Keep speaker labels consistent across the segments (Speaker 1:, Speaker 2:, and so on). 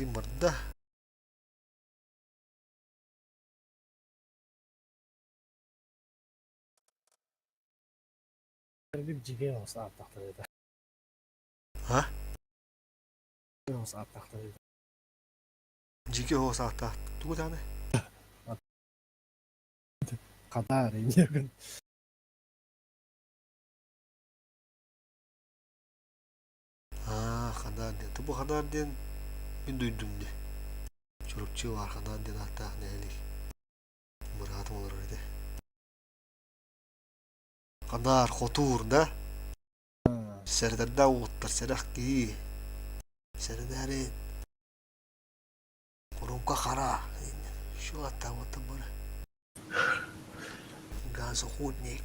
Speaker 1: Барда. А? Дьиги оҕо сааттаах. Тугу даҕаны?
Speaker 2: Хадаар инньэ
Speaker 1: Аа, Хадаар диэн. Бу Хадаар диэн мин дойдум дии. Чурапчы баар Хадаар диэн ааттаах нэһилиэк. Быраатым олорор этэ. Хадаар, хотуур да? Сэрэтэрдээх уолаттар, сэрэх киһи. Сэрэнээрин. Курумка хара. Что ааттаах уолаттар бары. Газохудник.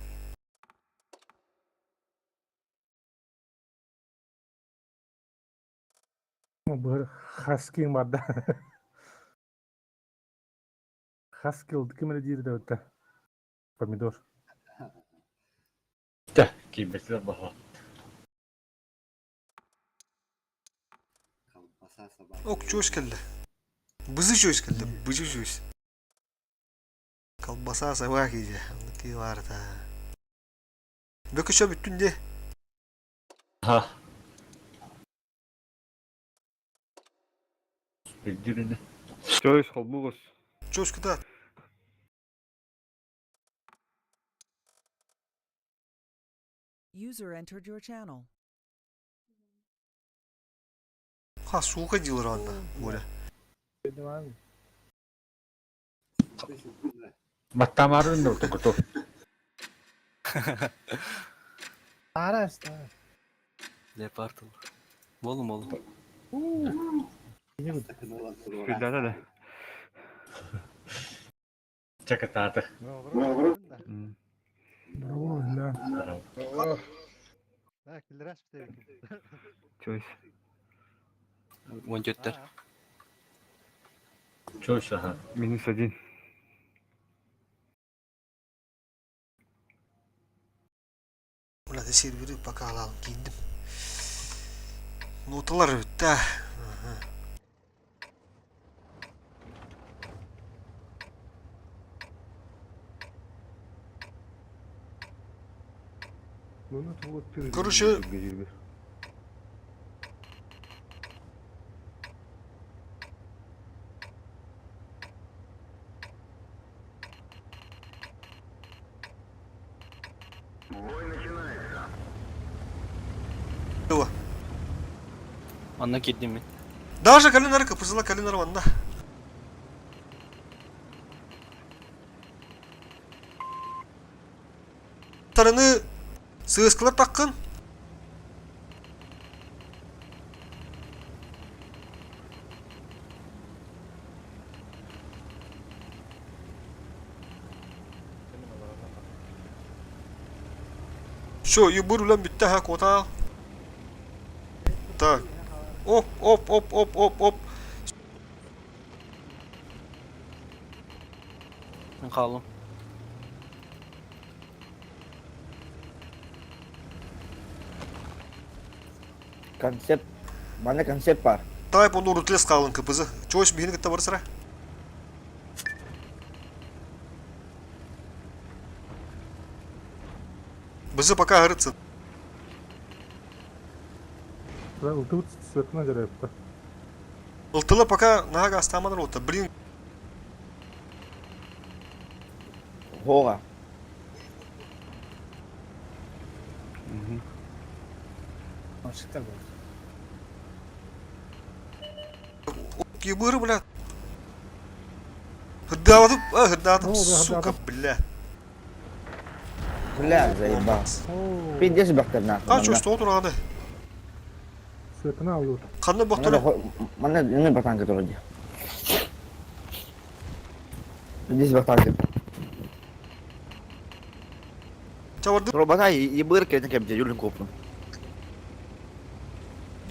Speaker 3: Бу хаскиҥ барда. Хаскил ким эрэ диир да помидор.
Speaker 4: Чэ, киирбэтилэр баһа.
Speaker 1: Ок, чуос кэллэ. Бызы чуос кэллэ, бызы чуос. Колбаса собаки дии, оннук баарыта. Бөкүчө бүттүн дии.
Speaker 4: Ха. Өйдүүр
Speaker 5: Чойс холбугус.
Speaker 1: Чуос кыта.
Speaker 6: User entered your channel.
Speaker 1: Ха, сука диир онно, Боря.
Speaker 4: Баттаамаарын да утукуту.
Speaker 2: Араас
Speaker 7: Леопард Болу болу.
Speaker 5: Сүрдээтэ да.
Speaker 4: Чакатааты.
Speaker 3: Браво, да.
Speaker 5: Чойс.
Speaker 7: Уон түөртэр.
Speaker 4: Чойс аха.
Speaker 5: Минус один.
Speaker 1: Бля, сервери пока алалым киирдим. Ноталар бүттэ. Короче,
Speaker 7: Манна киирдим мин.
Speaker 1: Даже калинары кыпызыла калинары манна. Тарыны сыыскылар таккын. Все, юбыр үлэм бүттэ ха куотаал. Так. Оп, оп, оп, оп, оп, оп.
Speaker 7: Мин хааллым.
Speaker 8: Концепт. Манна концепт бар.
Speaker 1: Тайп ону рутлес хаалын кыпызы. Чош биһини кытта барсара. Бызы пока арытсын.
Speaker 3: Ылтыбыт светына жарайыпта.
Speaker 1: Ылтыла пока наһаа астааман рота. Блин,
Speaker 8: Хога.
Speaker 2: Ашыктар болды.
Speaker 1: Ебыры, бля. Хырдаатым, а, хырдаатым,
Speaker 3: О, бля,
Speaker 1: сука,
Speaker 3: хырдаатым.
Speaker 1: бля.
Speaker 8: Бля, заебал. Пиздец бахтар нахуй.
Speaker 1: Қанша что турады?
Speaker 3: Светына алыр.
Speaker 1: Қандай бақтыры?
Speaker 8: Манна не братанка вроде. Здесь братанка.
Speaker 1: Чабарды
Speaker 8: Робота и бырка это кем Юлин копну.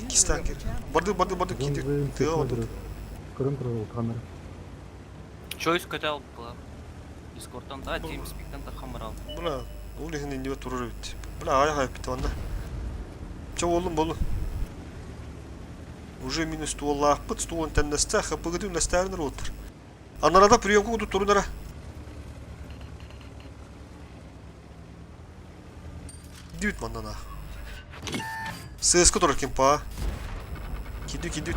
Speaker 1: кистан кир. Барды, барды, барды киди. Тыа барды.
Speaker 3: Көрөн турар камера.
Speaker 7: Choice көтө была. Дискордтан да, TeamSpeak'тан да хамырал.
Speaker 1: Бля, ол ихин инде турар бит. Бля, аяқ аяқ бит онда. Ча болдум, болдум. Уже минус стволлаахпыт, стволун тэннэстэ, ХПГ-ты үллэстээрин уруоттар. Анарада приемка кудук турунара. Дүүт маннан аах. Сыаска турар кимпаа. Киду киду.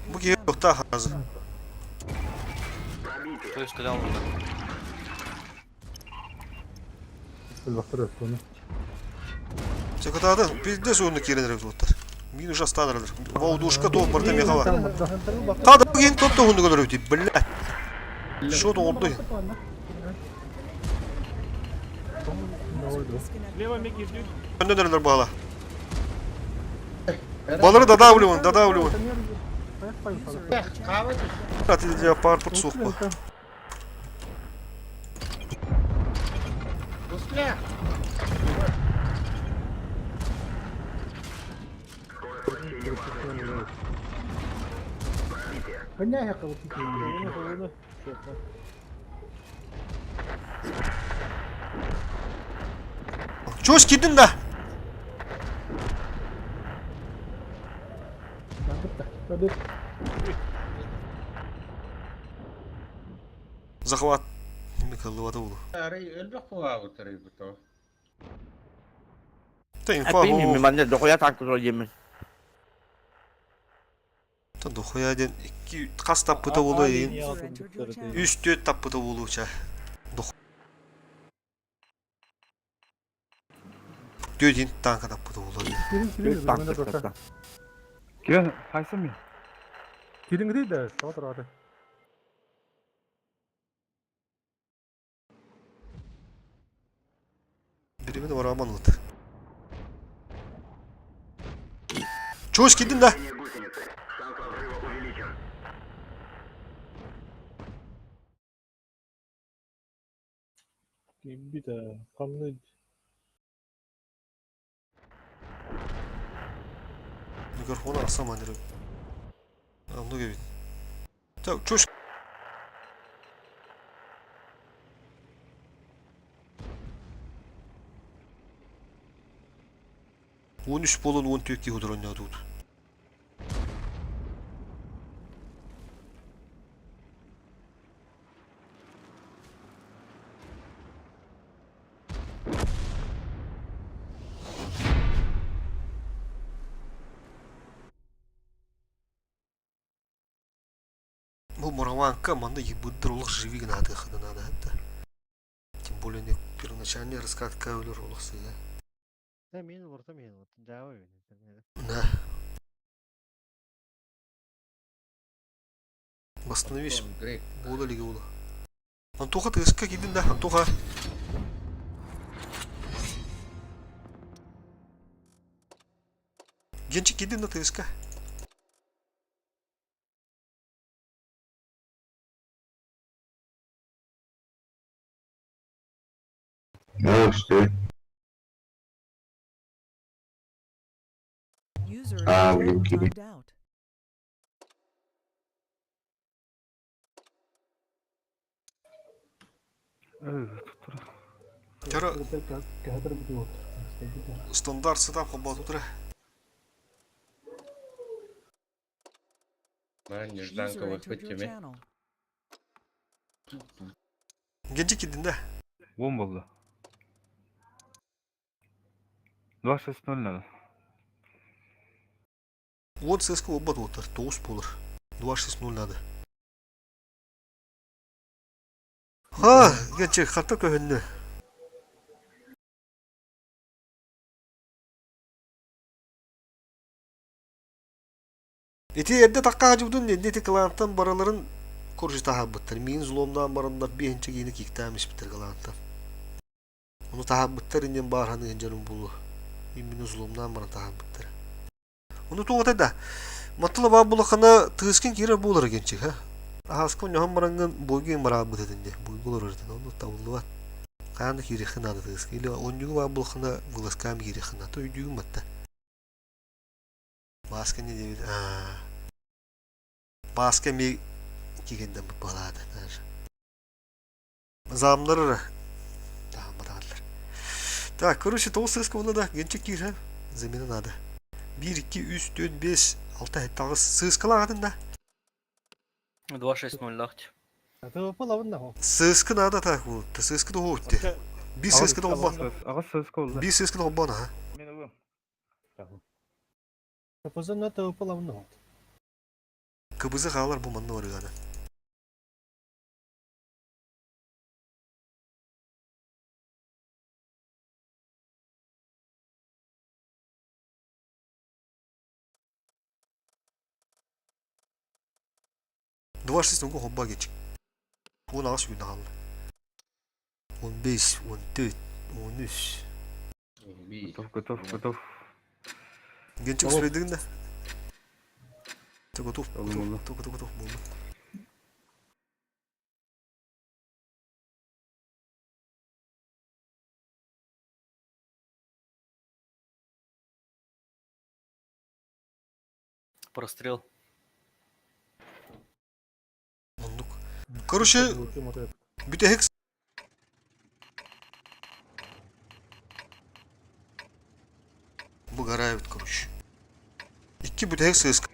Speaker 1: Бу киһи туохтаах азы.
Speaker 7: То есть когда он
Speaker 3: Элбэхтэр өттүнү.
Speaker 1: Сакатаада пиздец уонна киирэн эрэ туоттар. Мин уже астаан эрэлэр. Воудушка туох барда меха бар. Хада киин тотто хунду көрөрү блядь. Что оңорду? Önde dönerler bağla. Балары додавливаем, додавливаем. Atılca parput soğuk Чуос киирдин да? Захват Михайлова булу. Та инфа
Speaker 8: Эпи ми манна дохуя танк турар диэммин.
Speaker 1: Та дохуя диэн икки хас таппыта буолуо иин үс түөрт таппыта буолуо ча түөрт иин тааҥка таппыта буолуо
Speaker 3: Кирин
Speaker 8: Танк турар.
Speaker 5: Кирен, хайсам ми?
Speaker 3: Кириҥ да, тоҕо турар.
Speaker 1: Биримин бараман ылыт. Чуос киирдин да?
Speaker 2: Киирбит хамны
Speaker 1: Микрофон алсам аныры. Оннук эбит. Так, чуос 13 буолан 14 киһи утур оонньоотубут. Бу Мураванка манна ебыдыр олох живи гынаатыаххына наада да. Тем более не первоначальный раскатка өлөр олох сыыһа. Да. Восстановись. Буола илигэ буолуо. Антоха тыаска киирдин да, Антоха. Генчик киирдин да тыаска.
Speaker 6: А, блин, киви.
Speaker 1: Чара стандарт сытап холбоотутура.
Speaker 4: Нежданка выхватими.
Speaker 1: Генчик киирдин да?
Speaker 5: Уон буолла. 2-6-0 надо.
Speaker 1: Уон сыска буолбат уоттар, тоҕус буолар. 2-6-0 надо. Ха, Генчик, хата көһүннэ. Ити эрдэ тахха сылдьыбытын иннинэ ити кылаантан барыларын короче таһаарбыттар. Миигин взломнаан бараннар биэһинчэ киһини кииктээн испиттэр кылаантан. Ону таһаарбыттар иннин баар саныыр дьонум буолуо. Именно взломнаан баран таһаарбыттара. Ону туох этэй да, Маттыла баар буоллаххына тыаскын киирэр буолар генчик ха. Аһааскын ньоһон бараҥҥын буойгун бараабыт этин дии, буойга олорор этин, ону табыллыбат. Хаан да киириэххин наада тыаска. Или онньугу баар буоллаххына вылазкаан киириэххин наада. Өйдүүгүн батта. Бааска не диэбит аа Бааска эмиэ кигэннэммит баҕалаата даже. Замнар эрэ таһамматааллар. Так, короче, тоҕус сыска уонна да генчик киирһэ замена надо. Биир, икки, үс, түөрт, биэс. Алта таҕыс сыыскалаах да.
Speaker 7: 2-6-0
Speaker 2: ТВП лабын да хо.
Speaker 1: Сыыскы наада так bu. Сыыскы да хоотти. Bir сыыскы да olma.
Speaker 5: Аҕыс сыыска болла.
Speaker 1: Bir сыыскы да olma ha.
Speaker 5: Мен ылым.
Speaker 2: КПЗ на ТВП лабын да хо.
Speaker 1: Кыбызы хаалар бу манна барыгана. Два шесть угу хобба гечик. Он ағаш күнді қалды. 15, 14, 13.
Speaker 5: Готов, готов, готов.
Speaker 1: Генчик успейдігін да? Ты готов,
Speaker 5: Олым, олым.
Speaker 1: готов, готов, готов, болды.
Speaker 7: Прострел.
Speaker 1: Ондук. Короче, бүтэһик Выгорают, короче. Икки бүтэһик сыыска.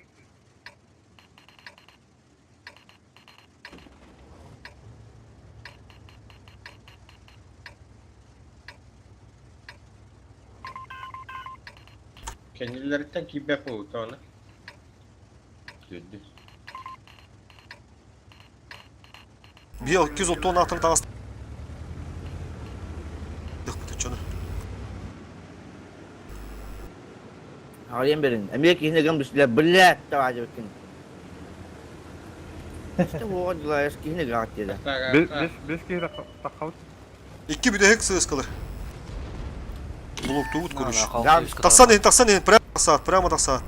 Speaker 4: Кэннилэриттэн киирбэт буолбута оны. Түрдү.
Speaker 1: Биыл 230 аттыр тағыс. Чону.
Speaker 8: Аҕыйан берин. Эмиэ киһини гын бүслэ блядь давай дебеккин. Işte bu дилайс киһини гаат диэдэ.
Speaker 5: Бес бес киһи таққабыт.
Speaker 1: Икки бүтэһик сыыскалар. Блоктуут, короче.
Speaker 8: Да,
Speaker 1: Тахсан иһин, тахсан иһин, прямо тахсаат, прямо тахсаат.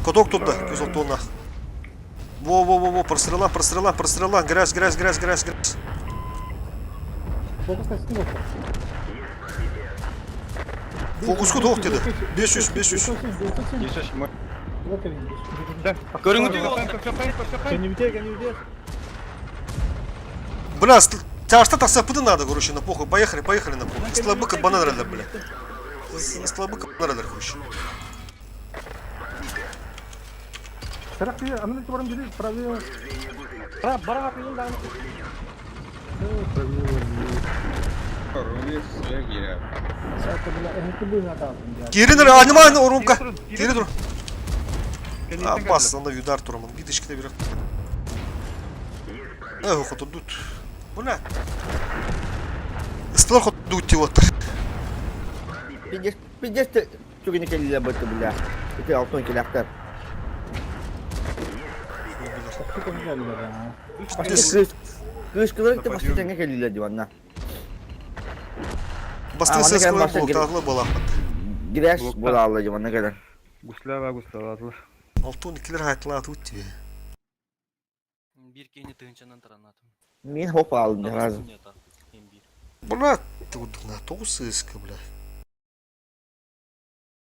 Speaker 1: Каток турда, 230 Во-во-во-во, прострела, прострела, прострела, грязь, грязь, грязь, грязь, грязь.
Speaker 3: Фокус на стену.
Speaker 1: Фокуску тоқ деді. 500, 500. Бля, тяжко тахсапыды надо, короче, на похуй. Поехали, поехали на похуй. Слабыка банан бля. Слабыка банан, короче. Кирин аниман орумка. Кири тур. А, бас, анда удар турамын. Бидишките бирок. Эх, хотудут. Бля. Ыстылар хотудут деп отыр.
Speaker 8: Пиздец, пиздец түгені келле бытты бля. Ити алтын келяктар.
Speaker 1: Пиздец.
Speaker 8: Кыыс кылыр ити басты теңге келле диванна.
Speaker 1: Бастың
Speaker 8: А, аны
Speaker 1: сыскалар
Speaker 8: кәдімгі
Speaker 1: блоктағылы балақпын.
Speaker 8: Грязь
Speaker 5: Блокта.
Speaker 8: бола алды диванна келен.
Speaker 5: Гуслява гуслява.
Speaker 1: Алтын икилер хайтылааты өтті.
Speaker 7: Бир киһини тыһынчанан таранатым.
Speaker 8: Мен хоп алдым разы.
Speaker 1: Бля, тудна, тоғыз сыска, бля.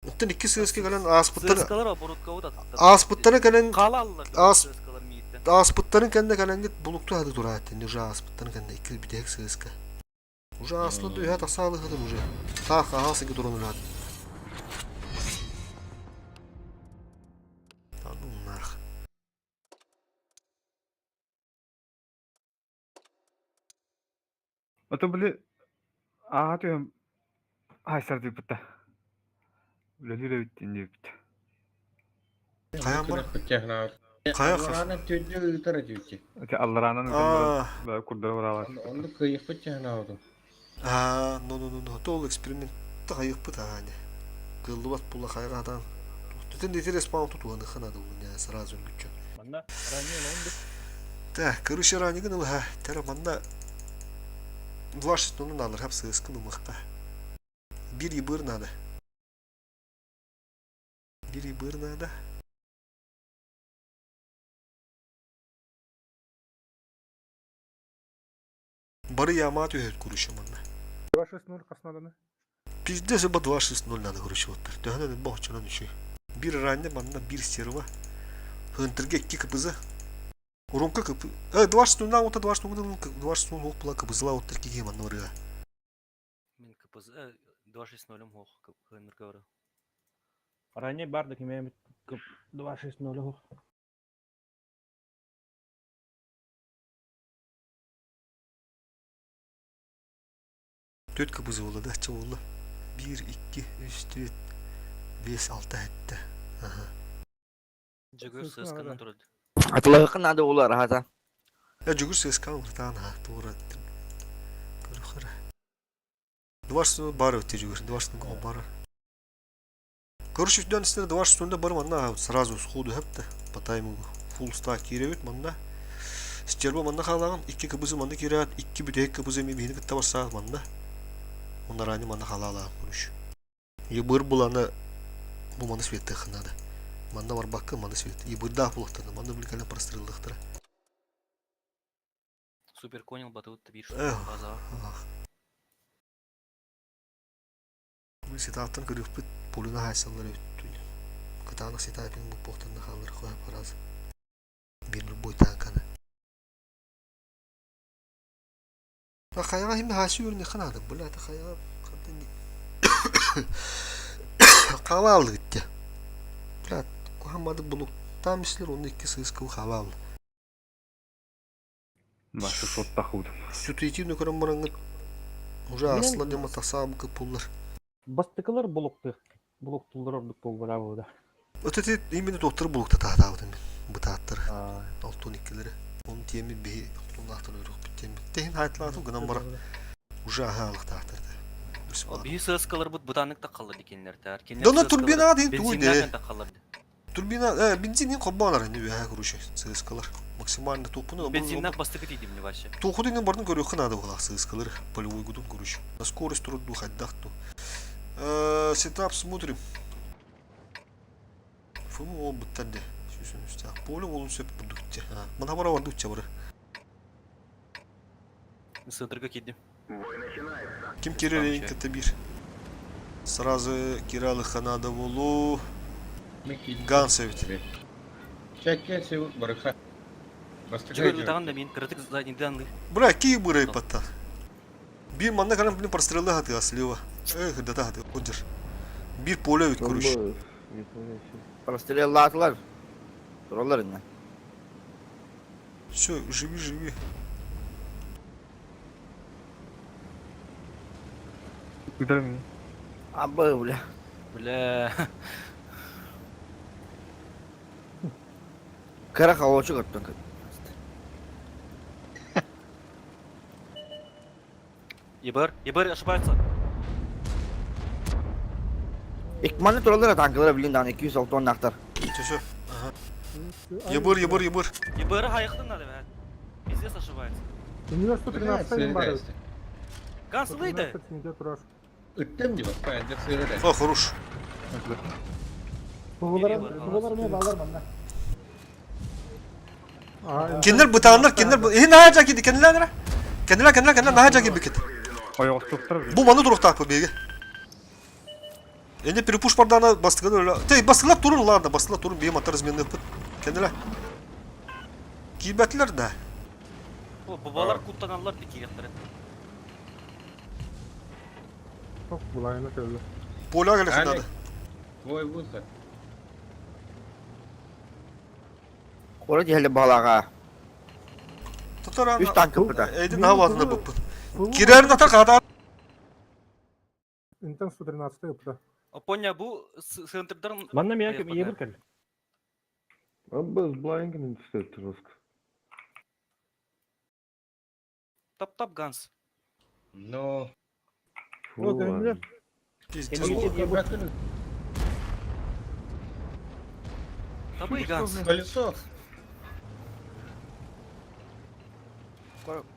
Speaker 1: Оттан икки сыска кэлэн ааспыттары
Speaker 7: Сыскалар оборудка да.
Speaker 1: ааспыттары кэлэн
Speaker 7: Калаллар.
Speaker 1: Ас-
Speaker 7: Сыскалар мииттен.
Speaker 1: ааспыттарын кэннэ кэлэнгит булукту хады турааттын уже ааспыттарын кэннэ икки бүтэһик сыска. Уже ааслы дүйэ тахсаалыхытым уже. Таах аһаасыгы туран улаат. А ну нах.
Speaker 5: Ото били аа түһэм айсар диэбитэ. Үлэлиир эбит диэбит.
Speaker 1: Хайан бар?
Speaker 4: Хайа
Speaker 1: Хайа
Speaker 4: Алларанан түрдү ыытар этибит.
Speaker 5: Ити аллараанан
Speaker 1: Аа,
Speaker 5: курдары баралар.
Speaker 4: Онну кыйыппыт технаабытым.
Speaker 1: аа, ну ну ну ну, тол эксперимент хайыппыт аане. Кыллыбат була хайгадан. Түтен интерес паун тутуаны ханады у сразу үнгүччө.
Speaker 3: Манна ранее он
Speaker 1: Так, короче, ранигын ылха, тәрі манна 2.6 налыр хап сыскын умықта. Бір ибыр надо. Бір ибыр надо. Бары яма түйет короче манна.
Speaker 3: 2-6-0 Краснодана.
Speaker 1: Пиздец, оба 2.6.0 надо, короче, вот так. Төгөнөн бохчонон үчүй. Бир ранне манна бир стерва. Хынтырге икки кпз. Урунка кп. 2.6.0 на ота 2.6.0 2.6.0 ок була кпзла оттар киге манна барыга.
Speaker 7: Мин КПЗ 260 хох хынырга бара.
Speaker 3: Ранее бардык имеем
Speaker 2: 2-6-0 оһох.
Speaker 1: Түөрт кыбызы буолла да, ачча буолла. Биир, икки, үс, түөрт, биэс, алта, сэттэ. Аха.
Speaker 7: Дьөгүөр сыасканан турар.
Speaker 8: Атылаһыкка надо улар аһата.
Speaker 1: Я Дьөгүр сыаскаан уртаан аха туора көрөхөрө. Дварсыны бар өтте Дьөгүр, дварсыны бар. Короче, үстүнэн истэн дварс үстүндэ бар манна сразу сходу хэпте по таймингу. Full stack киирэбит манна. Стерва манна хаалаҕын, икки кыбызы манна киирээт, икки бүтэһик кыбызы эми биһини кытта барсаат манна. Онно ранее манна халаалаах короче. Ебыр буланы бу маны светтыахха надо. Манна барбакка маны свет. Ебырдаах булахтана, манна билкэлэн простреллыахтара.
Speaker 7: Супер конял батыбыт биир
Speaker 1: Эх.
Speaker 7: базаҕа.
Speaker 1: Ситааттан көрүөхпүт пулюна хаайсаллар эбит Кытаанах ситаапин буппуохтанна хааллар хоһо раз. Биир любой танканы. Хайаҕа иһин хаайсы үөрүнүөххэ наада. Бля, это хайаҕа хаалааллыгыт дьэ. Бля, куһаммадык булуктаан мислер онно икки сыыскыл хаалааллы.
Speaker 5: Башы соттах удum.
Speaker 1: Ситуативно көрөн бараҥҥыт уже аслар дема тасаабы пуллар.
Speaker 2: Бастакылар булукту. Булуктулар ордук буолбара бууда.
Speaker 1: Вот эти именно доктор булукта таатаабытым мин. Бытааттары. Алтын иккилери. Onun тиэмит биһи алтыннаахтан өрүкпүт тиэмит. Тэһин хайтлаатым гынан бара. Уже аһаалыктаахтар.
Speaker 7: Биһи сыаскаларбыт бытааннык таххаллар дикеннэр.
Speaker 1: Дона турбина дин туй де.
Speaker 7: Бензиннән таххаллар.
Speaker 1: Турбина, э, бензин холбоонар ини үөһэ короче, сыыскалар. Максимально туппуну
Speaker 7: Бензиннах бастыкы тиийдим не вообще.
Speaker 1: Туохудин бардын көрүөххэ наада буолаах сыыскалар полевой гудун короче. На скорость турду хайдах ту. Сетап смотрим. Фому ол буттар де. Сүүсүн үстәэх. Поле болун сөп бурдук те. Мана бара бардык те бары.
Speaker 7: Сыдырга киирдим.
Speaker 1: Ким кирер кытта бир. Сразу киралыха надо болу. Ганс эбит.
Speaker 4: Чәккә сеу барыха.
Speaker 7: Дьөгүөр ытаҕын да мин кыратык заднийдан
Speaker 1: Бля, кии бырай паттан. Бир манна калам блин прострелы хатыга слева. Эх, да хаты, одер. Бир поле ведь короче.
Speaker 8: Простреллаатылар. Тураллар инне.
Speaker 1: Все, живи, живи.
Speaker 5: Үтәрмин.
Speaker 8: Абы, бля.
Speaker 7: Бля.
Speaker 8: Кыра холочу көттөн.
Speaker 7: Ебар, Ебар ошибается.
Speaker 8: Икманы тураллар танкалар билин даҕаны 206 оннаахтар.
Speaker 1: Все, все. Ага. Ебыр, ебыр, ебыр.
Speaker 7: Ебар хайахтан надо, бля. Пиздец ошибается.
Speaker 3: У нее 113 бар.
Speaker 7: Ганс выйди.
Speaker 4: Ыттым дип, пәндә сыйры.
Speaker 1: О, хорош.
Speaker 2: Тугулар мен балар манна.
Speaker 1: Кинилэр бытааннар, кинилэр... Иһин наһаа жаки, кинилэр нара. Кинилэр, кинилэр, кинилэр наһаа жаки бикет.
Speaker 5: Ойоҕостуохтар
Speaker 1: Бу маны туруктаах биһиги. Эне перепуш бардана бастыгын өлө. Тей, бастыгылар турун, ладно, бастыгылар турун, биһи мантар разменныхпыт. Кинилэр. Киирбэтилэр да.
Speaker 7: О, бабалар куттаналлар ди киирехтэрэ.
Speaker 3: Булайына кэллэ.
Speaker 1: Поля келехин надо.
Speaker 4: Твой выход.
Speaker 8: Куорат иһэлэ баһалааҕа.
Speaker 1: Татар
Speaker 8: Үс танка быта.
Speaker 1: Эйдин хаватына буппут. Кирер ната кадар.
Speaker 3: Интен 113 ыпта.
Speaker 7: Опоня бу сыынтырдан
Speaker 2: Манна мен ебір кел.
Speaker 6: Аббас блайнген түсті жестко.
Speaker 7: Тап-тап Ганс.
Speaker 4: Но.
Speaker 6: Фу, ладно.
Speaker 1: Пиздец.
Speaker 7: Табы Ганс.
Speaker 4: Колесо.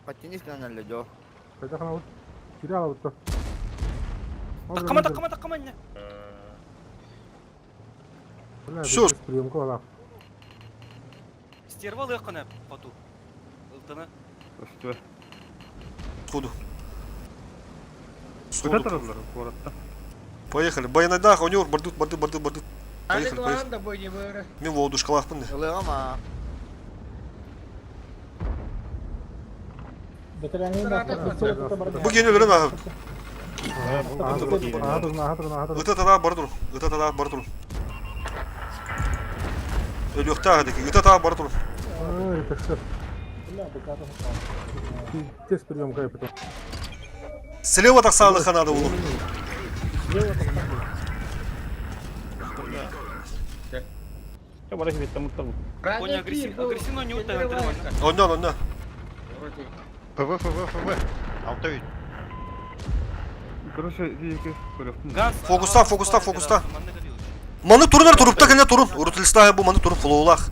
Speaker 8: Подтянись на ледё.
Speaker 3: Хотя она вот теряла вот то.
Speaker 7: Таккама, таккама, таккама не.
Speaker 1: Всё.
Speaker 3: Приемку ала.
Speaker 7: Стерва лыхкана поту. Ылтана.
Speaker 5: Өстү.
Speaker 1: Сходу.
Speaker 5: Көтә
Speaker 1: Сходу.
Speaker 5: торалар куоратта.
Speaker 1: Поехали. Баянайдах, у него бардут, бардут, бардут, бардут. Поехали, поехали.
Speaker 4: да бой не бары.
Speaker 1: Мен воодушкалаахпын.
Speaker 8: Ылыама.
Speaker 1: Бу кені өлөрөн аһабыт.
Speaker 3: Ага, турун, ага турун, ага турун.
Speaker 1: Ыта тада бар турун. Ыта тада бар турун. Өлүөхтээх эдики. Ыта таа бара турун.
Speaker 3: Ай, это что? Пиздец прием кайпа.
Speaker 1: Слева тахсаалыха надо булу.
Speaker 2: Чэ бара хибеттен муттар.
Speaker 7: Коня агрессивно не утайын нормально.
Speaker 1: Оннан, оннан.
Speaker 4: Вроде
Speaker 9: ФВ, ФВ, ФВ. Алта үт.
Speaker 5: Короче, диэки көрөхтүн.
Speaker 7: Газ.
Speaker 1: Фокуста, фокуста, фокуста. Маны турунар турупта кene турун. Урутилстаа бу маны турун флоулах.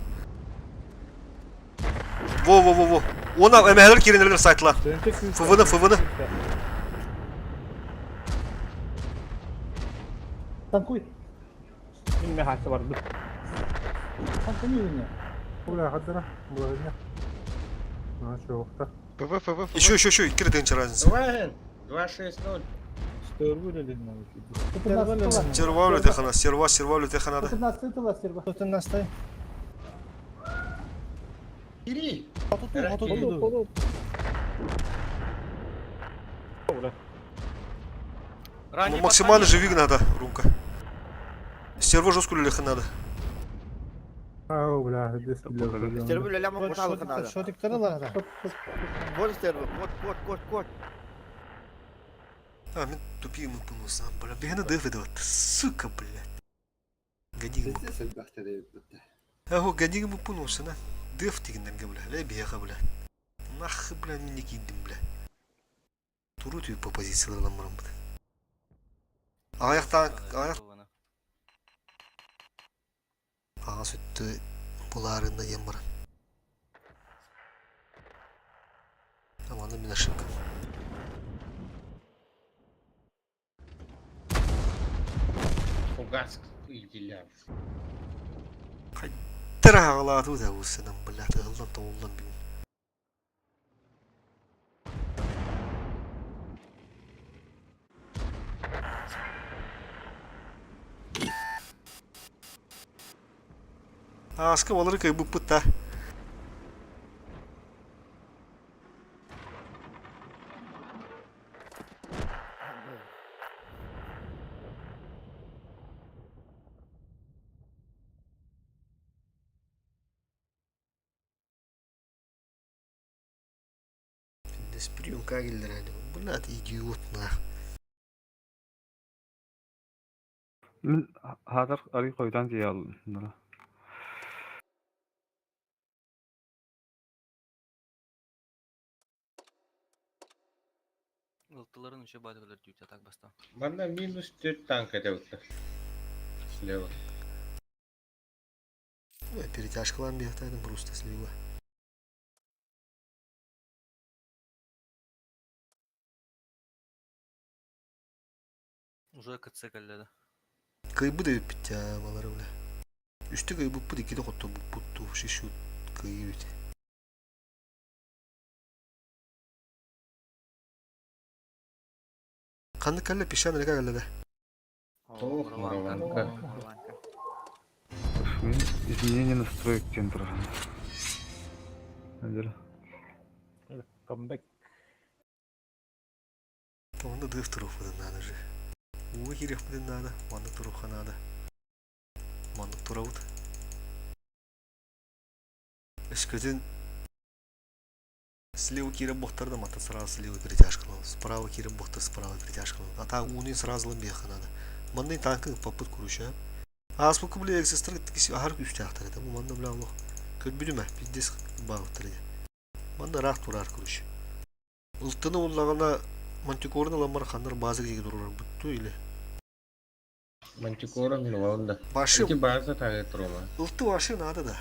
Speaker 1: Во, во, во, во. Она эмэһэлэр кииренелер сайтла. ФВны, ФВны.
Speaker 3: Танкуй.
Speaker 2: Мин мехасы барды.
Speaker 3: Бля, хаддара. Благодаря. А, чё, охта.
Speaker 9: ФВ, ФВ, ФВ.
Speaker 1: Еще, еще, еще, икки тыһынча разница.
Speaker 4: 2, 2, 6, 0.
Speaker 1: Серва үлэтэ серва, серва үлэтэ надо.
Speaker 4: Кири!
Speaker 7: Ранее
Speaker 1: Максимально живи надо, Румка. Серво жестко үлэлэхэ надо.
Speaker 3: Ау, бля, здесь бля.
Speaker 8: Стерву ляма куталыха надо. Вот стерву, вот, вот, вот, вот.
Speaker 1: А, мен тупи ему пунусан, бля. Бегена деф это сука, блядь. Гадиг Аго, гадиг ему пунусан, а. Деф тигеннерге, бля. Ле беха, бля. Нах, бля, не кидим, бля. Туру түй по позициялардан барам, бля. Аяқтан, аяқ аға сүтті буларында ем баран. Аманда мен ошибка.
Speaker 4: Фугас иделя.
Speaker 1: Тырағалату да усынан, бля, тығылдан тоғылдан бүгін. Аска балары кайбыппыт та. Пиздец, прием кагелдер әлі. Блядь, идиот нах.
Speaker 5: Мин хатар ари койдан тиялын.
Speaker 7: Ылтыларын еще бадылар дүйт атак баста.
Speaker 4: Манна минус 4 танка делают. Слева.
Speaker 1: Ой, перетяжкалан бияқтайдым просто слива.
Speaker 7: Уже КЦ кэллэдэ.
Speaker 1: Кыйбы да өппүт балары бля. Үстү кыйбыппыт, икките хоттобуппут, шишут кыйбыт. Ханнык кэллэ песчаный река кэллэ да.
Speaker 4: Ох, Мурованка.
Speaker 5: Изменение настроек центра. Надо.
Speaker 2: Камбэк.
Speaker 1: Онда дыв турух надо же. Уу кириэхпитин надо, маннык туруха надо. Маннык турабыт. Өскөтүн слева киирэн буохтар да мата сразу слева перетяжкалан, справа киирэн буохтар справа перетяжкалан. А так ууну сразу ылан биэххэ надо. Маннай танка ыппаппыт куруша. Ааспыкка бile эксестер аһар күүстээхтэр этэ. Бу манна бля олох көрбүтүм ээ, пиздец баабыттар этэ. Манна ыраах турар куруш. Ылтыны уллаҕына мантикорун ылан ханнар база диэки турар бутту или
Speaker 4: Мантикора милонда.
Speaker 1: Башы
Speaker 4: Эти база тагы трума.
Speaker 1: ылты башы надо да.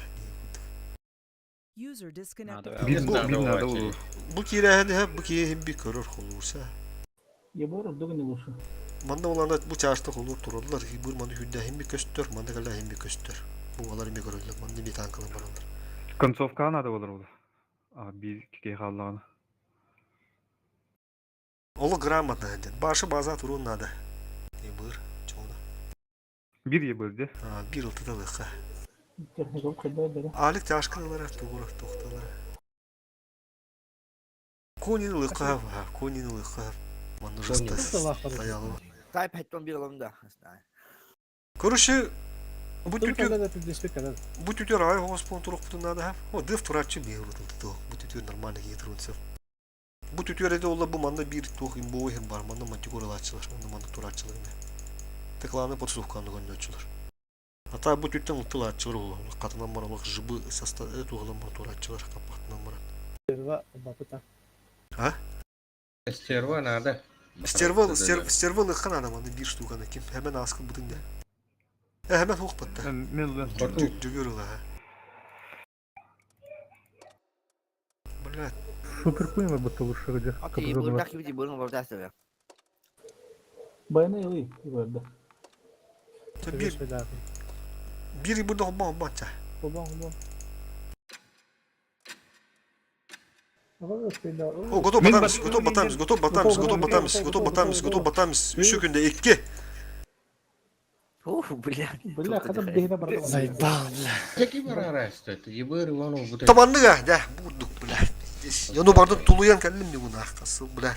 Speaker 10: User disconnected.
Speaker 5: Бир
Speaker 4: Надо
Speaker 5: бир надо
Speaker 4: увачили.
Speaker 5: болу.
Speaker 1: Бу киирээһин бу киһи би көрөр холуурса.
Speaker 2: Ебор дугни лучше.
Speaker 1: Манна улана бу чаашта холуур тураллар. Бу маны хүндээһин би көстөр, манна кэллээһин би көстөр. Бу алар эми көрөллөр, манна би танкалар бараллар.
Speaker 5: Концовка надо болар болу. А бир кике халлагана.
Speaker 1: Олу грамотно ден. Башы база туруун надо. Ебыр, чоңда.
Speaker 5: Бир ебырде.
Speaker 1: А, бир ылтыдалыха.
Speaker 2: Техникум кыйда
Speaker 1: Алик тяжкалара, тугура, тохталара. Конин лыка, конин лыка. Манна уже
Speaker 4: Конин.
Speaker 1: стояла.
Speaker 8: Тайп хеттон бир алым да.
Speaker 1: Короче, Бу түтүр бу түтүр аай хоҕос буолан туруохпутун наада. О, дыв турааччы биир урутун бу түтүр нормально киһи турун сөп. Бу түтүр эде олла бу манна биир туох имбовый иһин бар, манна мантикор ылааччылар, онно манна турааччылар эмэ. Текланы подсухканы көннөөччүлэр. Ата бу түттэн ылтылааччылар олла, хатынан баран олох жыбы соста туһалан баран турааччылар хаппахтынан баран. А?
Speaker 4: Стерва надо.
Speaker 1: Стерва, стерва лыххан ана маны биир штуканы ким hemen аскы бутын де. Hemen хух батта.
Speaker 5: Мен
Speaker 1: Жүгөр ыла. Блядь.
Speaker 3: Супер понял, будто лучше где.
Speaker 8: Окей, бырдах кибити бырын бордасты.
Speaker 2: Байына ылый, бырда.
Speaker 1: Бир бир burada hobba hobba ча.
Speaker 2: Хобба хобба.
Speaker 1: О, готов батамыз, готов батамыз, готов батамыз, готов батамыз, готов батамыз, готов батамыз. Үш күндө икки.
Speaker 8: Уф, бля.
Speaker 2: Бля, хадам бейне барды.
Speaker 7: Заебал, бля.
Speaker 4: Таки барара стоит. Ебыр Иванов бу.
Speaker 1: Табанныга, да, бурдук, бля. Яну барды тулуян кәллим ни гуна касы, бля.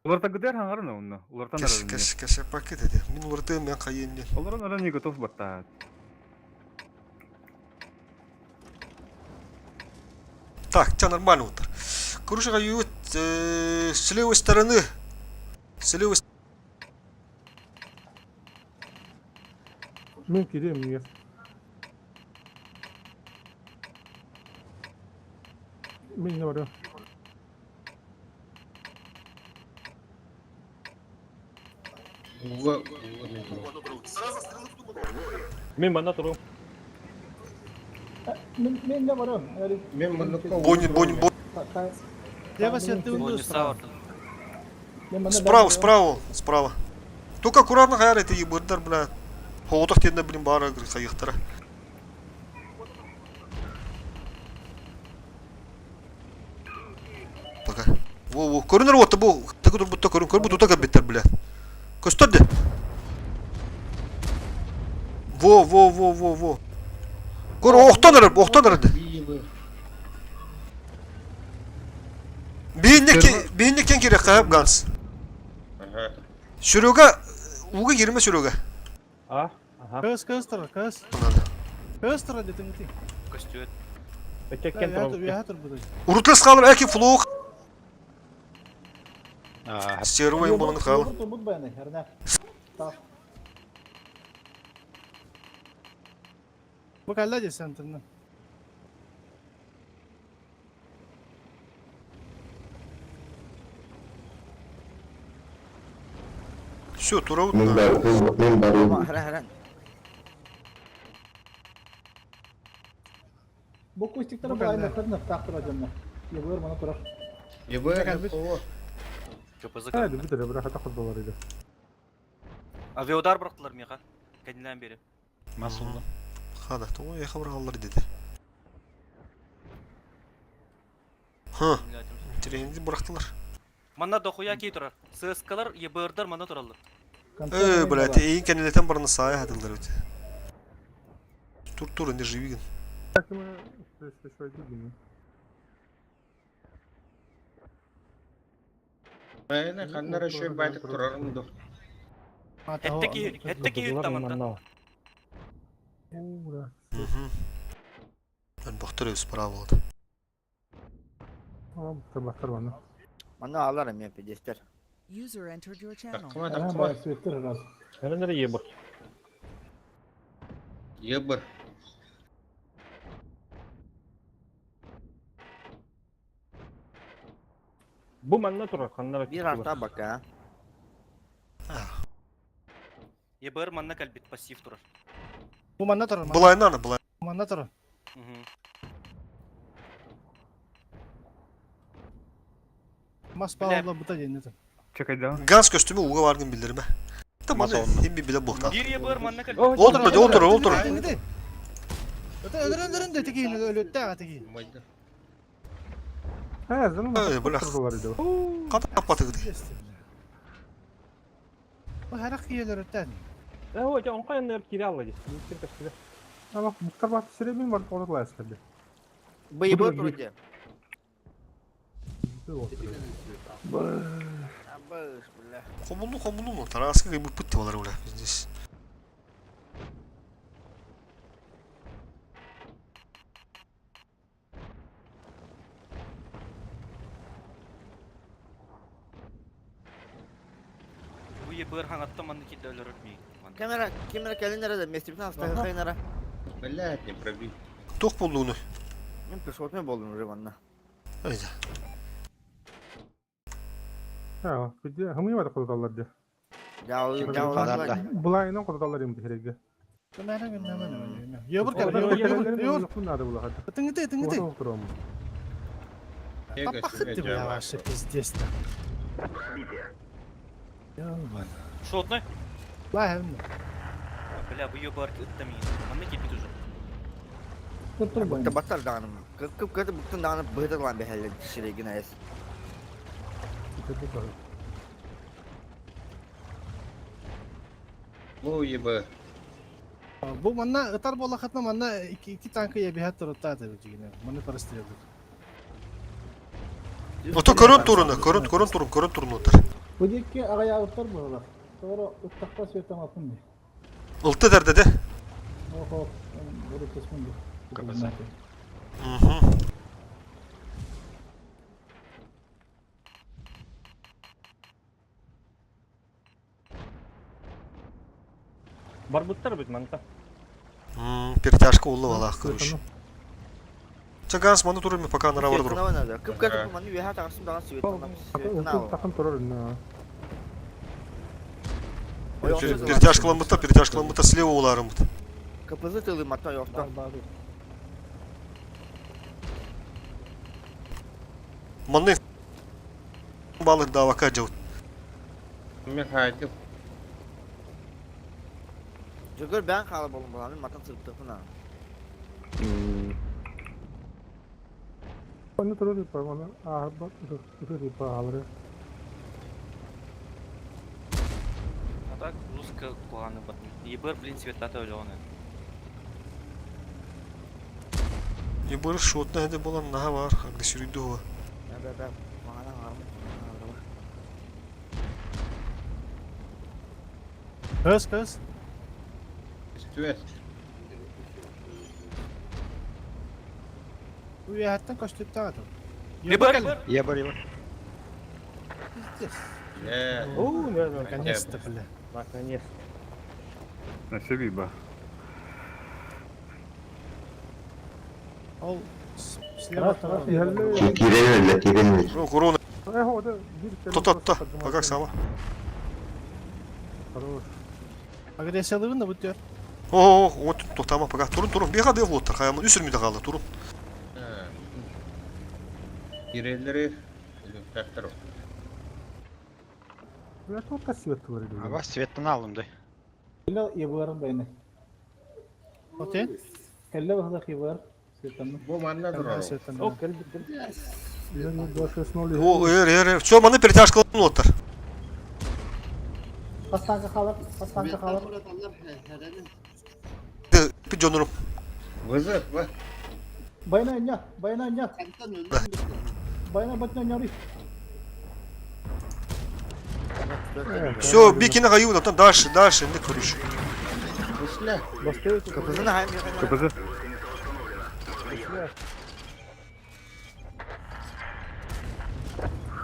Speaker 5: Уларта гыдер хаңарына онно. Улартан
Speaker 1: Кеш, кеш, кеш, пакет эди. Мин уларты мен кайын.
Speaker 5: Олар ара не готов батта.
Speaker 1: Так, тебя нормально утр. Короче, ют с левой стороны. С левой
Speaker 3: Мен кирем нет. Мен не барю.
Speaker 4: Уга.
Speaker 2: Мен бана туру.
Speaker 4: Мен мындыкка.
Speaker 1: Бони, бони, бони.
Speaker 7: Бони саур.
Speaker 1: Справа, справа, справа. Только аккуратно хайар это ебырдар, бля. Хоғытақ тенде, блин, бары қайықтара. Пока. Во, во, көрінер отты бұл. Тікі тұр бұтта көрін, көрін бұтта кәбеттер, бля. Көстер де. Во, во, во, во, во. Көр, оқтан ұрып, оқтан ұрды. Бейінне кен керек қайып, Ганс.
Speaker 4: Ага.
Speaker 1: Серега, уға кирме Серега.
Speaker 2: А, ага.
Speaker 10: Көз, көз тұр, көз.
Speaker 1: Надо.
Speaker 10: Көз тұр дедім ти.
Speaker 7: Костюет.
Speaker 2: Өтеккен туру.
Speaker 10: Уя тұр бұды.
Speaker 1: Урутлас қалыр, әке флоу. Стерва им болан қал.
Speaker 10: Бұл кәлі де центрінен.
Speaker 1: Все, тура вот.
Speaker 6: Мен бар, мен бар.
Speaker 8: Хара хара.
Speaker 4: Ебыр. Ого.
Speaker 7: КПЗ
Speaker 3: Hadi bir de bırak hata kurdular idi.
Speaker 7: Авиаудар бұрақтылар меха. Кәдінлән бері.
Speaker 9: Масулла.
Speaker 1: Хада, то я хабар аллар dedi. Ха, тренди bıraktılar.
Speaker 7: Манна дохуя кей тұрар. ССКлар, ЕБРдар манна тұралар.
Speaker 1: Э, блядь, эйин кенелетен барны сая хадылдар өте. Тур тур инде живиген.
Speaker 4: Айна ханнара шөй байтык турарым ду.
Speaker 7: Әттеки, әттеки таманда.
Speaker 1: Ben бақтыр өз справа болады.
Speaker 3: Tamam, tırlaklar bana.
Speaker 8: Мана алар мен пидестер.
Speaker 11: User entered your channel.
Speaker 4: Такма такма.
Speaker 2: Хәрәнер ебыр.
Speaker 4: Ебыр.
Speaker 2: Бу манна турар, ханнара.
Speaker 8: Бир арта бака.
Speaker 7: ЕБР манна кәлбет пассив тұрар.
Speaker 10: Бұл манна тұр,
Speaker 1: Былай наны, былай.
Speaker 10: манна тұр. Мас паула бұта дейін.
Speaker 5: Чекай да.
Speaker 1: Gaz kostümü uğa vargın bildirme. Tamam, hem bir bile bohta.
Speaker 7: Bir ЕБР манна кәлбет.
Speaker 1: Oltur, oltur, oltur.
Speaker 10: Ötür öndürün de teki ölөттә теки.
Speaker 4: Майда.
Speaker 3: He, zaman
Speaker 1: Ee, bırak.
Speaker 3: kurdular idi.
Speaker 1: Kata kapatı gidi.
Speaker 10: Бу харак киелер өттә.
Speaker 2: Э, ой, он кайын кире алла дис. Мин кастыда.
Speaker 3: Ama muhtar bahtı süre var, orada da eskerdi.
Speaker 8: Бый быр тұр де. Абыш, бля.
Speaker 1: Хомулlu хомулlu mu? Taraskı gibi pıt diyorlar öyle. Здесь.
Speaker 7: ебыр хаңаттан манны кидде өлөрөр ми.
Speaker 8: Камера, камера кэлин эрэ да, местибитин астахайын эрэ.
Speaker 4: Блядь, не пробил.
Speaker 1: Туох буоллугуну?
Speaker 8: Мен пешотный болдум уже манна.
Speaker 1: Айда.
Speaker 3: Ha, bir hımı var kodallar diye.
Speaker 8: Дьаалалар.
Speaker 3: Булайынан kodallar им дихерге.
Speaker 10: Йобур кэлэр, йобур, йобур, йобур.
Speaker 3: Надо было хат.
Speaker 10: Тыңыты, тыңыты.
Speaker 4: Тега
Speaker 10: Пахыт
Speaker 4: себе
Speaker 10: бля,
Speaker 4: джама.
Speaker 10: вообще пиздец. Ёбан.
Speaker 7: Шотной?
Speaker 10: Лай, ну.
Speaker 7: Бля, бу ебыр ытта ми. Манны кепит уже.
Speaker 8: Табаттар даҕаным. Кып кып буктун даҕаны быһытылаан бэһэллэр сирегин айас.
Speaker 4: Бу ебы.
Speaker 10: Бу манна ытар буоллаххытына манна икки икки танка ебиһэ туруттаата бу Манна прострелдык.
Speaker 1: Ото көрөн туруна, көрөн көрөн турун, көрөн турун отар.
Speaker 10: Бу дикки аҕайаабыттар буолар. Тоҕо уттахпа светамаппын ди.
Speaker 1: Ылты дерде де.
Speaker 10: Охо, урутусмун ди.
Speaker 9: КПЗ.
Speaker 1: Мгм.
Speaker 2: Барбыттар бит манта.
Speaker 1: Перетяжка улы валах, короче. Чаганс, маны турами пока на равар друг.
Speaker 8: Кып кып манны үөһэ таҕыстым даҕаны светанам.
Speaker 3: Такын турар на.
Speaker 1: Перетяжка перетяжка слева уларым.
Speaker 8: КПЗ тылы маттан ёхтан.
Speaker 1: Маны балык давака жаут.
Speaker 4: Михаил.
Speaker 8: Жүгөр бән халы болун буланы маттан сырыптыпына.
Speaker 3: Оны турар па оны а бак па алары.
Speaker 7: А так русска куаны бар. Ебыр, блин, цветата өлөөнө.
Speaker 1: И бір шотна хеде болан наха бар, агрессивный хуа.
Speaker 8: Бә бә мағана армы.
Speaker 10: Көз, көз.
Speaker 4: Стюэт.
Speaker 10: Үөһэттэн көстүптээҕэ
Speaker 7: Ебыр, ебыр.
Speaker 9: Ебар, ебар.
Speaker 10: Пиздец.
Speaker 4: Э,
Speaker 2: Оо, да, да.
Speaker 10: Наконец-то, бля.
Speaker 2: Наконец.
Speaker 5: На себе ба.
Speaker 10: Ол слева турар.
Speaker 1: Ну, корона. То-то-то, пока сама.
Speaker 3: Хорош.
Speaker 10: Агрессиялыгын да бутер.
Speaker 1: О, вот тоқтама пока. Турун, турун. Беға де оттар, хаямын. Үсірмейді қалды, турун.
Speaker 4: Кирелleri иллюстратор.
Speaker 3: Бля, тут свет турар.
Speaker 9: Аба светтен алым да.
Speaker 10: Окей.
Speaker 4: Бу манна турар.
Speaker 2: О, келди, келди.
Speaker 1: О, эр, эр, эр. Все, маны перетяжка оттар. Жонурум.
Speaker 4: Вызов, ба.
Speaker 1: Все, бикини гаюна, там дальше, дальше, не короче.
Speaker 4: Вышля.
Speaker 8: КПЗ на хайм.
Speaker 5: КПЗ.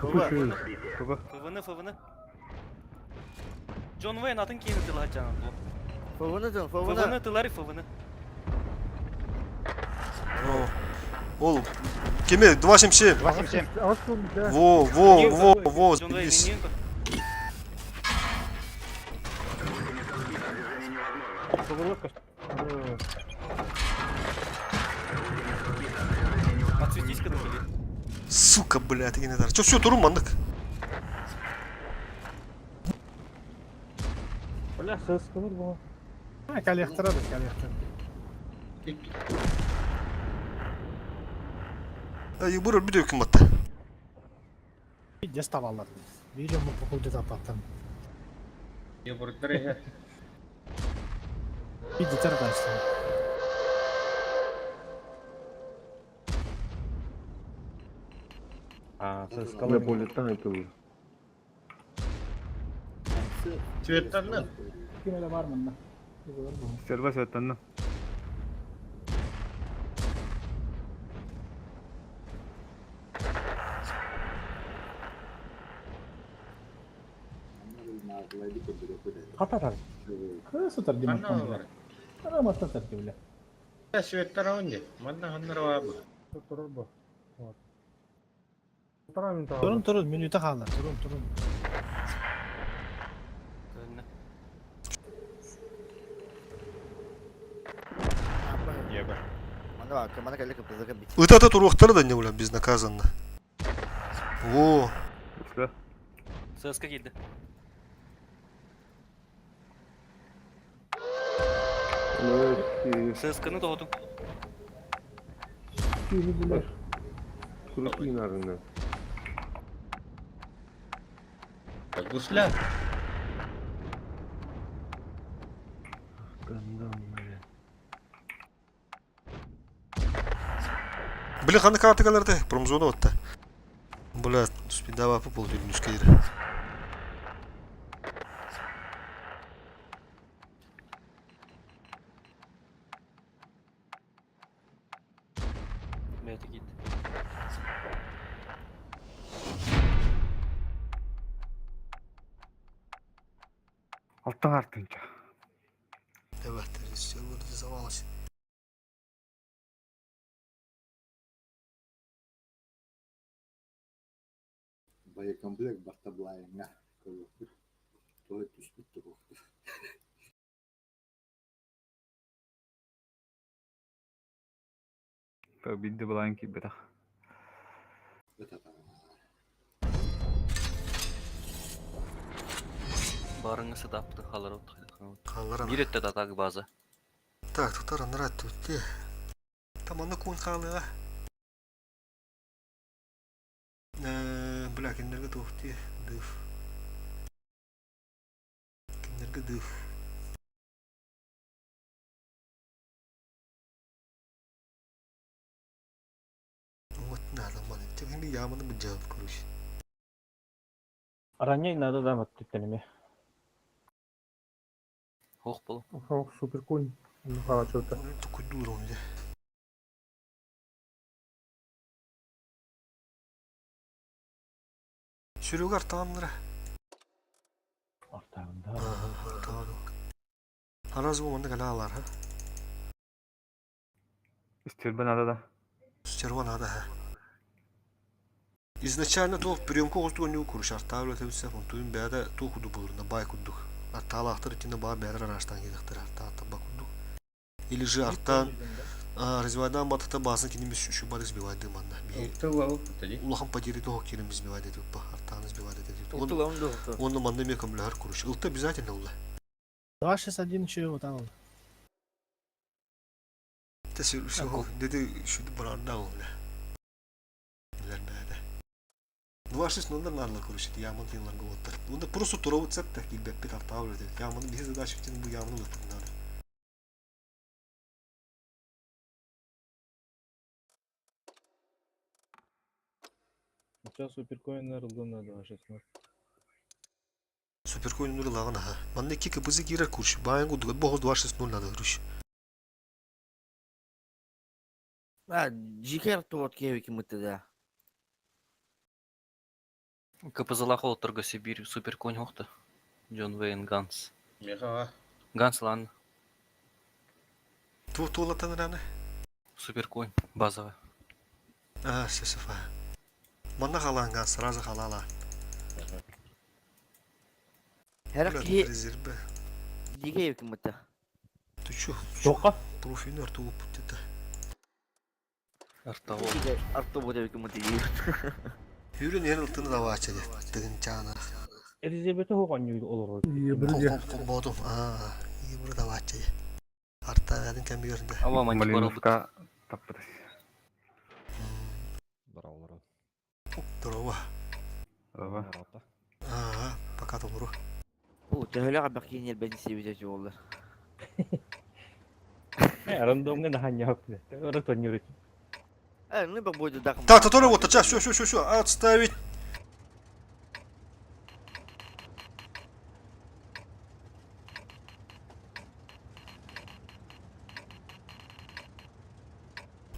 Speaker 5: ФВ.
Speaker 7: ФВН, ФВН. Джон Уэйн атын кейini тылы жанан бу.
Speaker 8: ФВН тыл, ФВН.
Speaker 7: ФВН тылары ФВН.
Speaker 1: Ол, кеме, 277.
Speaker 9: 277.
Speaker 1: Во, во, во, во,
Speaker 7: Джон Уэйн
Speaker 1: заебись.
Speaker 7: иненко. Отсветись, когда были.
Speaker 1: Сука, бля, ты не Че, все, турун мандык.
Speaker 2: Бля, сыскалар бу.
Speaker 10: Коллектора да, коллектор.
Speaker 1: Ай, бір bir өкім батты.
Speaker 10: Пиздец табалар. Видео мы покулды тапаттым.
Speaker 4: Ебурдары.
Speaker 10: Пиздец дальше.
Speaker 2: А, сыскалар.
Speaker 6: Наполитан это был.
Speaker 4: Цветтан.
Speaker 5: Серва светтен.
Speaker 2: Хататар.
Speaker 10: Кы сытар
Speaker 4: Ханна
Speaker 10: Димон.
Speaker 4: бар.
Speaker 10: Араматта сытар бля.
Speaker 4: Светтар аунди. Манна ханнар бабы.
Speaker 3: Турар бу. Вот. Полтора минута.
Speaker 10: Турун турун минута хаалар. Турун турун.
Speaker 7: Önüne.
Speaker 9: Еба.
Speaker 8: Мана бар, мана кэллэ кыппызыка бит.
Speaker 1: Ыта-ыта туруохтара да не бля, безнаказанно. Во,
Speaker 5: Үсле.
Speaker 7: ЦСК girdi.
Speaker 6: Ну,
Speaker 7: ЦСК'nı doğdum.
Speaker 6: Крутые нарына.
Speaker 4: Гусля.
Speaker 6: Гандон, блин.
Speaker 1: Бля, ханна карталарды, промзона отта. Бля, спидава попол дүнүскейр.
Speaker 7: Mete gitti.
Speaker 5: Алтан артынча.
Speaker 1: Evet, сервер завалась.
Speaker 12: Боекомплект барта былайыңа. Той түспүт турукту.
Speaker 5: Бидди булайын ки бетах.
Speaker 7: Barını sıdaptı. Halar ottu.
Speaker 1: Халларан.
Speaker 7: Bir ötte de atak bazı.
Speaker 1: Так, туттар анара түтте. Таманы кун халыга. Э, бля, киндерге тухти, дыф. Киндерге дыф. Вот надо, ман. Тегинди яманы бджал, короче.
Speaker 2: Ранее надо да вот түттенеме.
Speaker 7: Hoh bolu.
Speaker 3: Ох, супер конь. Ну, хала что-то.
Speaker 1: Такой дура он, бля. Серега артанлара.
Speaker 2: Артагында.
Speaker 1: Ага, артан. Араз бу манда кала алар, ха?
Speaker 5: Истербен ада да.
Speaker 1: Стерва надо, ха. Изначально то приемка олту не укуруш, артавла тебсе, он туин бәдә ту худу булыр, на бай кудук. Артала ахтыр тина ба бәдә раштан гидахтыр, арта таба кудук. Или же артан развивайдан батыта басын кинеміз шу бар избивайды манда. Улахан потери того кинем избивайды деп артан избивайды деп. Он манда меком ляр куруш. Ылты обязательно ула.
Speaker 10: 261 еще вот там.
Speaker 1: Те всего деди şu баранда ула. Билер бәдә. 2-6-0 нарлар короче, яман тыйлар голоттар. Онда просто туравы цеп так килбеп бит артавы деп. Яманы биз задача бу яманы улап надо.
Speaker 10: Сейчас суперкоин рылдым на 2.16.
Speaker 1: Суперкоин нур лагана ха. Манна ки кбз кирер курш. Баян гуд богоз 2-6-0 надо короче.
Speaker 8: А, жикер туот кевики мытты да.
Speaker 7: КПЗ холотторго Сибирь суперконь хохта. Джон Вейн Ганс.
Speaker 4: Меха.
Speaker 7: Ганс лан.
Speaker 1: Ту тулатан раны.
Speaker 7: Суперконь. Базовая.
Speaker 1: А, все, все, фа. Манна халанга сразу халала.
Speaker 8: Her ки
Speaker 1: Резерве.
Speaker 8: дикевики мытты.
Speaker 1: Ты чё?
Speaker 2: Жоққа.
Speaker 1: Профинер тулуп это.
Speaker 7: Артавол.
Speaker 8: Артобу мытты дейт.
Speaker 1: Хүрен эр ылтыны давача деп. Тыгын чана.
Speaker 2: Элизабета хоған олор.
Speaker 3: Ебрде.
Speaker 1: Ком бодум. А, ебрде давача. Арта гадын кемгеринде.
Speaker 7: Ава мантикор албыт.
Speaker 5: Малиновка таппытас.
Speaker 1: Здорово.
Speaker 5: Ава.
Speaker 1: Ага, пока добро.
Speaker 8: О, төһөлө абак кинер бен себите жоллар.
Speaker 2: Рандомга наханьяк. Ора тонюрит.
Speaker 8: Э, ну бак будет дак.
Speaker 1: Так, который вот, сейчас, все, все, все, все, отставить.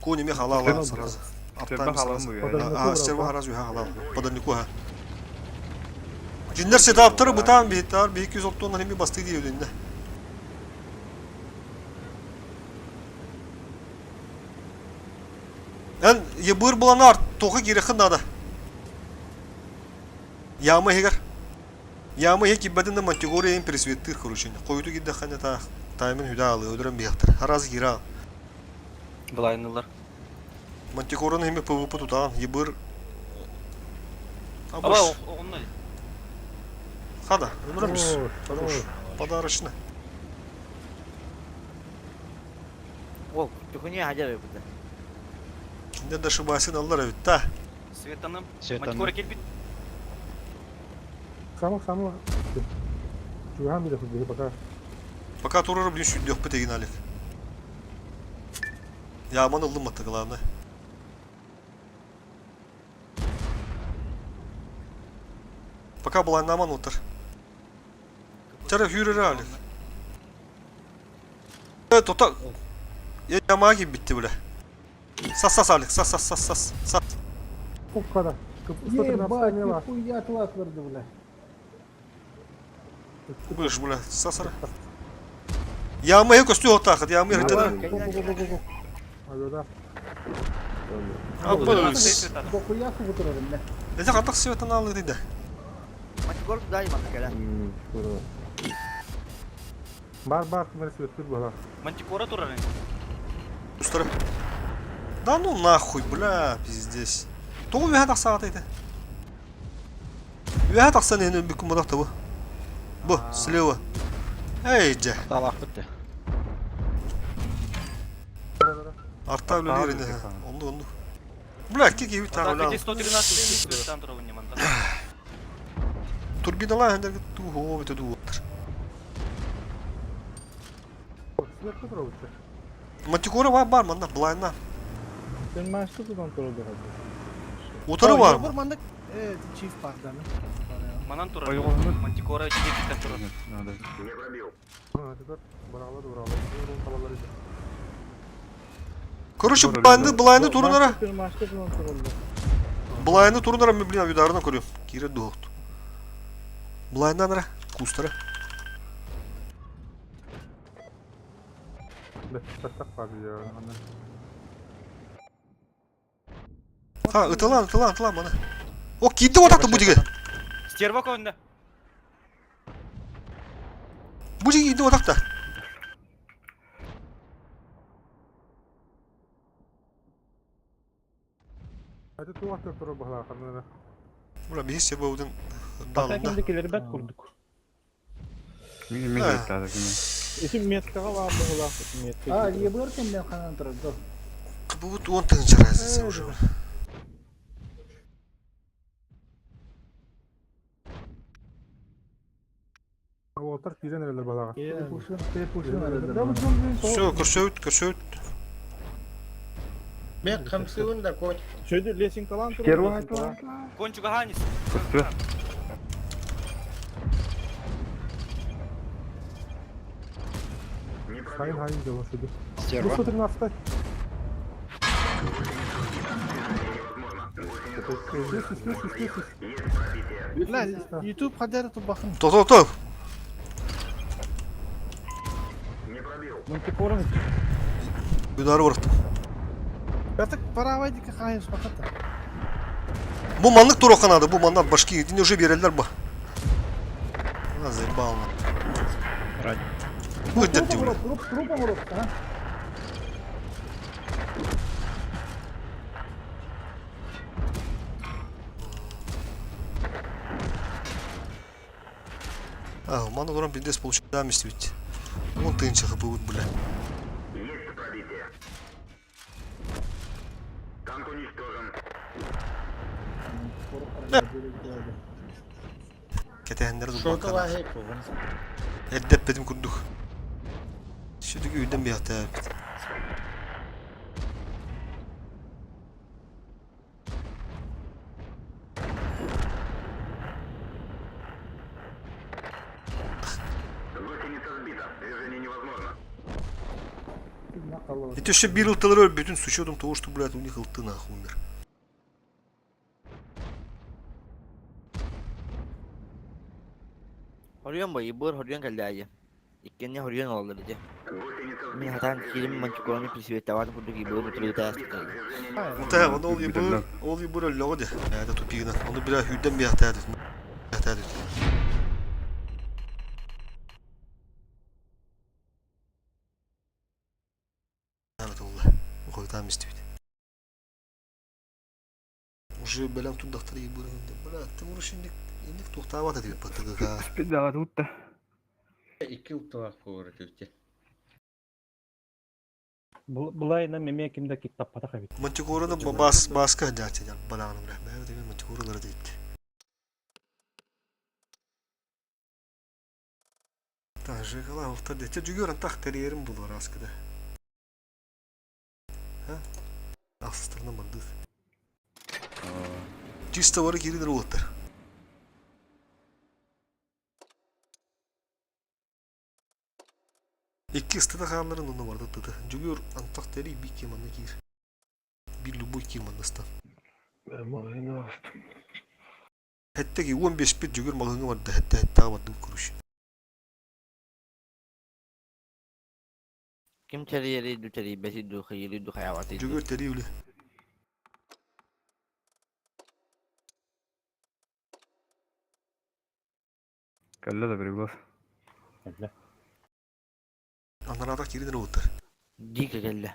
Speaker 1: Кони меха халала сразу.
Speaker 5: Стерба
Speaker 1: Аптами
Speaker 5: халам
Speaker 1: сразу.
Speaker 5: бу.
Speaker 1: А, стерва разве халал. Подальнику, ха. Кинилэр сетаптары бытаан биһиттаар 260 эми бастыы дии өлүннэ. Эн ебыр буланар тоҕо киирэххин наада. Яма иһигэр. Яма иһи киирбэтин да Мантигория иһин пересветтыыр короче. Хойуту киирдэххинэ таах таймын хүдэ аалыы өлөрөн биһиэхтэр. Араас киирэ
Speaker 7: Былайынылар.
Speaker 1: Мантикораны иһими ПВП тутаан ебыр
Speaker 7: Аба
Speaker 1: Абыш.
Speaker 7: оҕунна.
Speaker 1: Хада, өлөрөмүс. Хорош. Подарочно.
Speaker 8: Ол, түхүнү хадьар эбит.
Speaker 1: Киндер да шыбасын аллар эбит та.
Speaker 7: Светаным.
Speaker 9: Светаным.
Speaker 7: Мантикора келбит.
Speaker 3: Самых самых. Чугаан биле худбе пока.
Speaker 1: Пока турары блин сүддүөхпүт эгин алик. Яман ыллым атты главное. Пока былайнаман отыр. Чара хүйрері алик. Э, тота... Я ямаға киіп бітті бля. Сас сас алик, сас сас сас сас сас.
Speaker 3: Куккада. 113
Speaker 10: Ебать,
Speaker 3: мела.
Speaker 10: нихуя класс бля.
Speaker 1: Быш, бля, сасара. Ямaya көстүү отақыт, ямaya хытыды.
Speaker 3: Ага,
Speaker 1: Аппа.
Speaker 10: Дохуя хубутурарым бля.
Speaker 1: Это катак светан алды дейді.
Speaker 8: Мантикор туда и манна
Speaker 6: Курва.
Speaker 3: Бар бар кимер светтир була.
Speaker 7: Мантикора турар.
Speaker 1: Устары. Да ну нахуй, бля, пиздец. Тоғу вәхә тақсаға дейді. Вәхә тақсан енді бүкін бұдақ табы. Бу, слева. Эй, жа.
Speaker 9: Талақ бітті.
Speaker 1: Артта өлі енді. Онды, онды. Бля, кеке бит тағы, бля.
Speaker 7: 113 Светан турар не манта.
Speaker 1: Турбиналар хендерге тухо бит дуотыр.
Speaker 3: Светтир турабыт.
Speaker 1: Мантикора бар бар манда, былайна.
Speaker 6: Сен машты тудан турады.
Speaker 1: Утары бар.
Speaker 10: Ебыр мандык чиф парданы.
Speaker 7: Манан турар.
Speaker 5: Ойғонны.
Speaker 7: Мантикора чип турар.
Speaker 5: Надо.
Speaker 3: Баралар баралар. Урун табалар иде.
Speaker 1: Короче, былайны, былайны турунара.
Speaker 6: Машты тудан турады.
Speaker 1: Былайны турунара мен блин авидарына көрөм. Кире дуохту. Былайнанра, кустара.
Speaker 3: Беттак бар я.
Speaker 1: Ха, ытылан, ытылан, ытылан мана. О, кийди отакты бу диге.
Speaker 7: Стерва көндө.
Speaker 1: Бу диге кийди отакта.
Speaker 3: Это туак тура бала канна.
Speaker 1: Була биһи себеудин
Speaker 2: Пока
Speaker 1: далында.
Speaker 2: кимде келер бәт курдук.
Speaker 5: Мин мен
Speaker 1: А.
Speaker 5: тады ким.
Speaker 6: Исим меткага бар була. Метка.
Speaker 10: А, ебыр кемден ханан турар, до.
Speaker 1: Бу он тыгынча разница уже.
Speaker 3: Уолтар кирен элер балага.
Speaker 1: Все, көрсөбүт, көрсөбүт.
Speaker 4: Мен қамсығын да конь.
Speaker 6: Шөйдө лесенкалан турады.
Speaker 7: Кончуга ханис.
Speaker 5: Көстү.
Speaker 3: Хайын хайын дело шуду.
Speaker 9: Стерва.
Speaker 3: 113. Слышишь, слышишь, слышишь.
Speaker 10: Бля, YouTube хадер тубахын.
Speaker 1: То, то, то.
Speaker 2: Мантикора
Speaker 1: Удары барыктым.
Speaker 10: Бятык паравай дики хайын баката.
Speaker 1: Бу маннык туроканады, бу маннар башки дин уже берелдер бу. А, заебал.
Speaker 9: Рад.
Speaker 1: Бу дерти бля.
Speaker 10: Труп, трупом руп, а?
Speaker 1: А, мана дуран пиздец получил дамость ведь. Вон тынча хапывут, бля. Кетэһэннэр
Speaker 4: Шоты
Speaker 1: дулбаккана.
Speaker 4: лахи пугын.
Speaker 1: Эрдэппетим курдук. Сүтүгү үйден биятаабит. Это еще бир ылтылар бүтүн с учетом того, что, блядь, у них ылты нахуй умер.
Speaker 8: Хоруйан бо, ебор хоруйан кэллээйи. Иккиэннэ хоруйан олаллар ити. Мин хатаан киирим мантикораны присветтаватын курдук ебор утары
Speaker 1: Утаа, оны ол ебыр, ол ебыр өллөҕө де. Это тупигынан. Оны бira hүйден бияхтаады. Бияхтаады. Туолла. Ухуйтаам истибит. Уже бэлэм турдахтар ебырын деп. Бля, ты можешь инник инник туохтаабат этибит баттыгыга.
Speaker 5: Спиддаҕа туутта.
Speaker 4: Икки укталаах повар этибит.
Speaker 2: Былайынан эмиэ ким да киттаппатах эбит.
Speaker 1: Мантикораны бас баска дьаачы балаҕаным бля. Бэйэ деген мантикоралары дейт. Та жигалаа уктар дете жүгөр антах терьерим булар аскыда. Ха? Ахсыстарына мандык. Чисто бары киринер уоттар. Икки ыстыта хаалларын онно барда тыты. Жүгөр антах тери би ким анны киир. Bir любой ким анныста. Хэттеги 15 бит жүгөр малыҥы барда хэтте хэттаҕа бардым куруш.
Speaker 8: Ким тэрийэри ду тэрийбэти ду хайыри ду хайаабаты ду.
Speaker 1: Жүгөр тери үле.
Speaker 5: Кэллэ да переглаз.
Speaker 2: Кэллэ.
Speaker 1: Анараатах кииринер уоттар.
Speaker 8: Дико кэллэ.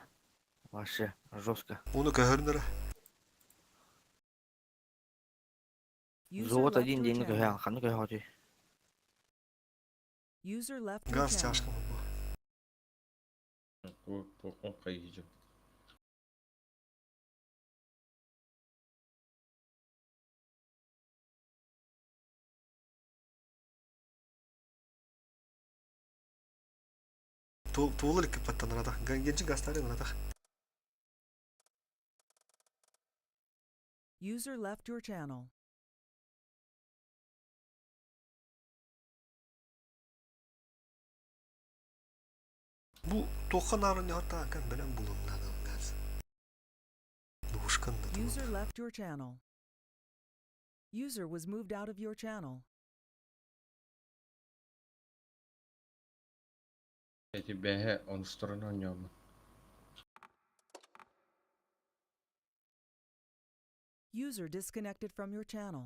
Speaker 8: Вообще жестко.
Speaker 1: Уну көһөрүнэрэ.
Speaker 11: User
Speaker 8: Золото
Speaker 11: left
Speaker 8: один
Speaker 11: your
Speaker 8: диэҥҥэ
Speaker 11: channel.
Speaker 8: көһөөн, ханна көһөҕүтүй?
Speaker 11: User left your
Speaker 1: Газ
Speaker 11: channel.
Speaker 1: чашка бу.
Speaker 4: Хайыжым.
Speaker 1: Туолар икки паттанаратах. Генчи гастары наратах.
Speaker 11: User left your channel.
Speaker 1: Бу тоққан нарын яғырта акан білем булун надо газ. Душкан да.
Speaker 11: User left your channel. User was moved out of your channel.
Speaker 4: Эти бэһэ онустарын оонньоомун.
Speaker 11: User disconnected from your channel.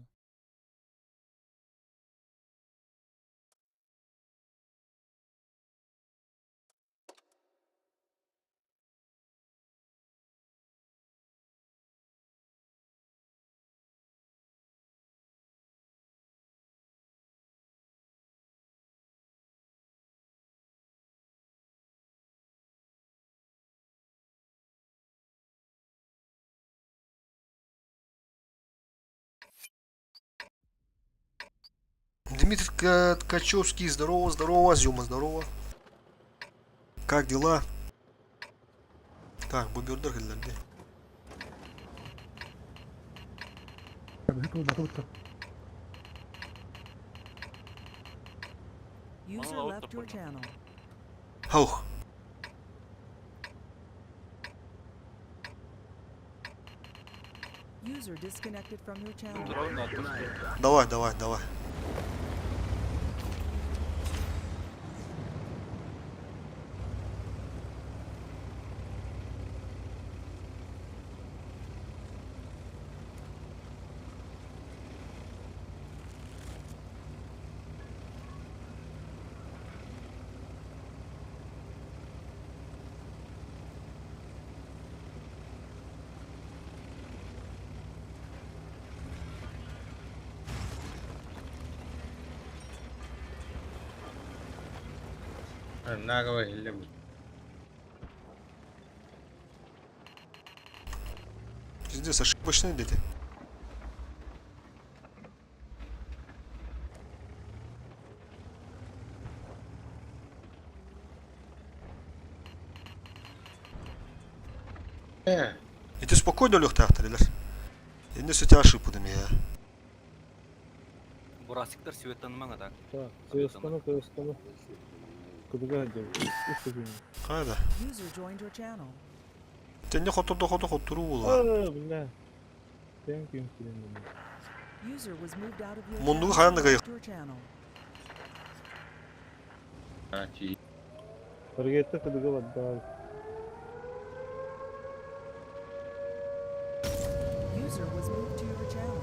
Speaker 1: Дмитрий Ткачевский, здорово, здорово, Зюма, здорово. Как дела? Так, бубердер кэллэрди.
Speaker 11: User
Speaker 7: Мало
Speaker 11: left your
Speaker 7: оттопырно.
Speaker 11: channel.
Speaker 1: Хаух.
Speaker 11: User disconnected from your channel.
Speaker 7: Ровно оттопырно.
Speaker 1: Давай, давай, давай.
Speaker 4: Нагово иһиллэ бу.
Speaker 1: Пиздец, ошибочные дети.
Speaker 4: Э,
Speaker 1: Эти спокойно легтахтарилер. Енді сөте ошибку я.
Speaker 7: Бурасиктар светанымаң так.
Speaker 6: Так, кыйыстаны, кыйыстаны. Кыдыга деп. Үс күн.
Speaker 1: Қайда?
Speaker 11: User joined your channel.
Speaker 1: Тенде хотурду хоту хотуру була.
Speaker 6: Аа, бля. Thank you.
Speaker 11: User was moved out of your
Speaker 1: Мундугу
Speaker 11: channel.
Speaker 1: хаянда кайык.
Speaker 11: Left your channel.
Speaker 4: А, ти.
Speaker 6: Таргетта кыдыга баддаан.
Speaker 11: User was moved to your channel.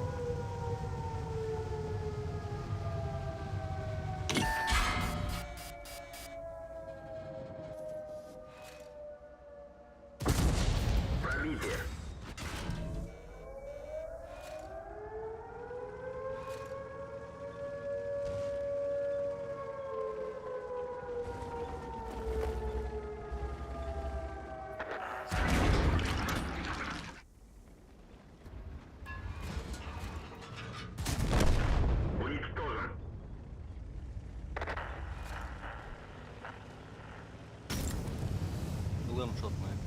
Speaker 7: Лэм шотная.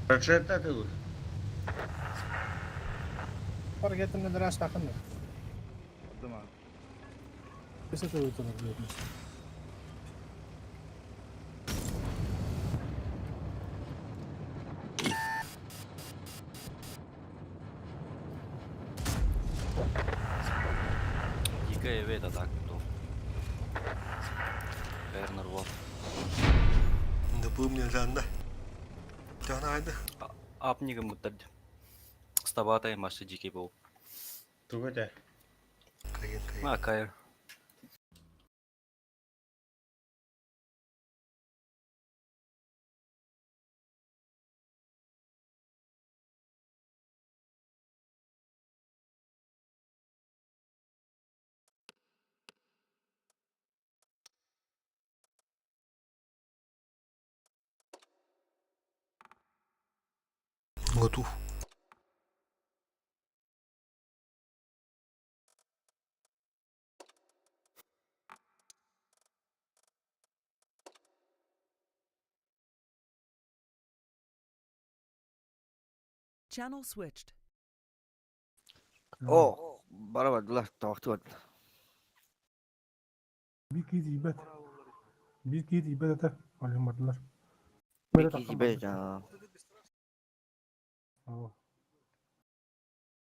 Speaker 4: Ракета ты.
Speaker 10: Таргетым нөлөр астахын. Бесе тылытыныр диэтин.
Speaker 7: Дикая вета так то. Вернер вот.
Speaker 1: Напомню, да. Тана айда.
Speaker 7: Апнигам бутард. Стабатай маша дикий был.
Speaker 4: Тугота.
Speaker 1: Кайын кайын.
Speaker 7: А, Кайр.
Speaker 1: Готов.
Speaker 11: Channel switched.
Speaker 8: О, бара бардылар, табакты бардылар.
Speaker 3: Биир киһи тиийбэт. Биир киһи тиийбэт этэ. Олен бардылар.
Speaker 8: Биир киһи тиийбэт этэ.
Speaker 3: Оо.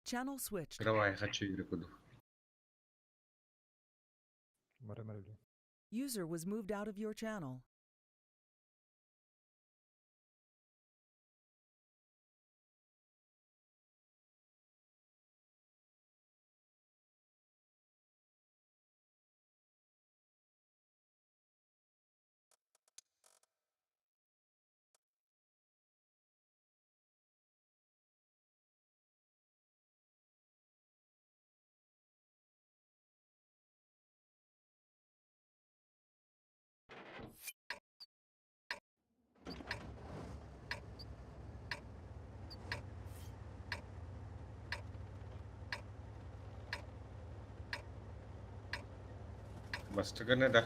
Speaker 11: Channel switched.
Speaker 4: Давай, хочу игры куду.
Speaker 11: User was moved out of your channel.
Speaker 4: Бастыгына да.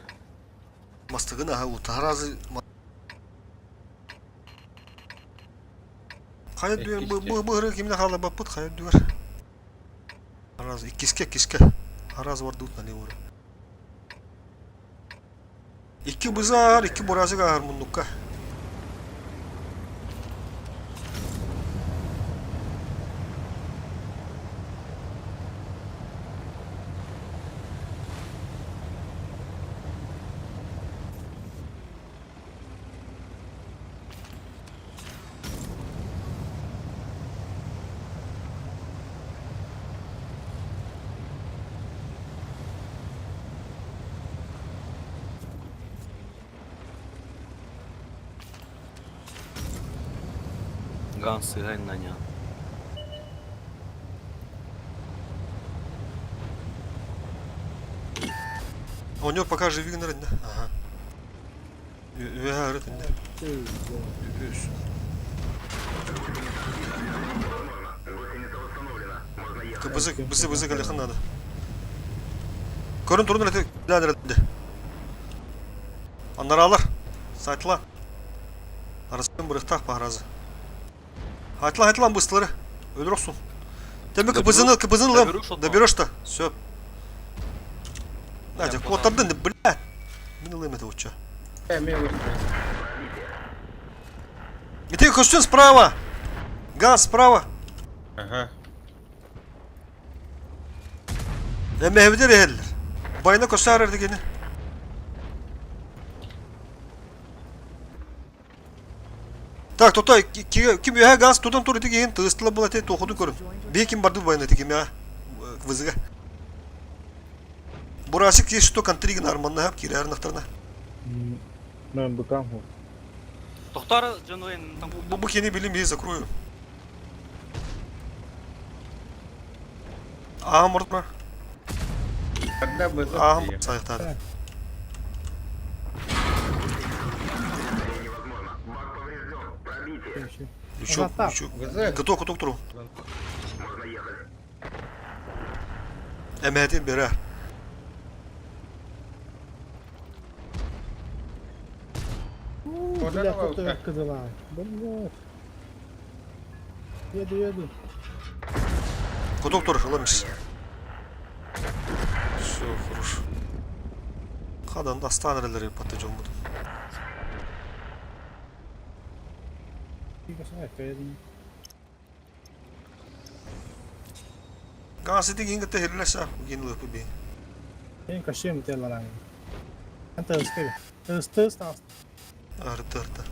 Speaker 1: Мастыгын аха утаразы. Хайа дүөр бу бу бу кимне хала баппыт хайа дүөр. Араз иккиске иккиске. Араз бар дут нали ура. Икки бызар, икки буразы гар муннукка.
Speaker 7: Ганс сыгай на ня.
Speaker 1: У него пока живи на Ага. Үс. Бызы бызы бызы галихан надо. Көрін тұрын рәті ләдір Аннаралар. Сайтла. Арасымен бұрықтақ бағаразы. Айтла айтла быстылары. Өлір оқсын. Демек кыбызыны кыбызыны лым.
Speaker 7: Доберу шотно.
Speaker 1: Доберешь-то. Все. Надя, котардын, блядь. Мин лым это уча. И ты костюм справа. Газ справа.
Speaker 4: Ага.
Speaker 1: Эмэһэбитер эһэллэр. Байына көссө арар дегени. Так, тотой, ким үөһэ газ тутан тур ити киһин тыыстыла була ити туохуду көрүн. Бии ким барды военный ити ким вызыга. Бурасик есть что контри гынар манна кирэр нахтарна.
Speaker 6: Мен быкам ху.
Speaker 7: Тохтар дьонуен там
Speaker 1: Бу кини билим бии закрою. Аам ордура.
Speaker 4: Когда вызов
Speaker 1: Аам
Speaker 4: приехал?
Speaker 1: сайықтады. Лючок, лючок.
Speaker 4: Вызов.
Speaker 1: Готов, готов туру. Эмээтин берер.
Speaker 10: Бля, кто кызыла. Бля. Еду, еду.
Speaker 1: Готов тур, ылымыз. Все, хорошо. Хадан дастан эрелери паты жомбут. Газ ити кинге tehirlese, кин лыпы би.
Speaker 10: Мен кашем телалан. Anta ıskı. Тыс тыс тас.
Speaker 1: Арты арты.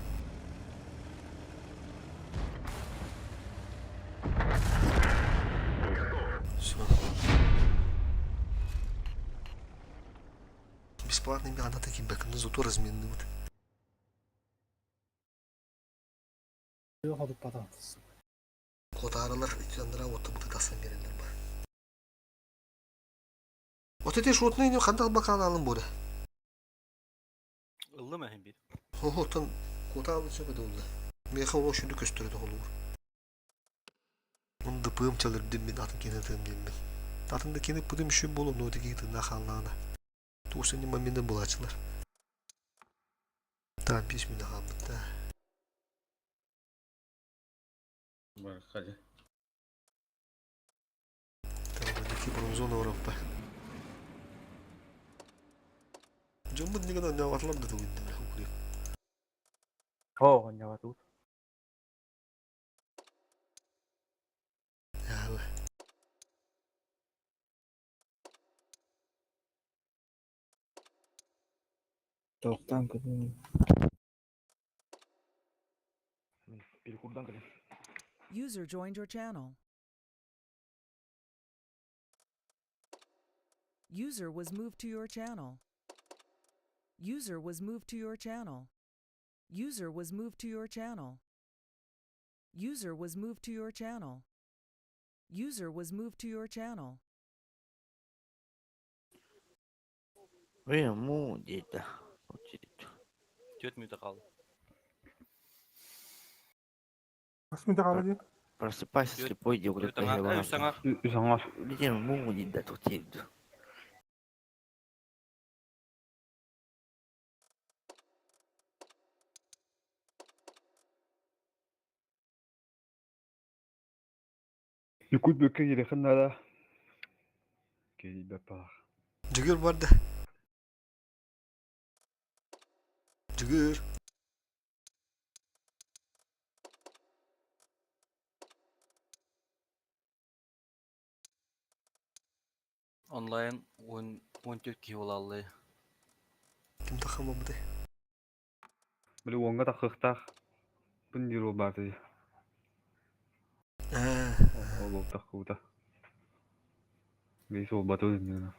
Speaker 1: Все. Бесплатный ана таким бэком зато разменный вот.
Speaker 10: Ходу пататыс.
Speaker 1: Котаралар икендера отты быты тасан берелер бар. Вот эти шотны не хандал бакан алын буде.
Speaker 7: Ыллы мәһин бир.
Speaker 1: Хо-хо, кота алын сөбе долды. Меха о шүнді көстөрді олур. Онды пым чалыр дим мен атын кені тым дим мен. Атында кені пыдым үші болу, но деги тына халлана. Тусы не моменты булачылар. Там письменно хамыт, да.
Speaker 4: Бархали.
Speaker 1: Там дики бронзона Европа. Жомбут никогда не атлам да тугин.
Speaker 2: О, онньоҕо
Speaker 1: Яла.
Speaker 6: Тоқтан күтін.
Speaker 5: Перекурдан кэлэн.
Speaker 11: User joined your channel. User was moved to your channel. User was moved to your channel. User was moved to your channel. User was moved to your channel. User was moved to your channel.
Speaker 8: Ой, му диэтэ.
Speaker 7: Түөрт мүнүүтэ хаалла.
Speaker 3: Хас мүнүүтэ хаалла дии?
Speaker 8: Просыпайся, слепой, диэн
Speaker 7: Түөрт аҥаар, үс аҥаар.
Speaker 5: Үс аҥаар.
Speaker 8: Билигин му диэтэ туох
Speaker 5: Якут бөккө кириэхин наада. Киирбэт баҕар.
Speaker 1: Жүгір барды. Жүгір.
Speaker 7: Онлайн 14 киһи буолааллыы.
Speaker 1: Ким тахама быты.
Speaker 5: Били уоҥҥа таххыахтаах бын диир уол баар дии.
Speaker 1: Аа.
Speaker 5: Ол ол таххыбыта. Бейс уолбаты иннинэ.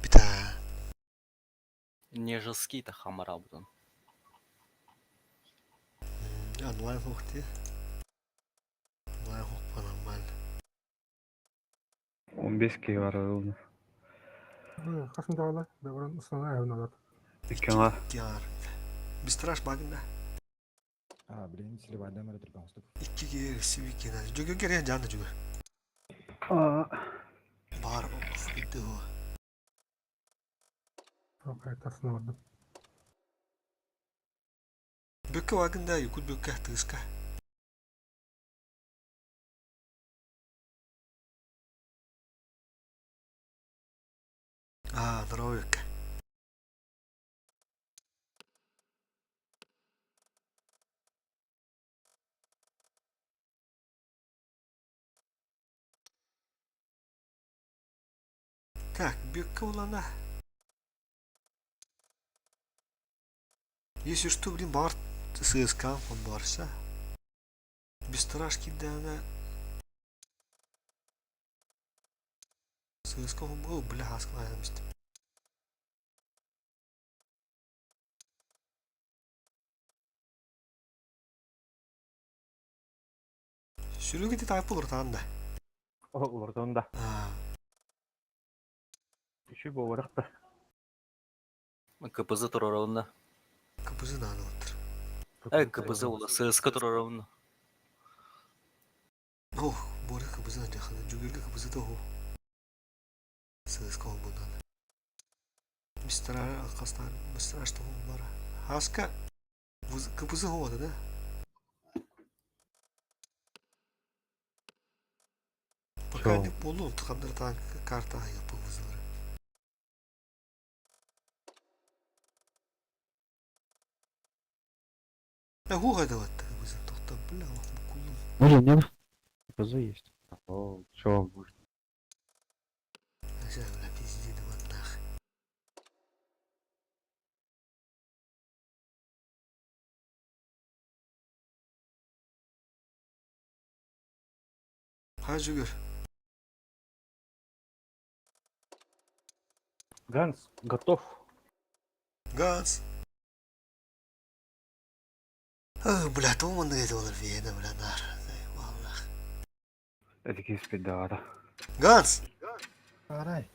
Speaker 1: Бита.
Speaker 7: Нежеский тахамара бутун.
Speaker 1: Онлайн хохти. Онлайн хох нормально.
Speaker 5: 15 киһи баар ол.
Speaker 3: Хас мүнүүтэ хаалла? Бэбэрэн ыстана айылын алат.
Speaker 5: Икки аҥаар.
Speaker 1: Яр. Бистраш багында.
Speaker 9: А, блин, сливайдан эрэ түргэн
Speaker 1: Икки киһи сибикина. Жүгір керен жанды жүгір.
Speaker 5: Аа.
Speaker 1: Бар битти о.
Speaker 3: Окей, тасына бардым.
Speaker 1: Бөккө багында якут бөккө тыска. А, здоровье. Так, бөккө улана. Если что, блин, баҕар ССК барса. Бестраж киирдэҕинэ ССК о, бля, хаскалаан истим. Сүрүгү ити тайпы уларытаан да.
Speaker 2: Уларытан да. Үчү буоларах да.
Speaker 7: КПЗ туруорабын да.
Speaker 1: КПЗ наада олаттар.
Speaker 7: Э, КПЗ була, ССК туруорабын да.
Speaker 1: Ох, Боря КПЗ дьахана, Дьүгүргэ КПЗ да оһо. ССК олбунан. Мистер Алкастан, мистер Аштон бара. Хаска КПЗ хода да? Пока не болу, тухамдар танк карта yapı вызывары. Я гуга давать КПЗ, тохта, бля, кулум.
Speaker 9: Блин, у меня КПЗ есть.
Speaker 5: О, чё, может?
Speaker 1: Бля, пизди, давай нах. Хажугер.
Speaker 2: Ганс, готов.
Speaker 1: Ганс. Ах, бля, то он это он Вена, бля, нар. Валлах.
Speaker 5: Это киспит, да, да.
Speaker 1: Ганс!
Speaker 10: Арай.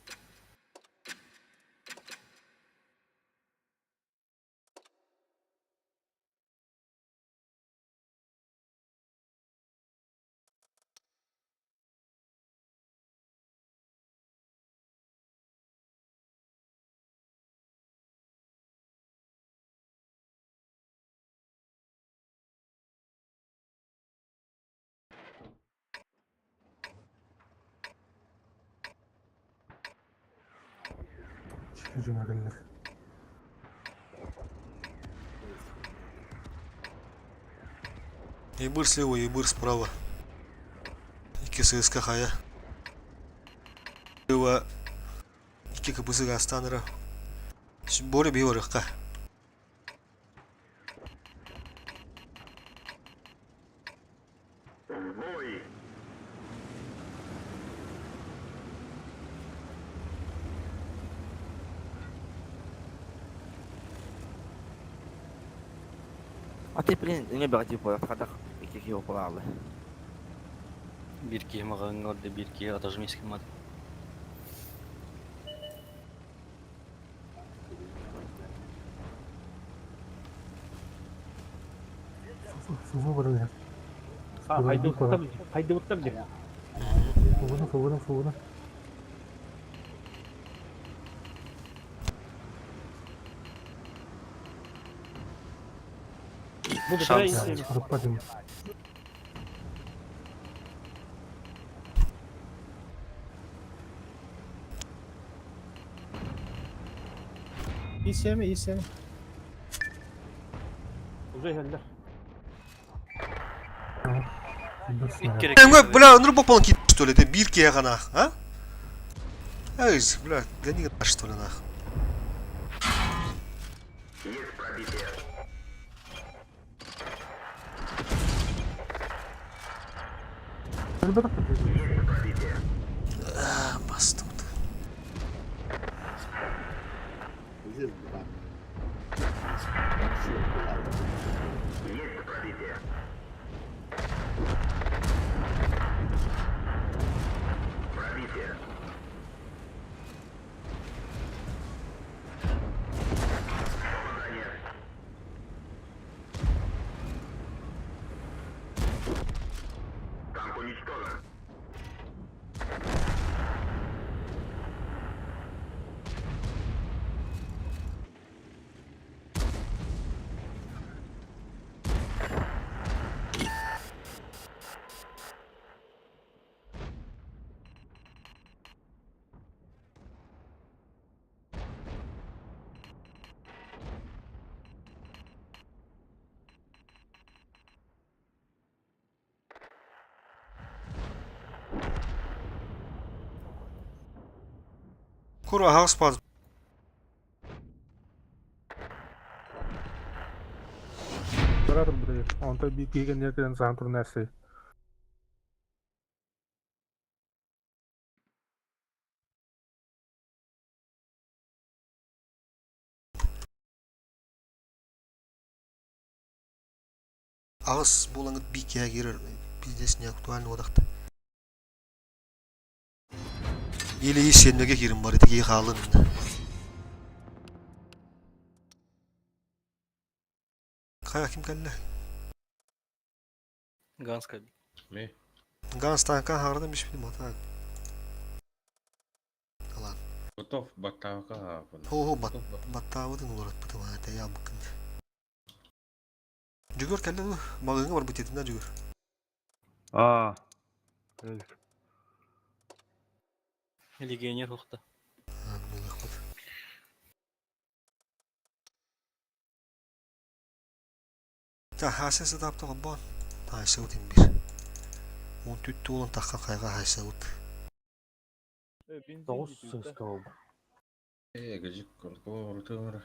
Speaker 3: Жүнө келлер.
Speaker 1: Ебыр слева, ебыр справа. Икки ССК хая. Слева икки КПЗ гастаныра. Боря бейорыққа.
Speaker 8: А ты, блин, не бегать по ходах, каких его плавали.
Speaker 7: Бир киһи маҕаҥҥа орда, биир киһи отожмись гыммат.
Speaker 3: Фуфу баран.
Speaker 2: А, хайдыбыттар, хайдыбыттар дии.
Speaker 3: Фугуна, фугуна, фугуна.
Speaker 2: Бу
Speaker 7: Шанс.
Speaker 3: Раппатым.
Speaker 10: İyi mi? İyi mi?
Speaker 2: Уже иһэллэр.
Speaker 1: Э, бля, ну попал кит, что ли, это бирки я нах, а? Эй, бля, гони что ли нах. А, бастут.
Speaker 12: Здесь была.
Speaker 1: Кура, хаус паз.
Speaker 3: Онтон биир киһи кэннигэр кэлэн саһан туран эрсэй.
Speaker 1: Аҕыс буолаҥҥыт биир киһи киирэр пиздец не актуально уодахта. Или сиэннэгэ киирин бар ити киһи хаалын. Хайа ким кэллэ?
Speaker 7: Ганс кэлбит.
Speaker 4: Ми.
Speaker 1: Ганс таанка хаҕардан биспитим атаак. Алан.
Speaker 4: Готов баттаабака хаапын.
Speaker 1: Хо-хо баттаабытын уларытпытым аа тэйэ албыккын. Дьүгүр кэллэ дуу? Маҕыыҥҥа барбыт этинэ Дьүгүр.
Speaker 5: Аа.
Speaker 7: Легионер ухта.
Speaker 1: Булуохпут. Та хаася сытаапта холбоон. Таайсабыт имбир. Уон түт туолан тахха хайга хаайсабыт.
Speaker 2: Тоҕус сыска буолбут.
Speaker 4: Э, гажик конкуру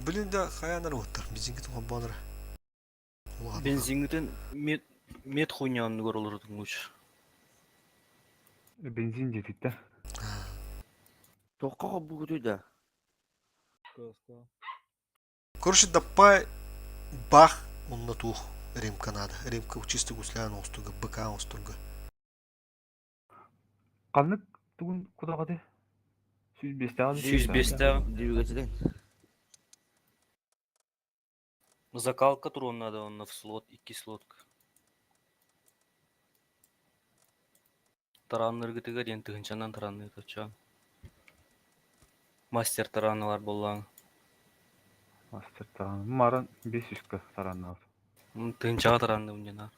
Speaker 1: Блин да хайаанар уоттар. Бензингитин холбоонура.
Speaker 7: Бензингитин мед мед хуйня оннугар олоротуҥҥуч.
Speaker 5: Бензин диэтиттэ.
Speaker 8: Туохха холбуугутуй да?
Speaker 1: Короче, даппай бах онно туох ремка надо. Ремка чисто гуслян оҥостуга, БК оҥостурга.
Speaker 5: Ханнык тугун кутаҕыты? Сүүс биэстээх
Speaker 7: 105-тээх
Speaker 8: Двигателин.
Speaker 7: Закалка туруон надо онно в слот, икки слотка. Тараанныргытыгар диэн тыһыынчанан тараанныыр оччоон. Мастер тараанналар буоллаҕыҥ.
Speaker 5: Мастер тараан. Маран бес үскэ тарааннаабыт.
Speaker 7: Тыһыынчаҕа тараанныыбын диэн аар.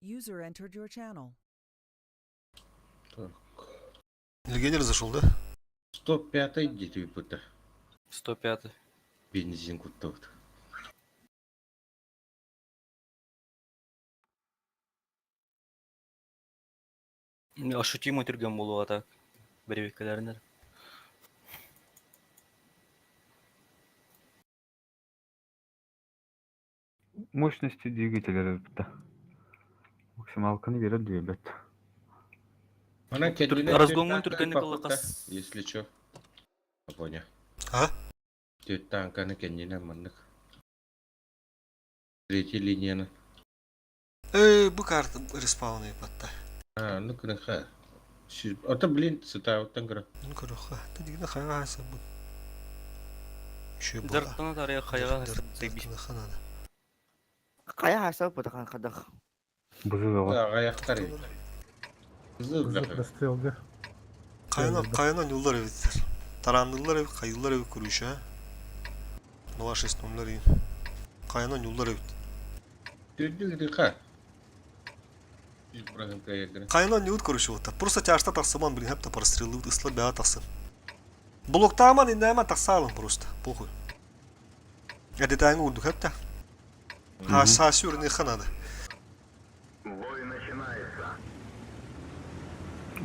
Speaker 11: User entered your channel.
Speaker 4: Так.
Speaker 1: Легионер зашел, да?
Speaker 4: 105 дии выпыта.
Speaker 7: 105.
Speaker 4: Бензин куттабыт.
Speaker 7: Ощутимо түргэн буолуоҕа так. Бэрэбиэркэлэринэр.
Speaker 5: Мощности двигателя да. Максималканы берер диэбэт.
Speaker 4: Она кэллилэр
Speaker 7: Разгоҥҥун түргэнник ыллахха
Speaker 4: Если чё. Понял.
Speaker 1: А?
Speaker 4: Түөрт тааҥканы кэннинэн маннык. Третья линияны.
Speaker 1: Э, бу карта респауны батта.
Speaker 4: А, ну кыныха. Ото, блин, сытаабыттан көрө.
Speaker 1: Ну көрөххө. Тидигинэ хайаҕа хаасабыт. Үчүгэй буолла.
Speaker 7: Дартана тарыйа хайаҕа
Speaker 1: Дартана надо.
Speaker 8: Хайа хаасабыт бутахан хадах.
Speaker 5: Бызы
Speaker 4: Аҕайахтар эбит. Кызыл
Speaker 3: Бызык расстрелга.
Speaker 1: Хайана хайана ньуллар эбиттэр. Тараанныллар эбит, хайыллар эбит көрүүшэ. 0,6 ноллар иин. Хайана ньуллар эбит.
Speaker 4: Түрдүк дыха.
Speaker 1: Хайана ньуут көрүшү ота. Просто тяжта тахсыман блин хепта прострелы ысла бэҕэ тахсын. Блоктааман иннээмэн тахсаалын просто. Похуй. Эдитээҥи урдук хепта. Хаасаасы үрүнүөххэ надо.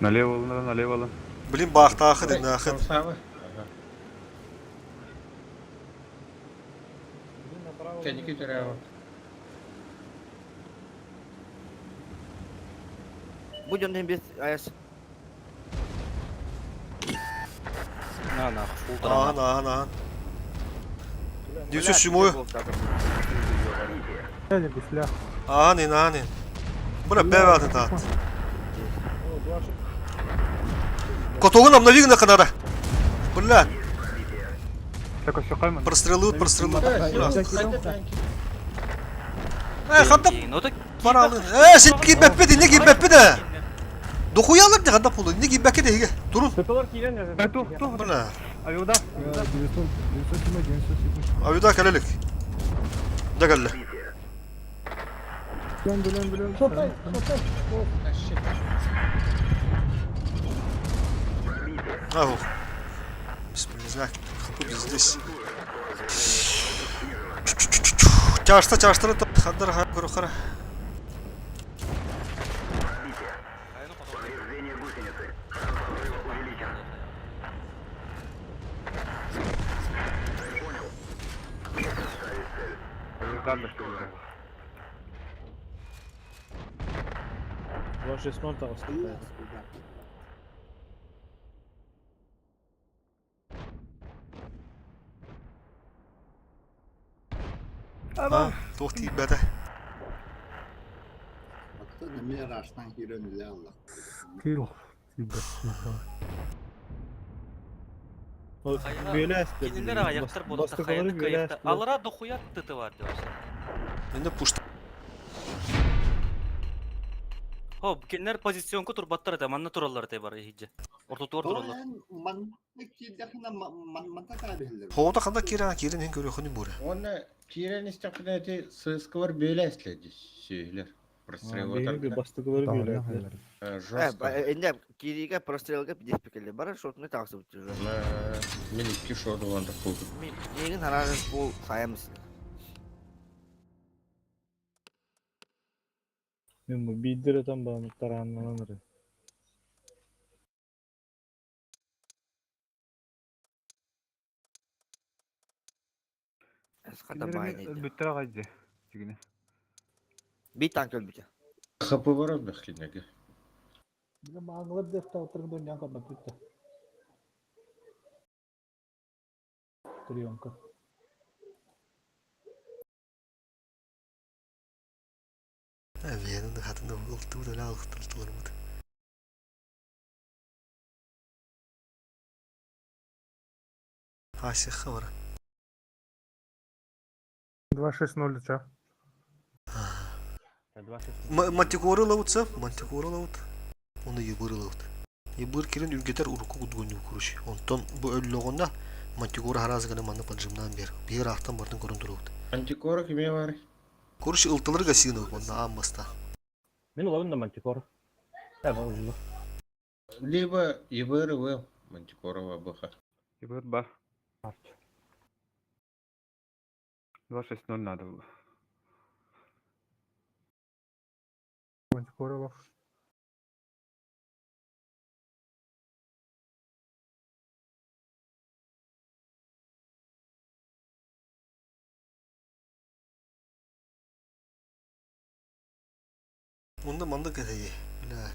Speaker 5: Налево алын, налево алын.
Speaker 1: Блин, баахтаахыт иннаахыт.
Speaker 4: Кэнники төрөөҕө.
Speaker 8: Бу дьон без аяс.
Speaker 7: На нахуй, фул
Speaker 1: Аан,
Speaker 7: тарана.
Speaker 1: аан, аан. 907
Speaker 3: Я гусля.
Speaker 1: Аан ин, аан ин. Бра бэватын таат. Котогун обнови гына надо. Бля,
Speaker 5: Так, все кайман.
Speaker 1: прострелут, прострелут. Э, ханта
Speaker 7: Ну так
Speaker 1: паралы. Э, сен кибеппит, инне кибеппит э. Дохуялар де ханта пулу, инне кибекке де Турун.
Speaker 2: Төпелер киирэн
Speaker 5: Э, тух, тух.
Speaker 1: Бля.
Speaker 5: Авиуда.
Speaker 6: 900, 907, 907.
Speaker 1: Авида келелик. Да келле.
Speaker 6: Билен, билен, билен.
Speaker 1: Ау. Бисмилlah. Kapı здесь. Чашта чаштары хандар ха көрөхара.
Speaker 5: Ебырдан да сылдьар.
Speaker 6: 2-6-0 таҕыста.
Speaker 1: А, туох тиийбэтэ.
Speaker 12: Оттон эмиэ ыраастан киирэн үлэ алла.
Speaker 3: Килл. Тиийбэт.
Speaker 6: Бүөлэ эстэр.
Speaker 7: Кинилэр аҕыйахтар буолуохта
Speaker 6: Бастакылары
Speaker 7: хайаны
Speaker 6: бүөлэ
Speaker 7: кыайыахта.
Speaker 6: эстэр.
Speaker 7: Алара дохуя тыты бар деп вообще.
Speaker 1: Инде пушта.
Speaker 7: Хоп, кинилэр позиционка турбаттар этэ, манна тураллар этэ бар иһиджэ. Ортотугар тураллар.
Speaker 12: Манна киирдэххинэ манна таабиһэллэр.
Speaker 1: Хоҕута ханна киирэн киирэн иһин көрүөххүнү бура.
Speaker 4: Уонна киирэн истэхпинэ ити сыскалар бүөлэ эслэди сүөһүлэр.
Speaker 6: Биһиги бастакылары бүөлэ эстэр.
Speaker 4: Жестко.
Speaker 8: Инде киириигэ прострелга диэппикэллэр. Бары шотуна тахсыбыт уже.
Speaker 4: Мин икки шот ылан тахсыбытым.
Speaker 8: Миигин хараарын пол сайамыс.
Speaker 6: Мен бу биирдэр ытан баран тарааннанан эрэ.
Speaker 8: Хата баайын ыйда.
Speaker 5: Өлбүттэр аҕай дии. Тигини.
Speaker 8: Биир танк өлбүтэ.
Speaker 4: Хапы барар бэхтинэгэ.
Speaker 6: Бile мааңылар дефтааттарын доньян көрбөппүт да. Приемка.
Speaker 1: Эбиэнин хатын ылтыбыт эле алыктыртыларбыт. Асиха бара.
Speaker 3: 2-6-0 ча.
Speaker 1: Мантикора ылабыт сап, мантикора ылабыт. Оны ебыр ылабыт. Ебыр кирин үргетер урукку кудгуннуу куруш. Онтон бу өллөҕүнэ мантикора хараас гына манна поджимнаан биэр. Биир аахтан бардын көрөн турабыт.
Speaker 4: Мантикора кимиэ баар?
Speaker 1: Куруш ылтылар гасины онно аан баста.
Speaker 2: Мин улабын да мантикор. Э,
Speaker 4: Либо ЕБР ВМ Мантикорова БХ.
Speaker 5: Ебыр бар. 2-6-0 надо было.
Speaker 3: Мантикора
Speaker 1: Онно маннык этэйи. Бля.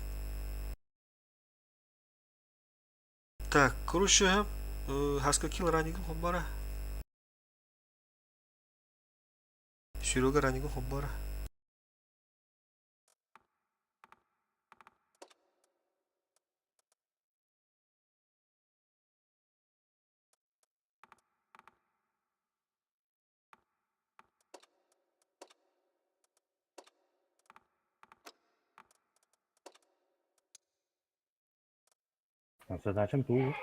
Speaker 1: Так, короче, хаска кил ранигин хоббара. Серега ранигин хоббара.
Speaker 2: Задачам туу.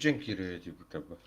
Speaker 4: Дьэн киирэ диэбитэ бар.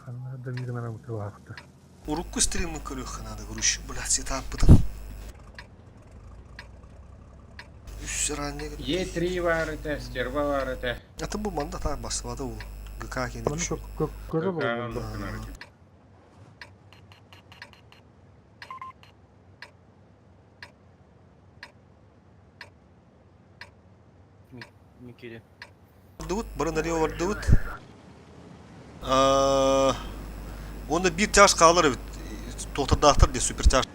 Speaker 3: Ханна да биир гына бутылаахта.
Speaker 1: Урукку стримын көрүөххэ наада, груш. Блядь, ситааппытым. Үс ранее.
Speaker 4: Е3 баар этэ, стерва баар этэ.
Speaker 1: Аты бу манда та басыбады ол. ГК кені
Speaker 3: Маны
Speaker 1: түшү.
Speaker 3: көрө болдум.
Speaker 7: Микире.
Speaker 1: Бардыбыт, бары налево бардыбыт. Онда биир тяж хаалар эбит. Туохтардаахтар дии супер тяж.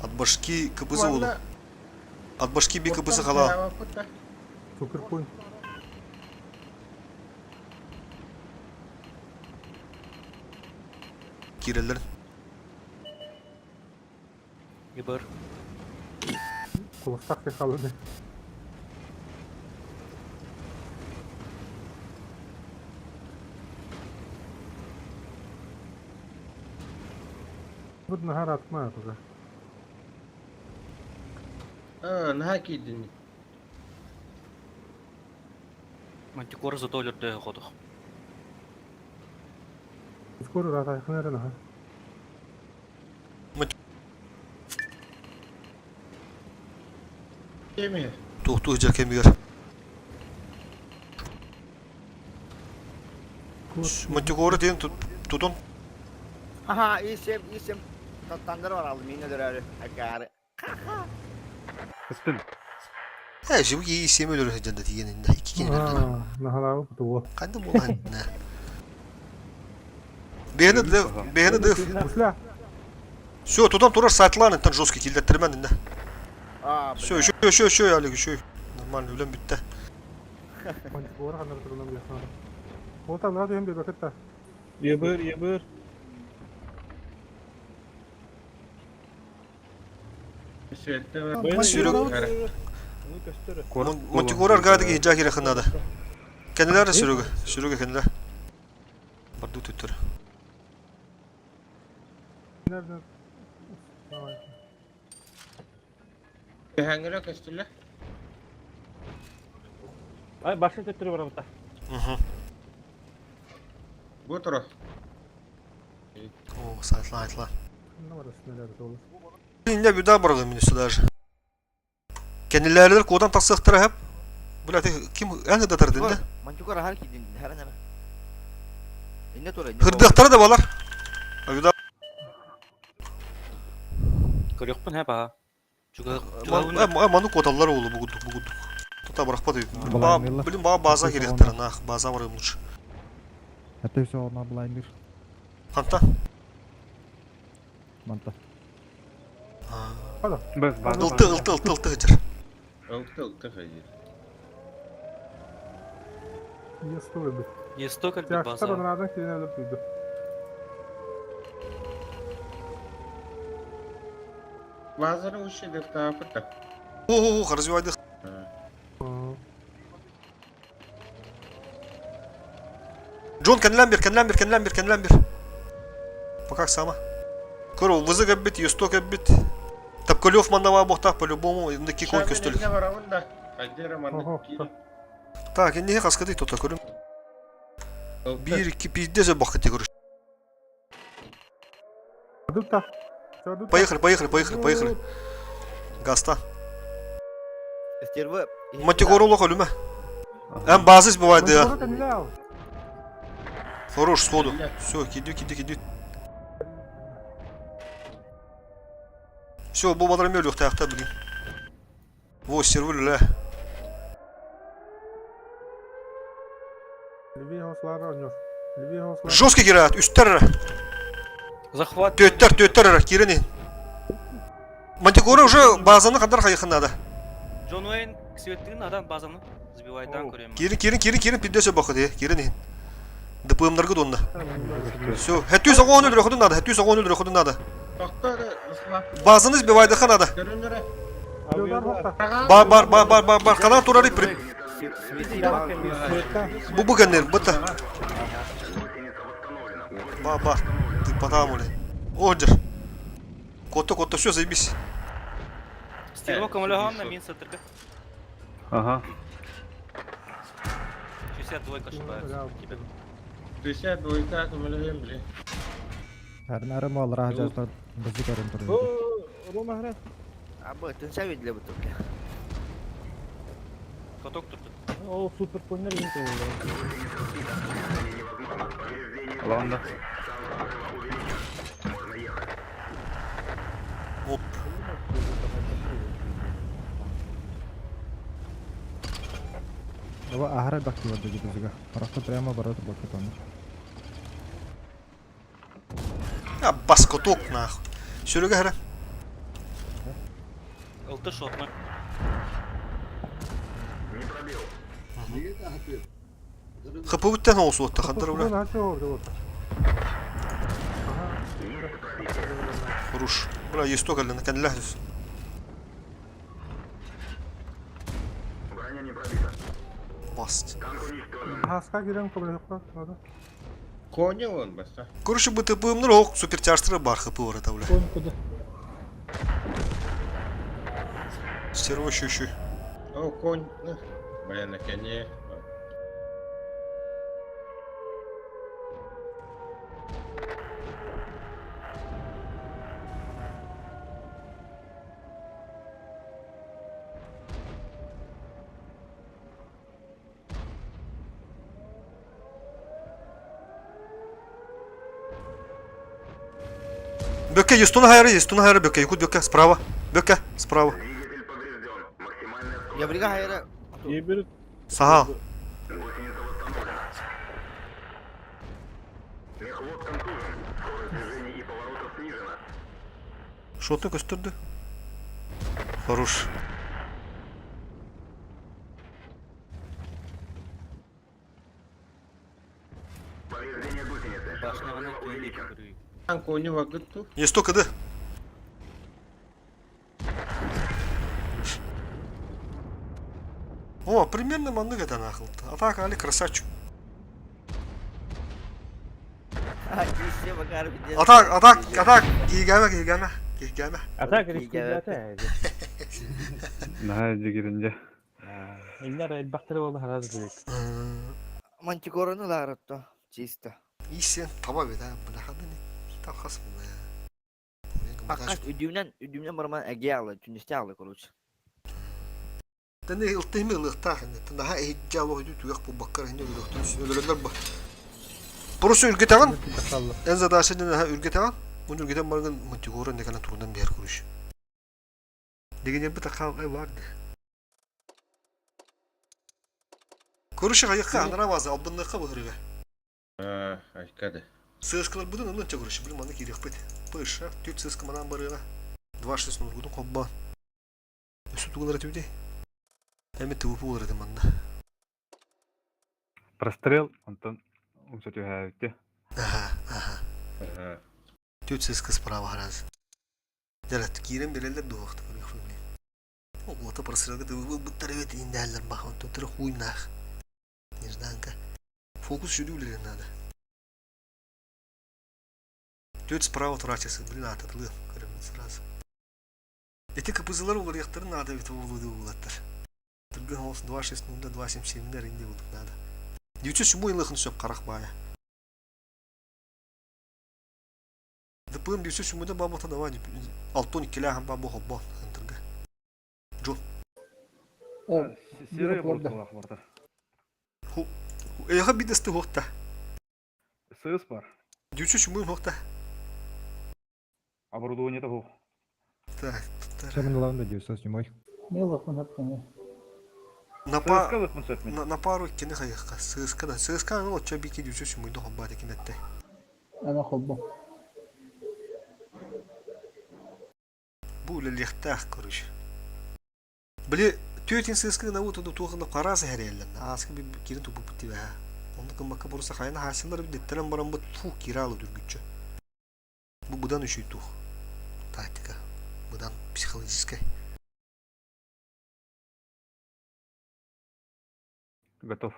Speaker 1: От башки КБЗ буолу. От башки би КБЗ халаа.
Speaker 3: Супер поинт.
Speaker 1: Киирэллэр.
Speaker 7: Ебыр.
Speaker 3: Куластах хаалыны. Бу наһаа атма пока.
Speaker 4: Аа, наһаа киирдин.
Speaker 7: Мантикора зато өлөрдө ходох.
Speaker 3: Скоро ратайхын эрэ наһаа.
Speaker 4: Кеми.
Speaker 1: Туохтуу сылдьар кэмигэр. Мантикора диэн тутун.
Speaker 8: Ха-ха, исем, исем. Таттандар бар алды, мин өлөрөөрү. Акаары.
Speaker 5: Кыстын.
Speaker 1: Э, живу ии семи өлөрө сылдьан да тиийэн иннэ. Икки кини өлөрдө.
Speaker 3: Наһалаабы бутуо.
Speaker 1: Ханна буолан иннэ. Бэйэни да, бэйэни да.
Speaker 3: Усля.
Speaker 1: Все, тутан турар сайтлаан интен жесткий киллэртэрмэн иннэ.
Speaker 8: А,
Speaker 1: Все, еще, еще, еще, Алик, еще. Нормально, үлэм бүттэ.
Speaker 3: Мантикора ханна турунан билэхнара. Ол таллаа түһэн биэрбэккэ
Speaker 6: Ебыр, ебыр.
Speaker 1: Сүрүк.
Speaker 6: Ну көстөр.
Speaker 1: Мантикора аргаадыгы хиджа кирэхин надо. Кэнилэр сүрүгө, сүрүгө кэнилэр. Барду түттөр.
Speaker 3: Nerede?
Speaker 4: Көһөҥҥөрө көстүлэ.
Speaker 2: Ай, башын төттөрү барабыта.
Speaker 4: Бу тура.
Speaker 1: О, сайтлан, айтлан.
Speaker 3: Ne var aslında olur.
Speaker 1: Инне бюда баргы мин сюда же. Кэнилэрилер куодан тахсыахтара хап. Бля, ты ким эн ыдатар динде?
Speaker 8: Мантикора хар кидин, харан ара. Инне тура, инне.
Speaker 1: Хырдыахтара да балар. Бюда
Speaker 7: Көрүөхпүн хэп аха. Чуга
Speaker 1: ману куоталлар уулу бугудук бугудук. Тута барахпат.
Speaker 9: Балаймылла.
Speaker 1: Блин, ба база керехтер нах, база бар лучше.
Speaker 9: Это все на блайнер.
Speaker 1: Ханта?
Speaker 9: Манта.
Speaker 5: Быз бар.
Speaker 1: Ылты, ылты, ылты, ылты хыджыр.
Speaker 4: Ылты ылты хайыр.
Speaker 3: Я стой бы.
Speaker 7: Есто кэлбит
Speaker 3: Тяжтар
Speaker 7: база.
Speaker 3: onlardan kirini alıp duydu.
Speaker 4: Базаны уши деп таапыта.
Speaker 1: О, о, развивайды. Джон, кэнлән бер, кэнлән бер, кэнлән бер, кэнлән бер. Пока сама. Көр, ол вызы кәббит, есто кәббит. Тапкалев маннава бохтах по-любому, инде кикон көстөл.
Speaker 4: Не барабын да. Кайдера манна киирин.
Speaker 1: Так, инде хаскады тота көрүм.
Speaker 4: Ылты.
Speaker 1: 1 2 пиздец бахты көрүш.
Speaker 3: Çadık Çadık
Speaker 1: Поехали, поехали, поехали, поехали. Гаста.
Speaker 8: Стервы.
Speaker 1: Мантикора олох өлүмө. Эм базис бывает да. Хорош сходу. Все, киди, киди, киди. Все, бу балдар мөлүк таякта блин. Во, сервер ля.
Speaker 3: Леви хосlar oynuyor. Леви хосlar.
Speaker 1: Жесткий кират, үстер.
Speaker 7: Захват.
Speaker 1: Төттер, төттер, кирени. Мантикора уже базаны кадар хайхын надо.
Speaker 7: Джон Уэйн светтигин адам базаны сбивайдан көрөм.
Speaker 1: Кирин, кирин, кирин, кирин, пиддесе бакы кирин. ДПМнаргы донна. Все, хәтүү сагон өлөр ходун надо, хәтүү сагон өлөр ходун надо.
Speaker 4: Токтор ысла.
Speaker 1: Базаны сбивайды надо.
Speaker 4: Көрүнөрө.
Speaker 1: Бар, бар, бар, бар, бар, бар. Канал турары при... Бу бу кеннер, быта. Ба, бар. Ты потому ли. Ордер. Котто, котто, все, заебись.
Speaker 7: Стерва көмөлөһөн мин сатырга.
Speaker 5: Ага.
Speaker 7: 62 ошибается. Тебе.
Speaker 4: 62 көмөлөһөм биле.
Speaker 9: Харнары мал рахажастар бызы көрөн турду.
Speaker 6: Рома хара.
Speaker 8: Абы, тынша видели бы тут.
Speaker 7: Каток турду.
Speaker 6: О, супер коннер инте болду.
Speaker 5: Аланда.
Speaker 1: Оп.
Speaker 9: Давай ахара бакти вот бызыга. Просто прямо ворота блокетон.
Speaker 1: Я бас коток нахуй. Серега хара.
Speaker 7: Ылты шотны.
Speaker 12: Неге таһатыр?
Speaker 1: ХП бүттен олсу отта хандар бля.
Speaker 3: Nasıl orada orada?
Speaker 1: Руш. Бля, есть только для наканля. Баст.
Speaker 3: Хаска giren kabul yok. Orada.
Speaker 4: Коня он баста.
Speaker 1: Короче, БТП-мнар ок суперчарстыры бар ХП бар это, бля.
Speaker 6: Конь куда?
Speaker 1: Стерва щу-щу.
Speaker 4: О, конь. Бля, на коне.
Speaker 1: Бөкке, Юстуна хайры, Юстуна хайры, Бөкке, Якут Бөкке, справа. Бөкке, справа.
Speaker 8: Я брига хайра.
Speaker 6: Еберет.
Speaker 1: Сахал. Шотны көстөрдү. Хорош.
Speaker 7: Башняғына күйін көрүй.
Speaker 4: Там коню вагытту.
Speaker 1: Есть кд. О, примерно маннык это нахылты. А так, Али красавчик.
Speaker 8: Все Макар
Speaker 1: А так, а так, а так, кийгәмә, кийгәмә, кийгәмә.
Speaker 2: Атак рискуйдата.
Speaker 5: Наһаа дьигиринде.
Speaker 2: Иннер элбахтары болду хараз билик.
Speaker 8: Мантикораны ларатто. Чисто.
Speaker 1: Исен таба бит, а, бля, хады не там хас бля.
Speaker 8: Аккаш үдүмнен үдүмнен барман эге алы, түнүстэ алы короче.
Speaker 1: Тәне ылтыймы ылыктах инде. Тәне эһиджа лохду түгәк бу баккар инде өлөктөн өлөрөлөр ба. Просто үргетаган, эн задача ден ха үргетаган. Уну үргетен барган мантигора не кана турундан бер күрүш. Деген бит акал ай барды. Көрүші қайыққа анара базы албынныққа бұғырыға.
Speaker 4: А, айкады.
Speaker 1: Сыскалар бұдан онын ча көрүші, білім аны керек бит. Пыша, түт сыска манан барыға. 2-6 0 гудун қобба. Өсі туғылар әтуде. Әме ТВП олар әді манна.
Speaker 5: Прострел, онтон умса түһээбитти.
Speaker 1: Аха, аха.
Speaker 4: Ага.
Speaker 1: Түт сыска справа хараз. Жарат, кирен берелер дуғықты көрек фөмле. Оғлата прострелга ТВП бұттар evet индәлер бахан төтірі хуйнах. Нежданка. Фокус шүді үлерен надо. Түт справа турачасы, блин, ататылы. Көрімін сразу. Эти капызылар олар яқтарын надо бит олуды улаттар. Түрген олсын 2-6 0 2-7 7 ренде болдық надо. Девче шумой лыхын сөп қарақ бая. ДПМ девче шумойда бабота давай. Алтон келяхан бабо хоббо. Антырга.
Speaker 5: Серый бурдулах барда.
Speaker 1: Эха бидесті хоқта.
Speaker 5: Сыс бар.
Speaker 1: Девче шумой хоқта.
Speaker 5: Оборудование того.
Speaker 1: Так,
Speaker 9: Самый главный 907.
Speaker 1: Напа...
Speaker 5: Сыскалык мын сөпмин.
Speaker 1: На, на пару кини хайыққа. Сыска да. Сыска ну отча бики девче шумойда хобба декен әтті. Бу үлелехтах, короче. Били төтин сыскы на вот туохына карасы хәрәллән. Аскы би кирин тупу бутти бә. Онды кымбакка буруса хайна хасылар би деттерен баран бу фу киралы дүргүччө. Бу будан үшүй тух. Тактика. Будан психологическая.
Speaker 5: Готов.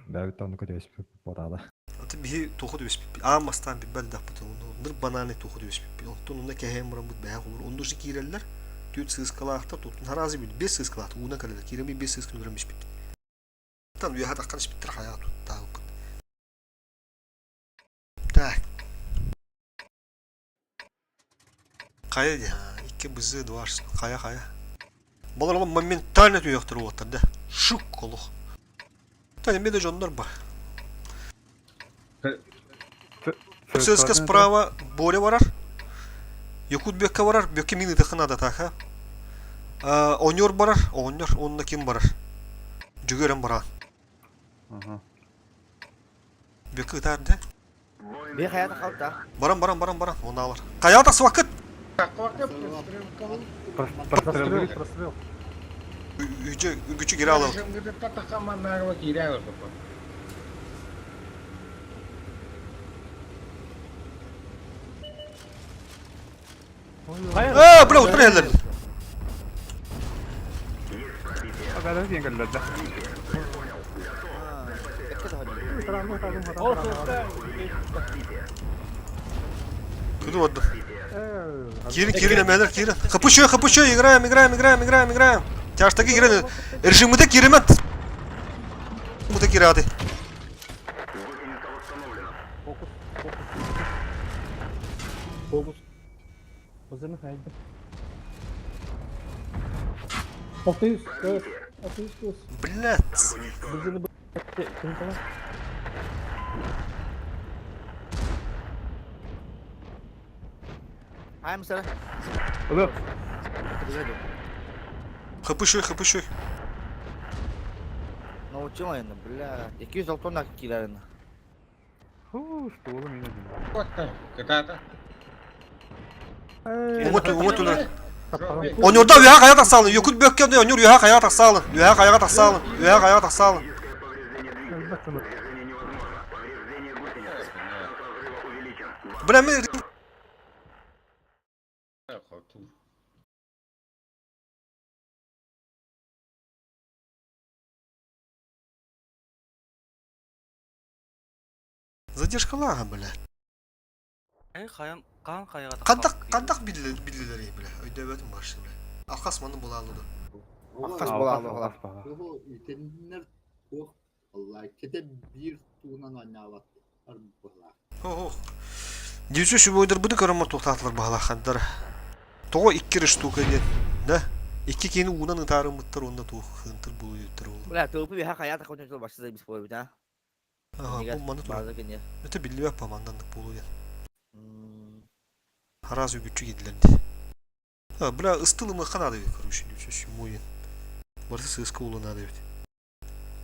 Speaker 9: Да, там ну куда порада.
Speaker 1: Аты биһи туху дүбес би. Аамастан би бәл даппыты. Ныр бананы туху дүбес би. Онтон онна кэһэм баран бут бэһэ холор. Онду жи киреллер. Түт сыскалаахта туттун харазы би бес сыскалаахта уна калелер. Кирен би бес сыскын үрен биш би. Тан үйә хатаккан иш биттер хаяа туттаа. Так. Кая ди. Икки бызы дуар. Кая кая. Балар олар моментально түйөктөр уоттар да. Шук колох. Та неме де жоннор бар. Сыска справа Боря барар. Якут Бекке барар. Бекке мины тахына да таха. Оньор барар. Оньор. Онна ким барар? Жүгөрен баран.
Speaker 5: Ага.
Speaker 1: Бекке ытар да.
Speaker 8: Би хаята халта.
Speaker 1: Баран баран баран баран. Оны алар. Каята свакыт.
Speaker 5: Прострел.
Speaker 3: Прострел, прострел.
Speaker 1: Үчү үгүчү кире алабыт. Э, бля, утра элер.
Speaker 5: Агада диэн кэллэр да.
Speaker 8: Экке да ходи.
Speaker 2: Ол сыста.
Speaker 1: Күнү орду. Кирин, кирин, эмэлер, кирин. Хапучо, хапучо, играем, играем, играем, играем, играем. Тяжтаки кирин. Режимыта киримет. Мута кирады.
Speaker 2: Фокус, фокус. Фокус. Базаны хайды.
Speaker 6: 600 көс. 600 көс.
Speaker 1: Блядь.
Speaker 2: Базаны ким кала?
Speaker 8: Хайм сара.
Speaker 5: Ылык.
Speaker 1: Хапучо, хапучо.
Speaker 8: Научил айна, бля. 206 на килерина.
Speaker 5: Ху, стволу мина дим.
Speaker 4: Отта, кытаата.
Speaker 1: Умут, умут улар. Онюрда үһэ хайа тахсаалын, Якут бөккө онюр үһэ хайа тахсаалын, үһэ хайаҕа тахсаалын, үһэ хайаҕа тахсаалын. Бля, мен Задержка лага, бля.
Speaker 7: Эй, хайан, хаан хайаҕа
Speaker 1: Хантах, хантах биллилер, бля. Өйдөбөтүм баршы, бля. Алхас маны булаалыды.
Speaker 8: Алхас була алла.
Speaker 12: Итиннэр туох кете биир туунан оонньообаттар быһылаах.
Speaker 1: Хо-хо. Дьүсү сүбөйдөрбүтү көрөмөр туохтаатылар баһалаахандар. Тоҕо икки штука диэн, да? Икки киһини уунан ытаарыммыттар уонна туох хыынтыр булуйуттар ол.
Speaker 8: Бля, тылпы биһа хайаата кончил башты бис буолбут а.
Speaker 1: Ага, бу маны тура.
Speaker 8: База кине.
Speaker 1: Это биллибэт по манданнык буолуу диэн. Хараас үгүччү киирдилэр дии. А, бля, ыстылымыахха наада эбит, короче, дьүсү муйун. Барыта сыыска уулу наада эбит.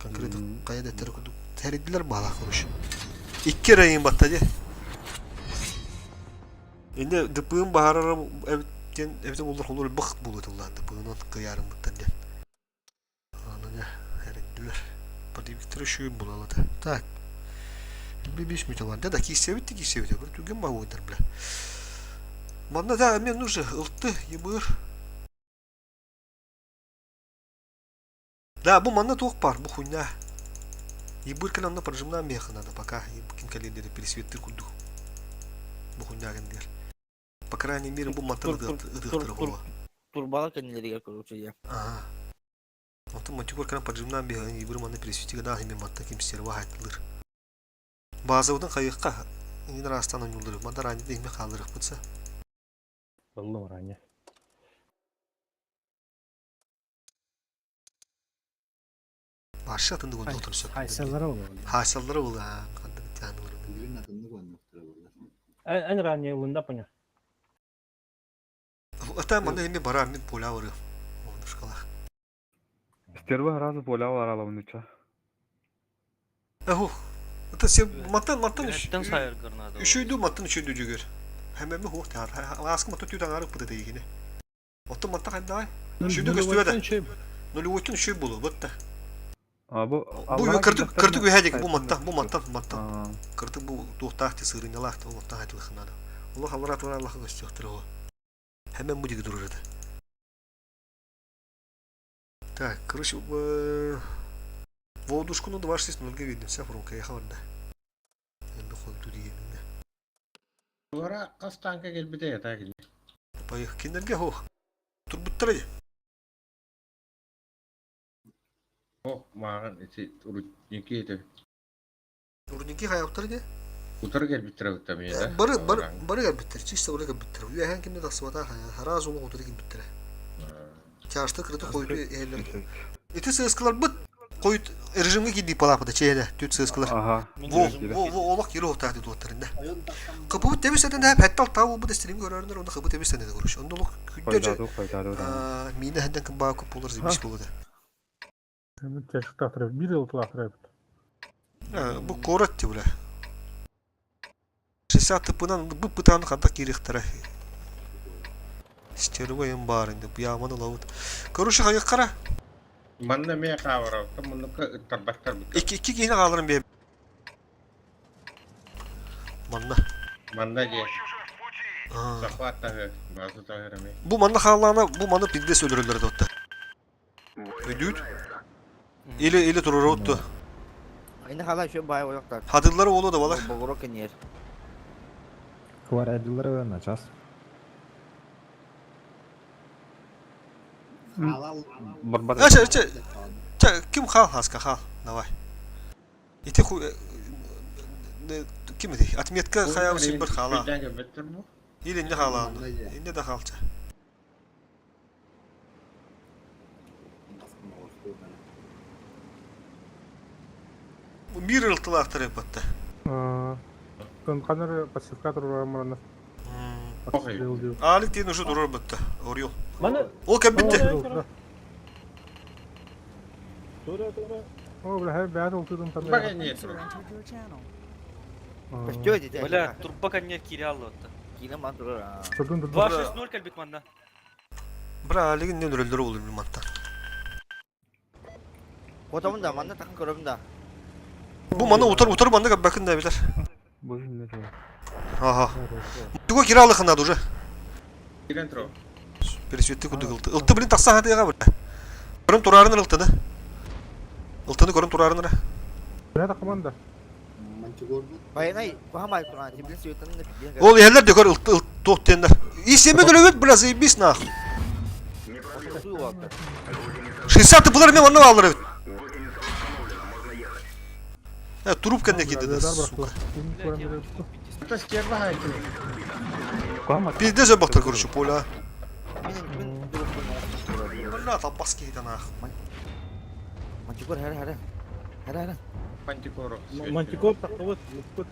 Speaker 1: Конкретно хайа да этэр курдук тэрийдилэр баалаах короче. Икки эрэ батта дии. Инде ДП-ым баһарара эбит диэн эбитэ буоллар холур бых буолуо тыллаан ДП-ынан кыйаарыммыттан диэн. Аны дьэ эрийдилэр. Подъебиктары үчүгэй булалата. Так. Би-биш мүтэ бар. Да да киирсэбит да киирсэбит. Бір түгэн баһуйдар бля. Манна да мен нужно ылты ебыр. Да, бу манна туох бар, бу хуйня. Ебыр кэлэн онно прожимнаан миэхэ надо пока ким кэлиэллэри пересветтир курдук. Бу хуйня гендер. По крайней мере бу мантан ытыахтара буолуо.
Speaker 8: Турбала кэннилэригэр короче я.
Speaker 1: Ага. Онтон Монтикор кэлэн поджимнаан биһиги ебыр манна пересветигэ даах име манта ким стерва хайтылыр. Базабытын хайыахха иҥин араастаан ойууллар. Манна ранее да име хаалларыахпытса.
Speaker 2: Ыллым ранее.
Speaker 1: Барша атыннык оннуктар сөп.
Speaker 10: Хайсаллара буолуо.
Speaker 1: Хайсаллара буолуо. Ханнык тянулар.
Speaker 12: Бүгүн атыннык оннуктара буолар.
Speaker 2: Эн ранее ылында поня.
Speaker 1: Ата манна эми бара мин поля барыам. Онушкалаах.
Speaker 5: Стерва разы поля баралабын үча.
Speaker 1: Оху. Это се мантан мантан
Speaker 7: Үһэттэн сайыргыр наада.
Speaker 1: үчүйдүү мантан үчүйдүү жүгөр. Хэмэми хуох таар. Ааскы мантан түүт аңарык быта дейгине. Оттон мантан хайдаай? Үчүйдүү көстүбэ да. Нулевойтун үчүй болу бытта.
Speaker 5: А бу
Speaker 1: Бу кырдык кырдык үһэ бу мантан бу мантан мантан. Кырдык бу туохтаах ти сырынялаах ол мантан хайтылыхынада. Олох аллара тура Аллаха көстүөхтөр ол. Хэмэн бу диги турар это. Так, короче, Волдушкуну 2.6.0 видно, вся фрунка, я хаварда. Енді қойды дегеніне.
Speaker 4: Туора хас танка кэлбитэ ята кини.
Speaker 1: Поехали. Кинерге хох. Турбуттар ди.
Speaker 4: Ох, мааҕын ити урутники этэ.
Speaker 1: Урники хайаптар ди.
Speaker 4: Утары кэлбиттэрэ бытта эмиэ да.
Speaker 1: Бары бары бары кэлбиттэр, чисто бары кэлбиттэр. Үөһэн кимне тахсыбата хараас олох утары кэлбиттэрэ. Чаашта кырыты хойду эһэллэр. Ити сыаскаларбыт хойут режимге киирдии палаапыта чээнэ түт сыаскалар.
Speaker 5: Аха.
Speaker 1: Во во во олох кири охтааты туоттарында. Кыбыбыт тебис этен хәп хәтта алтаа буолбут эстилим көрөрүнөр онно кыбы тебис этен көрүш. Онно олох күндө
Speaker 5: Койдаду, койдаду.
Speaker 1: миинэ хэнтэн кымбаа көп болар зибис болуда.
Speaker 3: Чашыктаахтар биир ылтылаахтар эбит.
Speaker 1: Бу куорат ти бля. 60 тыпынан бу пытааны ханта киириэхтэрэ. Стерва им баар инде буяманы лабыт. Короче хайыккара.
Speaker 4: Манна эмиэ хаалараutta муннукка ыттарбаттар бытта.
Speaker 1: Икки икки киһини хааларын биэ. Манна.
Speaker 4: Манна дьиэ. Захват таһы, база таһыр эмиэ.
Speaker 1: Бу манна хааллаана бу маны пиздец өлөрөллөр этэ отта. Өйдүүт? Или или турурутту.
Speaker 8: Ини хала еще бай олохтар.
Speaker 1: Хадыллары олу да балар.
Speaker 8: Богоро кенер.
Speaker 9: Кварайдылары на час.
Speaker 12: Халал.
Speaker 5: Барбар.
Speaker 1: Ача, ача. Ча, ким хал хаска хал. Давай. Ити ху... Ким ити? Отметка хаябы сибір хала. Или не хала. Инне да халча. Мир ылтылаахтар эппатта.
Speaker 3: Канар пассивка турар мурана.
Speaker 1: Алик тиен уже турар бытта. Орел.
Speaker 6: Маны
Speaker 1: Ол кәббитте.
Speaker 6: Тура тура.
Speaker 3: О, бля, хай бәт олтудун там.
Speaker 11: User entered your channel.
Speaker 8: Что это?
Speaker 7: Бля, турба коньяк кире алды отты.
Speaker 8: Кире ман тура.
Speaker 3: Турдун турдун.
Speaker 7: 2-6-0 кэлбит манна.
Speaker 1: Бра, алигин не өрөлдөр болur мантан.
Speaker 8: Котомун да, манна такын көрөмүн да.
Speaker 1: Бу мана утар утар манна кәббәкин да билер.
Speaker 5: Бу не то.
Speaker 1: Ага. Туга киралы ханады уже.
Speaker 4: Кирен тро.
Speaker 1: Пересветти кудук ылты. Ылты блин тақса хатыга бля. Көрөн турарын ылтыны. Ылтыны көрөн турарын ра.
Speaker 3: Бля, команда.
Speaker 8: Байнай, кухамай куран, тибин сүйөтөн да.
Speaker 1: Ол ерлер де көр ылты ылты тоқ тендер. И семен өлөбөт бля заебись нах. 60 булар мен онны алыр. Э, трубка не киди да, сука.
Speaker 4: Это стерва хайты.
Speaker 1: Пиздец бактар короче поля. Бля, талпас кейді нах.
Speaker 8: Мантикор хара хара. Хара хара.
Speaker 4: Мантикор.
Speaker 6: Мантикор тақыбыт, мантикор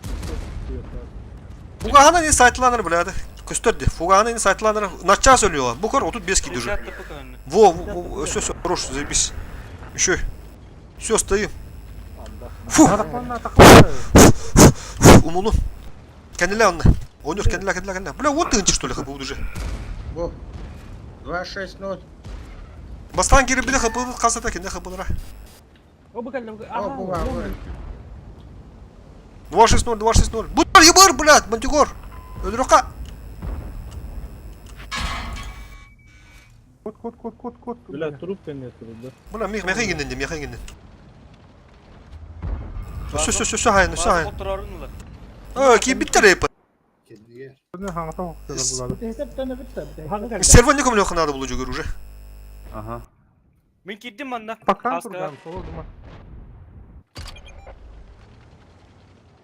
Speaker 1: Фугахана не сайтланыр бля. Көстөрдү. Фугахана не сайтланыр. На час өлüyor. Bu кор 35 киди уже. Во, во, во, все, все, хорош, заебись. Еще. Все, стоим. Фу. Фу, умуну. Кәнелә онны. Ойнер, кәнелә, кәнелә, кәнелә. Бля, вот тынчы, что ли, хапы уже.
Speaker 4: Во. 2-6-0.
Speaker 1: Бастан кире биле хапы касата кенде хапылара.
Speaker 2: О, бу кэллэ.
Speaker 4: О, бу бар.
Speaker 1: 2-6-0, 2-6-0. Бутар, ебар, блядь, Мантикор. Өлрөкка.
Speaker 3: Кот, кот, кот, кот, кот.
Speaker 6: Бля, трубка нет, да.
Speaker 1: Бля, мех, мех гиннен, мех гиннен. Все, все, все, все, хайын, все, хайын. Э, ки биттер еп. Серван никому не надо было жүгөр уже.
Speaker 5: Ага.
Speaker 7: Мен кирдим манна.
Speaker 3: Пока турган, соло дума.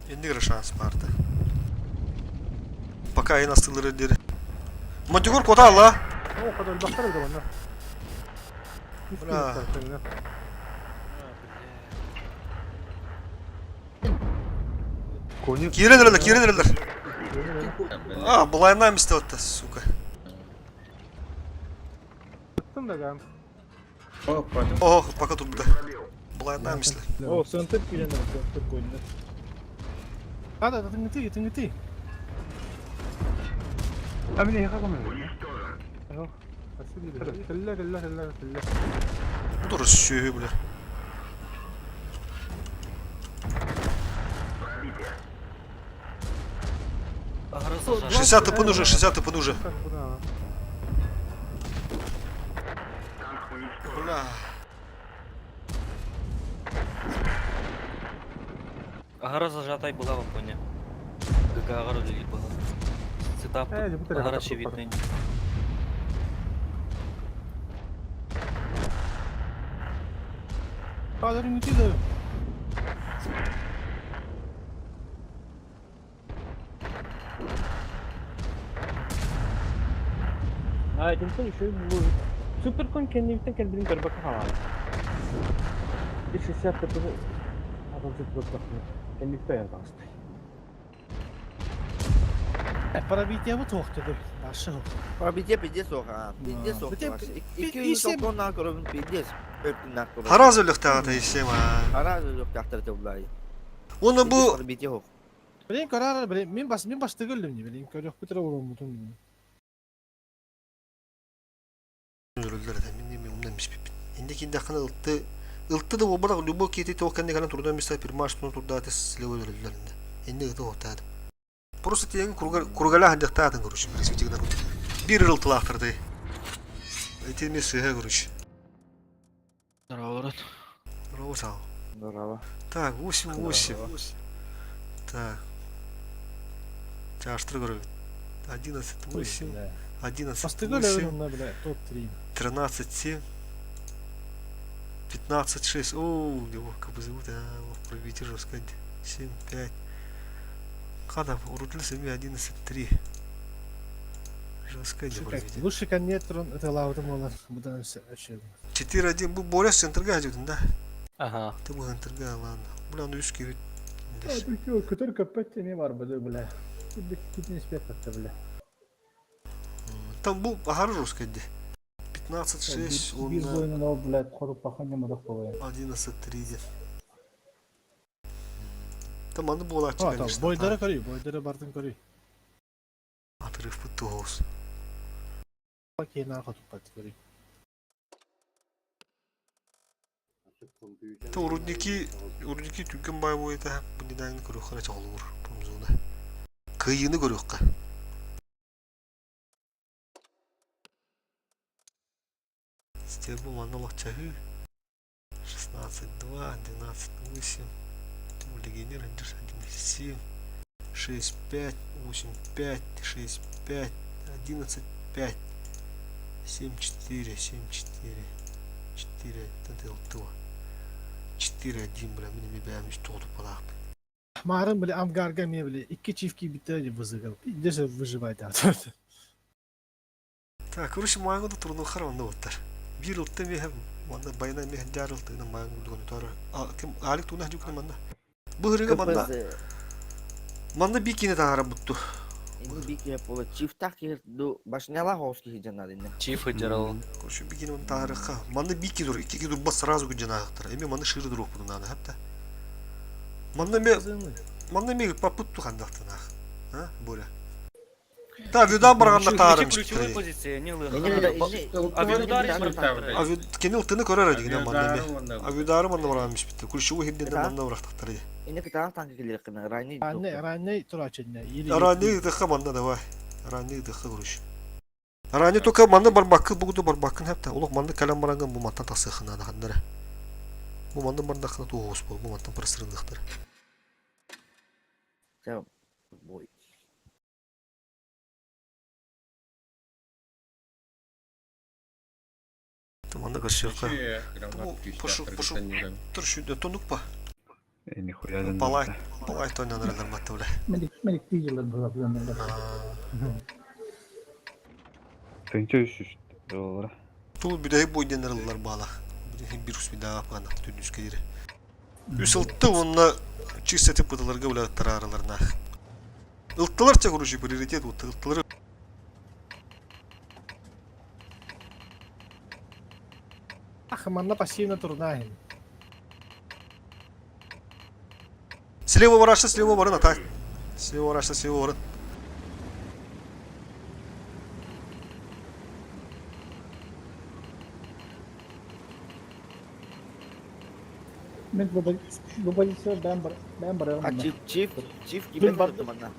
Speaker 1: Энди шанс барды. Пока en астылары дери. Мантикор кота алла.
Speaker 3: О, кадar бактар эди манна.
Speaker 1: Бля.
Speaker 5: Кони.
Speaker 1: Кирен кирен эрелер. А, булайна мисте отта, сука.
Speaker 3: Тым да гам.
Speaker 1: Ох, пока тут буда. Булайна мисле.
Speaker 6: О, центр кирен, центр койны.
Speaker 10: Да, да, тыңгыты, тыңгыты.
Speaker 5: А меня как он?
Speaker 3: Кэллэ, кэллэ, кэллэ, кэллэ.
Speaker 1: Дур сүйі, бля.
Speaker 7: Ага,
Speaker 1: 60 тпн уже, 60 тпн уже. Бля.
Speaker 7: Агара зажатай была в коне. ГГ агара лили была. Сетап
Speaker 3: Э, не буду
Speaker 7: агара
Speaker 3: рядом
Speaker 7: очевидный.
Speaker 10: Кадar тыңгыты да.
Speaker 2: А, телефон еще был. Суперкон кеннивтен кэлбин көрбөккө хаалар. 60 тп Адамзат бакны. Кеннивте язасты.
Speaker 10: Пробитие бу тоқтыды. Башы.
Speaker 8: Пробитие пиздец ох, а. Пиздец ох. Iki yüz toplam көрөмүн пиздец. Өртүн көрөмүн.
Speaker 1: Хараз өлөктө исем а.
Speaker 8: Хараз өлөктө булай.
Speaker 1: Оны бу
Speaker 8: Пробитие ох.
Speaker 10: Билин көрөр, билин мен бас мен басты көрдүм, билин көрөк бүтүрө болом бутун.
Speaker 1: өлөлөр да мен неме умдан миспиппин. Инде кинде хана ылты ылты да обара любой кети токенде кана турдан миста пирмаш туну турда тес слево өлөлөр инде. Инде гыты отады. Просто тиен кургала хандактаатын короче, пресвитигна Бир ылтылаактырды. Эти мен сыга короче.
Speaker 7: Здорово, брат.
Speaker 1: Здорово, сау.
Speaker 8: Здорово.
Speaker 1: Так, 8-8. Так. Чаштыр көрөбүт. 11-8,
Speaker 10: Бастыгы
Speaker 1: 11-8,
Speaker 10: өлөбүн бля, топ-3.
Speaker 1: 13-7, 15-6. Оу, его КБЗУ, да, пробить жестко. 7-5. Када, урутли 7, 11-3. Жестко не пробить.
Speaker 10: Лучше конец это лаутым олар. Будан все.
Speaker 1: 4-1. Бу Боря центрга идет, да?
Speaker 7: Ага.
Speaker 1: Ты был центрга, ладно. Бля, ну юшки ведь.
Speaker 6: Көтөр көппөт теме бар бу бля. Бүтүн испек бля.
Speaker 1: Там был ага жестко. 15-6, он
Speaker 6: Биз
Speaker 1: на
Speaker 6: бойынан ол бля коруп бахан неме док болот.
Speaker 1: 11-3. Там аны буолааччы,
Speaker 10: А, там
Speaker 1: конечно.
Speaker 10: бойдары көрүй, бойдары бардын көрүй.
Speaker 1: Отрыв пытоос.
Speaker 10: Кейин арка туппат көрүй.
Speaker 1: Та урудники, урудники түгэн бай бойда бу нидагны көрөхөрө чоголуур пумзуна. Кыйыны көрөхкө. Стербу манолох чахы. 16-2, 12-8. Легионер 1-7, 6-5, 8-5, 6-5, 11-5, 7-4, 7-4, 4, 4, 4-1, бля, мин бэм үс тоҕду балаах.
Speaker 10: Марын бля амгарга ме бля икки чивки битте вызыгал. Где выживать а.
Speaker 1: Так, короче, мааңы да турну хар онда оттар. Бир ылтты меһ, манна байна меһ жар ылты на мааңы дуганы тора. А ким алик туна жүкне манна. Бу хырыга манна. Манна бикини тагара бутту.
Speaker 8: Ини бики пола чиф так ду башняла хоски хиджанад инне.
Speaker 7: Чиф ыджарал.
Speaker 1: Короче, бикини ман тагарыка. Манна бики дур, икки дур бас сразу күнжана актар. Эми манна шыры дур опуну нада хатта. Манна ме манна ме папутту хандактан ах. А, Боря. Та вида барганна таарым.
Speaker 7: Ключевой позиция, не лых.
Speaker 1: А кенил тыны көрөр дигән манна ме. Авидары манна барганмыш битте. Ключевой хидден манна барактактар иде.
Speaker 8: Инне кытаан танка келер кына рани.
Speaker 10: Ранне, ранне турачынне.
Speaker 1: Рани дыхы манна давай. Рани дыхы короче. Рани только манна барбакы бугду барбакын хәтта. Улук манна калам баранган бу маттан тасыхына да хандара. Бу манна бардакына тугус бу, бу маттан просрындыктыр.
Speaker 8: Бой.
Speaker 1: Манна көршөккө. Пошу пошу тур шүдө тонук па.
Speaker 5: Нихуя
Speaker 1: Палай, палай тоннан матты бля.
Speaker 6: Медик медик тижелер була.
Speaker 5: Тынча үш үш доллара.
Speaker 1: Тул бүдәй бойденер бала. Бүдәй бир усмида апана түнүскә дире. Үс ылтты онна чисто тип бутыларга бля тарараларна. Ылттылар ча короче приоритет вот ылттылар.
Speaker 10: Ах, манна пассивно турнахин.
Speaker 1: Слева варашта, слева варын атак. Слева варашта, слева варын.
Speaker 6: Мен бу бу позиция бәм бар бәм бар.
Speaker 8: А чиф чиф чиф кибет манна.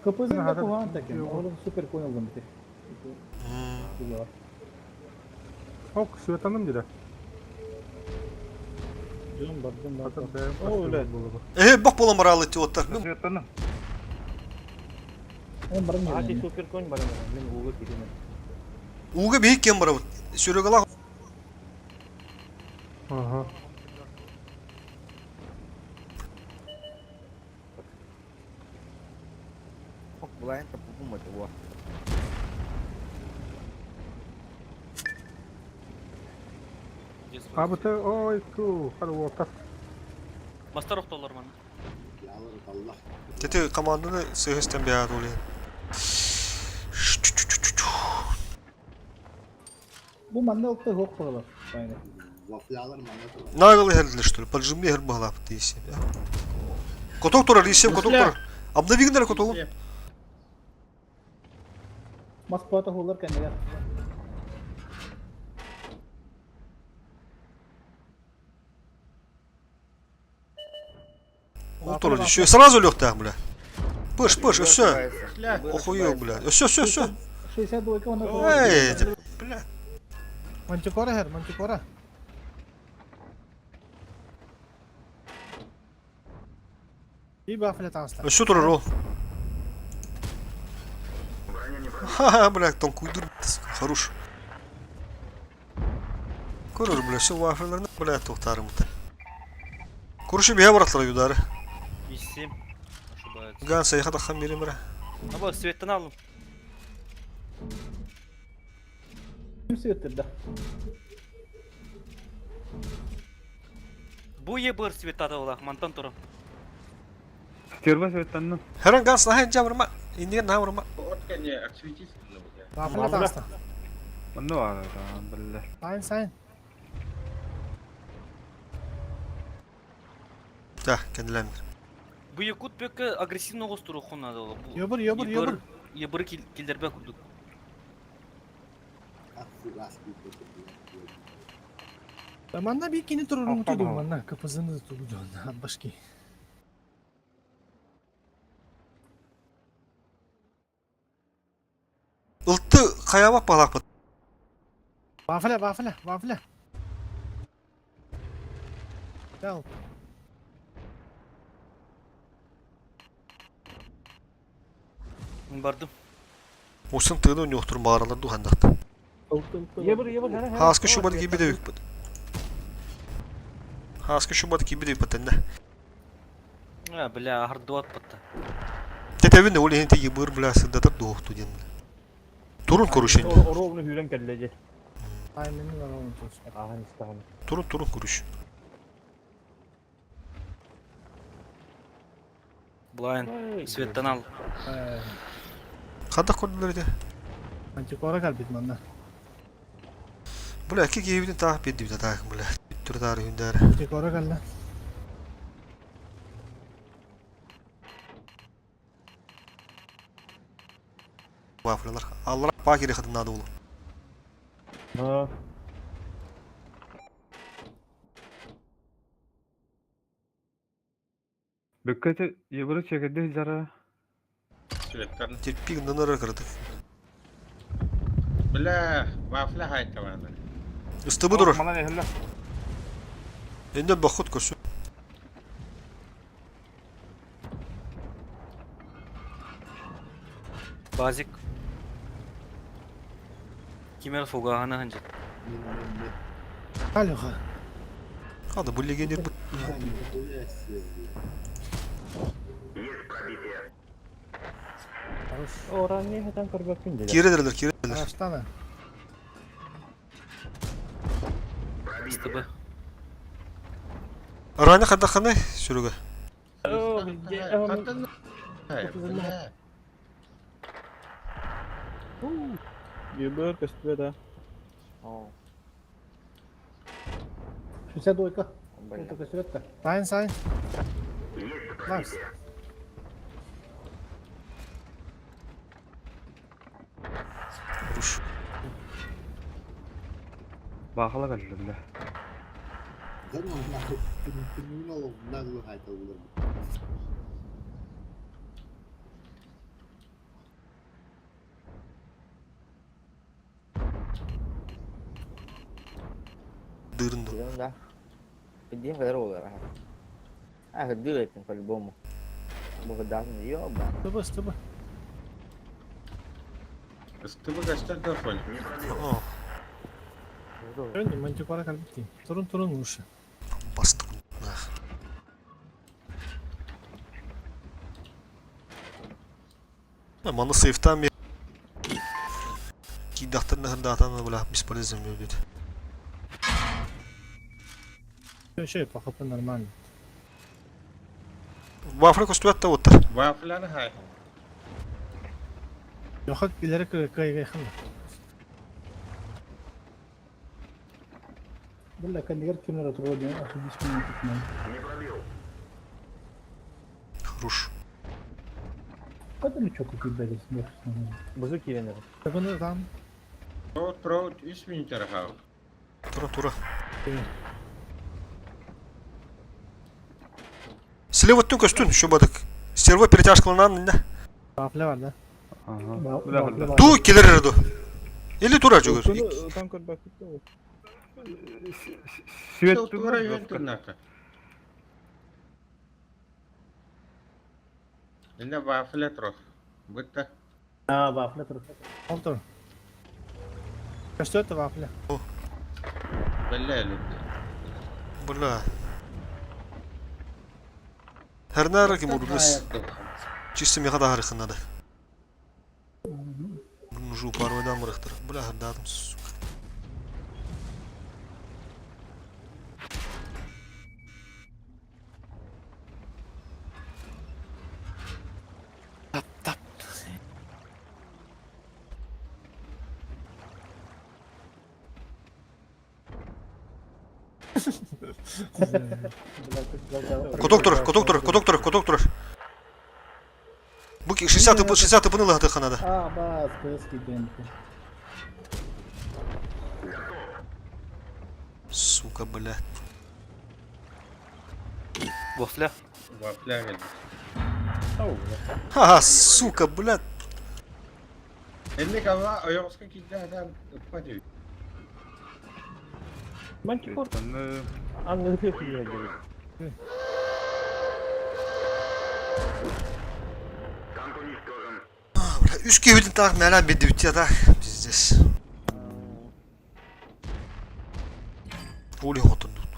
Speaker 6: КПЗ куган такен. Ол супер коин булган бит.
Speaker 3: Ок, светаным дире.
Speaker 6: Жон бар, жон бар.
Speaker 3: Атын бэм
Speaker 6: О, бля.
Speaker 1: Э, бак болам баралы тиоттар.
Speaker 5: Светаным.
Speaker 6: Мен барым.
Speaker 2: А ти супер конь барам. Мен уга кирем.
Speaker 1: Уга бейик кем барабыт. Сөрөгала
Speaker 3: Ага.
Speaker 8: Ок булайн тапу мат во.
Speaker 3: А бу те ой ку, хары оттар.
Speaker 7: Мастар охтолар мана.
Speaker 12: Allah.
Speaker 1: Тете команданы сыгыстан бяд олен.
Speaker 6: Бу манна ылтты хок багалар. Байна.
Speaker 12: Вафлялар manna
Speaker 1: Нагыл хердилер что ли? Поджимли хер баглап дейсем. Коток турар, исем коток турар. Обновигнер котогу.
Speaker 6: Москвада холлар кәнегә.
Speaker 1: Ол турар еще сразу лег так, бля. Пыш, пыш, все. Охуел, бля. Все, все, все.
Speaker 6: 62 онда.
Speaker 1: Эй, бля.
Speaker 10: Мантикора хер, мантикора. Bir вафля таҥаста.
Speaker 1: Өссө турар ол. Ха-ха, бля, тоҥкуйдур, хорош. Көрөр, бля, все вафляларны, бля, туохтаарымыта. Куруши биһэ баратлара юдары.
Speaker 7: Иссим. Ошибается.
Speaker 1: Ган сайха таххан биэрим бара.
Speaker 7: Аба, светтен алым.
Speaker 6: Ким светтирде?
Speaker 7: Бу ебыр светтата ола, мантан турам.
Speaker 5: Стерва светтанным.
Speaker 1: Хэрэн ганс наһаа жабырма. Иннигэр наһаа барма.
Speaker 4: От кэннэ отсветись
Speaker 10: Вафля таҥаста.
Speaker 5: Манна баар биллэр.
Speaker 10: Сайын сайын.
Speaker 1: Да, кэннилээн.
Speaker 7: Бу якут бөккө агрессивно оҕустуруоххун наада ола. Бу
Speaker 10: Йобур йобур йобур.
Speaker 7: Ебыры киллербе курдук.
Speaker 10: Манна bir kini turun tudu manna kafasını tudu başki.
Speaker 1: Ылты хайабак балакпыт.
Speaker 10: Вафля вафля вафля. Gel.
Speaker 7: Бардым.
Speaker 1: Усын тыыны өнүөхтүрүн бааралар духандахта.
Speaker 2: Ебыр, ебыр, хара, хара.
Speaker 1: Хааска шубады кибиде үкпүт. Хааска шубады кибиде үкпүт
Speaker 7: А, бля, ардуат батта.
Speaker 1: Тетебин ол иһин тиги быр бля сыдатар дуохту диэн. Турун көрүшүн.
Speaker 2: Оровну хүрен келлеже.
Speaker 10: Aynen var oğlum tuz.
Speaker 2: Ахан истахан.
Speaker 1: Турун турун көрүш.
Speaker 7: Блайн, светтен ал.
Speaker 1: Хадах көрдүлөр ди.
Speaker 10: Antikora kalbit manna.
Speaker 1: Бля ки киибитин таах биэрдибит атаак бля. Түртаары хүндээр.
Speaker 10: Antikora kalla.
Speaker 1: Вафлялар. Аллара пакери хатынады ол.
Speaker 2: Ha.
Speaker 5: Бөккөтө ебыры чекеде жара.
Speaker 4: Светтан.
Speaker 1: Терпик нанара кырдык.
Speaker 4: Бля, вафля хайтавана.
Speaker 1: Ыстыбы турар.
Speaker 5: Манан эхэллэ.
Speaker 1: Энден бохот көрсү.
Speaker 7: Базик. Кимер фугахана ханжы.
Speaker 10: Алюха.
Speaker 1: Хада бу легионер бу.
Speaker 2: Оран не хатан көрбөккүн деди.
Speaker 1: Киредерлер, киредерлер.
Speaker 10: Araçtana.
Speaker 7: СТБ.
Speaker 1: Раны хадаханы сүрүгө.
Speaker 4: Хаттан. Бля.
Speaker 6: Ебыр көстүбэ да.
Speaker 3: 62. Это көстүбэт
Speaker 10: Sayın sayın. Nice.
Speaker 1: Руш.
Speaker 5: Баахала кэллэ бля.
Speaker 1: Дырын ду.
Speaker 8: Да. Иди здорово, Ах, дыры по-любому. Богдан, ёба.
Speaker 10: Tıbı tıbı.
Speaker 4: СТБ гостер да фон.
Speaker 1: О,
Speaker 10: Önce antikora kalbit. Turun turun vuruşu.
Speaker 1: бастык. Маны сейфтан мен кийдахтарны хырдаатан бля бесполезен бөлдүт.
Speaker 10: Şey bakıp normal.
Speaker 1: Вафля көстүбэт да оттар.
Speaker 4: Вафляны хай.
Speaker 10: Yok ileri kıy kıy kıy.
Speaker 3: Бля, кандигар кимнер отурар диэн ошибись минут.
Speaker 1: Руш.
Speaker 3: Кадыр чоку кийбэдис
Speaker 2: Бузу киренер.
Speaker 10: Bunu tam
Speaker 4: Провод, провод, 3 минут архав.
Speaker 1: Тура тура. Слева түн көстүн шубадык. Серво перетяжкаланан да.
Speaker 10: Вафля var da.
Speaker 5: Ага. Бля бля.
Speaker 1: Ту келер ду. Или тура жүгөр.
Speaker 6: Там көрбөккүн.
Speaker 5: Свет
Speaker 4: Тура юнтурнака. Инне вафля турар. Бытта.
Speaker 10: А, вафля тұр. Ол тұр. Что это вафля?
Speaker 4: Бэллэ элитти.
Speaker 1: Бля. Хернара ким урдус. Чисто меха да харыхынады. Нужу парвайдан мырыхтыр. Бля, хардадым, сука.
Speaker 10: Тап тап.
Speaker 1: Куток турар, куток турар, куток турар, куток турар. Бу 60 60 тыпыны лаһатыхханада.
Speaker 10: А, бас, көз киден.
Speaker 1: Сука, бля.
Speaker 7: Вафля.
Speaker 4: Вафля кэлбит.
Speaker 1: Ха, сука, бля.
Speaker 4: Инник алла ойоҕоско киирдэ сатаан ыппат үһү.
Speaker 2: Мантикор
Speaker 5: Санны
Speaker 2: аңгы киирдэ.
Speaker 1: Бля, үс киһибитин таах мэлээн биэрдибит так. Пиздец. Пули хотундут.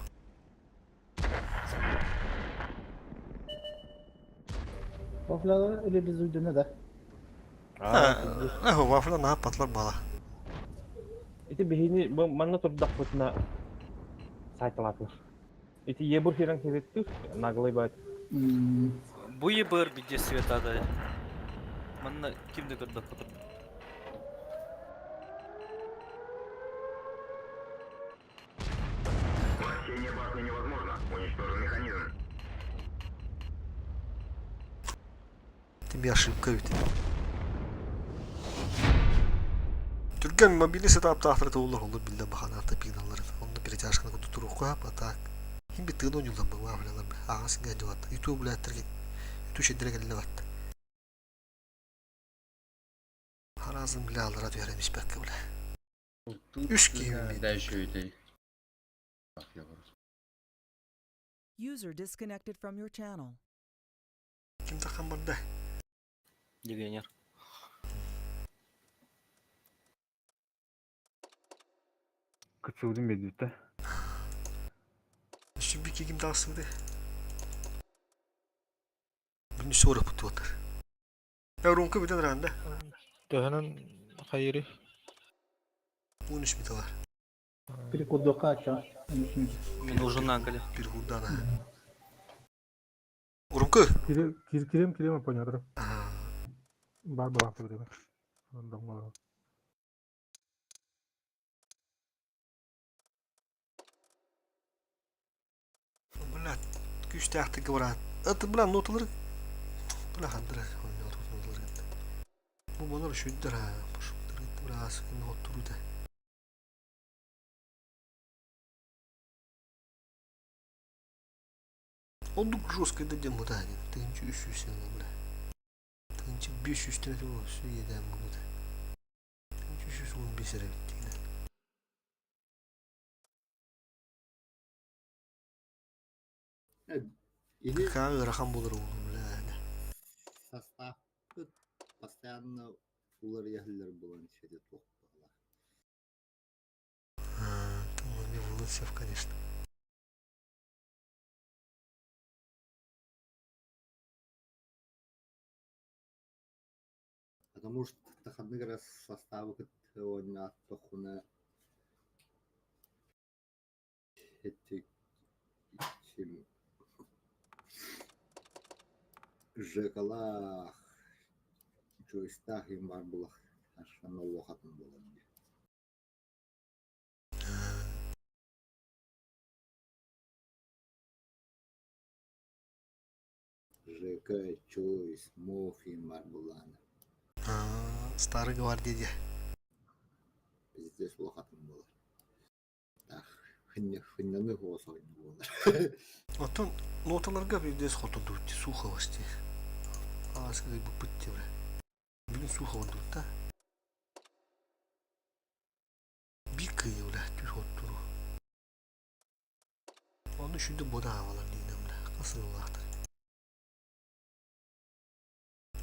Speaker 10: Вафлялар или без уйдуна да.
Speaker 1: А, вафля наһаа патлар бала.
Speaker 2: Ити биһини бу манна турдахпытына сайталаатылар. Ити ебур хирен хиреттир наглый бат.
Speaker 7: Бу ебыр бидде светада. Манна кимди көрдөк отур.
Speaker 1: Тебе ошибка ведь. Түргэн мобильный сетаптаахтар туоллар олор биллэ баханаата пиналларын. Онно перетяжканы кутутуруохха а так. Ким би тыын ойуулар баҕафлялар аҕа сиҥэ дьуатта. Ютуб блядтар ютуб шеддere кэллэ батта. Харазым бля алара түһэрэн испэккэ бля. Үс киһи
Speaker 4: Да үчүгэй. Вафля бар.
Speaker 11: User disconnected from your channel.
Speaker 1: Ким тахан барда?
Speaker 7: Легионер.
Speaker 5: кытсыбытын биэрдибит да.
Speaker 1: Сүбү ким тахсыбыты? Бүгүн сорок бутуотар. Рунка бүтэн ранда.
Speaker 6: Төһөнөн хайыры.
Speaker 1: 13 металар.
Speaker 10: Перекудока ча.
Speaker 7: Мен ужиннан кэлэ.
Speaker 1: Bir hurdana. Урумку.
Speaker 3: Кирем кирем понятно. Бар бар время. Дома.
Speaker 1: Бля, күүстээхтик говорят. Это бля ноталар. Бля хандра. Ноталар. Бу монор шүддер ha. Шүддер бля асыкын оттуруда. Ондук жестко да дем буда. Тынчы 300 сен бля. Тынчы 500 тенге болсу едем буда. Тынчы 315 эрэ бит.
Speaker 12: Или
Speaker 1: Какая ыарахан буолар уолум бля.
Speaker 12: состав постоянно уларыйаллар буолан сири туох буолла.
Speaker 1: Там не Волынцев, конечно.
Speaker 12: Потому что таханнык раз составы кытта тохуна эти чем Жекалах Чуистах им бар булах ашан олохатын болан. ЖК, Чойс, Мох им бар булан.
Speaker 1: Старый гвардия.
Speaker 12: Пиздец улахатын болар. Так, хыннаны голосой болар.
Speaker 1: Оттон ноталарга пиздец хотунду суховости. Аскы бу пытты бля. Бүгүн сухо да. Бир кыйы бля түс оттуру. Оны шүндө бода авалар дейдим бля. Касыл улахтар.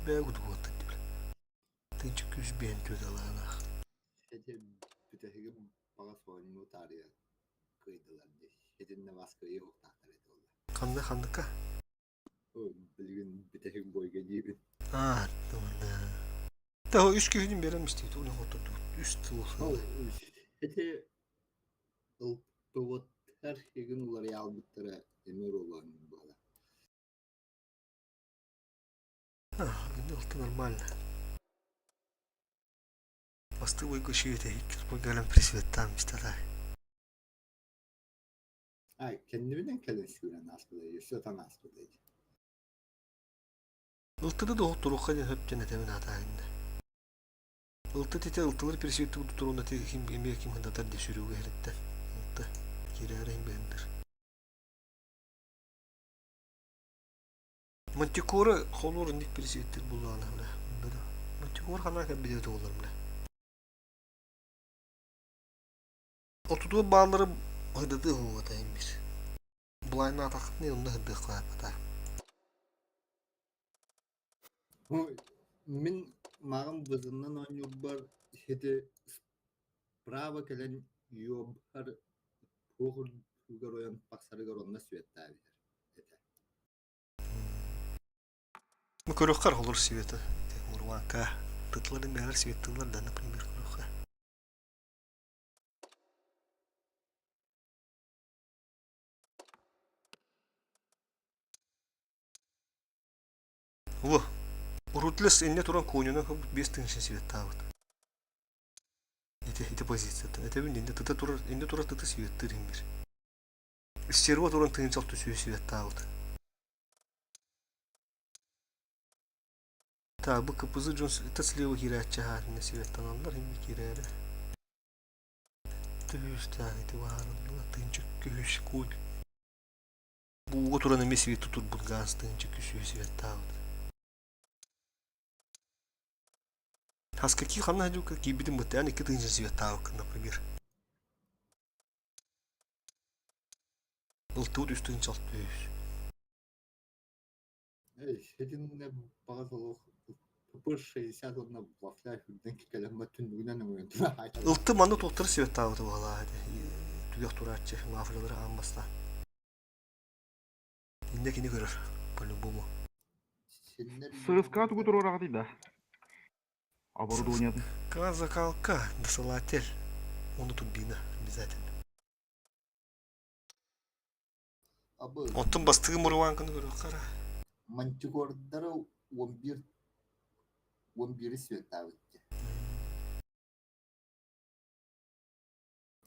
Speaker 1: Бэйэ кутугуоттан дибил. Тынчы күүс биэн түөталаанах.
Speaker 12: Эти бүтэһигим баҕас оонньуу таарыйа кыайдылар дии. Итиннэ бас кыайыы уохтаахтар этэ буолла.
Speaker 1: Ханна ханныка?
Speaker 12: Билигин бүтэһик бойга диибин.
Speaker 1: Аа, Того үс киһини берем истибит, уну хотурдубут. Үс тыл.
Speaker 12: Ити ылпыбыттар игин уларыйа албыттара эмир улан буола.
Speaker 1: Ылты нормально. Басты бойго шиете иккис бойгалан присветтаан мистатай.
Speaker 12: Ай, кэннибинэн кэлэн сүүрэн ааспыта, өссө ытан ааспыта ити.
Speaker 1: Ылтыны да туруохха диэн хөптөн этэбин аатааһынна. Ылты тите ылтылар присветтик туруна ти ким эмиэ ким хындатар ди сүрүүгэ хериттен. Ылты киирээри хим бэһиндер. Мантикора холуур инник присветтик буллаана бля. Мантикор ханаа кэлбитэ туолар бля. Отутуо бааллары һыдытыы уһугата иһин бир. Былайнаатаххытына онно һырдыахтаахпыта.
Speaker 12: Мин мааҕын бызыннан оонньуурбар ити справа кэлэн юобар туох үрдүгэр ойон тахсарыгар онно сүөттээбитэр этэ.
Speaker 1: Ну көрүөххэ олор света. Урвака. Тытларын бэйэлэр светтылар да, например, көрүөххэ. Во, Рутлес инне туран конюна 5000 светтаабыт. Ити ити позицияттан. Этэбин инде тыта турар, инде турар тыта светтыр иңбир. Стерва туран тыынчал түсүү светтаабыт. Та бу КПЗ дьон это слева киирээччи хаатына светтаналлар инде киирээри. Түһүүстээх ити баарынна тыынча күһүс куй. Бууга туран эмиэ свет турбут газ тыынча күсүө светтаабыт. Хаска ки ханна хадьука киирбитин быттаан икки тыынча светтаабыккын, например. Ылтыбыт үс тыынча алты үс.
Speaker 12: Итиннэ баҕас олох ПП-60 уонна вафля үрдүнэн кэлэн түннүгүнэн өҥөйөн турар.
Speaker 1: Ылты манна туохтары светтаабыта буолаа түгэх турааччы мафиялары аан бастаан. Инне кини көрөр по-любому.
Speaker 5: ССК тугу туруораҕытый да? Оборудованиятын.
Speaker 1: Закалка, досылатель. Уонна турбина обязательно. Оттон бастыгы Мурванканы көрүөххэ эрэ.
Speaker 12: Мантикордары 11 11-и светтаабыт дии.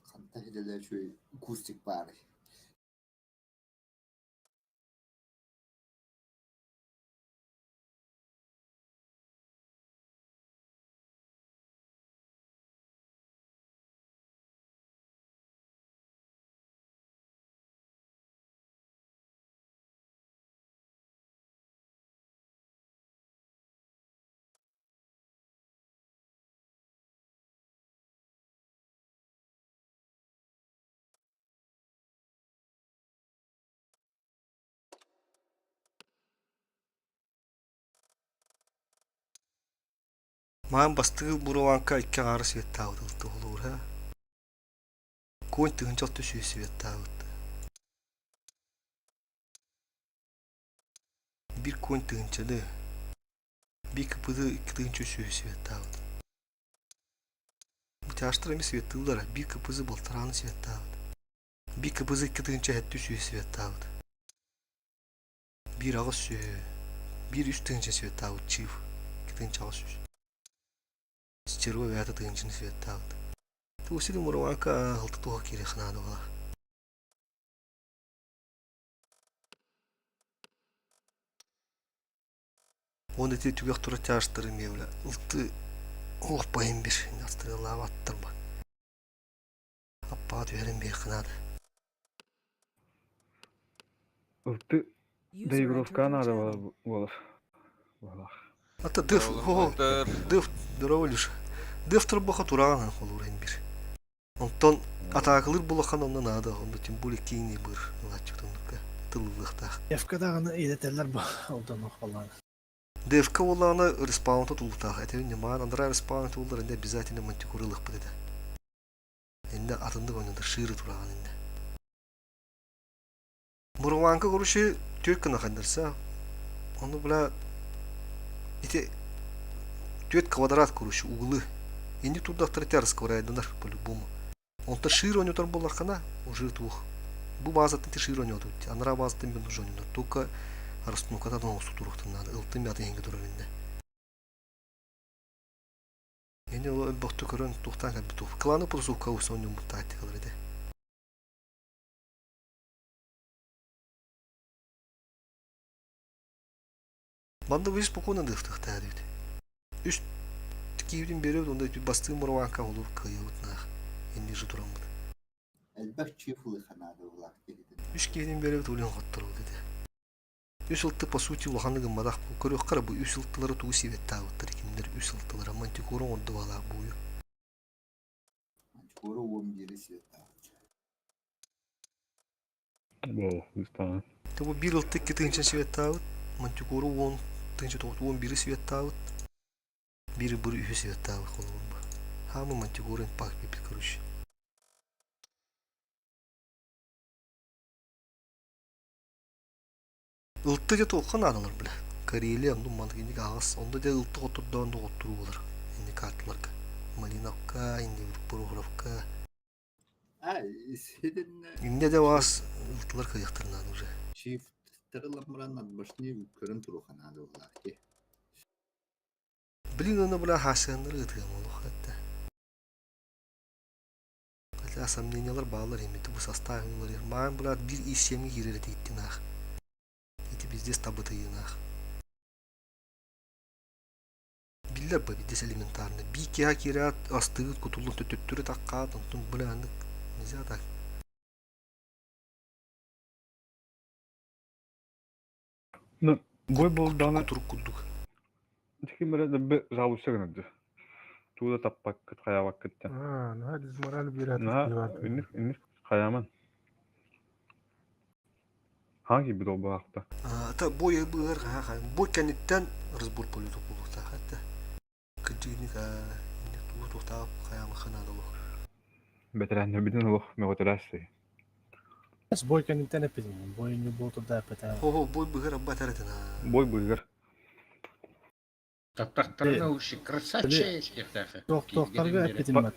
Speaker 12: Ханта хидэлэ үчүгэй кустик баарый.
Speaker 1: Маан бастыгы Мурванка икки аҥаара светтаабыт ылтыһылуура. Куонь тыһыынча 600 светтаабыт. Биир куонь тыһыынчаны, биир КПД 2 300 светтаабыт. Мыташтар эмиэ светтыыллара, биир КПЗ балтарааны светтаабыт. Биир КПЗ 2700 светтаабыт. Биир аҕыс сүһү, биир үс тыһыынча светтаабыт чыып, 2800. Стерва бэйэтэ тыһыынчаны светтаабыт. Тугу Муромака алта туоха киириэх наада буолар. Уонна ити түгэх турар чаастары эмиэ бile ылты олох байын бир астырыалаабаттар ба. Аппаҕа түһэрин биэххэ наада.
Speaker 5: Ылты доигровка наада буолар. Буолар.
Speaker 1: Ата дыф, дыф, здорово Люша. Дыф турбаха тураҕан холуурайын бир. Онтон атаакалыыр булахан онно наада, онно тем более кииҥ быр ылааччытынныкка тыллыахтаах.
Speaker 10: Евка даҕаны идэтэллэр бу олдон холлаан.
Speaker 1: ДФК буоллаҕына респаунта тулуктаах этэ. Ньымаан анараа респаун туллар инде обязательно мантикоры ылыахпыт этэ. Инде атыннык ойнонор шиыры тураҕын инде. Мурванка короче түөрт гына ханнарса. Ону бля ити түөрт квадрат короче углы. Инди турдахтар ити раскварайданар по-любому. Онто шиир ойнотор буоллаххына уже туох. Бу баазаттан ити шиир ойнотут. Анараа баазаттан мен уже ойнотор. Только расстановкатан оҥосту туруохтун наада. Ылтын мятын иһингэ турар инде. Эни ол өлбөхтү көрөн туохтаан кэлбит туох. Кланы просувка уса ойноммут тактикалар этэ. Манна бу спокойно дыахтыахтаах эбит. Үс киһибитин биэрэбит уонна бастыҥ мураваанка холуур кыайабыт наах. Инник же тураммыт.
Speaker 12: Элбэх чифлы ханаады улаах киһитин.
Speaker 1: Үс киһитин биэрэбит улин хотторобут этэ. Үс ылты по сути улаханнык гымматах. Көрүөххэ эрэ бу үс ылтылары тугу сиэбэттаабыттар кинилэр үс ылтылара мантикора оҥордубалаах буойу.
Speaker 12: Мантикора уон биири сиэттаабыт.
Speaker 5: Боо, ыстаан.
Speaker 1: Бу биир ылты икки тыһыынча светтаабыт, Мантикору уон тыһыынча тоҕус уон биири светтаабыт, биир быр үһү светтаабыт холобур бу. Хаамы Мантикору импакт биэрбит короче. Ылты дьэ туохха наадалар бля. Карелия оннун маннык инник аҕыс, онно дьэ ылты хоттордоон да хотторуу буолар инник карталарга. Малиновка, инник Прохоровка.
Speaker 12: А, исхидинне
Speaker 1: Инньэ дэ баас ылтылар кыайыахтарын наада уже.
Speaker 12: чифтары ламран отбашни көрөн туруха наада буоллаах дии.
Speaker 1: Блин, аны бля хаасыаннары ытыам олох этэ. Хотя сомнениялар бааллар имити бу состав уларыйар. Маан брат биир ИСМ киирэр этииттин аах. Ити пиздец табытыйынаах. Биллэр бу пиздец элементарно. Биир киһи киирээт астыгыт кутуллун төттөрү таккаат онтун бля аннык нельзя так.
Speaker 5: Ну, бой буолдаҕына
Speaker 1: Кутурук курдук.
Speaker 5: ким эрэ дэлби жалуйса гынарды. Тугу да таппаккыт, хайаабаккыт диэн.
Speaker 3: Аа, наһаа дизмораль биэрээт
Speaker 5: Наһаа
Speaker 3: киһи
Speaker 5: инник инник хайааман. Хаан киирбит ол баахта.
Speaker 1: Это бой быһар хаха бой кэнниттэн разбор полета буолуохтаах этэ. Кырдьыгыник инник тугу туохтаах хайаамаха наада олох.
Speaker 5: Бэтэрээннэрбитин олох мөҕөтөлөөс
Speaker 10: Бой кэнниттэн эппитим. Бой не буолту да эппэтэ.
Speaker 1: Хо-хо бой быһар абба этэр
Speaker 5: Бой быыгар.
Speaker 4: Таптахтарына уши красавчик диэхтээхэ.
Speaker 10: Тохтарга эппитим бат.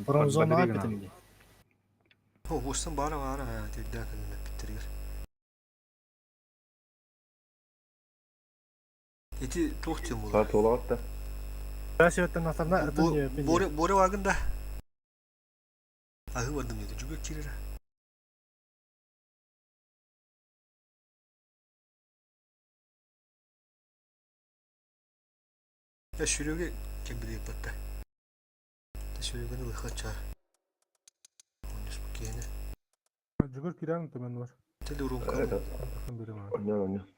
Speaker 10: Промзонаҕа эппитим дии.
Speaker 1: Хо, уостан баара баара тирдээх кэннин эппиттэригэр. Ити туох диэн буолар?
Speaker 6: Туолаҕыт да.
Speaker 3: Красиваттан ахтарна атын диэппин.
Speaker 1: Боре Боре вагын да. Аһыы бардым диэтэ. Жүгүр киирэрэ. Э, Серега кем билиэ батта. Сереганы ылыхача. Спокойно.
Speaker 3: Жүгүр киирэн төмөн бар.
Speaker 1: Теле урумка.
Speaker 6: Онньон онньон.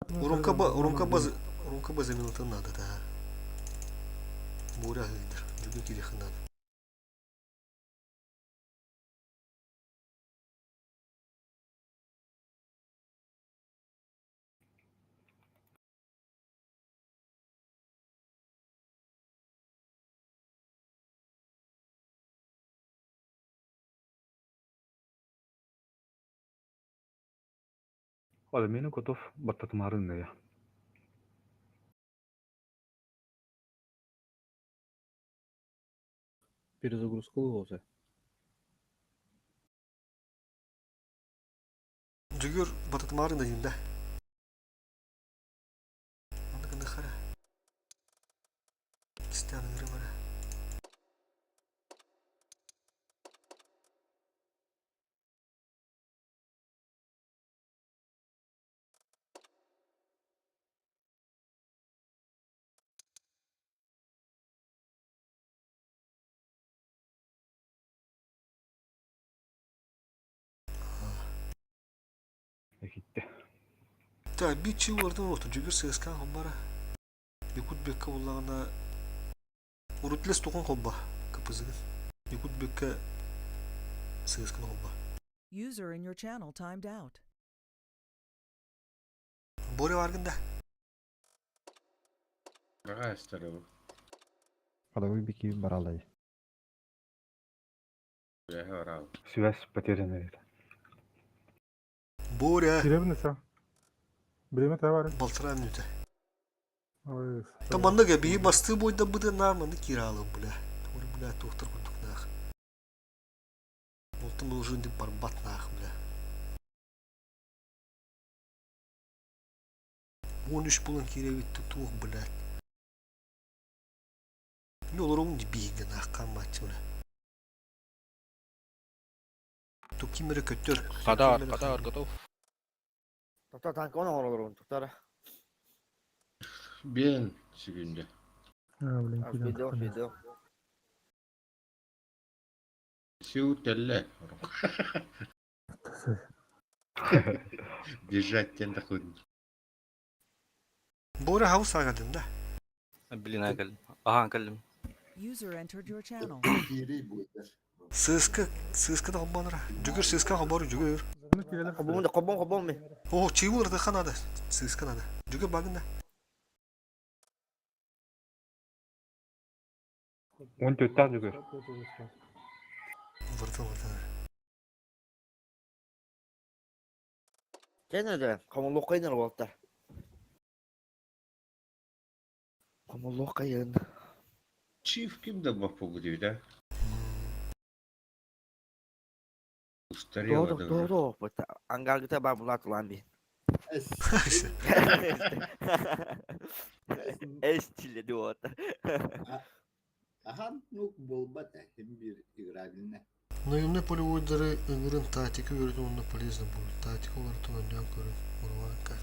Speaker 1: Урумка ба урумка ба урумка ба заминатын надо да. Буря аһыйдар. Жүгүр киириэххин надо.
Speaker 5: Алюминий готов баттатымаары
Speaker 6: Перезагрузка болса.
Speaker 1: Жүгүр бататымаары дейм да. Аны хара. Кистан ырымара.
Speaker 5: Экитте.
Speaker 1: Так, биир чыы улардан олохто Жүгүр сыаскаан хомбара. Якут бекка буллаҕына Урутлес тугун холба кыпызыгын. Якут бекка сыаскын холба.
Speaker 11: User in your channel timed out.
Speaker 1: Боря баргын да.
Speaker 4: Раҕаастара бу.
Speaker 9: Ходовой бики баралай.
Speaker 4: Үөһэ бараал.
Speaker 5: Связь потеряна это.
Speaker 1: Боря.
Speaker 3: Кирэбин өсө. Бириэмэ төһө баарый?
Speaker 1: Балтараа мүнүүтэ.
Speaker 3: Ой,
Speaker 1: Та маннык эбии бастыы буойдарбытын наар маннык киирэ хаалыам бля. Ой, бля, туохтар курдук наах. Болтун уже барбат наах, бля. 13 булан киирэбит туох, блядь. Мен олоруҥ биһиги наах хаамааччы, бля. Ту ким эрэ көтөр.
Speaker 13: Кадар, кадар, готов.
Speaker 8: Тоқтар танка оны оңоролорун, тоқтар.
Speaker 4: Биэн сүгүндэ.
Speaker 3: А, блин, киирэн
Speaker 8: Видео,
Speaker 3: тахсан.
Speaker 8: видео.
Speaker 4: Сүү тэллэ. Бежать тен тахын.
Speaker 1: Боря хаус ааҕадын да.
Speaker 7: Блин, кэллим. Аһаан кэллим.
Speaker 11: User entered your channel.
Speaker 12: Киирий буйдар.
Speaker 1: Сыыска, сыыска да холбоонура. Жүгүр сыыска холбоору жүгүр.
Speaker 3: Bunu киирэлэр.
Speaker 8: Хобун да, хобун, хобун ми.
Speaker 1: О, чыыбыл ырдыха надо. Сыыска надо. Жүгүр багын да.
Speaker 5: Он төттән жүгір.
Speaker 1: Выртын выртын.
Speaker 8: Кәне дә, комуллук кайнар болыптар. Комуллук кайын.
Speaker 4: Чиф ким да баппу да? Устарела
Speaker 8: Doğru,
Speaker 4: да.
Speaker 8: doğru, doğru. Ангаргыта бар булат улан би. Эс тиле дуота.
Speaker 12: Ахан ну болбат хем бир играбельне.
Speaker 1: Наемный полевойдары ыҥырын тактика үөрэтэн онно полезно будет. Тактика уларытан онньоон көрүн Мурванка.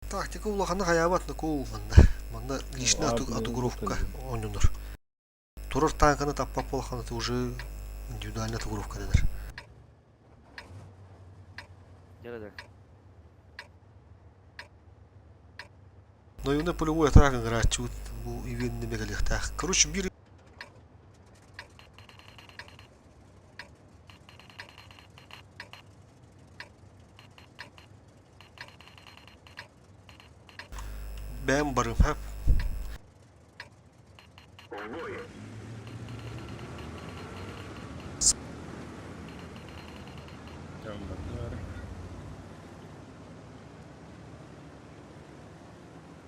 Speaker 1: Тактика улахана хайаабат накоу манна. Манна личная отыгровка оонньонор. Турар танканы таппап буолаххына это уже индивидуальная отыгровка дэнэр.
Speaker 8: Дьэ,
Speaker 1: Наемный полевой атака ыҥырааччыбыт бу ивенни мегалиэхтээх. Короче, биир бэйэм барым хэп.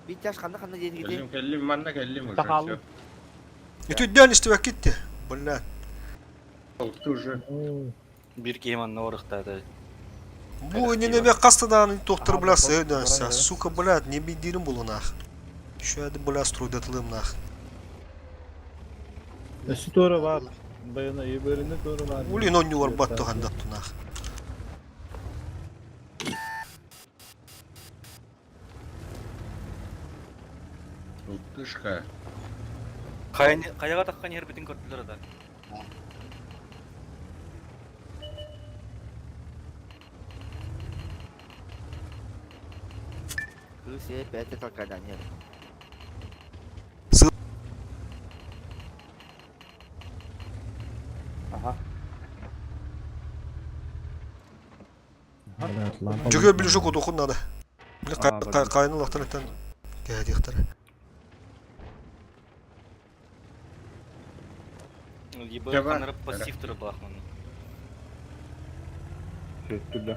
Speaker 8: Bir taş kandı kandı diye gidiyor.
Speaker 4: Кэллим кэллим манна кэллим уже.
Speaker 2: Тахалым.
Speaker 1: Үтүддээн истибэккит Блядь.
Speaker 4: Все. уже.
Speaker 7: Бир киһи манна орыхтаата.
Speaker 1: Бу иннинэ хастадаан тохтор
Speaker 6: Аха,
Speaker 1: бля
Speaker 6: бу-
Speaker 1: сыйданса.
Speaker 6: баран
Speaker 1: Сука, блядь, не бидирим булунах. Şu бля стройдатылым нах.
Speaker 6: Өссө туора бар. Баяна еберinde туора бар.
Speaker 1: Улин онньулар баттухан даттунах.
Speaker 4: Утышка.
Speaker 7: Хайаға таққан ер бітін көрділер да.
Speaker 8: Kız ye bete talkadan yer.
Speaker 2: Аха.
Speaker 9: Блядь, лампа.
Speaker 1: Жүгөр билишок отохун надо. Бля,
Speaker 5: А, бардым.
Speaker 1: кайны лахтан эттен кәдиктер.
Speaker 7: Ебы
Speaker 4: Жаба.
Speaker 7: канары пассив түрі балақ манна.
Speaker 5: Сөттүр да.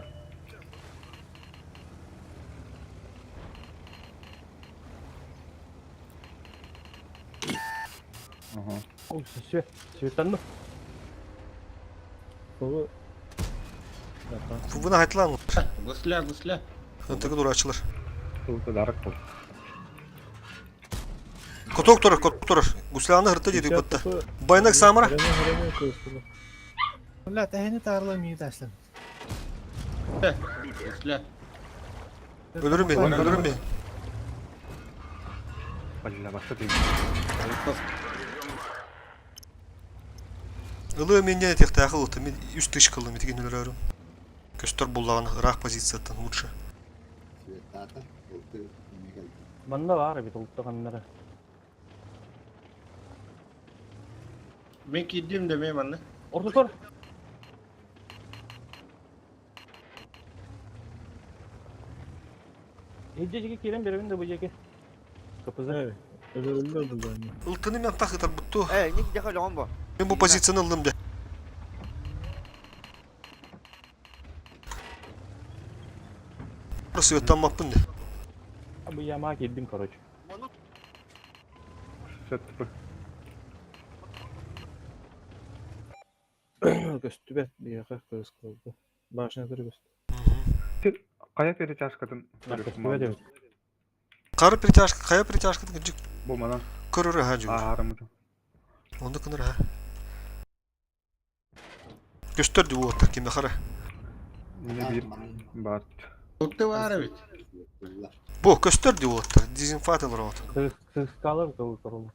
Speaker 5: Ага.
Speaker 2: Ой, свет, светанны.
Speaker 6: Бу
Speaker 1: Фубына хайтлан.
Speaker 4: Гусля, гусля.
Speaker 1: Ынтыгы дурачылар.
Speaker 5: Сылты дарык бол.
Speaker 1: Коток турар, коток турар. Гусляны хырты диdik бытта. Байнак самара.
Speaker 10: Бля, тэһини таарла мии ташлам.
Speaker 4: Гусля.
Speaker 1: Ölürüm ben, ölürüm ben.
Speaker 5: Бля, башта ты.
Speaker 1: Ылы мен не техтахыл уты, мен үст тыш кылым, итеген өлөрөрүм. Көстөр буллаган ырах позицияттан лучше.
Speaker 12: Светата, олты мегал.
Speaker 2: Манна бар бит улуттаганнары.
Speaker 4: Мен кидим да мен манна.
Speaker 2: Ортотор. Эдде жеке керен беребин да бу жеке. КПЗ.
Speaker 6: Өлөрүллэр булдааны.
Speaker 1: Ылтыны мен тах ытарбытту.
Speaker 8: Э, ник дьаха өлөҕөн бо.
Speaker 1: Мен бу позицияны ыллым де. Сыаттаммаппын де.
Speaker 2: Бу ямаға кирдим, короче.
Speaker 5: Сөп.
Speaker 6: Көстүбэт биһиэхэ кырыс кылды. Башня көстү.
Speaker 5: Хайа перетяжкатын
Speaker 2: Көстүбэт эбит.
Speaker 1: Қары притяжка, қая притяжкатын күнжік
Speaker 5: Бу манан
Speaker 1: көрөр ха жүгір.
Speaker 5: аарымыты.
Speaker 1: Онды кыныр ха. Көстөр ди уоттар кимде қара.
Speaker 5: Міне bir бар.
Speaker 4: Tuttu var evet.
Speaker 1: Бу көстөр ди уоттар. Дезинфатылар от.
Speaker 2: ЦСКАлар турулу.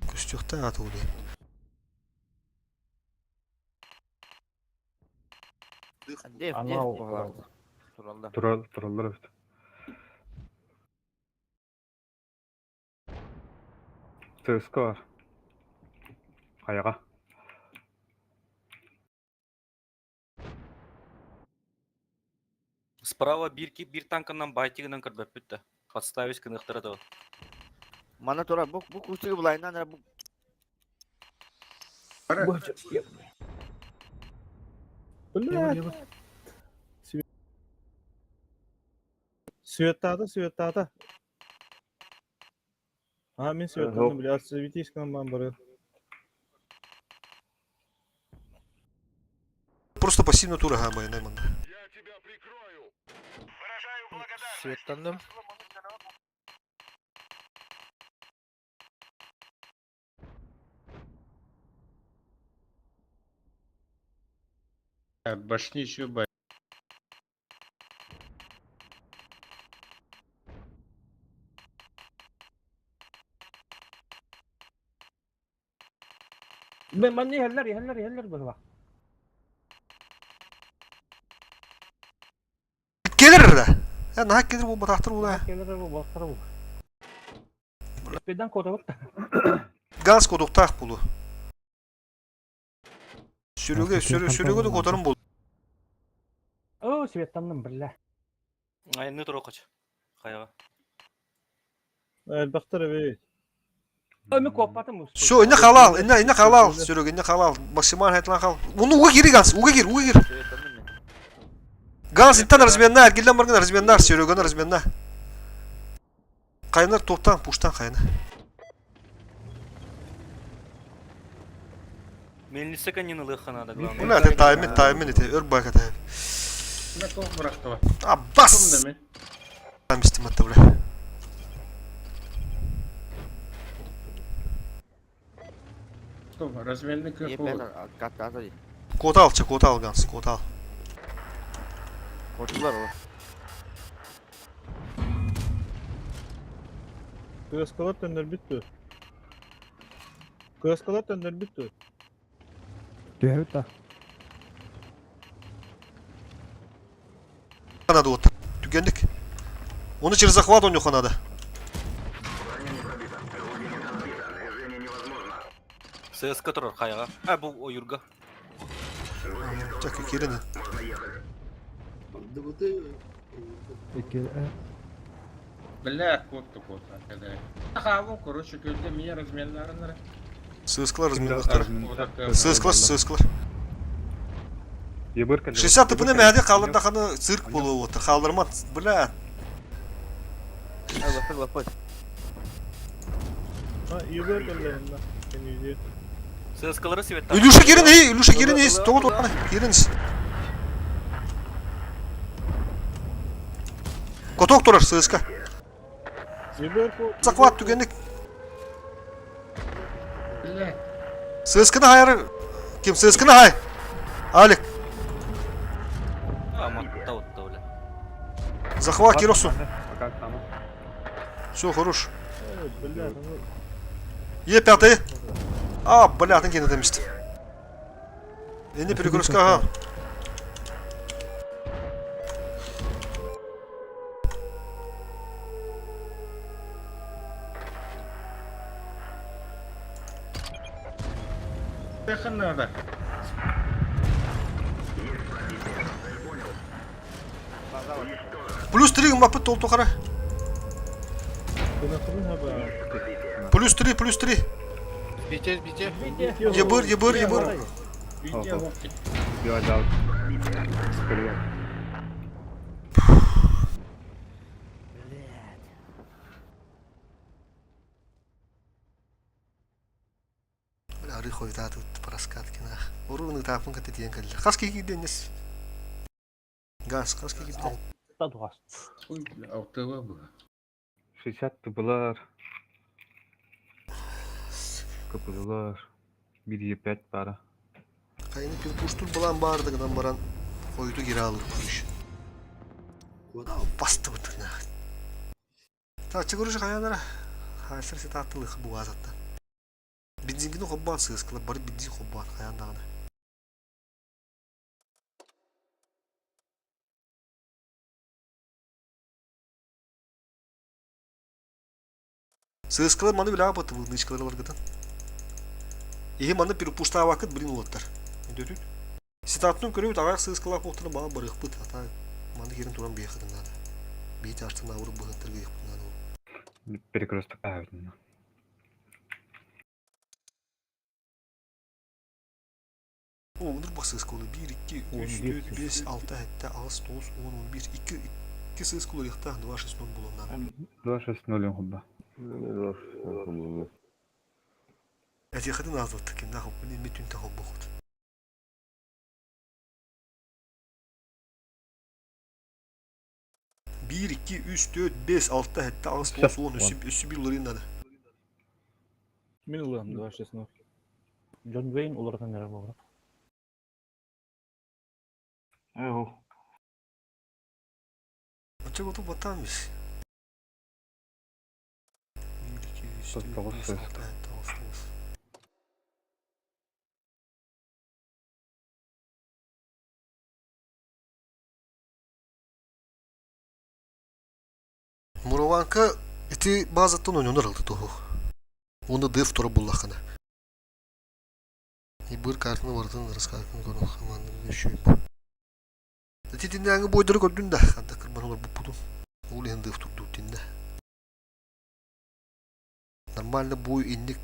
Speaker 1: Көстөктен аты улы.
Speaker 8: Деф, деф
Speaker 2: Анау
Speaker 8: буолар. Тураллар.
Speaker 5: Турал тураллар эбит. ЦСК бар. Хайаға.
Speaker 7: Справа bir, bir танкынан байтигынан кырбап бүтті. Подставить кынықтырады ол.
Speaker 8: Мана тура бу бу кустугу булайынан ара бу
Speaker 6: Бля. Светтата, светтата. А, мен светтаны бля, светискан бан бары.
Speaker 1: Просто пассивно тура ха майна манда.
Speaker 10: Светтанным.
Speaker 4: Башни еще бай.
Speaker 2: Мен манны иһэллэр, иһэллэр, иһэллэр быһыла.
Speaker 1: Келер да. Я нахак келер бу батақтыр була.
Speaker 2: Келер бу, бастыр бу. Бедан кода бут.
Speaker 1: Газ кодуктак булу. Сүрүгө сүрү сүрүгө да которум бул.
Speaker 2: О, светтанным бля.
Speaker 7: Айны туру қач. Қаяға.
Speaker 6: Элбэхтэр эбит.
Speaker 2: Ömü kopatım ustu.
Speaker 1: Все, инне халал, инне инне халал, сүрүгө инне халал, максималь хайтлан хал. Уну уга кири газ, уга кир, уга кир.
Speaker 8: светтанным мен.
Speaker 1: Газ интан разменна, эргилден барган разменна, сүрүгөнү разменна. Кайнар топтан, пуштан кайна.
Speaker 7: Мельница канин ылыхана да главное.
Speaker 1: Бля, это таймин, таймин это, өр байка тайм.
Speaker 4: Ne top bıraktı var.
Speaker 1: Аббас!
Speaker 4: Tüm de mi?
Speaker 1: Там истим атты, бля.
Speaker 4: Top razmenli
Speaker 8: Е
Speaker 4: köpü
Speaker 8: бет
Speaker 4: oldu.
Speaker 8: каттаата ди.
Speaker 1: Кота ал, ча, кота ал, Ганс, кота ал.
Speaker 8: Кортулар ол.
Speaker 6: Кыаскалар төннөр бүттү. Кыаскалар төннөр бүттү.
Speaker 9: Түһэбит да.
Speaker 1: Надо вот. Түгендик. Оны через захват у них надо.
Speaker 7: ЦСК турар қаяға. А, бұл ойырға.
Speaker 1: Чак, кирин.
Speaker 12: Ордубуту
Speaker 9: Икки
Speaker 4: Бля, koptu koptu arkadaş. Хаву, короче, көлде мия разменларынары.
Speaker 1: Сыскалар разменнахтар.
Speaker 4: Odaklı.
Speaker 1: Сыскалар, сыскалар.
Speaker 5: Ебыр кэллэ.
Speaker 1: 60 тыпыны мәде қалырда қаны цирк болуы отыр. Қалдырма, бля.
Speaker 8: Ай лапы лапы.
Speaker 6: А, ебер кэллэринна. Кенүйде.
Speaker 7: ЦСКлары светтан.
Speaker 1: Илюша кирин, эй, Илюша кирин, эй, тоғыт отқаны, кирин. Коток тұрар, ССК.
Speaker 6: Ебер ко.
Speaker 1: Захват түгендік.
Speaker 4: Бля.
Speaker 1: ССК-ны хайры. Ким ССК-ны хай? Алик,
Speaker 7: А, матта отта, бля.
Speaker 1: захват киросу.
Speaker 5: Пока там.
Speaker 1: Все, хорош.
Speaker 6: Бля,
Speaker 1: Е пятый. А, бля, ты кино месте. Енді перегрузка, ага.
Speaker 4: Yakın надо.
Speaker 1: Плюс 3 мапы толту қара. Плюс 3, плюс 3.
Speaker 10: Бите, бите.
Speaker 1: Ебыр, ебыр, ебыр. Бля, арыы хойутаатыбыт Параскаткинаах. Уруун ытааппын кытта тиийэн кэллэ. Хас киһи киирдэ иннес? Газ, хас киһи киирдэ?
Speaker 2: Алта дуҕас.
Speaker 4: Ой, бля, алтыга быһа.
Speaker 5: 60 тыбылар. КПЗлар. 1,5 пара.
Speaker 1: Хайыны пирпуштур былаан баарды гынан баран хойуту кире алыр күрүш. Бастыбыт гына. Тааччы көрүш хайанара. Хайсыр ситааттылых бугаазаттан. Бензингини холбоон сыыскылар бары бензин холбоон хайаан даҕаны. Сыыскалар маны билэҕэ баттыбыт нычкалар ыларгытын. Иһи маны перепуштаабаккыт блин уолаттар. Өйдөтүт. Ситаттын көрөбүт аҕайах сыыскалаах буолтарын баҕа барыахпыт. Ата маны киирэн туран биэххитин наада. Биити артын аабыры быһыттарга иэхпит наада.
Speaker 5: Перекресток аабытын.
Speaker 1: Оонур бах сыыскалы 1, 2, 3, 4, 5, 6, 7, 8, 9, 10, 11, 2, 2 сыыскалы ырыахтаах 2, 6, 0 булуннан.
Speaker 5: 2, 6, 0 хобба.
Speaker 1: Этиэхэтин аазбатта кимнээх хоппун имми түнтэ холбохут. Биир, икки, үс, түөрт, биэс, алта, сэттэ, аҕыс, тоҕус, уон, өссө, өссө биир уларыйын наада.
Speaker 6: Мин ылыам, 2, 6, 0.
Speaker 2: Джон Уэйн уларытан эрэр буолар.
Speaker 5: Эहो.
Speaker 1: Оччо баттаан бис. Биир, икки, үс, түөрт,
Speaker 5: Тоҕус
Speaker 1: биэс,
Speaker 5: сыыс.
Speaker 1: алта, сэттэ, аҕыс, тоҕус. Мурованка ити базаттан ойнонор ылды туһу. Уонна дыв тура буллахына. Ибыр картаны барытын раскарканы көрөн хамаанданы үшүйүп. Ити тиннээҥи бойдары көрдүн да, ханна кырбан олорбуппутун. Ол иһин дыв турдуу тиннэ. Нормально буй инник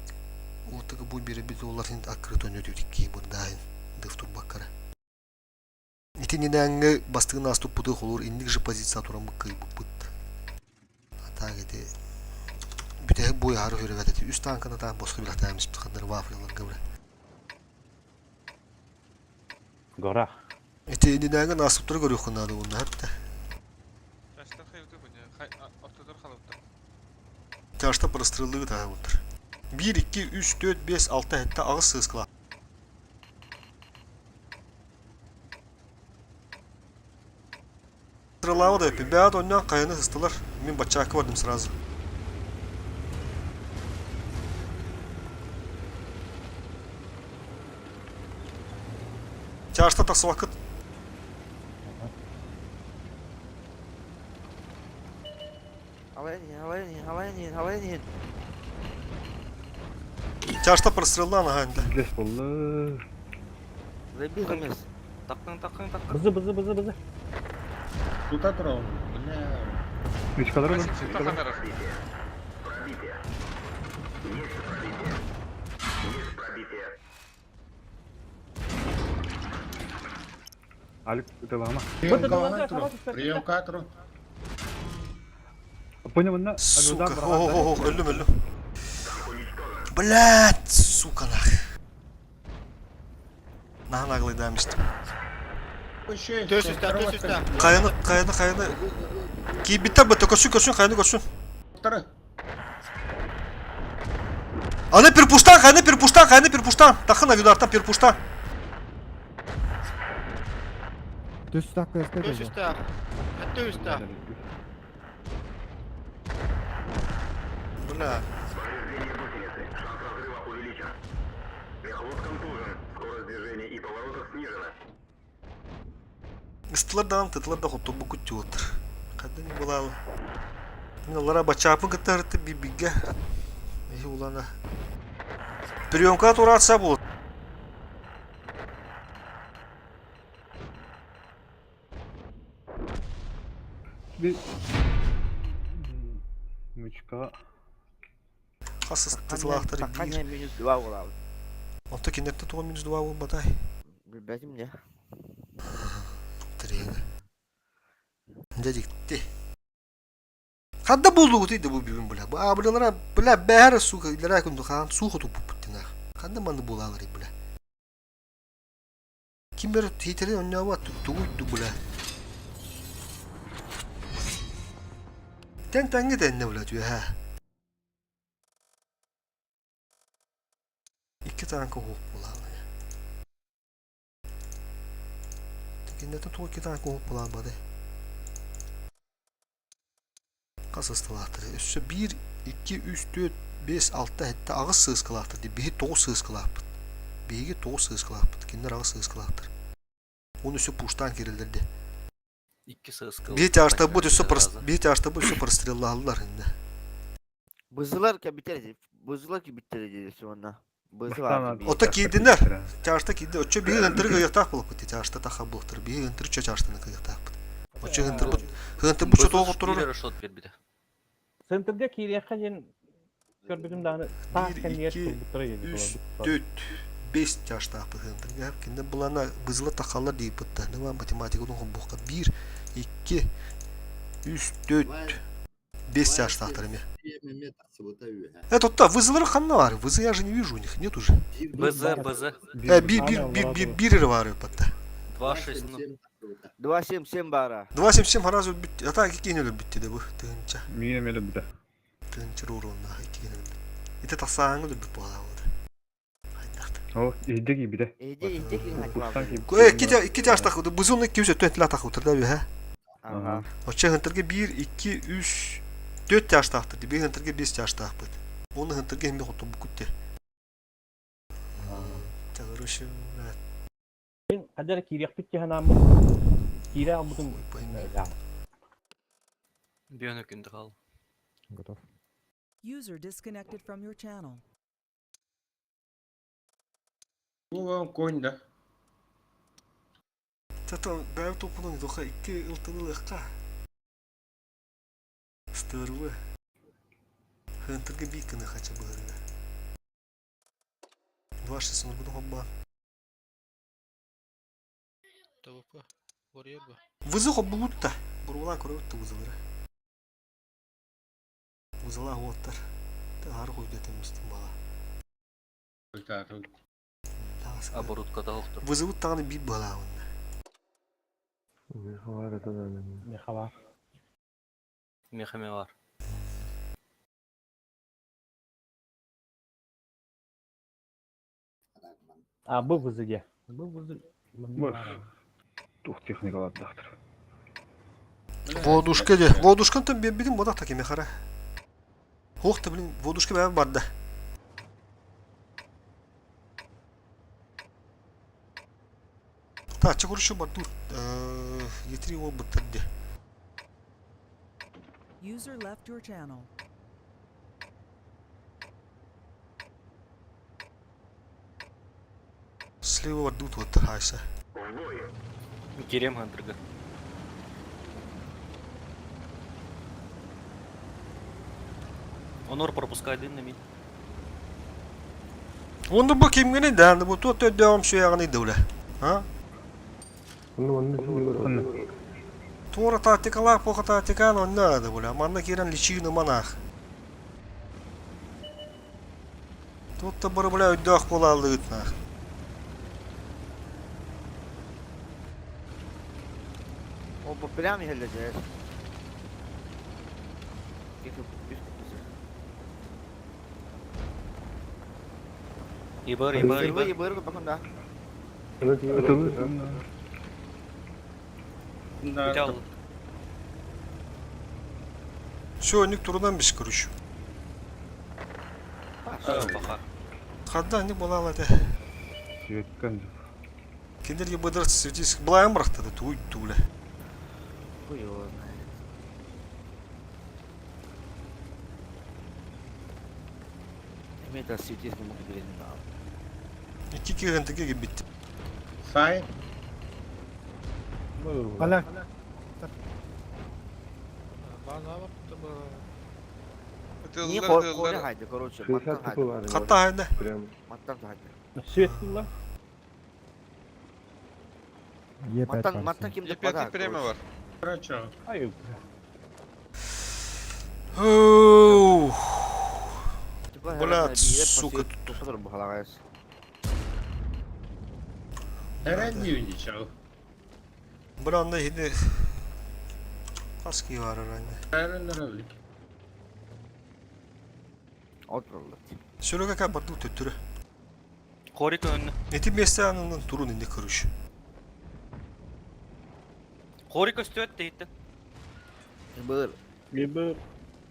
Speaker 1: уотага буй биэрбит уоллар син аккырыт өнөтүт икки мындааһын дыв турбаккара. Итининээҥҥи бастыгын аас туппуту холуур инник же позиция туран кыйбыппыт. А так ити бүтэһик бой аһары хүрүбэт ити үс тааҥканы таах босхо билэхтээбиспит ханнары вафляларга бile.
Speaker 2: Гора.
Speaker 1: Ити иннинээҥи наастыптары көрүөххүн наада уонна хэптэ. Тяжта простреллыгы таһабыттар. 1, 2, 3, 4, 5, 6, 7, 8 сыыскыла. Стрелава да эппин. Бэйэт онньоон хайаны сыстылар. Мин баччаакка бардым сразу. Чаашта тахсыбаккыт.
Speaker 8: Алайын иһин, алайын иһин, алайын иһин, алайын иһин.
Speaker 1: Чаашта простреллаан аһаан да.
Speaker 5: Билес болла.
Speaker 8: Забил көмүс.
Speaker 7: Таххын, таххын, таххын.
Speaker 2: Бызы, бызы, бызы, бызы.
Speaker 4: Тута турабын. Бля.
Speaker 5: Мечкалары бар. Алик ытылама.
Speaker 4: Прием катру. Прием катру.
Speaker 5: Понял, мына.
Speaker 1: Сука. О-о-о, өллүм, өллүм. Блядь, сука нах. Наһан аглайдаам истим.
Speaker 10: Төс үстә, төс үстә.
Speaker 1: Хайаны, хайаны, хайаны. Киирбиттэр бытта, көрсүн, көрсүн, хайаны көрсүн. Аны перпуштан, хайаны перпуштан, хайаны перпуштан. Тахын авидартан перпуштан.
Speaker 9: Төс үстә кыска
Speaker 10: Төс үстә. Төс үстә.
Speaker 1: Бля. Ыстылар даҕаны тытылар да хотторбу куттуоттар. Ханна не булаалы. Мин аллара бачаапын кытта ырытып бибигэ. Эһи улана. Приемка тураатса буолут.
Speaker 5: Би... Мучка.
Speaker 1: Хас ыстатылаахтар
Speaker 8: Ханна
Speaker 1: биир.
Speaker 8: минус 2 буолабыт.
Speaker 1: Онто кинилэртэн тоҕо минус 2 буолбатай?
Speaker 8: Билбэтим дьэ.
Speaker 1: Тренер. Дьэ дьикти. Ханна буллугутуй да бу бүгүн бля. Бу аабылалара бля бэһэр сука илэрээ күн хаан сууха туппуппут тинах. Ханна манны буолааларый бля. Ким бер хитерин онньообот тугуйду бля. Тэн тэҥҥэ тэннэ бля түөһэ. Икки таанка уһук буолаалар. Кинилэртэн туох икки таанка уһук буолаабатай? Хас сыысталаахтар? Өссө биир, икки, үс, түөрт, биэс, алта, сэттэ, аҕыс сыыскалаахтар дии. Биһи тоҕус сыыскалаахпыт. Биһиги тоҕус сыыскалаахпыт. Кинилэр аҕыс сыыскалаахтар. Уон өссө пуштаан киирэллэр дии.
Speaker 7: Икки сыыска
Speaker 1: Биһи тяжтарбыт өссө биһи тяжтарбыт өссө простреллаһаллар иннэ.
Speaker 8: Бызылар кэбитэр бызылар кибиттэр диэри уонна
Speaker 1: Ото киирдинэр. Чаашта киирди. Оччо биһи ыһынтыры кыйыахтаах буолбут дии. Чаашта таха буолтар. Биһи ыһынтыры чо чаштаны кыйыахтаахпыт. Оччо ыһынтырбыт ыһынтырбыт чо тоҕо хотторор.
Speaker 7: шот биэрбитэ.
Speaker 2: Центрга киириэххэ диэн көрбүтүм даҕаны таах
Speaker 1: Биир,
Speaker 2: кэннигэр
Speaker 1: икки,
Speaker 2: турбуттара диэн
Speaker 1: үс, төрт, бес чаштаахпыт ыһынтырга. Кинилэр булана бызыла тахаллар дииппыттар. Нема математикатын холбуохха. Биир, икки, үс, төрт, Бес чаштаахтар эмиэ. Э, тотта, вызылары ханна баар? Вызы я же не вижу у них, нет уже.
Speaker 7: БЗ, БЗ.
Speaker 1: Э, бир, бир, бир, бир, бир эрэ баар патта.
Speaker 7: 2, 6, ну.
Speaker 8: 2 7 7 баара.
Speaker 1: 2 7 7 харазы өлбүт. Ата икки киһини өлбүттэ да бу тыһынча.
Speaker 5: Миин эмиэ өлбүтэ.
Speaker 1: Тыһынча уруоннаах икки киһини өлбүт. Ити тахсааҥҥа өлбүт буолаабыт.
Speaker 5: О, иһдэ киирбитэ.
Speaker 8: Иһдэ иһдэ киирбитэ.
Speaker 1: Э, икки икки чаастах бузун икки үс өттүн этилэ атах утарда үһэ.
Speaker 8: Ага.
Speaker 1: Оччо хынтырга биир, икки, үс, төрт чаастаахтар. Биир хынтырга биэс чаастаахпыт. Оны хынтырга химме хотубукут те. Короче,
Speaker 2: Мин хадара киириэхпит киһанааммын киирэ албытым
Speaker 7: Бион өкүндү хал.
Speaker 9: Готов.
Speaker 11: User disconnected from your channel.
Speaker 4: Ну, конь, да.
Speaker 1: Тата бэйэм туппунан духа икки ылтын ылыахха. Стырвы. Хынтырга биир гына хача быһырга. Ваши сыныбыны хоббаан.
Speaker 10: ТВП. Warrior ба.
Speaker 1: Вызы хоббулут да. Бурулаан көрөбүт да вызылары. Вызылаах уоттар. Аһары хуйдатыммыстым бала.
Speaker 7: Оборудката охтор.
Speaker 1: Вызовут даҕаны биир быһалаабынна.
Speaker 2: Меха бар.
Speaker 7: Меха ме бар.
Speaker 2: А бу вызыге. Бу вызы.
Speaker 5: Тух техникалардаахтар.
Speaker 1: Водушка де. Водушкантан биэрбитим бодах та кимиэхэ Хуох да блин, водушка бэйэм барда. Таачча короче бардуур. Етри уолбуттар де.
Speaker 11: User left your channel.
Speaker 1: Слева бардуут уотта хаайса.
Speaker 7: Кирем хантырга. Онор пропускайдын нами.
Speaker 1: Онно бу кимҥини да, бу туот өйдөөҕүм сүөҕүнүй да үлэ. А? Туора тактикалаах буоха тактикаан онно да бля. Манна киирэн личиины манаах. Тут да бары бля өйдөөх буолааллыгыт наах.
Speaker 8: О, бу прям иһэллэр.
Speaker 7: Ибар, ибар, ибар.
Speaker 8: Ибар, бакын да.
Speaker 7: Бүтэ
Speaker 1: Все, өнүк турунан бис короче.
Speaker 7: Баха.
Speaker 1: Хадда ани буолаал этэ.
Speaker 5: Светкан.
Speaker 1: Кинилерге быдыр светис былайын бырахтады туй тууле.
Speaker 8: Хуй его знает. Эмиэ светис не мог
Speaker 1: Икки киһинтиге кибит.
Speaker 4: Сай.
Speaker 3: Поляк.
Speaker 10: База бар.
Speaker 8: Не
Speaker 13: Ытыаллар,
Speaker 8: кори
Speaker 13: ытыаллар.
Speaker 8: хайды, короче, маттан
Speaker 6: 60
Speaker 8: хайды.
Speaker 6: кп бар.
Speaker 1: Хатта хайда.
Speaker 6: Прям.
Speaker 8: Маттан хайды.
Speaker 2: Свет тылла.
Speaker 9: Е5
Speaker 8: Маттан, маттан
Speaker 9: парсы.
Speaker 8: ким деп
Speaker 13: Е5
Speaker 8: бада.
Speaker 13: прямо бар.
Speaker 4: Короче,
Speaker 2: Ай,
Speaker 1: Ух. Бля, сука.
Speaker 4: Эрен ничего.
Speaker 1: Бля, онда хини Хаски бар анне.
Speaker 4: Эрен нравится.
Speaker 8: Отурулду.
Speaker 1: Сөрөгө ка барды төттөрө.
Speaker 7: Хорик önüne.
Speaker 1: Эти месте анын турун инде көрүш.
Speaker 7: Хорик өстүөт дейт.
Speaker 8: Быр.
Speaker 6: Либо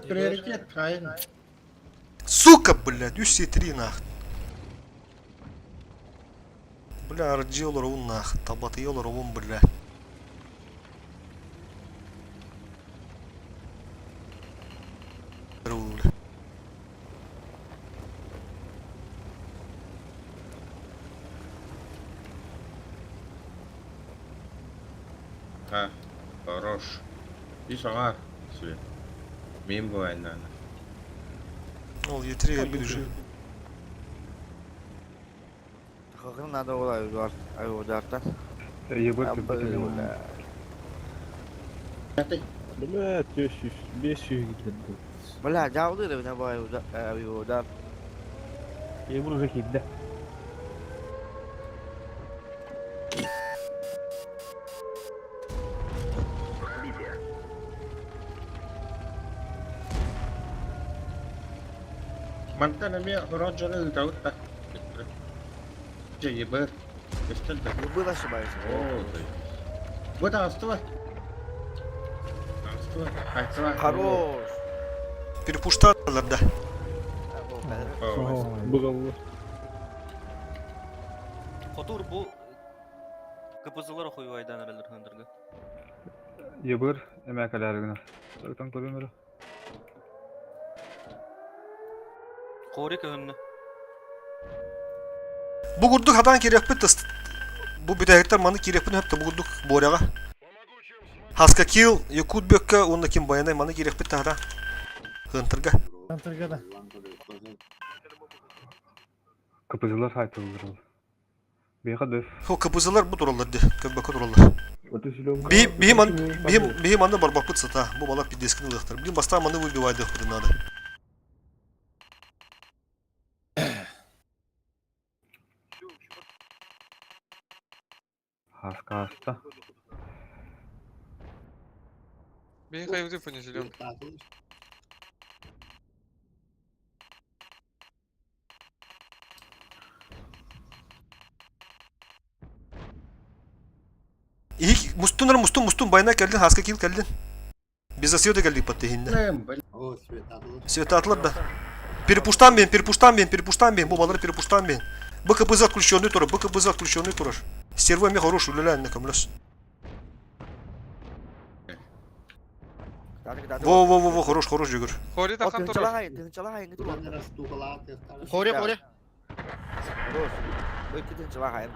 Speaker 4: Приоритет, правильно.
Speaker 1: Сука, блядь, 303 нах. Бля, RG олар нах, табаты олар бля. Бля.
Speaker 4: А, хорош. И сама. Свет. Мим бывает, наверное.
Speaker 1: Ол Е3 bir уже.
Speaker 8: Хакын надо ола удар. Ай ударта.
Speaker 5: Ебыр кебе.
Speaker 6: Бля, 400, 500 где-то.
Speaker 8: Бля, жауды да бина бай удар. Ай удар.
Speaker 2: Ебур уже кидде.
Speaker 4: Мантан эме Роджеры ытабыт да. Же ебыр. Өстөл да.
Speaker 8: Был ошибаюсь.
Speaker 4: О, Вот астыла. Астыла. Айтыла.
Speaker 8: Хорош.
Speaker 1: Перепушталар да.
Speaker 6: Бұғаллы.
Speaker 7: Хотур бу КПЗлар охуйвайдан эрелер хындыргы.
Speaker 5: Ебыр эмәкәләргенә. Тан көрүмөр.
Speaker 7: Хорик önüne.
Speaker 1: Бу курдук хадан керекпит тыс. Бу бүтәһиктер маны керекпин хөптө бу курдук боряга. Хаска кил, Якут бөккө, онна ким баянай маны керекпит тахада. Хынтырга.
Speaker 10: Антырга да.
Speaker 5: КПЗлар хайтылдыр. Бейха дөф.
Speaker 1: Хо КПЗлар бу тураллар ди, көбөккө тураллар.
Speaker 6: Вот и
Speaker 1: Би би ман би би маны барбапыт сата. Бу бала пидескин ылыктыр. Блин, баста маны выбивайды худы надо.
Speaker 5: Хаска хаста.
Speaker 13: Бейха евди по зелен.
Speaker 1: İlk мустунар мустун мустун байна келдин, хаска кил келдин. Биз асыйда келдик паттехинде.
Speaker 4: Блин,
Speaker 12: О, свет атылыр.
Speaker 1: Светатлар да. Перепуштан бен, перепуштан бен, перепуштан бен. Бу балары перепуштан бен. БКПЗ отключенный турар, БКПЗ отключенный турар. Стерва ми хорош үлелән көмлөс. Во во во во хорош хорош жүгүр.
Speaker 13: Хори тахан турар.
Speaker 8: Тынчалай, тынчалай, не
Speaker 12: Туран
Speaker 8: турар.
Speaker 12: растугалаты.
Speaker 8: Хори, хори. Хорош. Өйті тынчалай.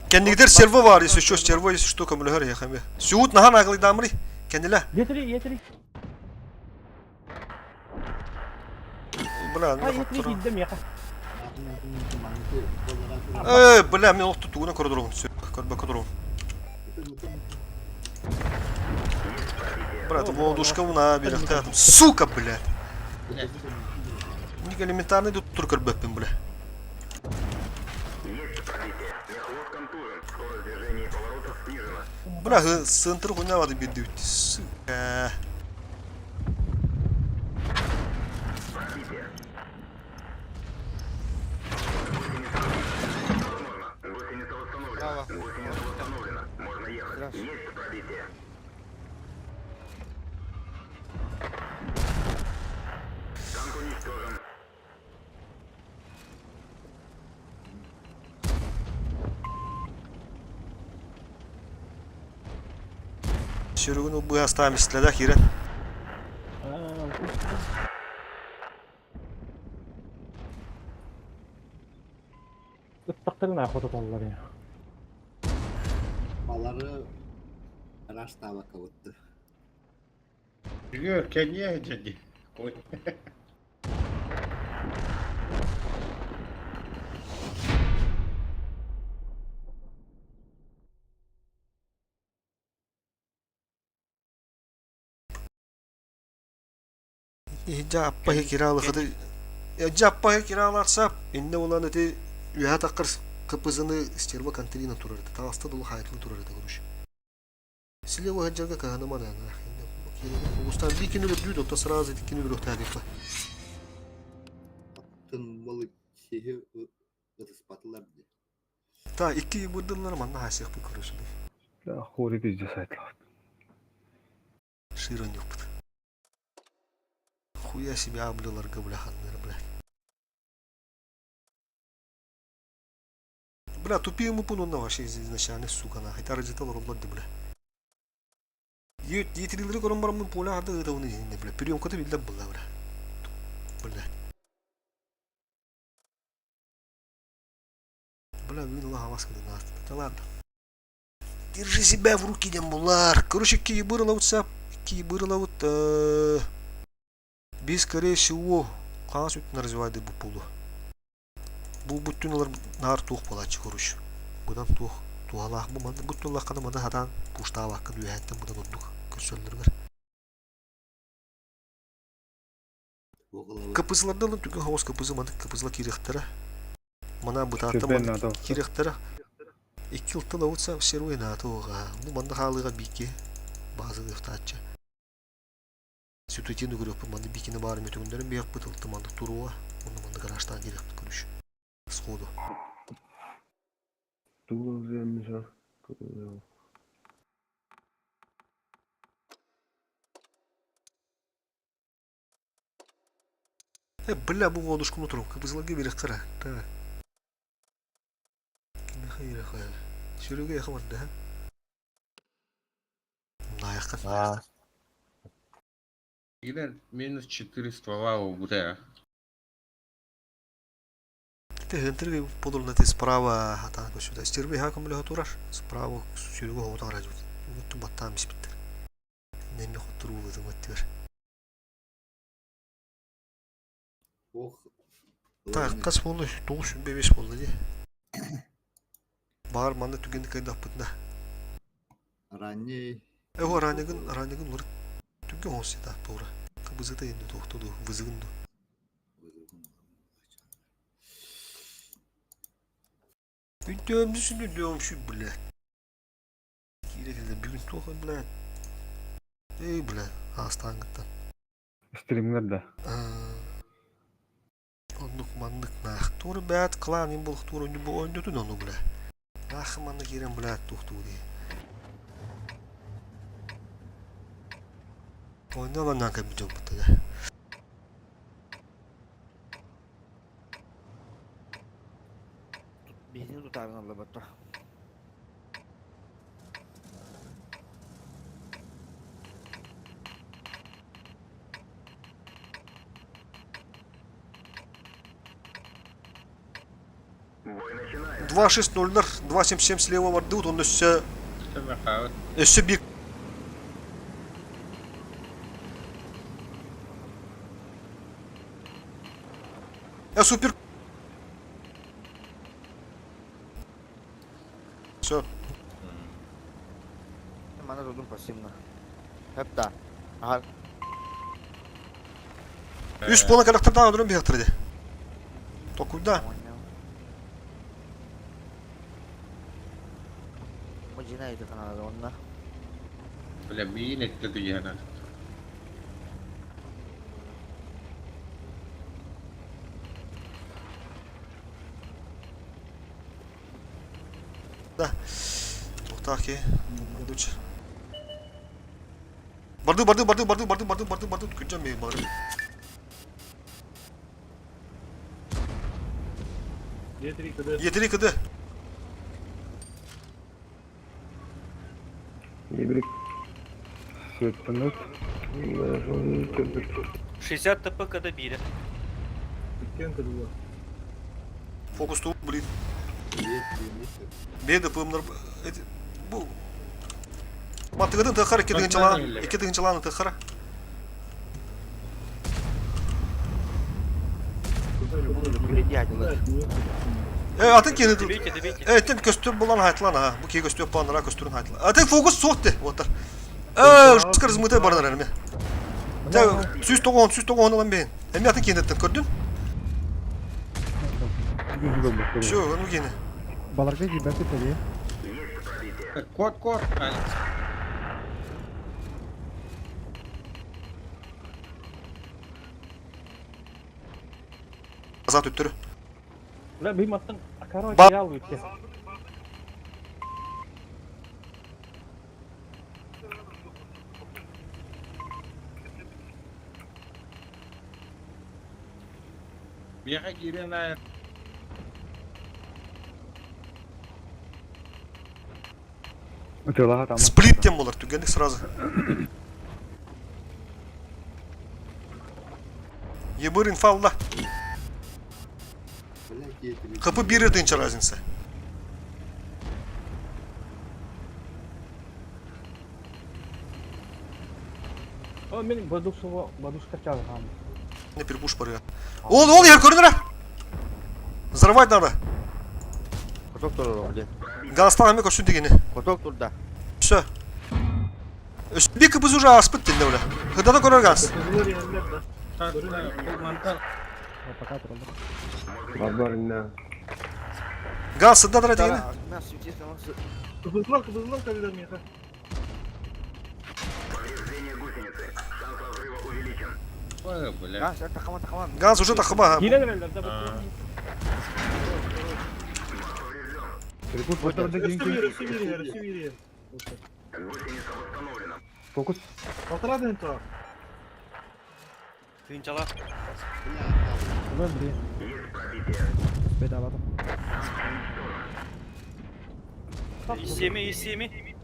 Speaker 1: Кендигдер серво бар, если что, стерво, если что, көмлөһөр яхами. Сюут нахан агылдамри. Кендиле.
Speaker 2: Етри, етри.
Speaker 1: Бля,
Speaker 2: Ай, етри киддем яка.
Speaker 1: Э, бля, мен оқту тугуна көрдүрүм. Көрбө көрдүрүм. Брат, молодушка мына белекте. Сука, блядь. Ник элементарный тут тур көрбөппүн, бля. Бля, сынтыр хуйнавады бир дүйт. Сука.
Speaker 13: Браво.
Speaker 1: Сөрүгүн бу астаам истледе кирен.
Speaker 2: Ыттактарын ахота толлар я.
Speaker 12: Балары Раш табака бутты.
Speaker 4: Жүгөр, кенье деді. Ой.
Speaker 1: Иһдьэ аппаһы кираалыхыты Дьэ аппаһы кирааларса иннэ улан ити үөһэ таххар кыпызыны стерва контрина турар этэ таҕыста дылы хаайтылы турар этэ короче Слева сылдьарга кыһаныман Угустан биир күнү өлөрдүү оттон сразу ити күнү өлөрүөхтээбиппэ.
Speaker 12: Атын малы сиһи ытыспатылар дии.
Speaker 1: Та икки бырдыллар манна хаасыахпыт короче.
Speaker 5: Да, хори пиздец айтлаат.
Speaker 1: Широнюкпут. Хуя себе аблиларга бляханныр, блядь. Бля, тупие мы пун онно вообще изначально, сука, нахуй. Тарыдьыта олороллор да, бля. Етирилери көрөн бараммын поля хата ыытабын иһинне, бля. Приемката биллэр буолла, бля. Бля. Бля, бүгүн ыла хавас кыдын ааста. Ладно. Держи себя в руки диэн булар. Короче, киибыр ылабыт сап. Киибыр ылабыт. Биз, скорее всего, хаҥас өттүн развивайды бу пулу. Бу бүттүн ылар наар туох буолааччы короче. Быдан туох туһалаах бу манна бүттүн ыллаххына маны хатаан пуштаабаккын үөһэттэн быдан ордук көрсөллөрүгэр. КПЗларда ылын түгэн хоҕус КПЗ маны КПЗла киириэхтэрэ. Мана бытаатта маны киириэхтэрэ. Икки ылтан авутса сервой наата оҕа. Бу манна хаалыыга биики баазалыахтааччы. Сүтүтин үгүрүөхпүт манна бикини баар мүтүгүннэрин биһиэхпит ылты маннык туруоҕа уонна манна гаражтаан киириэхпит көрүш сходу. Э, бля, бу уолушкуну турум, кыбызыларга бириэххэ Так. Кимиэхэ бириэххэ? Сүрүгэ яха барда, ха? Наайахха.
Speaker 4: Игорь, минус 4 ствола у БТР.
Speaker 1: Ты хентер подурна ты справа хатан көсүдэ. Стерви ха көмөлө турар. Справа сүрүгө хоҕутан радио. Мутту баттаан биспиттер. Неме хоттуруулы маттыр. Так, хас буолла? 905 буолла дии. Баар манна түгэни кайдахпытына.
Speaker 12: Ранний.
Speaker 1: Эго раннигын, раннигын улар түгэн хоссита тура. Кыбызыта инду тохтуду, вызыгын ду. Үтөөмдүсүн үтөөмшү бля. Киирэ кэлдэ бүгүн туох бля. Эй бля, аастаангыттан.
Speaker 5: Стримнер да.
Speaker 1: Оннук маннык наах. Туора бэт клан им болох туора бу ойнотун ону бля. Наах маннык киирэн бля туохтуу дии. Ойнолон наан кэлбит дьон бутта да.
Speaker 8: Биһини тутаарын аллабатта.
Speaker 1: 2-6-0-лар, 2-7-7 слева бардыбыт, онно өссө өссө биир Э, супер Все.
Speaker 8: Мана дудум пассивно. Хөп да. Ага.
Speaker 1: Үс буола кэлэхтэрдээх өлөрөн биһиэхтэрэ дии. Токуйда.
Speaker 8: Мужина это канал онна.
Speaker 4: Бля, миин этте туйана.
Speaker 1: Да. Туохтаах киһи. Лучше. Барды, барды, барды, барды, барды, барды, барды, барды, күнжан мейін бары.
Speaker 6: Е3 КД.
Speaker 1: Е3 КД.
Speaker 5: Ебрик. Светтанут.
Speaker 7: 60 ТП КД биирэ.
Speaker 6: Иккиэн КД
Speaker 1: Фокус блин. Беды пымнар бу Матыгытын тыхар 2 тыһыынчалаан 2 тыһыынчалаан тыхара. Э, атын киһини
Speaker 7: Добейте, добейте.
Speaker 1: Э, тен көстөр булан хайтылан ha. Бу киһи көстөр буолан көстөрүн хайтылан. Атын фокус суох де. Отар. Э, жестко размытый баран эме. Те, 190 190 алан бейин. Эми атын киһини көрдүн? Все, ну киһини.
Speaker 9: Баларга киирбэккэ тэбиэ.
Speaker 4: Кот, кот. Алекс.
Speaker 1: Азат өттөрү.
Speaker 2: Бля, бим аттан короче я выйти.
Speaker 4: Бияха киирэн аайы
Speaker 5: Ытыалаха там.
Speaker 1: Сплит тем болар, түгенник сразу. Ебыр инфалла. Капы бир тынча разница.
Speaker 2: О, мен бадушова, бадушка чалгам.
Speaker 1: Не перепуш паря. Ол, ол, я көрдүрө. Взорвать надо.
Speaker 8: Коток турар блин.
Speaker 1: Галастан ами көрсүн дегени.
Speaker 8: Коток турда.
Speaker 1: Все. Бик біз уже аспыт деді оля. Хыдада көрөр газ.
Speaker 9: Пока тураллар.
Speaker 1: Газ сыдда дара дегени.
Speaker 3: Кыбызлар, кыбызлар калилер меха.
Speaker 4: Ой, бля.
Speaker 8: Такама, такама.
Speaker 1: Газ уже тахыма.
Speaker 2: Киирэн эрэллэр да
Speaker 3: Өссө биир, өссө биир.
Speaker 5: Фокус.
Speaker 3: Полтора день то.
Speaker 7: Тыынчала.
Speaker 9: Ылан бри. Бедаватым.
Speaker 7: Исеми, исеми.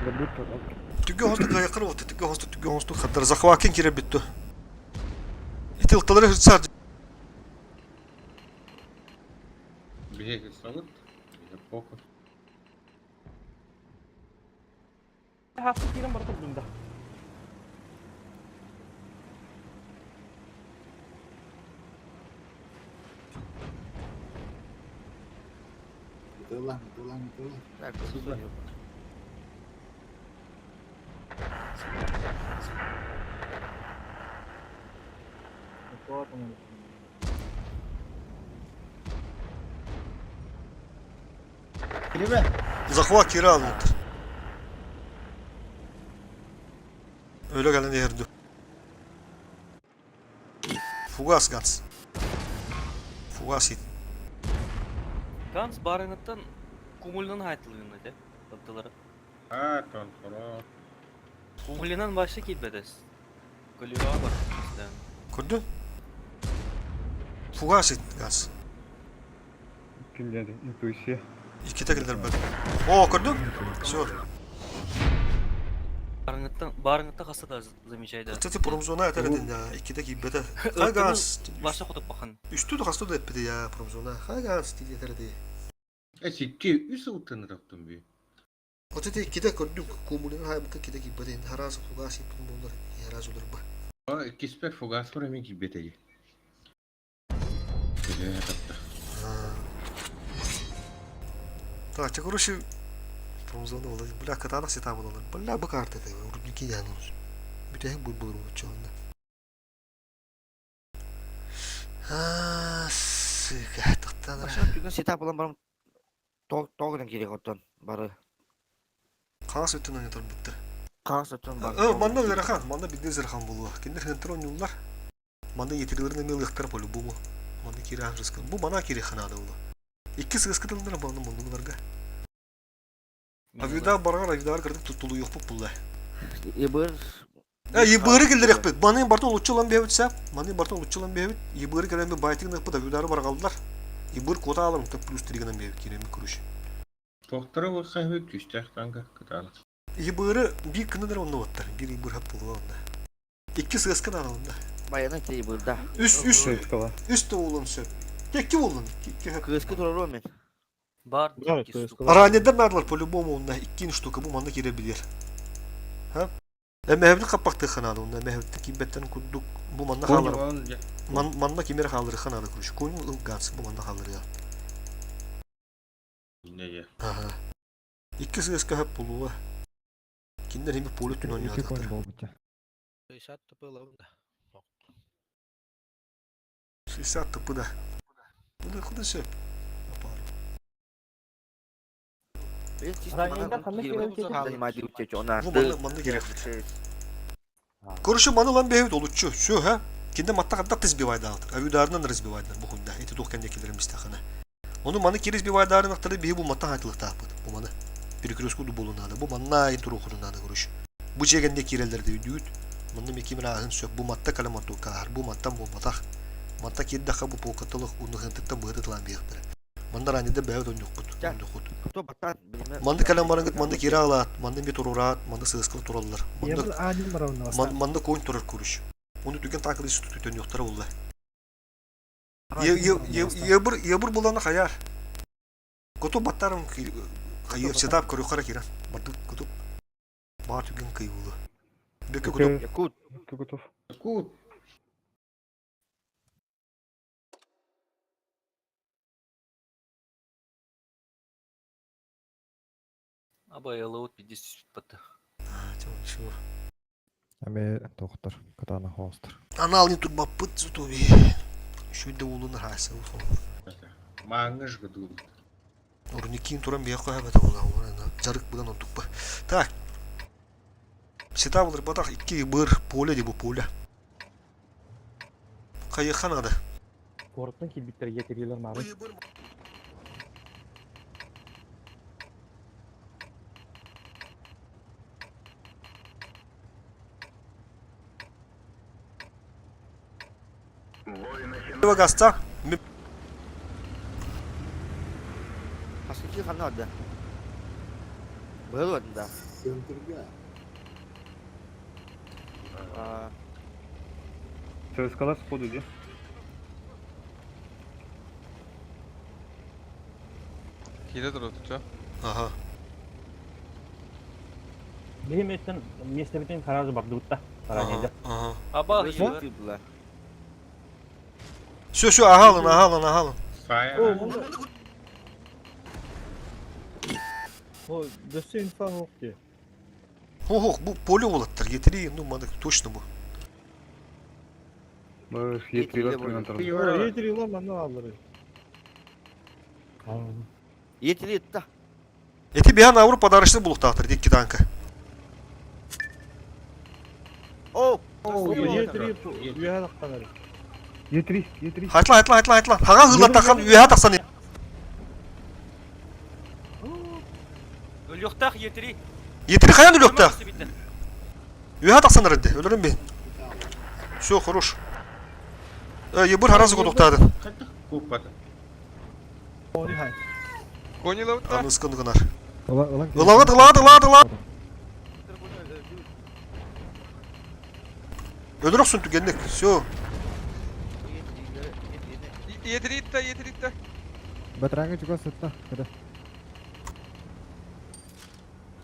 Speaker 1: Түгө хосту кайыкыр болду. Түгө хосту, түгө хосту хаттар захвакин кире бүттү. Ити ылталары хырсар.
Speaker 4: Биһиги сабыт. Поко.
Speaker 2: Хасты киирэн бар турдум да.
Speaker 12: Ытыла, ытыла, ытыла.
Speaker 4: Кириbe.
Speaker 1: Захват кире алынды. Öyle gelen yerdi. Fugas gaz. Fugas it.
Speaker 7: Ганс барыныттан кумулунан хайтылыгын эте. Таптылары.
Speaker 4: А, тон хоро.
Speaker 7: Кумулунан башы китбедес. Көлүгө бар.
Speaker 1: Көрдүн? Fugas it gaz.
Speaker 5: Ким диэн интуиция.
Speaker 1: Икките келдер бер. О, көрдүн? Все.
Speaker 7: Барыныттан барынытта хаста да замечайды.
Speaker 1: Кстати, промзона этер edin ya. Икките кийбете. Хай газ.
Speaker 7: Башы хотуп бахан.
Speaker 1: Үстү да хаста да эппеди ya промзона. Хай газ диye этер эди.
Speaker 4: Э, сикки үс утын раптым би.
Speaker 1: Вот эти икките көрдүм. Кумулунан хайбыта икките кийбете. Хараз фугас иппин болар. Хараз олар ба.
Speaker 4: О, киспер фугас бар эми кийбетеги. Бля, тапта.
Speaker 1: Так, че, короче, промзона болар. Бля, катана сета болар. Бля, бу карта это. Рудники янус. Бүтәһе бу булыр чонда. А, сука, тохтан.
Speaker 8: Түгэн сетап булан барым. Тоғынан керек оттон бары.
Speaker 1: Қағаз өттен ойнатар бітті.
Speaker 8: Қағаз оттон бар.
Speaker 1: Э, манна Зерахан, манна бидде Зерахан болуа. Киндер хентер ойнулар. Манна етирилерин эме ылыктар по-любому. Манна кире ханжыскын. Бу мана кире ханада болу. Икки сыгыскы тылындыр баны мундуларга. Авида баргар авидар кырдык тутулу yok бу булла.
Speaker 8: Ебыр.
Speaker 1: Э, ебыры келдер бит. Маны бартон луччулан бебит сәп. Маны бартон луччулан бебит. Ебыры келеме байтыгын бит авидары баргалдылар. Ебыр кота алым топ плюс 3 гынан бебит киреме күрүш.
Speaker 4: Тохтары вахайбы күстәх танга кыталы.
Speaker 1: Ебыры бир кынадыр онны оттар. Бир ебыр хап болуа онда. Икки сыгыскы наны онда.
Speaker 8: Баяны те ебырда.
Speaker 1: Үс, үс,
Speaker 5: Сыскала.
Speaker 1: үс те болуын сөп. Текки болуын. Икки хөп.
Speaker 8: Кыскы турар мен.
Speaker 7: Бар.
Speaker 6: Бар,
Speaker 7: икки
Speaker 6: то есть,
Speaker 7: штука.
Speaker 1: Ранедер надылар по-любому онда. Икки штука бу манда кире билер. Ха? Эмэһэбит хаппахтыахха наада уонна эмэһэбиттэн киирбэттэрин курдук бу манна хаалар манна ким эрэ хаалларыахха наада короче конь ылгац бу манна хаалларыа. Аха. Икки сыаска хөп булуа. Кинилэр эми поле түн
Speaker 9: Икки конь
Speaker 1: оонньоотохтор.
Speaker 9: буолбут.
Speaker 10: 60 тп ылабын да.
Speaker 1: 60 тп да. Bunu куда сөп? Бу манна манна керек. Короче, маны лан бэйэбит олуччу. Все, ха? Кинде матта хадда тызбивайдаалт. Авюдарынан разбивайдар бу хунда. Эти туох кэнде келерим истахана. Ону маны кири избивайдарын ақтары биһи бу маттан хайтылыктаахпыт. Бу маны. Перекрестку болу надо. Бу манна айын турухуру надо, короче. Бу жегенде кирелерде үйдүүт. Манна мекимир ааһын сөп. Бу матта калеманту каар. Бу маттан буолбатах. Матта кирдаха бу полкаттылык унныхынтыттан быһытылаан биэхтэрэ. Манна раннида бэйэбит онньукпут. Онньукут. Манны кэлэн бараҥыт манны киирэ аҕалаат, манны эмиэ туруораат, манны сыаскалы тураллар. Манны, манны конь турар куруш. Ону түгэн таакылы түтөнүөхтэрэ буолла. Ебыр ебыр буланы хаяр. Куту баттарым хайыр сетап көрүхара кирен. Барды куту бар түгэн кыйбылы. Бөкө куту.
Speaker 5: Якут. Кутов.
Speaker 4: Якут.
Speaker 7: Абайылыбыт 50 баты.
Speaker 9: Эми доктор кытаана хоостор.
Speaker 1: Анал не турбаппыт зутуби. Шүйде улуна хаса усол.
Speaker 4: Маңыш гыдыл.
Speaker 1: Урникин туран бия коя бата була. Жарык будан онтукпа. Так. Сета булыр батах икки быр поле ди бу поле. Кайыхан ада.
Speaker 2: Куораттан киирбиттэр ийэтириилэр маары.
Speaker 1: Гаста.
Speaker 8: Хаскы ханна барда? Быһыл барда да.
Speaker 12: Центрга.
Speaker 5: ЦСКА сходу иди.
Speaker 13: Киирэ турар ча.
Speaker 1: Ага.
Speaker 2: Биһи миэстэн миэстэбитин харазы бардыбыт да. Харанья.
Speaker 1: Ага.
Speaker 7: Аба
Speaker 1: Все, все, агалын, агалын, агалын.
Speaker 6: О, дөссө инфа хоқ дии.
Speaker 1: Ох, бу поле болаттар. Етери, ну, маны точно бу.
Speaker 5: Баш, етрилер турган турду.
Speaker 6: О, етирилер манна аллары.
Speaker 8: Етили да.
Speaker 1: Эти бихан Аврупа подарочный булуктаахтар, дикки танка.
Speaker 8: О!
Speaker 6: Етири үөһэ тахханар.
Speaker 5: Етри, етри.
Speaker 1: Хайтла, хайтла, хайтла, хайтла. Хага хыллаттахан үөһэ тахсан.
Speaker 7: Өлүөхтээх етири.
Speaker 1: Етири хаян өлүөхтээх. Үөһэ тахсан эрдэ. Өлөрүм бин. Все, хорош. Ебыр харазы кодуктаады.
Speaker 4: Куппат.
Speaker 13: Конилабыт
Speaker 1: Аныскын гынар.
Speaker 9: Ылан
Speaker 1: Ылагыт, ылагыт, ылагыт, ылагыт. Өлөрөксүн түгенник. Все.
Speaker 13: Етиритте, етиритте.
Speaker 9: Батараңы чугас сытта. Кыда.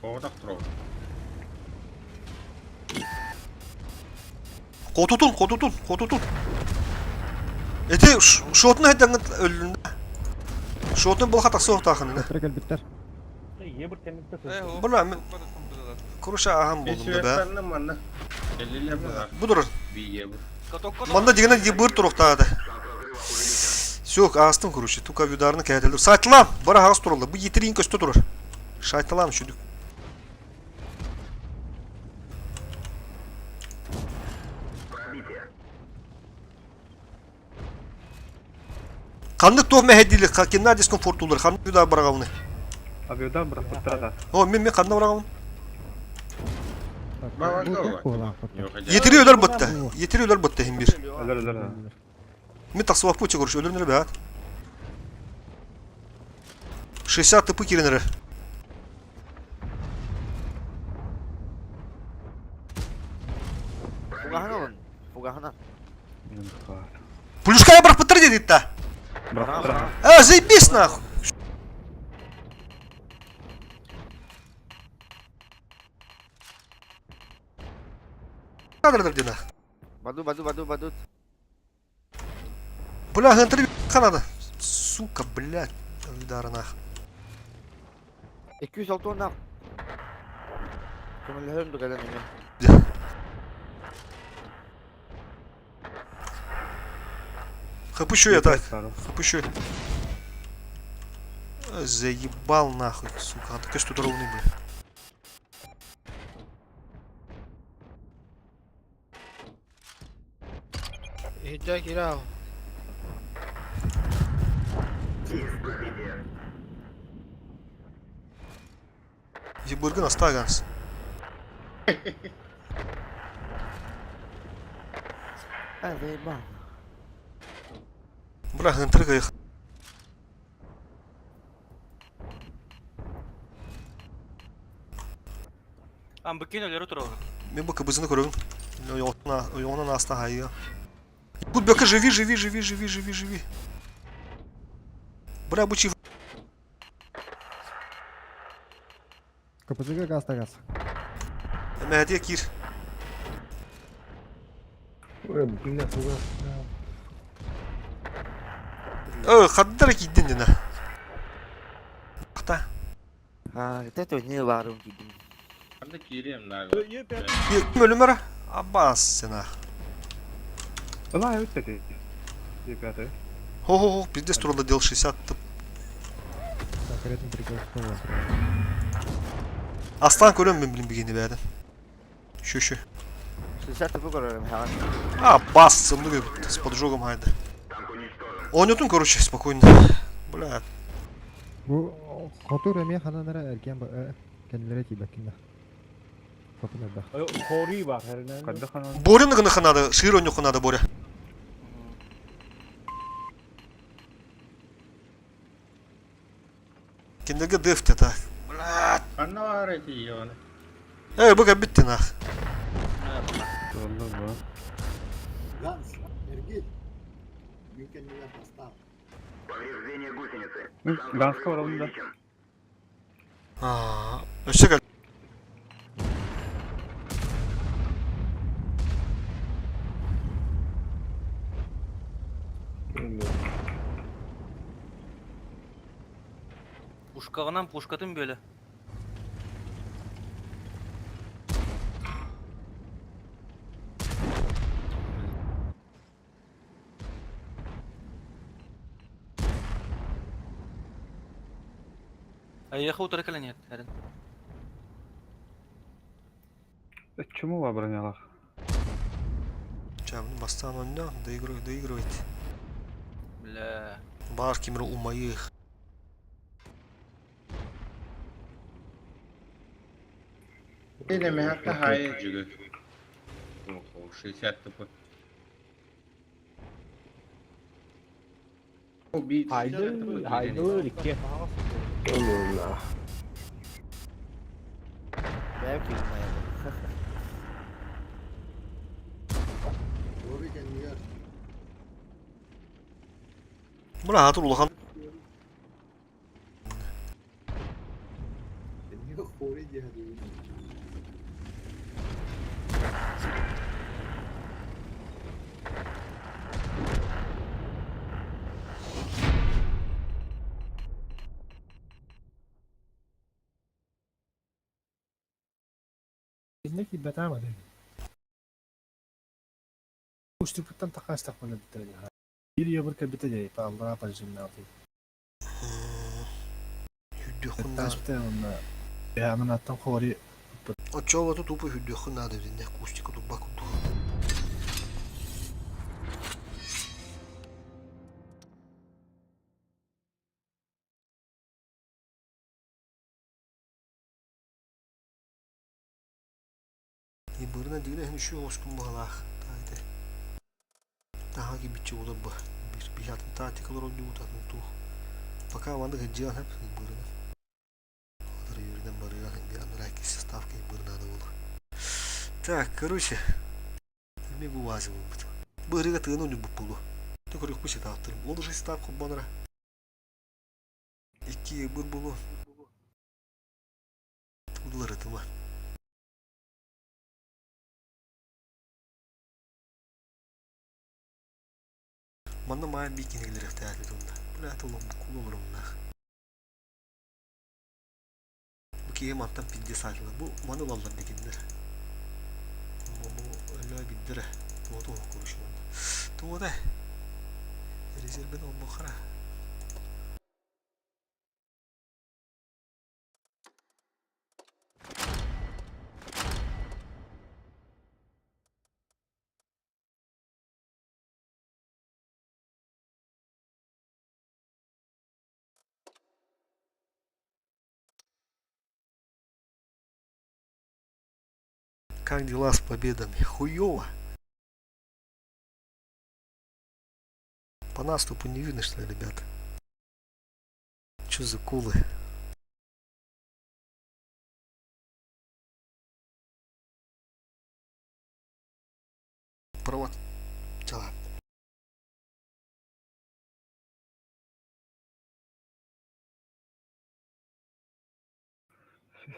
Speaker 4: Коғдақ тұрау.
Speaker 1: Котутун, котутун, котутун. Эти шотун хайдаңыт өлүндө. Шотун бұл хатасы ортақын.
Speaker 9: Батара келбиттер.
Speaker 2: Ебір кэнниттэн
Speaker 1: Була мен Куруша ахам болдум да бә.
Speaker 4: Манна. Элилер була.
Speaker 1: Бу durur.
Speaker 4: Бие бу.
Speaker 1: Манда дегенен ебыр туруктаады. Все, астым короче, тука ударны кәтелдер. Сайтылам, бара хагас турулду. Бу етерин көстө турur. Шайтылам шүдүк. Ханнык туох мэһэдиилик, кинна дискомфортулар, ханнык удар барагауны.
Speaker 5: Авиадар бырахпыттара да.
Speaker 1: О, мен мен ханна барагауны.
Speaker 9: Етири
Speaker 1: Етири өлөр бытты. Етири өлөр бытты хим бир.
Speaker 5: Өлөр өлөр.
Speaker 1: Мен тахсыбаппы чы көрүш өлөрүнөр баат. 60 тп киренер.
Speaker 8: Фугахана олын. Фугахана.
Speaker 1: Плюшка бырахпыттар дедит да.
Speaker 5: Бырахпыттара.
Speaker 1: А, заебись нахуй. Надо
Speaker 8: Баду, баду, баду, баду.
Speaker 1: Бля, Гентри надо. Сука, блядь. Удара нах.
Speaker 8: 206 нах. Көмөлөһөрүм да кэлэн эмиэ.
Speaker 1: Хапыщу я так. Хапыщу. Заебал нахуй, сука. А такой что ровный, бля.
Speaker 10: Иһирдьэ киирэ
Speaker 1: Ебурган остаганс.
Speaker 8: А, заебал.
Speaker 1: Бля, Гентрика их.
Speaker 7: Амбыкин өлөрө туралар.
Speaker 1: Мен бу кыбызыны көрөбүн. Ойоҕунан ааста хайыа. Тут бөкө живи, живи, живи, живи, живи, живи. Бля, бучи.
Speaker 9: КПЗ газ газ.
Speaker 1: Мәдия кир.
Speaker 6: Ой, бля, туга.
Speaker 1: Ө, хаддара кийдин дина. Ахта.
Speaker 8: А, это не барым кидим.
Speaker 4: Ханна киириэм наада.
Speaker 1: Өлүмөр Аббас сена.
Speaker 5: Ылаа эбит эти. Ребята.
Speaker 1: Хо-хо-хо, пиздец турда дел 60.
Speaker 9: Так, рядом прикол.
Speaker 1: Аслан көрөм мен билин бигини бәден. Şu.
Speaker 8: 60 тупу көрөрүм хаҕан.
Speaker 1: А, бас, сымны с поджогом хайда. Ойнотун, короче, спокойно. Бля,
Speaker 9: Бу хотур эмиэ ханан эрэ эргиэн кэннилэрэ тиийбэккин да. Хотун элбэх.
Speaker 2: Хори бар herinen.
Speaker 5: Ханна ханан.
Speaker 1: Боря гыныха надо, шире ойноху надо, Боря. Киндерге дефте так. Бля.
Speaker 4: Ханна баар эти оны.
Speaker 1: Эй, буга битти нах.
Speaker 5: Туолла бу.
Speaker 12: Ганс, Эргиль. Мин кэннилэр бастаан.
Speaker 5: Ганска барабын да.
Speaker 1: А, өссө кэл.
Speaker 7: Пушкаҕынан пушкатын бөлө. Айыха утары кэлэн иһэр.
Speaker 5: Чему ва бронялах?
Speaker 1: Ча, бастаан ойна, доигрывай, доигрывайте.
Speaker 7: Бля.
Speaker 1: Бар кимри умайых.
Speaker 4: Или мехатта хайы жүгү. 60 тупу.
Speaker 2: Haydi, haydi икки.
Speaker 8: Бэйэм киирим айабын.
Speaker 12: Doğru кэннигэр.
Speaker 1: Бля, хатыр улахан.
Speaker 12: Кэннигэр хори диэхэ дуу.
Speaker 10: Инне киирбэтэ ма дии. Уступуттан тахаастахпына бүттэрэ. Биир ебыр кэлбитэ дии, аллара пожимнааты.
Speaker 1: Хүддүхүн
Speaker 10: Тас битэ онна. Бэйанын аттан хори
Speaker 1: Очола тут тупо хүддүхүн надо динне кустика тут баку. Ибырына дигне хин şu оскун багалах. Тайды. Таха ки бичи болар ба. Бир бихатын тактикалар ойну утатын ту. Пока ванды гыджиан хеп ибырына. Одыр юриден барыган бир андрайки ставка ибырына да болар. Так, короче. Эме бу вазы бу. Бырыга тыгын ойну бу булу. Ты көрүк бу сетаптыр. Ол же став хоббанара. Икки быр булу. Тудылар тыма. Манна маайын бии кинигэлэриэхтээх этэ онно. Бля, это буккул олорумнаах. Бу киһи мантан пиздец аатылар. Бу маны ылаллар дигиннэр. Бу өлөө биддэрэ. Туота уһук короче манна. Туота. Резервин олбохара. Как дела с победами? Хуёво. По наступу не видно, что ли, ребят? Чё за кулы? Провод. Дела.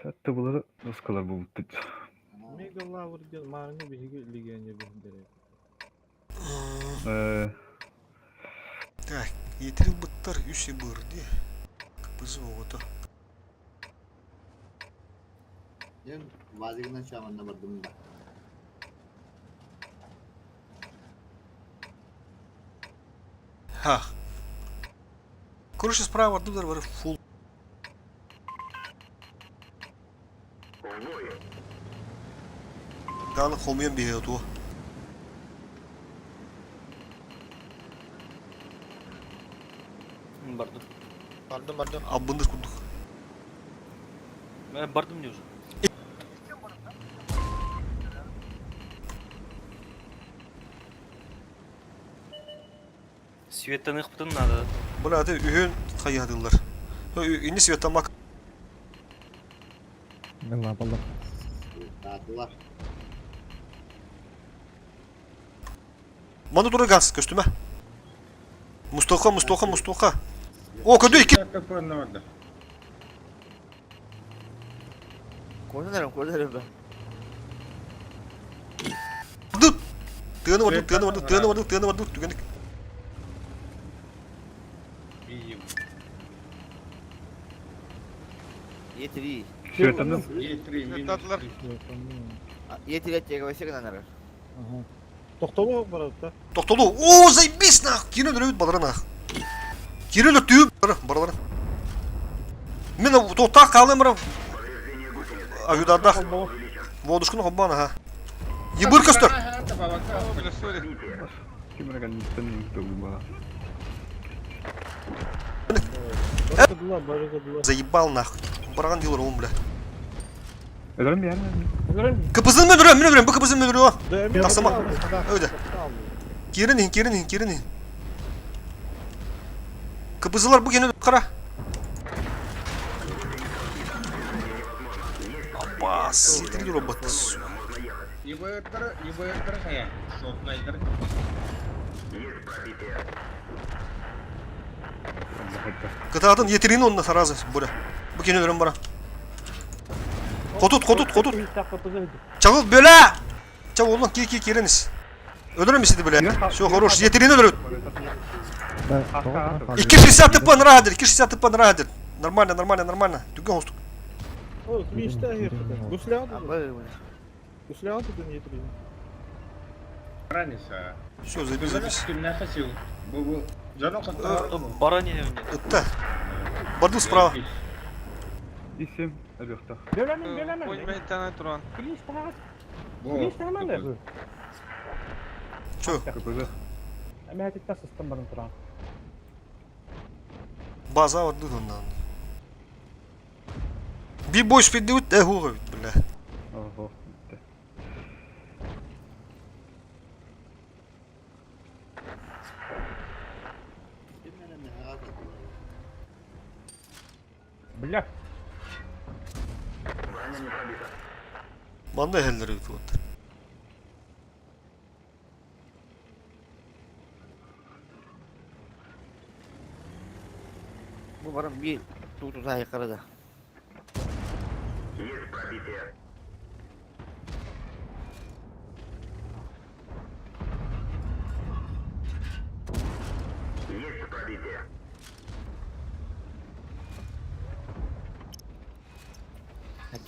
Speaker 5: Сәтті бұлары доскалар бұл бітті.
Speaker 6: Мега лавр диэн маарыҥҥа биһиги легионер бэһиннэрэ.
Speaker 1: Так, етрил быттар үс бырди. КПЗ оҕото.
Speaker 12: Дьэ, вазигынан чааманна бардым да.
Speaker 1: Ха. Короче, справа оттуда бар фул. Дааны хомуйан биһиэ туо.
Speaker 7: Бардым.
Speaker 10: Бардым бардым.
Speaker 1: Аббындыр курдук.
Speaker 7: Мен бардым не уже. Светтаныхпытын надо.
Speaker 1: Бля, ты үһүн хайыһадыллар. Инни светтамак.
Speaker 9: Мен лапалар.
Speaker 12: Таатылар.
Speaker 1: Маны тура газ көстүмэ. Мустаха, Мустаха, Мустаха. О, көдө икки.
Speaker 8: Көрдөрөм, көрдөрөм бе.
Speaker 1: Ду. Тыаны бардык, тыаны бардык, тыаны бардык, тыаны бардык, түгенdik.
Speaker 8: Е3.
Speaker 5: Светанным.
Speaker 13: Светатылар.
Speaker 8: Е3 тегебесе гынан
Speaker 6: Ага. Тохтолу баратта.
Speaker 1: Тохтолу. О, заебись нах. Кирен өлөбүт балары нах. Кирен өлтүүп баралары. Мен тоқтақ қалым бара. Аюдардах. Водушканы хоббан аха. Ебыр көстөр.
Speaker 13: Бля, сори.
Speaker 6: Барыгыдыла, барыгыдыла.
Speaker 1: Заебал нах. Бараган дилер он бля.
Speaker 5: Өлөрөм бияр.
Speaker 1: КПЗ мен өлөм, мен өлөм, бу КПЗ мен өлөм.
Speaker 6: Да, мен
Speaker 1: Тахсама. Өйдө. Кирен кирен кирен. КПЗлар бу кене кара. Апас, сетри робот.
Speaker 4: ИБР хая. Шотнайдер.
Speaker 1: Кытаатын етерин онна саразы, буря. Бу кене өлөм бара. Хотут, хотут, хотут. Чагыл бөлә! Чагыл олан ки ки киренис. Өлөрөм иседи бөлә. Все, хорош. Етерин өлөрөт. 260 ТП нрадер, 260 ТП нрадер. Нормально, нормально, нормально. Түгөн хостук.
Speaker 6: О, мечта Гусляды. Гусляды да не три.
Speaker 4: Раниса.
Speaker 1: Все, заебись, заебись.
Speaker 7: Бара не
Speaker 1: Ытта. Барду справа.
Speaker 5: Исем өлөктө.
Speaker 2: Бөләмен, бөләмен.
Speaker 13: Конь мен тана туран.
Speaker 2: Клиш тагас. Клиш тагаман.
Speaker 1: Чё?
Speaker 5: КПЗ.
Speaker 2: Әмәтиттә сыстым барын туран.
Speaker 1: База барду оннан. Би бой спидут, э хуга, бля.
Speaker 5: Ого.
Speaker 2: Бля.
Speaker 1: Манда хеллер вот.
Speaker 8: Бу барым бир туту айкырыда.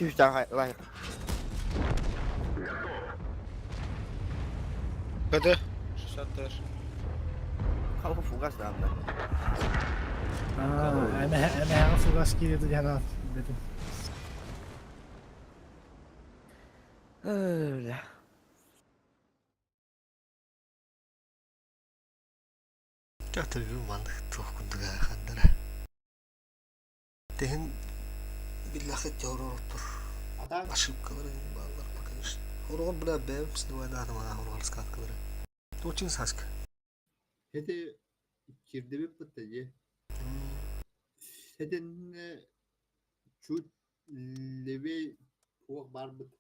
Speaker 8: Түстаах лайк.
Speaker 13: КД. 60 тысяч.
Speaker 8: Халқы фугас да анда.
Speaker 10: Аа, эме эме фугас киирди диэн дедим.
Speaker 8: Öyle.
Speaker 1: Дьэ бүгүн маннык туох курдук аахандара. Тэһин биллэххит дьоһороруттар ошибкалары бааллар конечно. Хороҕор бля бэйэм снимайдаатым аа хороҕор скаткалары. Очень саска.
Speaker 12: Хете кирдибит бытта дии. Хетинне чуть левей туох барбыт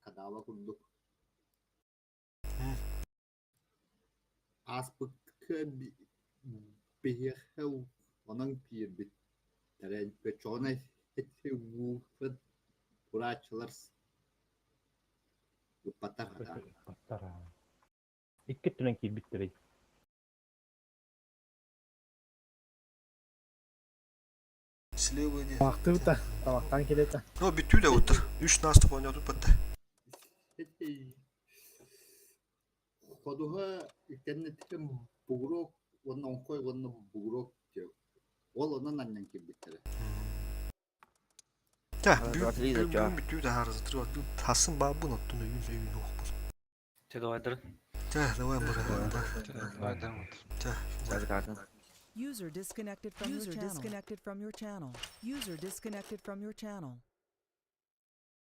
Speaker 12: канала курдук. Ааспыкка биһиэхэ онон киирбит тэрээппэччоҕунай ити ууппут турааччылар ыппаттар хатаан.
Speaker 2: Ыппаттар Икки өттүнэн киирбиттэрий.
Speaker 1: Слева диэн.
Speaker 10: Табахтыыр да, табахтаан кэлиэтэ.
Speaker 1: Ну бүттүү да уттар. Үч наастык оонньоотут батта.
Speaker 12: Ити ходуһа кэнниттэн бугуруок уонна оҥхой уонна бугуруок диэн ол онон анньан киирбиттэрэ.
Speaker 1: Тэ, бүгүн бүгүн бүттүү таһаарызытыр. Хасын баабын оттон өйүн өйүн уохпун.
Speaker 7: Те давайдыр.
Speaker 1: Тэ, давай быраханда. Тэ.
Speaker 11: User disconnected from your channel. Disconnected from your channel. User disconnected from your channel.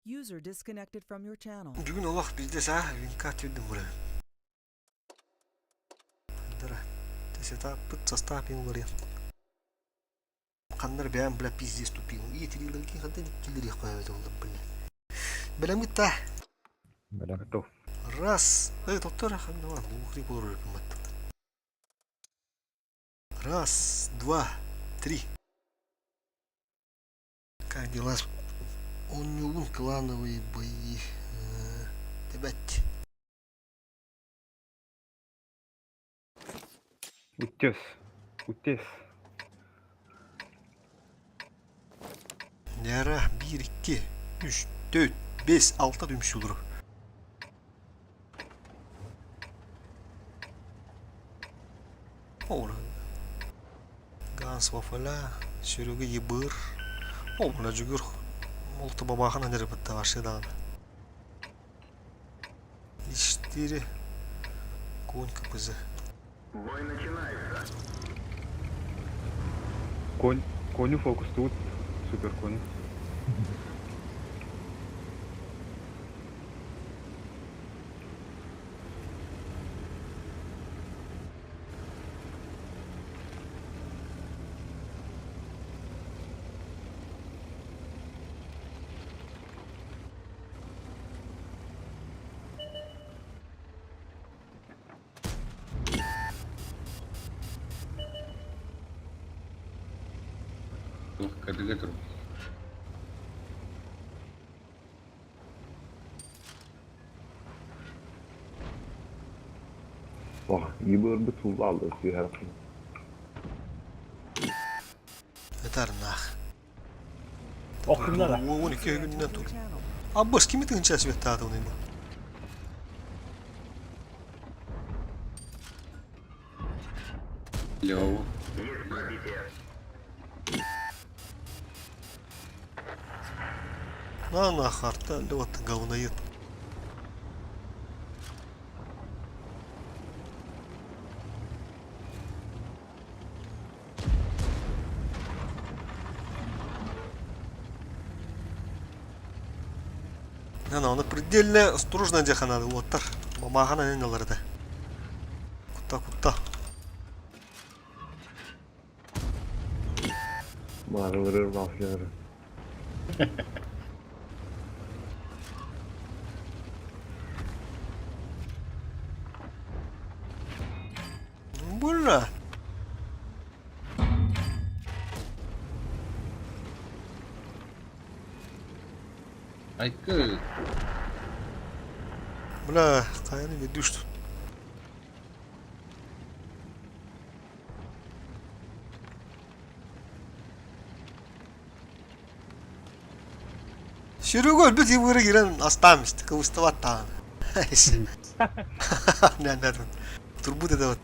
Speaker 11: User disconnected from your channel.
Speaker 1: Бүгүн олох биздес аа винка түрдүм бура. Дара. Сетаппыт состав уларыйан. Ханнар бэйэм бля пиздец тупил. Иетирилерге хантан иккилери қоя олдум бля. Белемгит та.
Speaker 9: Бэлэм.
Speaker 5: Готов.
Speaker 1: Раз. Эй, доктор, ханна лухри болор Раз, два, три. Как дела? Онньугун клановые бои. Ребят.
Speaker 5: Утес. Утес.
Speaker 1: Нера 1, 2, 3, 4, 5, 6 дүмші olur. Ола. Ганс Вафаля, Серега Ебыр. О, бля, жүгір. Молты бабахан анер бітті ваши дан. И 4. Конь КПЗ.
Speaker 5: Конь. Коню фокус тут. Супер коню.
Speaker 4: КДГ тур.
Speaker 1: Этар нах.
Speaker 2: Окуннара.
Speaker 1: 12 күннен тур. Аббас кими тыгынча светтаады оны бу?
Speaker 4: Левого.
Speaker 1: На на харта лёт говноед. На на, оны предельно осторожно деханады оттар. Мамахан анен аларды. Кутта кутта. Бля.
Speaker 4: Айкы.
Speaker 1: Бля, каяны ведүштү. Серега өлбүт ебыры кирен астаам исти, кыбыстыбат даҕаны. Турбут это вот.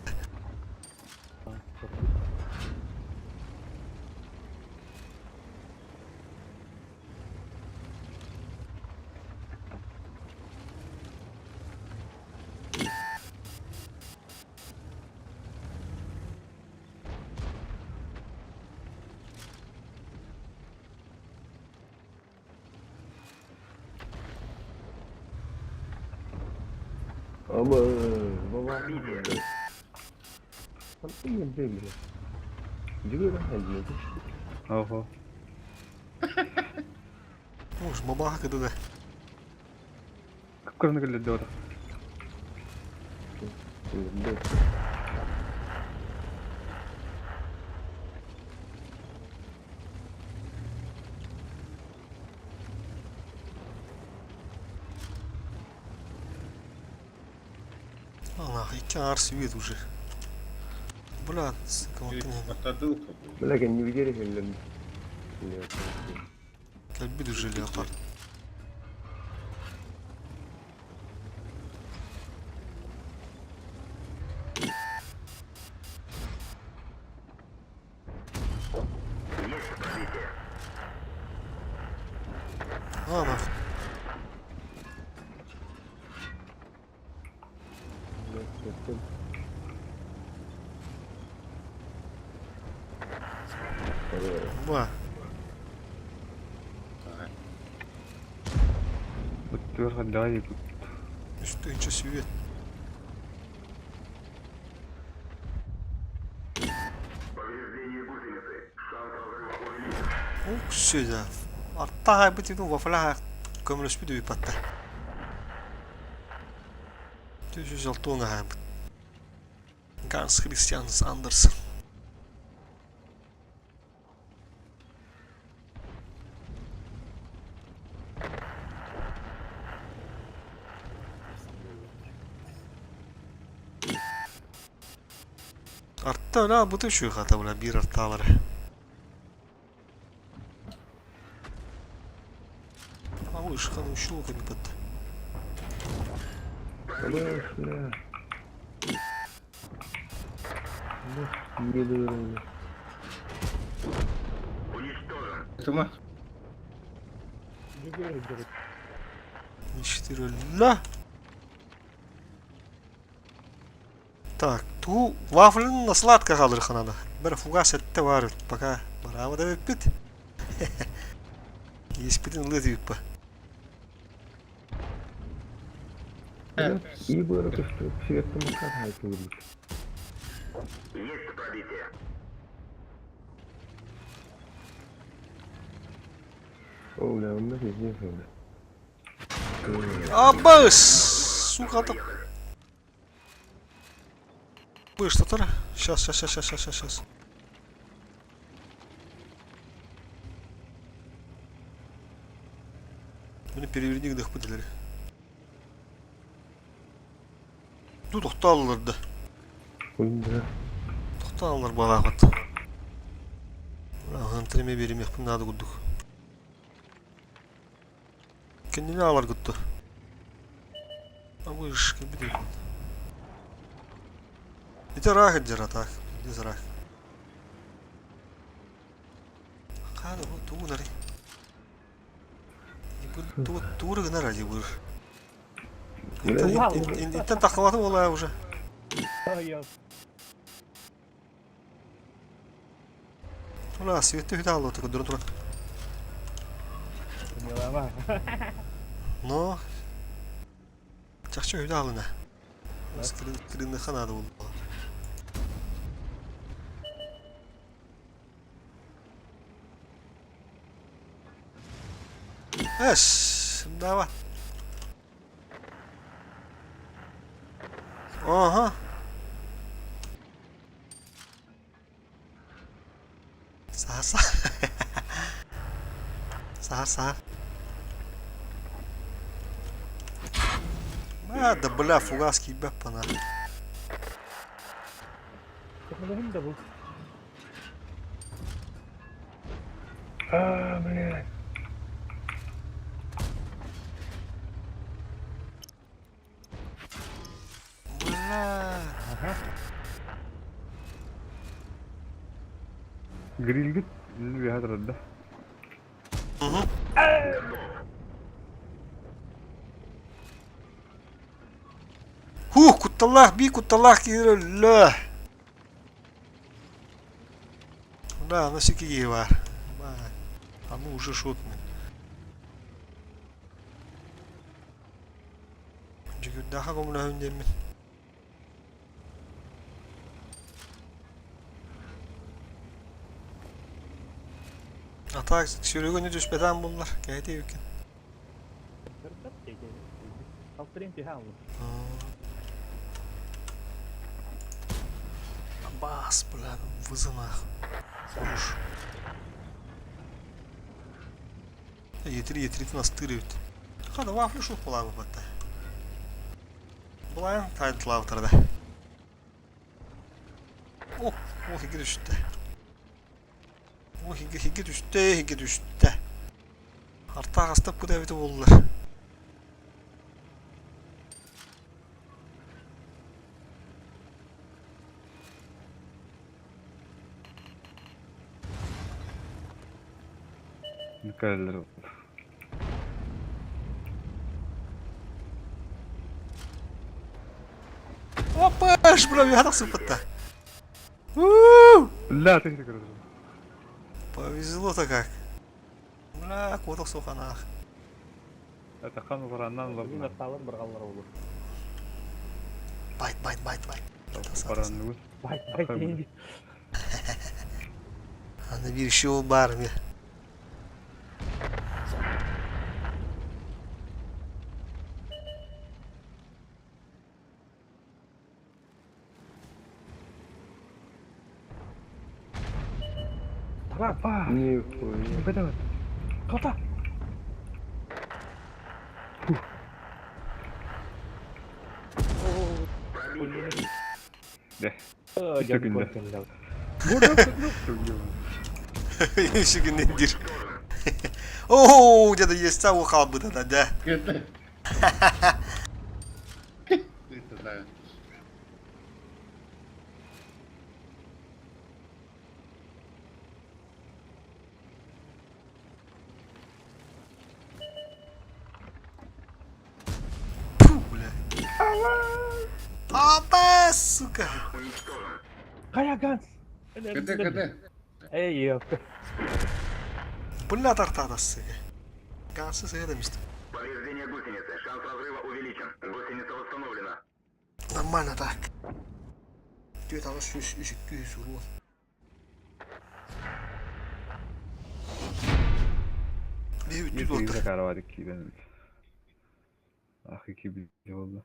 Speaker 6: Ama baba.
Speaker 5: Ого.
Speaker 1: Уж бабаха кыдыда.
Speaker 5: Кып-кыраны кэллэрдэ бата.
Speaker 1: Аллах, икки аар свет уже. Бля,
Speaker 4: Атадыл.
Speaker 6: Бля, не видели, или...
Speaker 1: Кэлбит уже леопард. А, нахуй. Ба.
Speaker 5: Ыттыгар хайдаҕа диэбит.
Speaker 1: Үстүнчэ свет. Ок сюда. Артаа бит ну вафла көмөлөспүт үпатта. 406 хаабыт. Ганс Христианс Андерсен. Артта өлө буту үчүгэй хата бля биир артаалара. Малышка, ну щелками под.
Speaker 6: Бля. Не
Speaker 4: Тума.
Speaker 1: Четыре ля. Так, ту вафлин на сладко халыр надо. Бер фугас этте бар пока браво да бит. Еспитин лыт па.
Speaker 6: И было то, что цветом макарает. О, бля, он на везде, бля.
Speaker 1: Абыс! Сука, там. Быш, что Сейчас, сейчас, сейчас, сейчас, сейчас, сейчас. Мені переверни гдах пыдылары. Тут тоқталылар да.
Speaker 6: Да.
Speaker 1: Тоқталылар балағат. Ағын беремек надо гудук. Kendini алар гутtu. Абыш, кебиде. Это рах дера так. Без рах. Хада вот туунари. Ту тууры гына ради быр. Интен тахлаты ола уже. Ула, светті хүді алды отыр, дұрын тұра. Но. Чақчы хүді алына. Скринны ханады ол. Эш, давай. Ага. Сахар, сахар. Сахар, сахар. А, да бля, фугаски бэппана.
Speaker 6: А, блядь.
Speaker 2: Ага.
Speaker 5: Грилгит үөһэ турар да.
Speaker 1: Хух, кутталлаах, бии кутталлаах киһи өллө. Да, на всякий бар. А мы уже шотны. Дьүгүрдээхэ көмөлөһүн диэммин. А так, сүрүгүнү түспэтэн буллар, кэһэтии үккен.
Speaker 2: Алтырын түһэ аллым.
Speaker 1: Бас, бля, вызынах. Хорош. Етир етиритин астыыр эбит. Хана вафли шух буолаабы батта. Булайын тайдылаабытара да. О, о, хиги түстэ. О, хиги хиги түстэ, хиги түстэ. Артаах астаппыт эбитэ буоллар.
Speaker 5: Кэлэллэр.
Speaker 1: Опа, бля, я тахсыппытта.
Speaker 5: Ля, ты көрөр.
Speaker 1: Повезло-то как. Бля, куотах суханаах.
Speaker 5: Это хан бараннан
Speaker 2: Бүгүн
Speaker 5: лабына.
Speaker 2: аттаалар баргаллар олу.
Speaker 1: Байт, байт, байт, байт.
Speaker 5: Баранныгын.
Speaker 2: Байт, байт дейин.
Speaker 1: Аны биир еще бар ми.
Speaker 2: Таран.
Speaker 6: Нихуя.
Speaker 5: Бэдэ.
Speaker 2: Ката.
Speaker 5: Дэ.
Speaker 2: Дьон
Speaker 5: күндэ.
Speaker 2: көргөнлөр.
Speaker 1: Үсүгүннендир. Оо, где-то есть сау халбыта да, да.
Speaker 4: Это. Это да.
Speaker 1: Фу, бля. Апа, сука.
Speaker 2: Кая Ганс.
Speaker 4: КД, КД.
Speaker 2: Эй, ёпта.
Speaker 1: Бля тартада, сука. Гансы сыдамист. Нормально так. Түөт аҕыс сүүс үс икки үс уруон. Биһи бүттүт
Speaker 5: Bir
Speaker 1: уоттар.
Speaker 5: каравадык киирэн. Ах, iki bir oldu.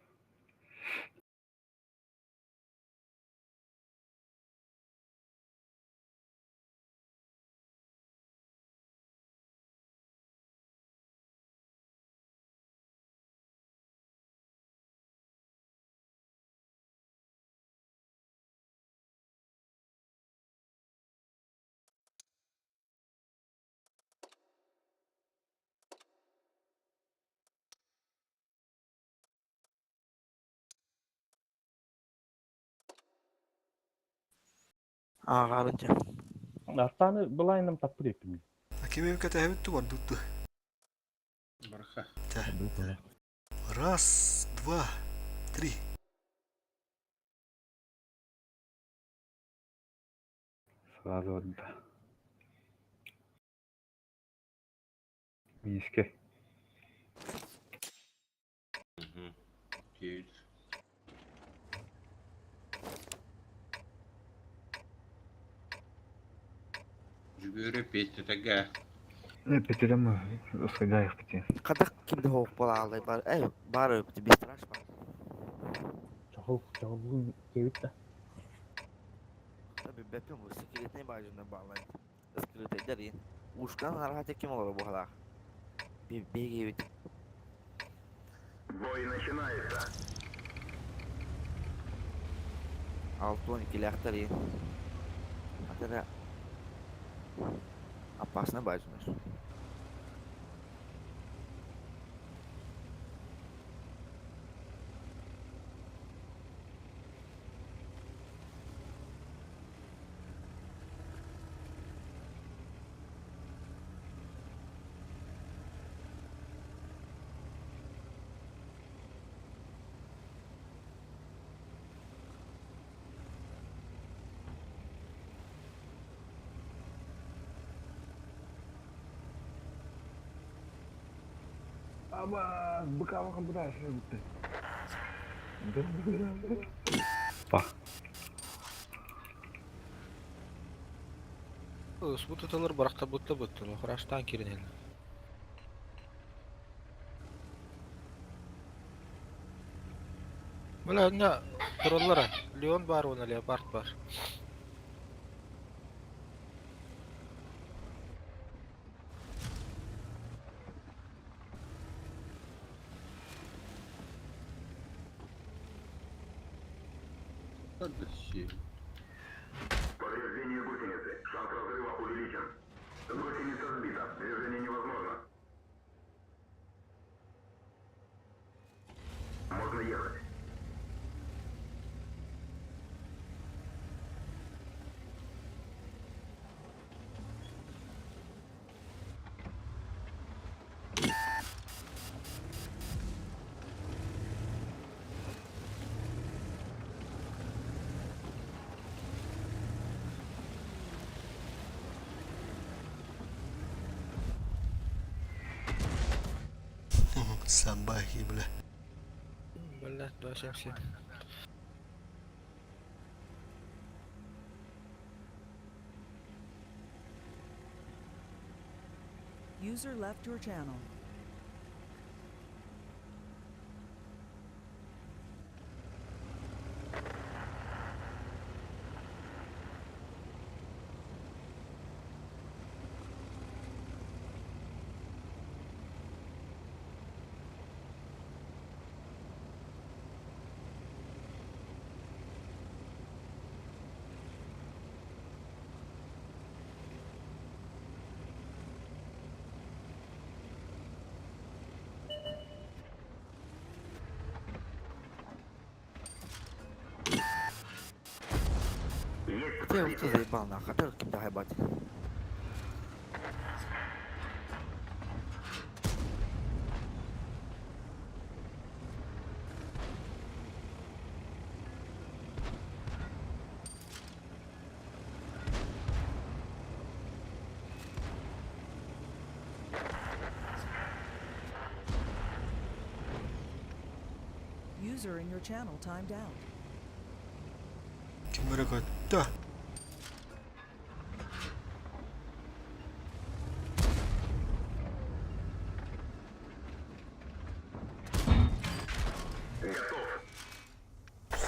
Speaker 8: Ааҕаарынча.
Speaker 2: Артааны былайыным таппыр еппин.
Speaker 1: Кими кэтэһэбит ту бардыттı.
Speaker 4: Барха.
Speaker 1: Раз, два, три.
Speaker 5: Сразу отда. Мииске.
Speaker 4: Киит. Жүгөрө петтетеге.
Speaker 5: Петерем сыгаях пяти.
Speaker 8: Хадах кимде хоох буолаалай бар. Эй, бар өптү бестраш бар.
Speaker 2: Чоғыл, чоғылын кебит да.
Speaker 8: Таби бэппин бу секретный баажына баалай. Скрытый дэрин. Ушкан арахат ким олор буһалаах. Бегебит. Бой начинается. Алтон икилээхтэр Атара опасно баажынар.
Speaker 5: Аба, быка быка Па.
Speaker 13: Бу туталар барахта бутта буттун, хараштан кирин эле. Бля, не тураллара. Леон бар, он леопард бар.
Speaker 4: Подожди.
Speaker 5: Повреждение гусеницы. Шанс разрыва увеличен. Гусеница сбита. Движение невозможно. Можно ехать.
Speaker 1: Собаки, бля.
Speaker 13: Бля, 2,77.
Speaker 11: User left your channel.
Speaker 8: Ты ты заебал нахуй, а ты кем хайбат.
Speaker 11: User in your channel timed out.
Speaker 1: Ким эрэ көттө.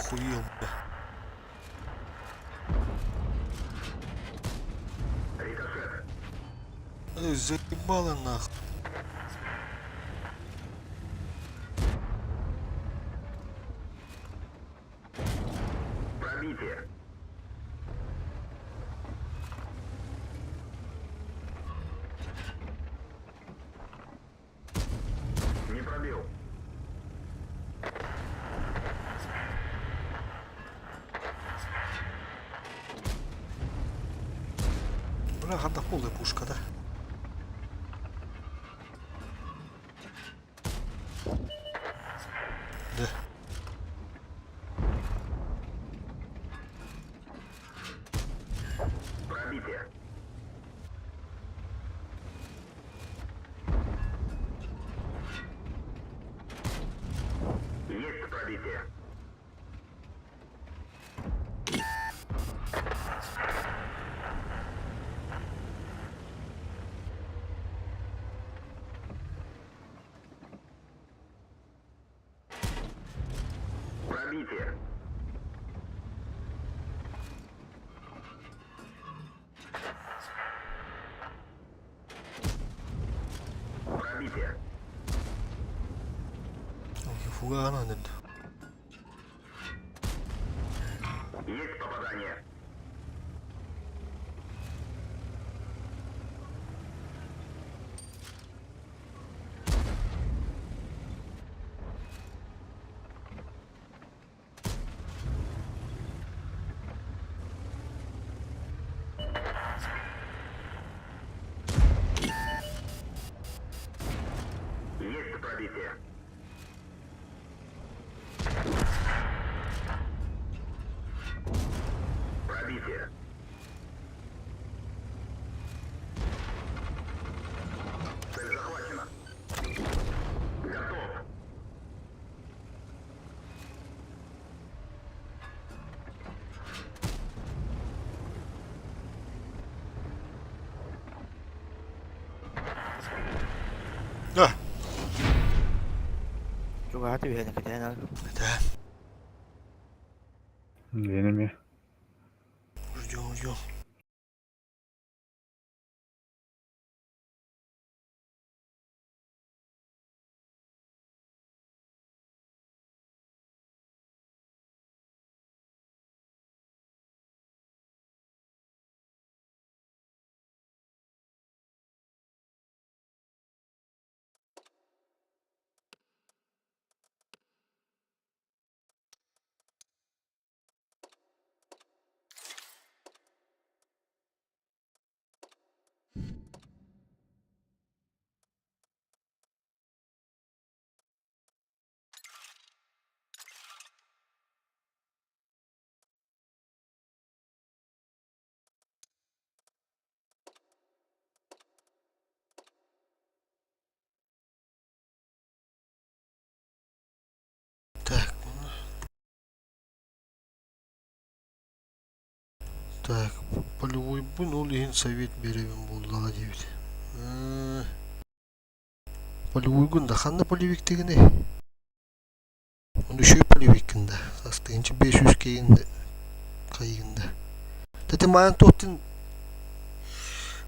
Speaker 1: Хуел, бля. Эй, заебало нахуй.
Speaker 5: Пробитие. Не пробил.
Speaker 1: Бля, ханна полная пушка, да? Да.
Speaker 5: Пробитие. Есть пробитие. Пробитие. Пробитие.
Speaker 1: Ой, фугана нет.
Speaker 5: Есть попадание. Есть пробитие.
Speaker 8: Чугаһа түһэн кэтээн ал.
Speaker 1: Кэтээн.
Speaker 5: Диэн эмиэ.
Speaker 1: Ждем, ждем. Так, Так, полевойбун ол иһин совет биэрэбин буоллаҕа диэбит. Полевойгун да ханна полевиктигиний? Үчүгэй полевиккин да, хастыынча 500 кейин хайыгын да. Тати маан туоттун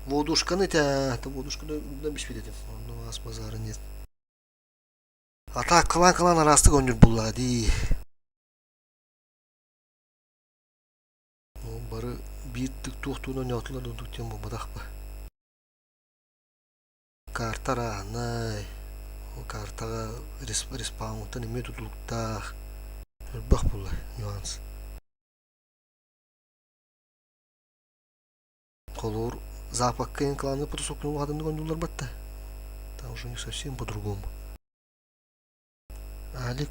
Speaker 1: водушканы та водушканы да биспит этим. Онно ас базары нет. А так кылаан-кылаан араастык оонньуур буллаҕа дии. Бары биир туохтуун оонньоотулар ордук диэн буолбатах ба. Карта арааһынай, ол картаҕа респаунтан эмиэ тутулуктаах элбэх буолар нюанс. Холуур западка кланы потусукну улаатыннык оонньууллар батта. Там уже не совсем по-другому. Алик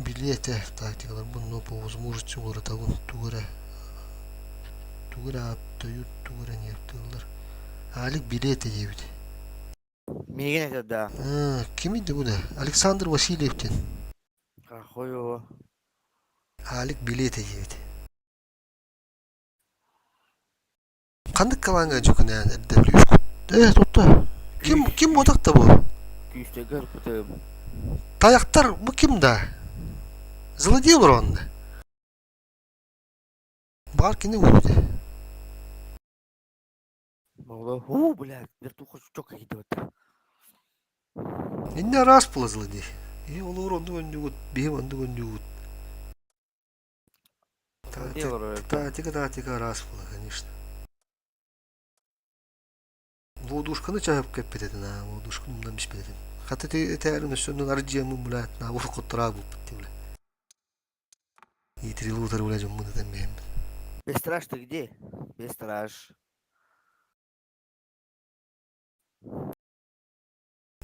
Speaker 1: билиэ этэ тактикаларбын но по возможности уларытабын тугу эрэ тугу эрэ ааптайыр тугу эрэ ньиэптыыллар. Алик билиэ этэ диэбит.
Speaker 8: Миигин этэр да.
Speaker 1: Кимий да бу да? Александр Васильев диэн.
Speaker 8: Какой его?
Speaker 1: Алик билиэ этэ диэбит. Ханнык кылааҥҥа дьүкүнээн эрдэ билүүскүт? Ээ, тутта. Ким ким буотах да бу?
Speaker 8: Күүстэргэ ырпытым.
Speaker 1: Тайахтар бу ким да? Злодей олоронна. Баар кини уубут.
Speaker 8: Могло, ху, блядь, вертуха чок идет.
Speaker 1: Инне араас була злодей. И олоор оннук өннүгүт, биһим оннук өннүгүт. Тактика, тактика араас була, конечно. Лодушканы чаһып кэппит этин аа, лодушканы умнан биспит этин. Хата этээрин өссө оннун ардьыаммын булаат, наа уруккуттараа булпут дии бля. Иитирил утары бля дьоммун ытан бэйэммин.
Speaker 8: Бестраж ты где? Бестраж.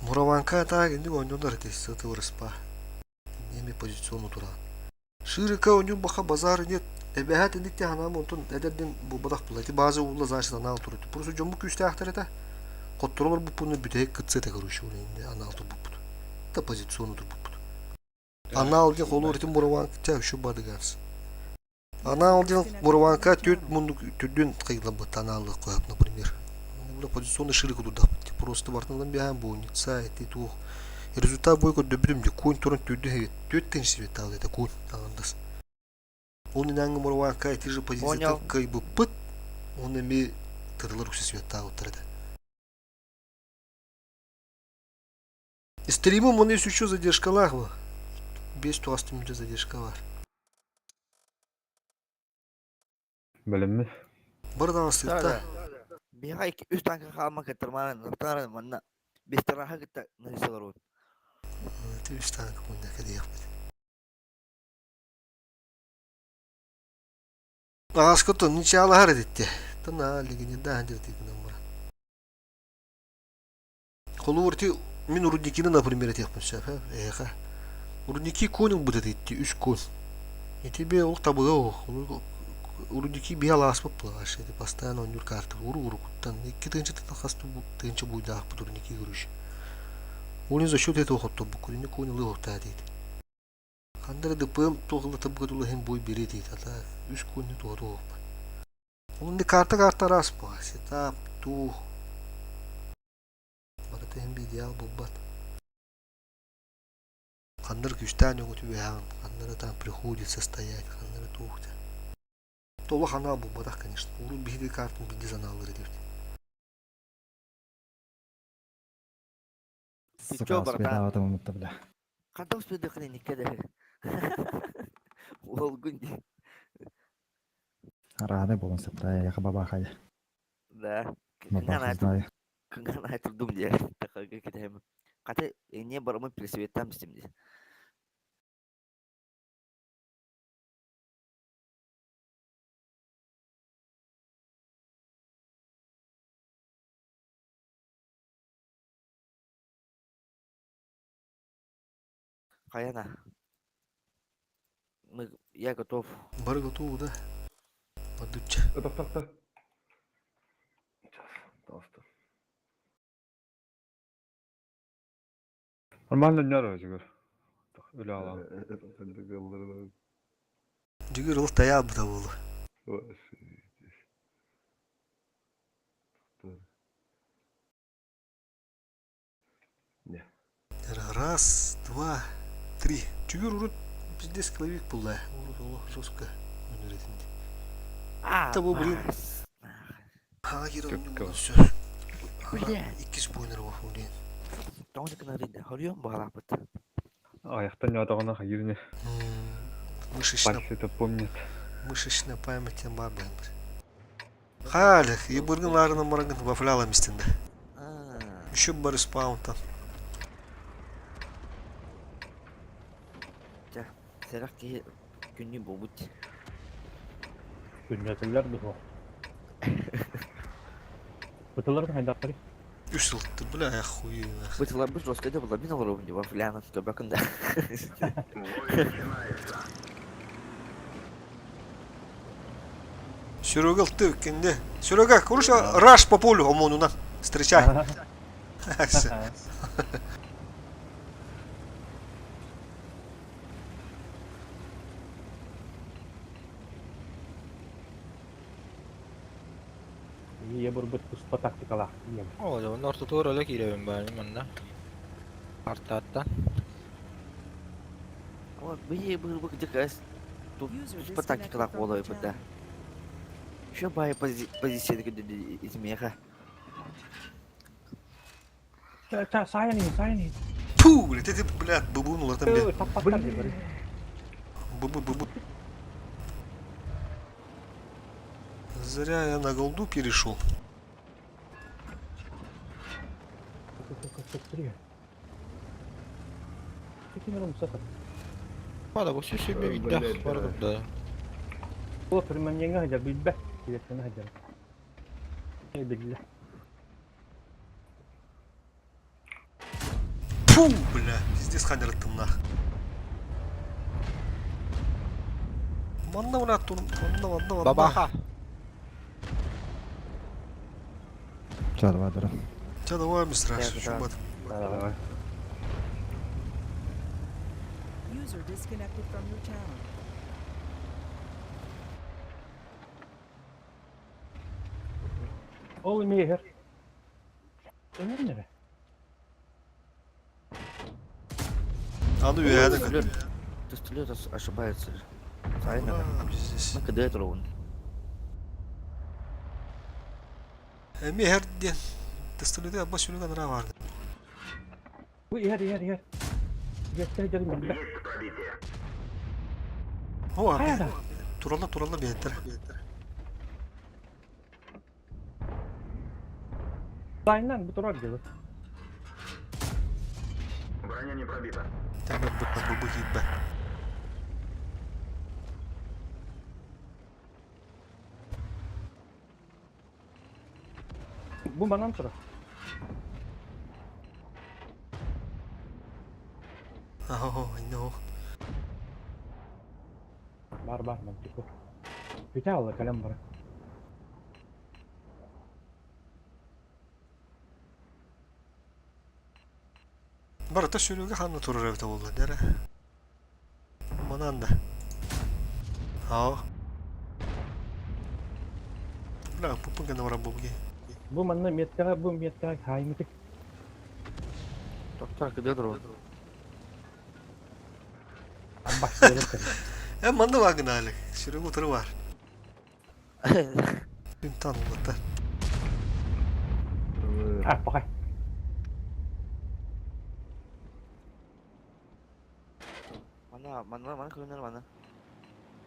Speaker 1: Мураванка атаак инник оонньуулар ити сытыырыспа. Эми позициону туран. Ширика оонньуур баха базар нет. Эбэһээт инник те ханаам онтон эдэрдин булбатах була. Ити база уулла значит анаал турут. Просто дьоммут күүстээхтэр этэ. Хотторолор буппуну бүтэһик кытсы этэ короче анаал турбуппут. Это позициону турбуппут. Анаал диэн холуур ити Мураванка еще бадыгас. Анаал диэн Мураванка түөрт муннук түрдүн кыйламмыт анаалы қойып, например. Позиционный ширик удурдахпыт. Просто бартынан биһаан буунница ити туох. Результат бой көрдөбүтүм ди куун туран түрдү түөрт тыһыынча свет таалы это куун аңындас. Ол инанга Мураванка ити же позицияттан кыйбыппыт. Он эми тырылар үксэ свет таабыттар этэ. Стримым он еще задержкалаах бу. Без туас түмүнчэ задержка бар.
Speaker 5: Бэлэммит.
Speaker 1: Бары даҕастыытта.
Speaker 8: Биһиэхэ икки үс танка хаалма кыттармаан ыртаарын манна бестараха кытта ныһыйсалар
Speaker 1: Ити үс танка мунна кэлиэхпит. Ааскытын ничаалаһар эдитте. Тана легенда диртигинен баран. Холобур, ити мин Рудникины, например, этиэхпин сөп, эһиэхэ. Рудники конь ылбыт этэ ити үс конь. Ити бээ ол табыга оһох. Рудники биһи алааспыт буолаҕа ити постоянно оонньуур карта уру-урукуттан икки тыһыынчаттан хас тыһыынча буйдаахпыт Рудники короче. Ол за счет этого хотторбуккун ини конь ылыы оһохтоо диит. Ханна эрэ ДПМ туох ылла табыга тула иһин буй бириэ диит ата үс конь туһа туһуохпут. Ол карта карта араас буолар. Сетап, туох Барыта иһин идеал булбат. Ханнар күстээн өҥө түбэһэҕин, ханнары там приходится стоять, ханнары туох да. Толо ханаа булбатах, конечно. Урут биһиги картын биирдэ санаалар этибит.
Speaker 9: Сука, успедаабатым умутта бля.
Speaker 8: Ханта успедахын инникке да. Уолгун ди.
Speaker 9: Рады болон сыпта, яха бабахая.
Speaker 8: Да.
Speaker 9: Бабаха знаю.
Speaker 8: Кыҥанаай турдум дии. Такарга кэтэһэм. Хата эмиэ бараммын пересветтаам истим дии. Хайана? Мы я готов.
Speaker 1: Бары готовы, да? Бардычча.
Speaker 5: Тохтохто. Сейчас, толсто. Нормально нөрө жүгөр. Өлө алам.
Speaker 1: Жүгөр ол таяабыта буолу. Раз, два, три. Жүгөр урут пиздец клавик булла. Урут олох жестко өнөрөтүн. Того блин. Хаҥа киирэн
Speaker 5: Түккэ.
Speaker 1: все. Иккис буойнар блин.
Speaker 8: Тоҕо гынарый Хоруйум баҕалаахпыт.
Speaker 5: Аяқтан ньаатаҕына хайыырыны.
Speaker 1: Мышечная,
Speaker 5: Пальцы это помнит.
Speaker 1: мышечная память тем бар блин. Халих, ебыргын ларынан барангын вафляла мистинде. Еще бар спаун там.
Speaker 8: Чэ, сэрэх киһи күннүү буолбут.
Speaker 2: Күннэтэллэр дуо? Бытыларын хайдахтарый?
Speaker 1: Үс ылтты, бля, охуенно.
Speaker 8: Бытыларбыт жестко да була мин олоробун дии вафлянан көбөкүн да.
Speaker 1: Серега ылты кенде. Серега, короче, раш по полю, ОМОНуна. Встречай.
Speaker 2: Ийэ бурбут туспа тактикалаах ийэм.
Speaker 13: Оо, дьэ, онно ортотугар өлө киирэбин баайым манна. Артааттан.
Speaker 8: Ама быйы быһы кдьыкас
Speaker 11: User
Speaker 8: туспа
Speaker 11: disconnected
Speaker 8: тактикалаах
Speaker 11: from
Speaker 8: буола
Speaker 11: your
Speaker 8: да.
Speaker 11: channel.
Speaker 8: Еще баай позицияны көрдөрдө итимиэхэ.
Speaker 2: Сайын иһин, сайын иһин.
Speaker 1: Фу, блядь, ты, блядь, быбун улатан бе.
Speaker 2: Таппаттар дии бары.
Speaker 1: Быбы, быбы. Зря я на голду перешел.
Speaker 13: Бада бу сүсү бе бар да.
Speaker 2: Ол приманьяҥа сылдьар билбэт, килэттэнэ сылдьар. Биллэ.
Speaker 1: Фу, бля, пиздец ханераттым нах. Манна мына тур, манна, манна, манна.
Speaker 13: Бабаха.
Speaker 9: Ча, давай, дара.
Speaker 1: Ча, давай, мистер Раш,
Speaker 8: Да,
Speaker 1: шубат.
Speaker 5: Давай.
Speaker 11: User disconnected from your channel.
Speaker 2: Ол эмиэ иһэр. Өлөр эрэ.
Speaker 1: Аны үөһэни көр.
Speaker 8: Пистолет ошибается. Сайын
Speaker 1: А, пиздец.
Speaker 8: На КД турабын.
Speaker 1: Эми иһэр диэн. Пистолеты абба сүлүгэн ара барды.
Speaker 2: Бу иһэр иһэр иһэр. Иэттэ сылдьарын билбэт.
Speaker 1: О,
Speaker 2: Хайа да.
Speaker 1: туралла туралла биэттер.
Speaker 2: Сайыннан бу турар дии.
Speaker 1: Тәмер бытта быбы киитбэ.
Speaker 2: Бу манан турар.
Speaker 1: Ахо, инно.
Speaker 2: Бар бар мантико. Бүтэ алла кэлэн бара.
Speaker 1: Барыта сүрүгө ханна турар эбитэ буолла дэрэ. Манан да. Ао. Бля, пупун гана бара буги.
Speaker 2: Бу манна меткаҕа бу меткаҕа хааймытык.
Speaker 8: Токтор КД турабын.
Speaker 2: Башкалар кэлэр.
Speaker 1: Э манна бар гынаали. Сүрүг утары бар. Күнтан улата.
Speaker 2: А, пока.
Speaker 8: Манна манна манна көрүнэр манна.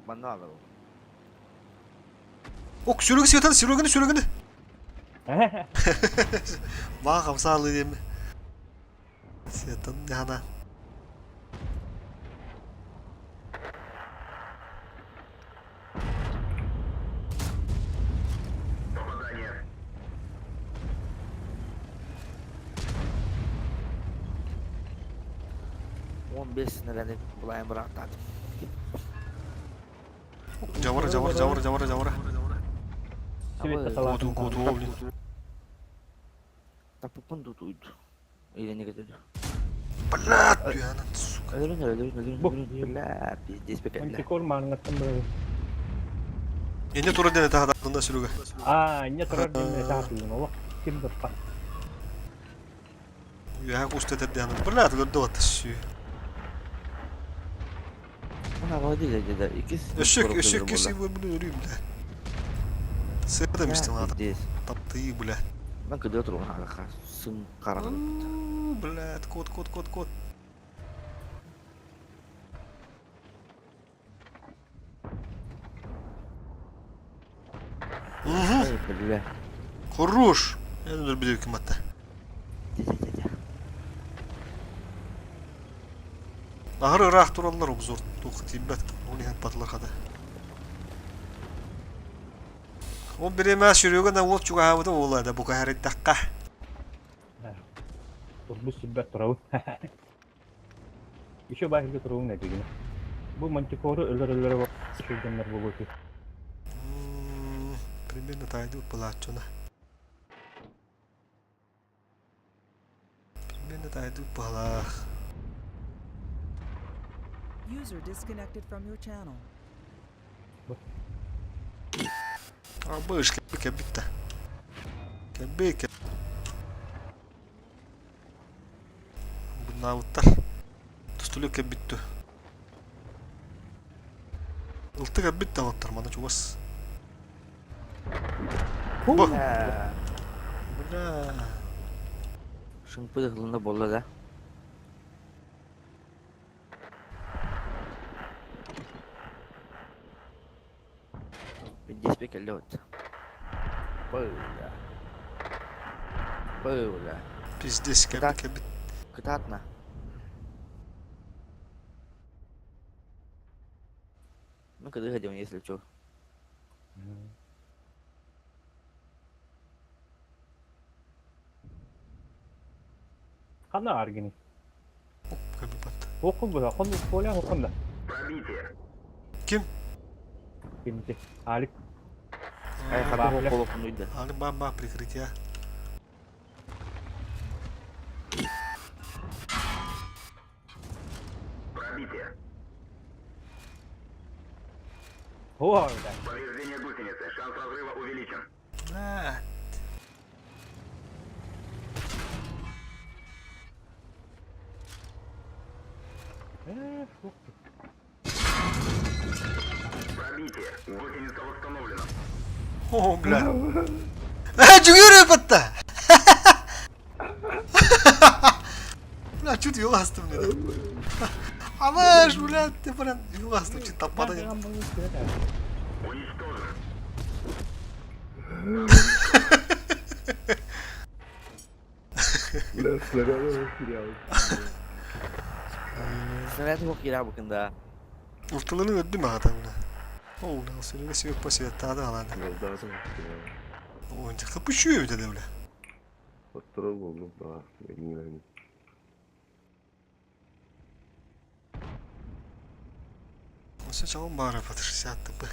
Speaker 8: Манна алар.
Speaker 1: Ок сүрүг светан сүрүгүнү сүрүгүнү. Баа хамсаалы диэми. Светан яна.
Speaker 8: Он бес снаряды булайын бырақтады.
Speaker 1: Жавара жавара жавара жавара жавара.
Speaker 2: Свет
Speaker 1: Куту куту блин.
Speaker 8: Тапыппын тутуйду. Илени кетеді.
Speaker 1: Блядь, туянан, сука.
Speaker 8: Өлөрүн өлөрүн өлөрүн
Speaker 2: Бу.
Speaker 8: өлөрүн. Бля, пиздец бекеле.
Speaker 2: Мантикор мааңаттан бұрады.
Speaker 1: Эне тура дене тахадында сүрүгө.
Speaker 2: А, не тұрар деймін этап олақ. Ким дұрпа.
Speaker 1: Үһә кустетер диэн. Блядь, көрдө ватты сүү.
Speaker 8: Мына қалай дейді деді. Икис.
Speaker 1: Өшөк, өшөк кеси бу өрүм бля. Сыда мистен ата.
Speaker 8: Пиздец.
Speaker 1: Тапты, бля.
Speaker 8: Мен кыдыр тұрған арақа. Сын қараңғы.
Speaker 1: Блядь, кот, кот, кот, кот. Угу,
Speaker 8: Ай, бля.
Speaker 1: хорош. Я не люблю киматта.
Speaker 8: Де-де-де-де.
Speaker 1: Ахыр ыраах тураллар обзор тух тибет. Ол иһэн патлар хада. Ол биремә сүрүгө на ол чугаабыта ола да бука харыттакка.
Speaker 2: Турбус сүббэт турабын. Еще бахилге турабын әдегіне. Бу мантикору өлөр-өлөр шүргеннер болу ки.
Speaker 1: Примерно тайды палачуна. Примерно тайды палах.
Speaker 11: User disconnected from your channel.
Speaker 1: Абыш кебитте. Кебик. Бунауттар. Тустулю кебиттү. Ылты кебит алаттар мана чугас. Бу.
Speaker 8: Бля.
Speaker 1: Бля.
Speaker 8: Шыңпы қылында болды да. Пиздец бекеле вот. Бля. Бля.
Speaker 1: Пиздец
Speaker 8: Так.
Speaker 1: кебит кебит.
Speaker 8: Кытатна. Ну, когда хотим, если что.
Speaker 2: Қана аргини.
Speaker 1: Кебит батты.
Speaker 2: Оқын бұда, қон коля оқын да.
Speaker 1: Ким?
Speaker 2: Кимте. Алик.
Speaker 8: Ай,
Speaker 2: Ба,
Speaker 8: хаты
Speaker 2: бля.
Speaker 8: қол оқын уйды.
Speaker 1: Аны бамба прикрытие.
Speaker 2: О, да.
Speaker 1: Бля.
Speaker 2: Э, ух ты.
Speaker 1: О, бля. Э, жүгіріп атта. Бля, чуть yol астым dedi. Амаш, бля, ты прям yol астым, чуть таппады.
Speaker 5: Бля, снаряды растерял.
Speaker 8: Снаряд оқ кира бұқында.
Speaker 1: Орталарын öldü mü adam бля? О, бля, сөйлеге себеп посебет тағы алады. Ойынша кыпышıyor bir de бля.
Speaker 5: Оттырып oldu да, мен
Speaker 1: Осы чалым бары батыр сәтті бі.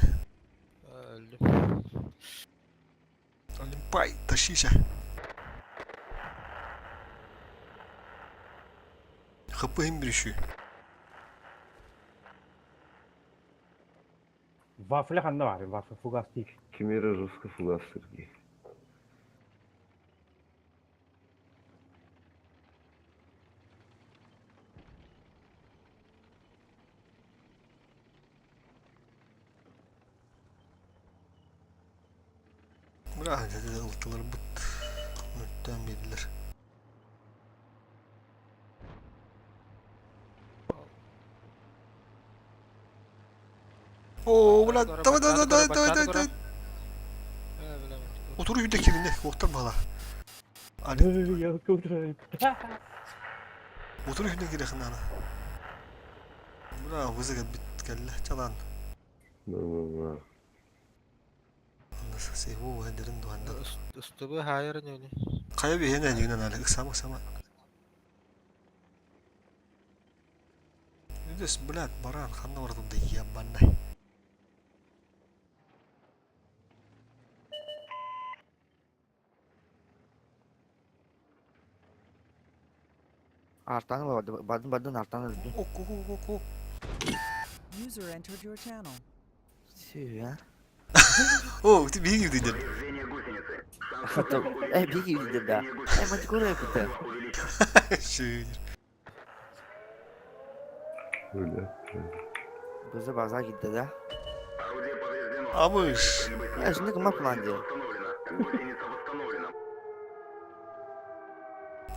Speaker 13: Öldüm.
Speaker 1: Олимпай, тащися. ХП им брешü.
Speaker 2: Вафля қанда бар, вафля фугас дейік.
Speaker 5: Кемера жестко фугас Сергей.
Speaker 1: Бля, ылтыларбыт мөлтөөн биэрдилэр. Оо, бля, давай, давай, давай, давай, давай, давай. Отуру үйде киринне, оқтар бала. Али. Отуру үйде кирехин ана. Бля, вызыгат бит кэллэ, чалан.
Speaker 13: Ыстыбы хаайар ньүни.
Speaker 1: Хайа биһиэн әнигинэн али, ыксама, ыксама. Үдэс, блядь, баран, ханна баратым да ебанай.
Speaker 8: Артан барды, бардын бардын артан öldü.
Speaker 1: Ок, ок, ок, ок.
Speaker 11: User entered your channel.
Speaker 8: Сүү,
Speaker 1: О, ты биһиги дидин.
Speaker 8: а? Э, биги видим да. Э, мантикора yaptı.
Speaker 1: Шүр.
Speaker 5: Öyle.
Speaker 8: Bize baza gitti да.
Speaker 1: Амыш.
Speaker 8: Э, şimdi кыма план diyor.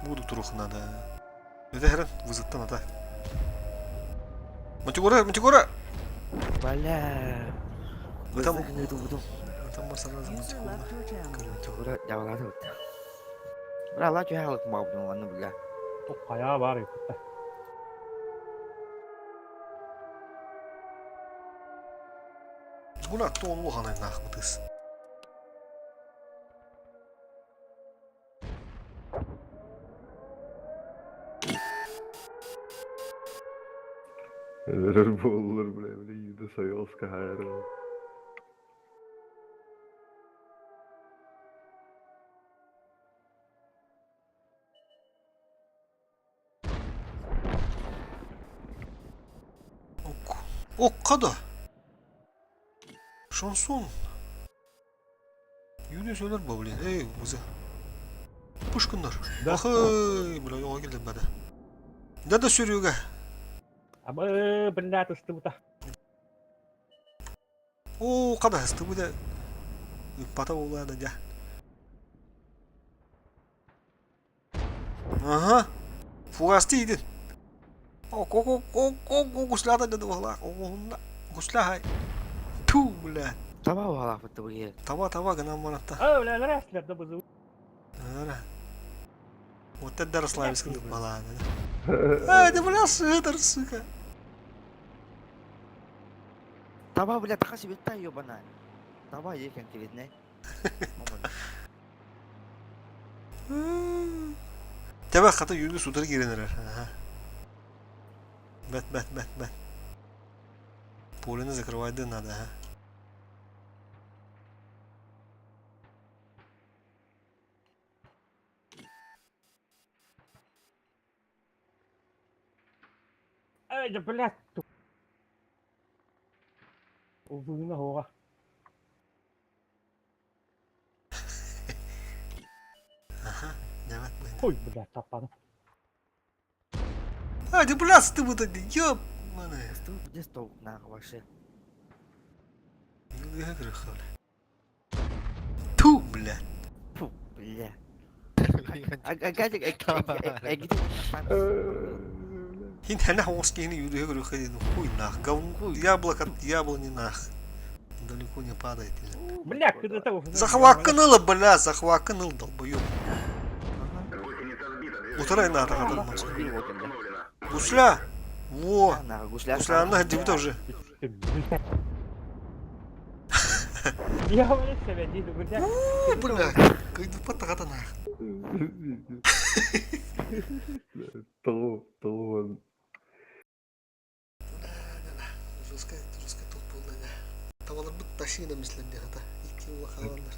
Speaker 1: Буду турухна да. Это хрен вызыттан ата. Мантикора, мантикора.
Speaker 8: Бля.
Speaker 1: Там-
Speaker 8: Там buldum.
Speaker 1: Там барсана
Speaker 11: User
Speaker 1: мантикора.
Speaker 11: left your channel.
Speaker 8: Мантикора явалады бутта. Бля, ла жа алып мабдым аны бля.
Speaker 2: Хайа бар иппитте.
Speaker 1: Була тон лохана нахмытыс.
Speaker 5: Ölür boğulur buraya böyle yüzde sayı hayır.
Speaker 1: Ок. Окка да. Шансон. Юлия söyler bu блин. Эй, бузы. Пушкандар.
Speaker 2: Да.
Speaker 1: Ахай, бля, yola келдим бада. Да да сөрүгө.
Speaker 2: Абы, блядь, ыстыбыта.
Speaker 1: О, када хысты бу да. Пата улада да. Ага. Фугасты идин. О, ко ко ко ко ко гуслада да вала. О, гусла хай. Ту, бля.
Speaker 8: Таба вала бутта бу yer.
Speaker 1: Таба таба гынан маратта.
Speaker 2: А, бля, нравится да бызы.
Speaker 1: Ара. Вот это расслабился, как бала. Ай, да бля, сыдор, сука.
Speaker 8: Таба бля, така себе ёбана. Таба екен келетне.
Speaker 1: Тебе хата юргү судыр киренер. Ага. Бет, бет, бет, бет. Поле закрывать да надо, ага.
Speaker 2: Ай, да блядь. Узуна хога.
Speaker 1: Ага, давай,
Speaker 2: Ой, блядь, таппадым.
Speaker 1: А, да бля, ты вот это, ёб, маны.
Speaker 8: Стул где стол на вообще.
Speaker 1: Ту, бля.
Speaker 8: Фу, бля.
Speaker 1: Хин хана хоскини юрэ грөхэ хуй нах. Говн яблоко от яблони нах. Далеко не падает.
Speaker 2: Бля, когда того.
Speaker 1: Захваканула, бля, захваканул, долбоёб. Утырай на атака Гусля! Во!
Speaker 8: Гусля.
Speaker 1: Гусля, она где уже.
Speaker 2: Я, блядь, себя не бля.
Speaker 1: У, бля, как патагата нах.
Speaker 5: Того, того.
Speaker 1: Жестко, жестко тут полная. Тавалар бут ташина мисленде хата. Икки улахаландар.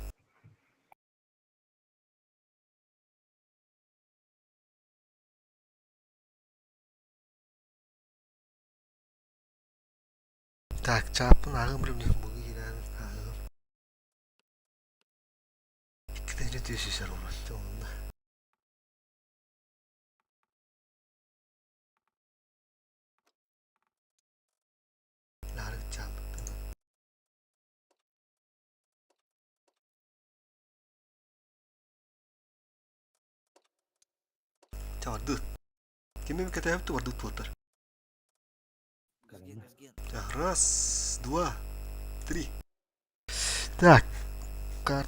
Speaker 1: Так, чапын ағым біреу бұғы ирән ағым. Икки тәнже төсүсөр олматты онда. Ларык чапын. Бардыт. Кими кэтэһэбит бардыт туоттар. Раз, два, три. Так, кар...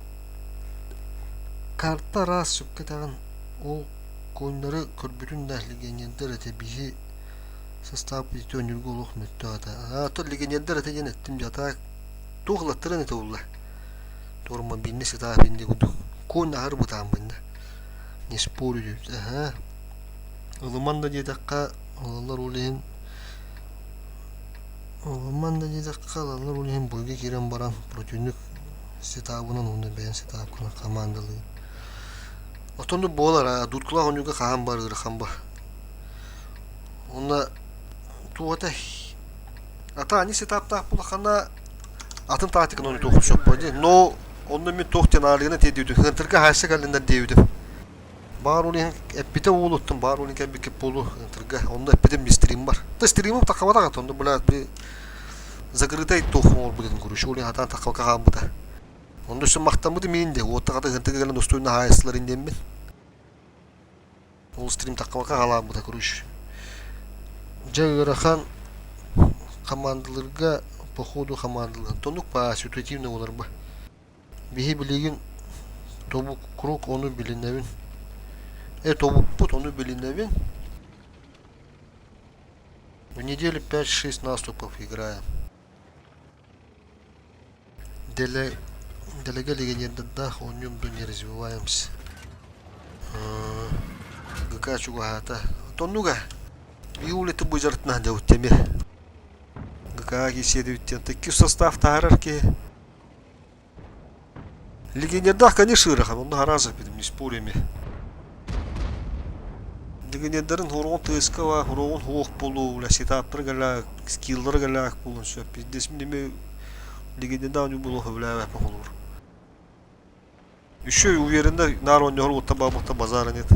Speaker 1: карта раз сөпкө ол конноры көрбүтүн да легионердар этэ биһи состав өнүргө олох мөттө ата. А то легионердар этэ диэн эттим дьата туох ылаттарын этэ улла. Торма бинне сытаа бинне курдук. Кон аһар бытаан бинне. Не спорю. Аха. Ылыман да диэтэххэ, ылалар ол иһин Ылыман да диэтэххэ, ылалар ол иһин бойга киирэн баран противник сетабынан уонна бэйэн сетапкынан командалыы. Отон да буолар, а дудкалаах оонньууга хаһан бар ыарахан ба. Уонна туох этэй? Ата ани сетаптаах булахана атын тактиканы ойнотуохпун сөп буо дии. Но онно мин туох диэн аалыгына тиэрдибитим. Хынтырга хаайса кэллиннэр диэбитим. Баар ол иһин эппитэ уолуттан баар ол иһин кэлбиккит буолуо ынтырга. Онно эппитим стрим бар. Та стримым таххабатах ата онно бля би закрытай туох оҥорбут этим короче ол иһин хатаан таххабакка хаалбыта. Онно өссө махтаммытым иин де уотта хата ынтырга кэлэн достойно хаайыстылар диэммин. Ол стрим таххабакка хаалаабыта короче. Дьэ ыарахан хамаандаларга походу хамаандалар. Тонук па ситуативно буолар ба. Биһи билигин тобук круг ону билинэбин. Э тобукпут ону билинэбин. В неделю 5-6 наступов играем. Деле делеге легионердардаах оонньуум да не развиваемся. ГК чугаһаата. Тоннуга. Биулеты быдьартына дьабыт эмиэ. ГК киирсиэдибит Икки состав таһаарар киһи. Легионердаах, конечно, ыарахан, онно араас эппитим, не спорю эми. Легионердарын хоругун тыаска ба, хоругун хуох болуу, бля, сетаптары галаак, скиллары галаак буолун сөп. Пиздец, мин эми легионердаах оонньуу буолуох сөбүлээбэппин холобур. Еще и уверенно наар оонньоһор уоттан баабыттан базара нет.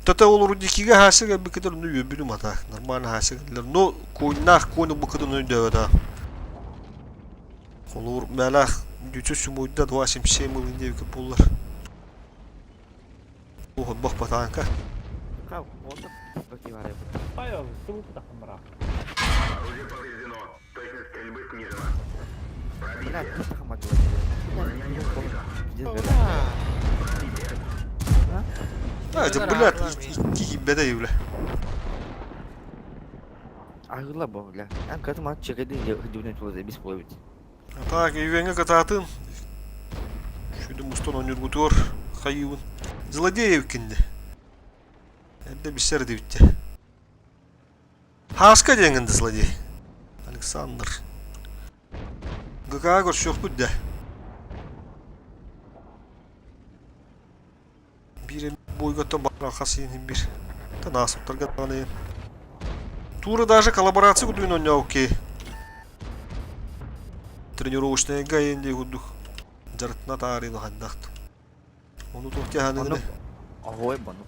Speaker 1: Тата ол рудникига хаасык эбиккитер ну үөбүнүм ата нормально хаасык этилэр но куйнаах куйну буккытын өйдөөбөтө холуур мээлээх дүүчү сумуйда 2,77 ылын диэбиккит буоллар Уһунбах батаанка.
Speaker 2: Павел, ты тахсан бараа.
Speaker 8: Бля,
Speaker 1: А, это, блядь, икки бля.
Speaker 8: Агыла бо, бля. Ан катым ат чекеди дюнет болду бис болбут.
Speaker 1: А так, үйвеңе катаатын. Шүйді мустан онюргутуор хайыбын. Злодеев кинди. Эрдэ биссэр дибитте. Хааска диэҥҥин да злодей. Александр. ГК көрсүөхпүт да. Биир эми бойготтон баран хас иһин бир. Та наасыптарга даҕаны. Тура даже коллаборация кудуин онньоокки. Тренировочныйга инди курдук дьарыктана таарыйын хайдахт. Ону туох тиһаныгыны?
Speaker 8: Оһуой бонук.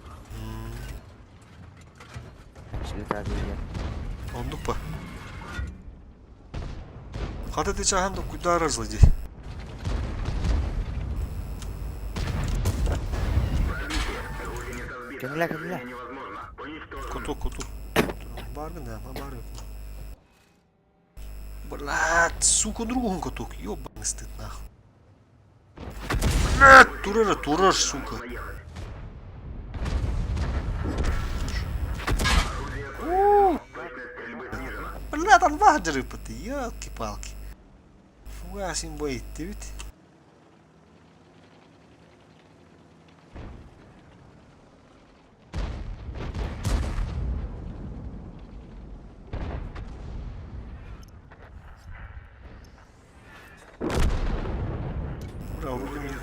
Speaker 1: Оннук ба. Хата ты чахан да куда злодей.
Speaker 8: Кемле кемле.
Speaker 1: Куту куту. Бар да, бар. Блядь, сука, другом каток. Ёбаный стыд нахуй. Блядь, турара, турар, сука. Бля, там ваджеры ты, ёлки-палки. Фугасим боит, ты ведь? Ура, ура,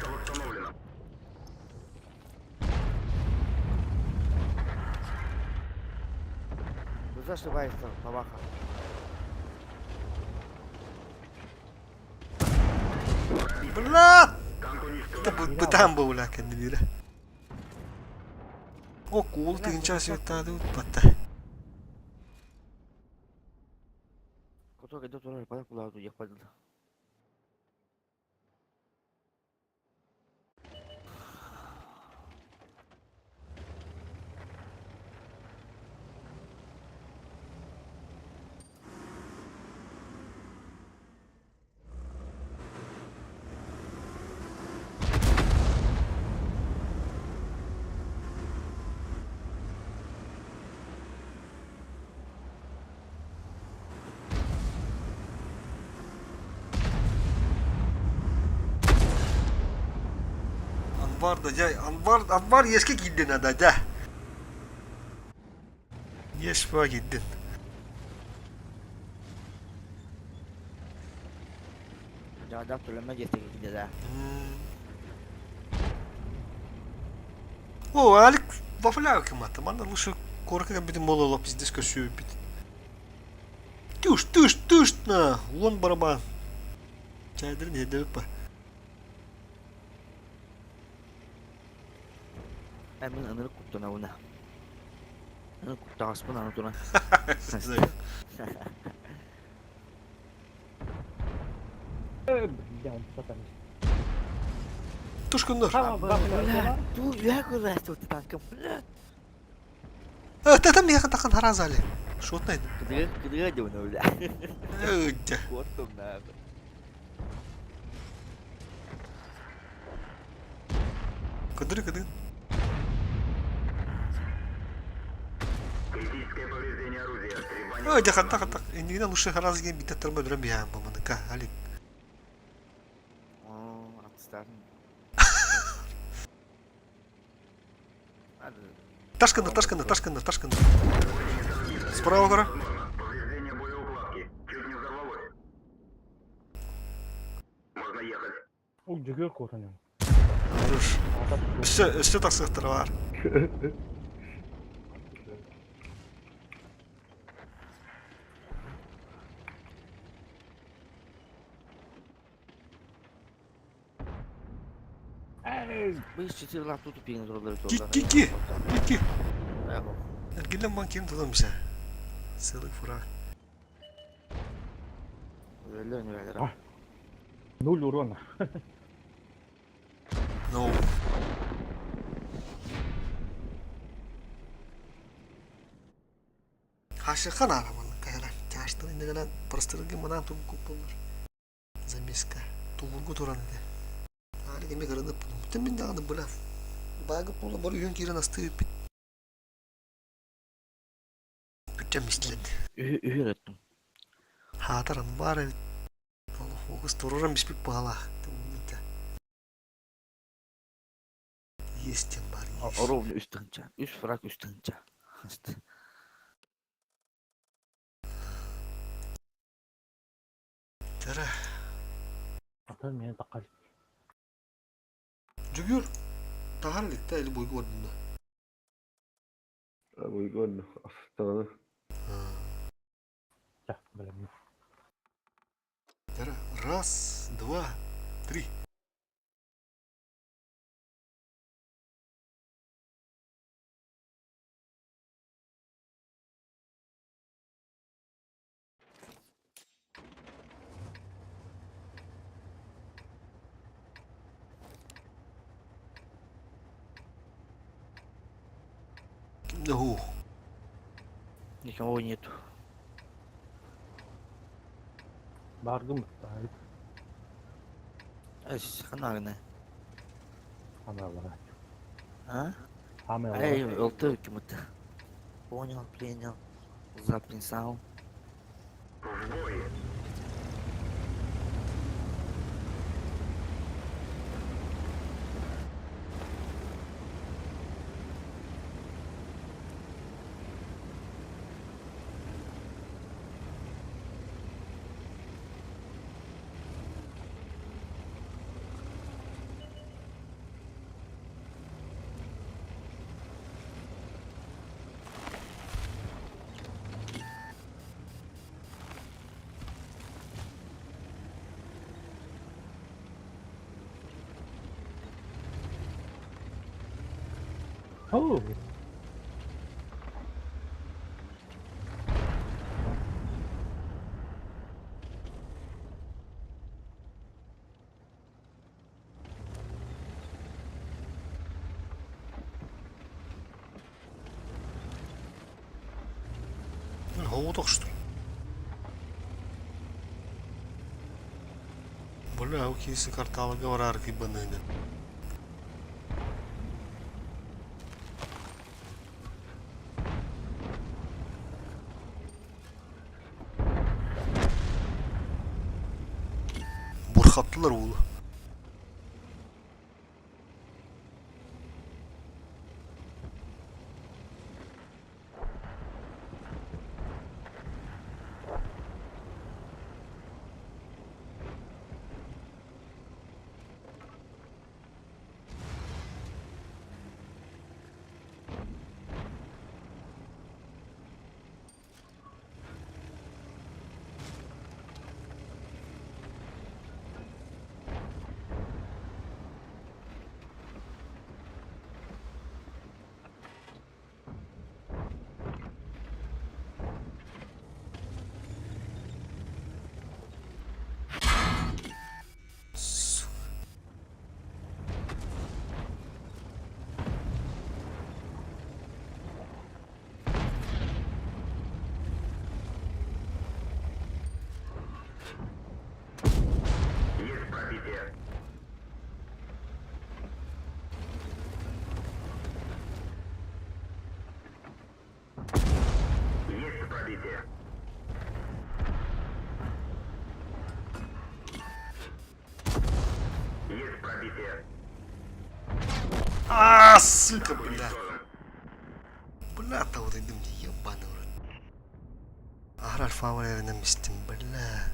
Speaker 8: За ошибается, бабаха.
Speaker 1: Бля! Бытан был, кэннилире. О, куул тыгынча светады утпатта.
Speaker 8: Коток эде турар, бана кулаğı yapmadı.
Speaker 1: Анвар да дьэ, Анвар, Анвар иэскэ киирдин да дьэ. Иэс баа киирдин.
Speaker 8: Дьаадах төлөмө диэтэги киирдэ да.
Speaker 1: О, Алик вафля кымата. Манна лучше корка кэлбитин буолуо пиздец көрсүбүппүт. Түш, түш, түш на, уон барабан. Чайдырын иһэрдэбит па.
Speaker 8: Э, мин ынырык куттанабын. Ынырык куттаҕаспын аны туран.
Speaker 1: Тушкуннар.
Speaker 8: Бу үһэ көрөөччү танкым.
Speaker 1: Татам миэхэ тахан харазали. Шотнай.
Speaker 8: Кыдыга кыдыга дьоно бля.
Speaker 1: Ыдя.
Speaker 8: Куоттум да.
Speaker 1: Кыдыры кыдыр. Ой, дьэ хантах хантах. Иннигинэн лучше хараз диэн биитэ тарма өлөрөн биһаан баманыка, Алик.
Speaker 8: Оо, аттыстаатын.
Speaker 1: Ташкында, ташкында, ташкында, ташкында. Справа гора.
Speaker 2: Ол дьөгүөр куотан.
Speaker 1: Хорош. Өссө, өссө тахсыахтара баар.
Speaker 8: Бу четыре тут пигин тураллар
Speaker 1: Ки, ки, ки, ки. Эргиллэн бан ким тутам бисэ. Сылык фура.
Speaker 8: Өлөр нөлөр.
Speaker 2: Нуль урона.
Speaker 1: No. Хашыхан араман кайра. Чаштын иннегенен простыргы манан тугу болар. Замеска. Тугургу туран этэ. Аары кэми кырынып бүтүн мин даҕаны была. Баагы буола бары үһүн киирэн астыы бүппүт. Бүтчэм истилет.
Speaker 8: Үһү үһү өттүм.
Speaker 1: Хаатар амбаар эбит. Фокус тураран биспит баҕалаах. Есть бар есть.
Speaker 8: Ровно үс тыһынча. Үс фраг үс тыһынча.
Speaker 1: Тара.
Speaker 2: Атын мені таққал.
Speaker 1: Жүгүр таһар иликте или буйгу ордунна.
Speaker 5: Буйгу астана.
Speaker 2: Ча, билем.
Speaker 1: Тара. Раз, два, три. Ким да
Speaker 8: Никого нету.
Speaker 2: Баргым.
Speaker 8: Эс ханагына.
Speaker 2: Хамалара.
Speaker 8: А?
Speaker 2: Хамалара.
Speaker 8: Эй, олты кем-то. Понял, принял. Записал.
Speaker 2: Oh.
Speaker 1: Хоҕу тохштум. Бля, у киси карталыга барар кибаныны. Бурхаттылар уулу. А, сука, бля. Бля, таврыйдым дии, ебаный в рот. Аһар альфа эрэнэн бистим, бля.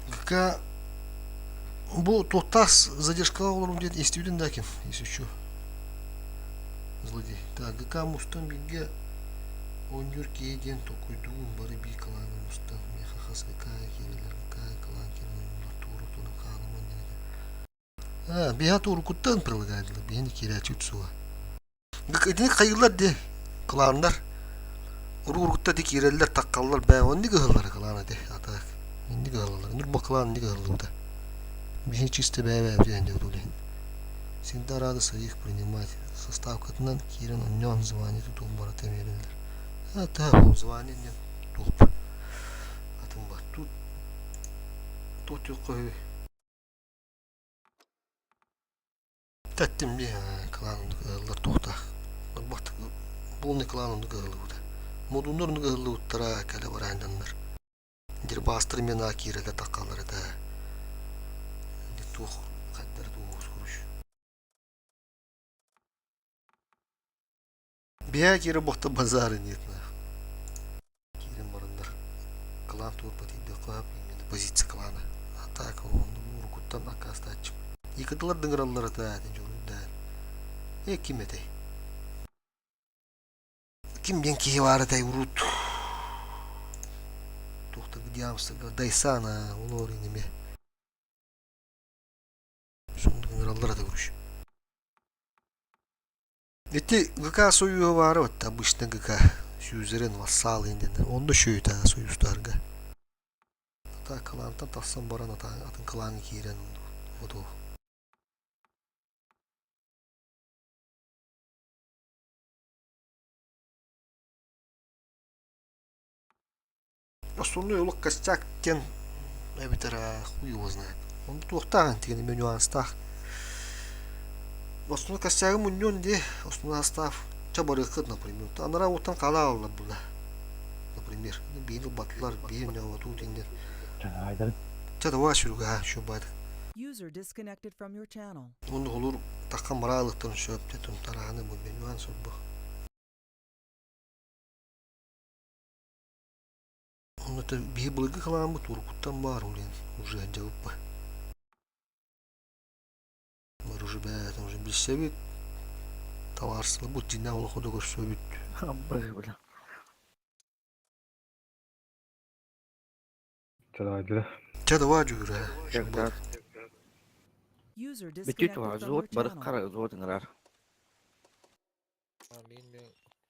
Speaker 1: ГК бу туохтаах задержкаҕа олорум диэн истибитин да ким, если что. Злодей. Так, ГК мустан бииргэ оонньуур киһи диэн толкуйдуубун бары биир кылааҥҥа мустан миэхэ хас ГК киирэллэр ГК кылаан киирэн оонньууллар туора туора хаалыман диэн этэ. А, биһа туурукуттан прилагали, биһини киирээччи суоҕа. Итини хайыылар дии, кылааннар. Уруу-урукта ити киирэллэр, таххаллар бээ, оннук ыһыллара кылаан ити, а так инник ыһыллаллар. Ньурба кылаан инник ыһыллыбыта. Биһи чисто бээ-бээ диэн диэбит ол иһин. Всегда рады своих принимать. Составкатынан киирэн онньоон звание тутуун барыта биэрэллэр. А так, ол звание диэн туох атын бар. Тут тут үһү. Тэттим дии, кылаан оннук ыһыллар туохтаах. Полный кылаан оннук ыһыллыбыта. Модуннар оннук ыһыллыбыттара кэлэ барааннаннар. Дербаастар именно киирэллэр таххаллар этэ. Туох хайдары туох короче. Биһээ киирэ бохто базары нет нах. Киирэн бараннар кылаан туорба тиийдэххэ именно позиция клана. А так урукуттан аккаастааччым. Якуталар дыҥыраллар этэ дьоруйдаан. Э ким этэй? Ким диэн киһи баар этэй урут? Туохтар диамстарга Дайсана олор иниме. Сонно ыҥыраллар этэ короче. Ити ГК союһа баара вот обычно ГК сюзерен вассал диэн онно үчүгэй союзтарга. Так кылаантан тахсан баран атын кылааҥҥа киирэн вот Основной олох костяк диэн эбэтэр хуй его знает. Он туохтаах антигени нюанстаах. Основной костягы мунньуон дии, основной состав ча барыаххыт, например. Анараа уоттан хаалаа аллар була. Например, биир ылбатылар, биир ньоотуу диэн. Ча давай сүрүгэ, şu байды.
Speaker 11: User disconnected from your channel.
Speaker 1: Онно олур таххан бараалыктан сөп тетун тарааны бу нюанс бу. Онно биһи былыргы кылааммыт уруккуттан баар блин уже дьабыппа. Бар уже бээтин уже билсэбит. Табаарыстыларбыт дьиҥнээх олоххо да көрсөбүт.
Speaker 8: Бля.
Speaker 5: Чадаайдыра.
Speaker 1: Чэ давай дьүүрэ.
Speaker 11: User
Speaker 8: Бүтүт
Speaker 11: disconnected from
Speaker 8: взвод
Speaker 11: your
Speaker 8: бары
Speaker 11: channel.
Speaker 8: хара взвод ыҥырар.
Speaker 13: Мин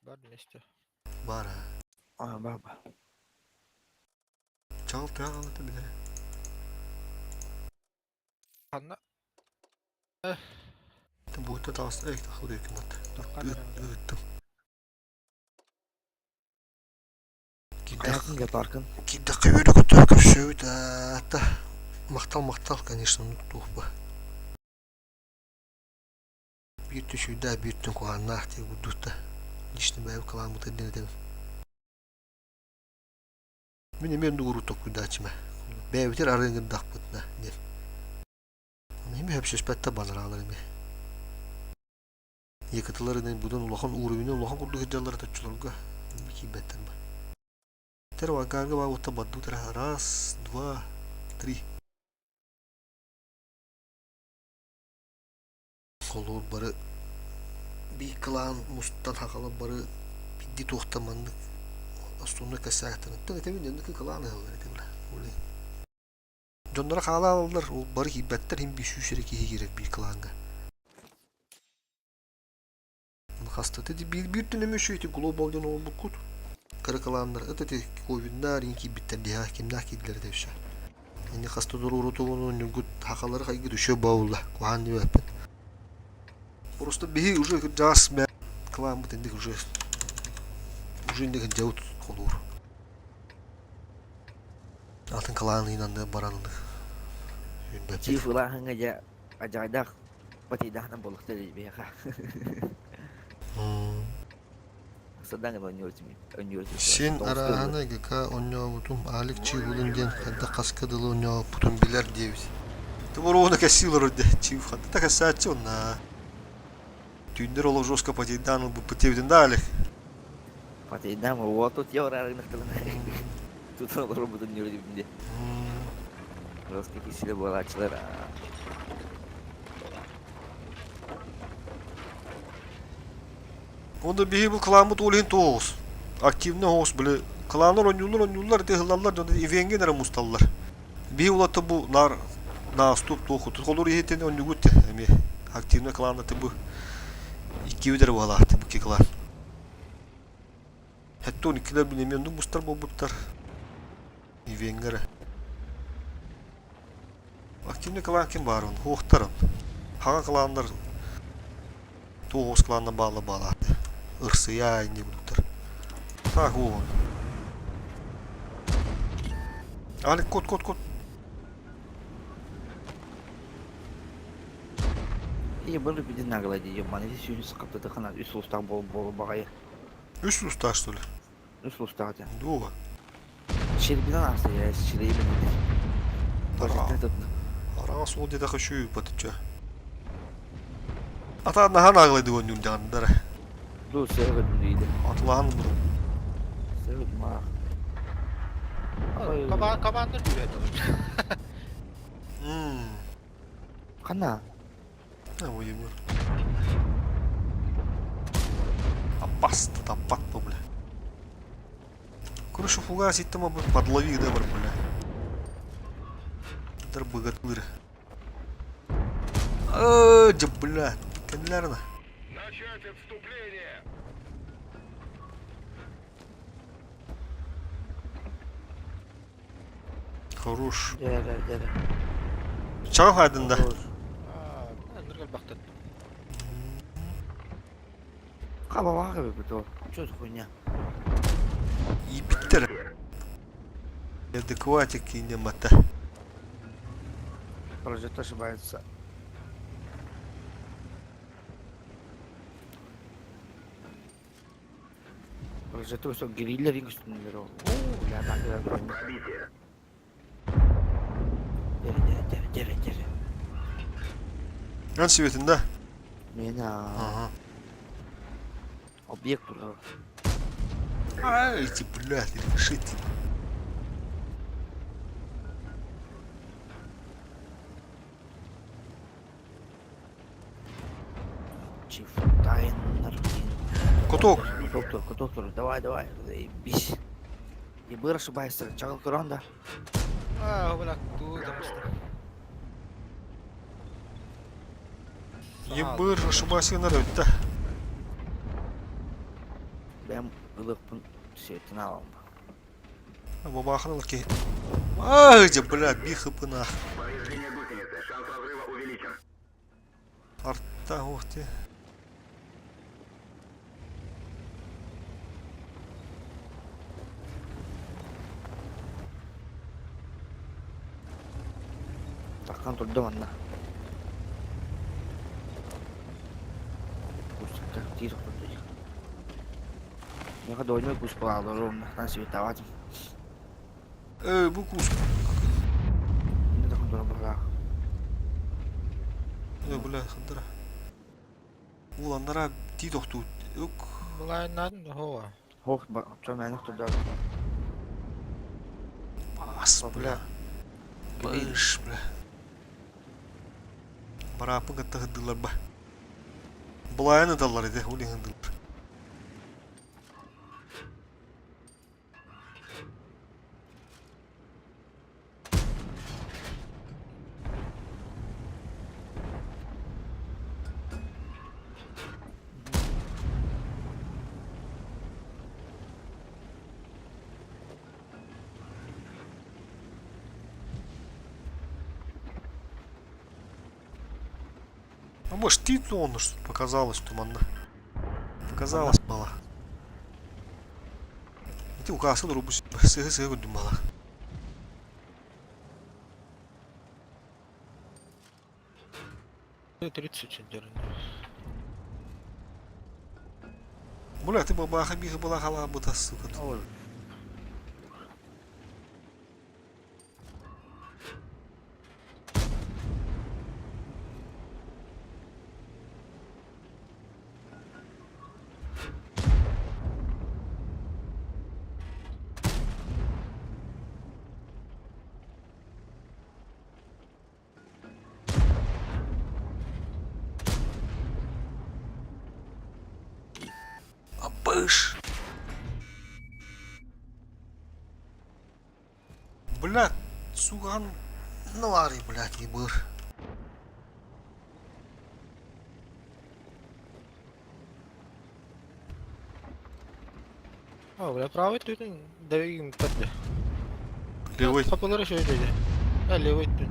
Speaker 13: бар вместе.
Speaker 1: Бар.
Speaker 8: А, баба.
Speaker 1: Чал тыаҕалата билэр.
Speaker 13: Ханна?
Speaker 1: Буутта таҕыста эй тахыр өкүмат. Ыыттым.
Speaker 8: Хайатын гатаркын.
Speaker 1: Кирдэххэ үөрэ көтө көрсөбүт аата. Махтал махтал, конечно, туох ба. Биир түшүйдээх, биир түн куһааннаах дии курдук да. Лично бэйэм кылааммытын диэн этэбин. Мин эмиэ оннук урут толкуйдааччым ээ. Бэйэбитин арыыҥырдахпытына диэн. Эмиэ сөпсөспөттөр базараалар эмиэ. Якуталар будун улахан уровень улахан курдук сылдьаллара точчолорго киирбэттэр ба. Тэр вангарга баабытта бардыбыт раз, два, три. Холуур бары биир кылаан мустан хахалар бары биирдии туохтан маннык основной косяктарыттан этэбин оннук кылаан ыһаллар этэ бля. Дьонноро хаалаалаллар, ол бары киирбэттэр, иһин биир сүүс эрэ киһи киирэр биир кылааҥҥа. Хастата ити биир биир түнэмэ үчүгэй ити глобал диэн оҥорбуккут. Кыра кылааннар ыт ити ковиднаар иин киирбиттэр диэхэ кимнээх киирдилэр этэ өссө. Ини хаста туруорутугун ньургут хахалары хайгыт үчүгэй боолла куһаан диэбэппин. Просто биһи уже кырдьаҕас мэ кылааммыт инник уже уже инник дьабыт холуур. Атын кылаан ыйын анны баран үрбэт.
Speaker 8: Чиф ылааһыҥҥа дьэ адьаҕайдаах батыйдаахынан буолуохтар биһиэхэ. Садаҥ
Speaker 1: Син арааһынай ГК онньообутум Алик Чивулун диэн хайдах хаска дылы онньообуппутун билэр диэбит. Тубуруона кэссии олорор дэ Чив ханна да кэссааччы онна. Түүннэр олох жестко потейдаан ылбыппыт диэбитин да Алик.
Speaker 8: Потейдаан уол тут я ураарыгнахтылын. Тут олорбутун нүрдүбүн ди. Жестко кисиле буолааччылар.
Speaker 1: Онно биһи бу кылааммыт ол иһин тоҕус. Активный оҕус били кылааннар онньууллар онньууллар ити ыһыллаллар дьон ивенген эрэ мусталлар. Биһи улата бу наар наастук туох холур иһитин онньугут эмиэ активный кылаанна бу иккибит эрэ буолаахты бу кылаан. Хэтте 12-лер били эмиэ оннук мустар буолбуттар. Ивеҥҥэ эрэ. Активный кылаан ким баарын, хуохтарын. Хаҥа кылааннар туох кланна баалла баалааты. Ырсыйа инни будуктар. Так уон. Алик кот кот кот.
Speaker 8: И был биди нагло ди ёбаный сүүнү сыкаптыты хана үс улустаах бол бол багайы.
Speaker 1: Үс улустаах что ли?
Speaker 8: Үс улустаах дьэ.
Speaker 1: Дуо.
Speaker 8: Щербинен ааста я щербин
Speaker 1: Араас ол диэтэхэ үчүгэй ыппатычча. Ата наһаа нааглайды онньуун дьаҕаннара.
Speaker 8: Ду сыһыгын диidi.
Speaker 1: Атылаһан ылбытым.
Speaker 8: Сыһыгын маах.
Speaker 13: Команда түһэ
Speaker 8: Хана?
Speaker 1: Ойугур. Аппаста таппат бу бля. Короче, фугас иттем абы подлови да бар бля. Дар быгатылыр. Э, бля, кенлерна.
Speaker 14: Начать отступление!
Speaker 1: Хорош.
Speaker 8: Дьэ, дьэ.
Speaker 1: Чаҕыл хайдында.
Speaker 13: Ныргал бахтат.
Speaker 8: Хабалаах эбиппит ол. Чё за хуйня?
Speaker 1: Иипиттэр. Адекватик кинемата.
Speaker 8: Прожект ошибается. Прожект все герилья үстүннэр ол. Оо, бля, так Дere, дere, дere, дere.
Speaker 1: Эн светин да?
Speaker 8: Мен
Speaker 1: Ага.
Speaker 8: Объект турар.
Speaker 1: Ай, эти, блядь, решите.
Speaker 8: Чиф, тайнер.
Speaker 1: Куток.
Speaker 8: Куток, куток, давай, давай, заебись. И быр ошибается, чагыл көрөн да.
Speaker 13: Аа, бля, туу замыста.
Speaker 1: Ебыр ошибайся өттө.
Speaker 8: Бэм ылыппын сетин алам.
Speaker 1: Бабахын ки. Ай, бля, бихыпына.
Speaker 14: Повреждение гусеницы. Шанс разрыва увеличен.
Speaker 1: Арта, ух ты.
Speaker 8: Таккан турду манна. Курсакка тиир турду. Меха дойной кус балалар оннахтан световать.
Speaker 1: Э, бу кус.
Speaker 8: Не такон тура бага.
Speaker 1: Э, бля, хандара. Уланнара ти тохту. Ук.
Speaker 13: Булайнан хоо.
Speaker 8: Хох, чон мәнөх турду.
Speaker 1: Бас, бля. Быш, бля. Барапын кытта хыддылар ба. Булайны даллар иде, ули хыддылар. А может ты он что показалось туманно. Показалось мало. Ити укасы рубус сыгы сыгы думала.
Speaker 13: Т-30 сылдьар.
Speaker 1: Бля, ты бабаха биха была халабыта, сука. Абыш! Блядь, сука, навари, блядь, ебыр.
Speaker 13: А, бля, правый тут дэвигин падде.
Speaker 1: Левый.
Speaker 13: Капылар еще өйдөйдө. А, левый тут.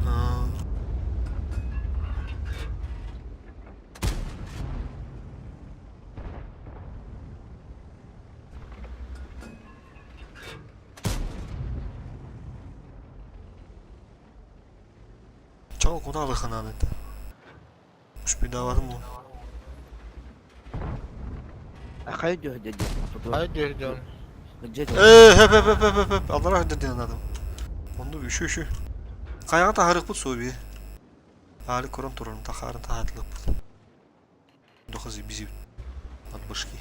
Speaker 1: Чал куда выханан это? Успедаватым ол.
Speaker 8: Хайа дьэ дьэ дьэ.
Speaker 13: Хайа дьэ
Speaker 8: Дьэ
Speaker 1: Э, хөп хөп хөп хөп хөп. Аллара хөдө адам. Онду үшү үшү. Каяга тахарыкпыт суу Али корон турун тахарын тахатлыппыт. Дохази бизи от башки.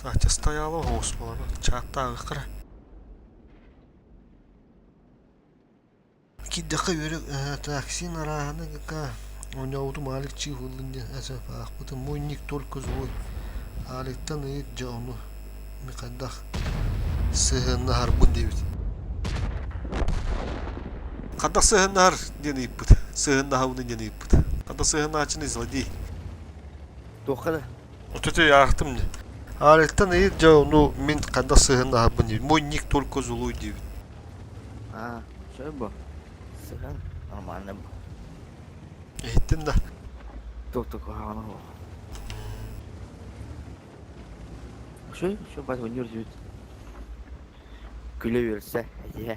Speaker 1: Так, стояло господи, чаттағы қыра. Киддэхэ үөрэ таксин арааһына кака оонньообутум Алик чыыһыллын диэн эсэфаахпытым мой ник только злой Аликтан ыйыт дьэ ону ми хайдах сыһыаннаһарбын диэбит Хайдах сыһыаннаһар диэн ыйыппыт сыһыаннаһабын диэн ыйыппыт Хайдах сыһыаннааччыный злодей
Speaker 8: Туохха да?
Speaker 1: Отөтөй аахтым дии Аликтан ыйыт дьэ ону мин хайдах сыһыаннаһарбын диэбит мой ник только злой диэбит
Speaker 8: Аа, сөп бу. Сыһан нормально бу.
Speaker 1: Иһиттим да.
Speaker 8: Туох куһаҕана суох. Шо, шо бас өнөр жүрүт. Күлө берсе, этиһэ.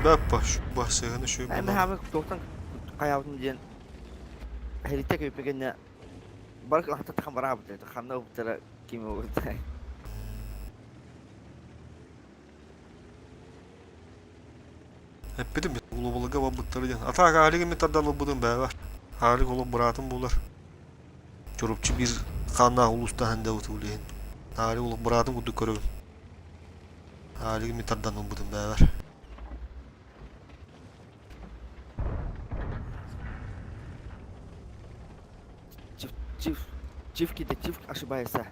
Speaker 1: Баппа, ба сыһыны шөй
Speaker 8: Мен хабы туохтан хайабытын диэн Хэритэ көйпегенне бар хата тахан бараабыт ханна уптара ким угутай.
Speaker 1: Эппитим улубулга барбыттары диэн. Ата Алигы мен тардан ылбытым бэбэ. Алик олох быраатым булар. Чурупчу биир хааннаах улуустаһан да утулиһин. Алик олох быраатым курдук көрөбүн. Алигы мен тардан ылбытым бэбэр.
Speaker 8: Чиф, чиф, чиф киде, чиф ошибается.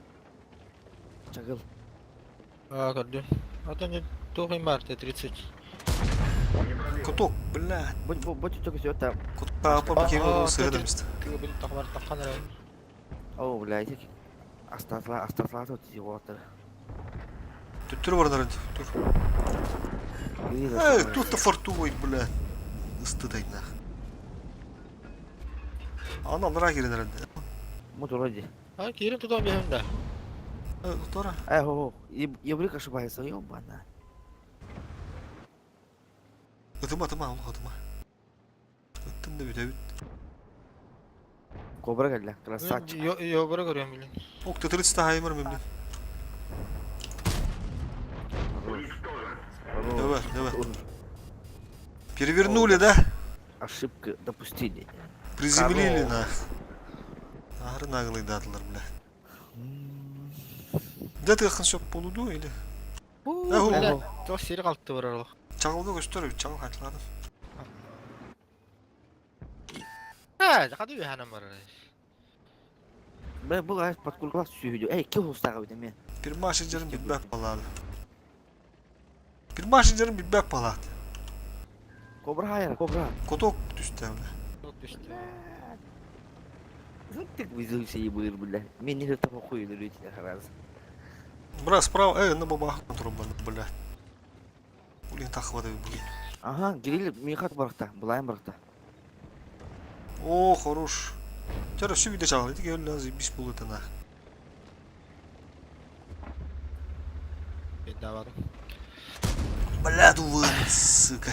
Speaker 8: Чагыл.
Speaker 13: А, көрдүм. Ата не туох им бар Т-30.
Speaker 1: Куток, бля.
Speaker 8: Бу бу бу только все это.
Speaker 1: Кутаапа бикеме ол сыгыда миста.
Speaker 13: Тыгы бил тахмар таххан эрэ.
Speaker 8: О, бля, эти астатла астатла тут его-то.
Speaker 1: Түттүр баранар тур. Эй, тут-то фортуой, бля. Ыстыдайнах. Аны алыра кирен эрэнде.
Speaker 8: Мотор иди.
Speaker 13: А, киирин тутан биһэм да.
Speaker 1: Тора.
Speaker 8: Эй, хо, хо, ебрик ошибается, ёбана.
Speaker 1: Ытыма, ытыма, олох ытыма. Ыттым да бүтэбит.
Speaker 8: Кобра кэллэ, красавчик.
Speaker 13: Йобара көрүөм билин.
Speaker 1: Ок, Т-30 тахаймар мемлин. Давай, давай. Перевернули, да?
Speaker 8: Ошибка допустили.
Speaker 1: Приземлили на. Ары наглый датылар, бля. Да ты хансоп полуду или?
Speaker 13: Бля, туох сири қалты барар олох.
Speaker 1: Чағылға көстөр, чағыл хатладым.
Speaker 13: А, хады биханам барар.
Speaker 8: Бля, бұл ай подкулглас сүйді. Эй, кил устағы бит мен.
Speaker 1: Пирмаши жерин билбэк балады. Пирмаши жерин билбэк балады.
Speaker 8: Кобра хайыр, кобра.
Speaker 1: Коток түсті, бля.
Speaker 13: Коток түсті.
Speaker 8: Ты вызывайся ебыр, бля. Мен не того хуй люди раз.
Speaker 1: Бра, справа, эй, на бабах трубаны, бля. Блин, так хватает, блин.
Speaker 8: Ага, гирили михат барахта, булайым барахта.
Speaker 1: О, хорош. Чара все виде чағыл, ити кел лазы бис болу тана.
Speaker 13: Успейдаабатым.
Speaker 1: Бля, дувын, сука.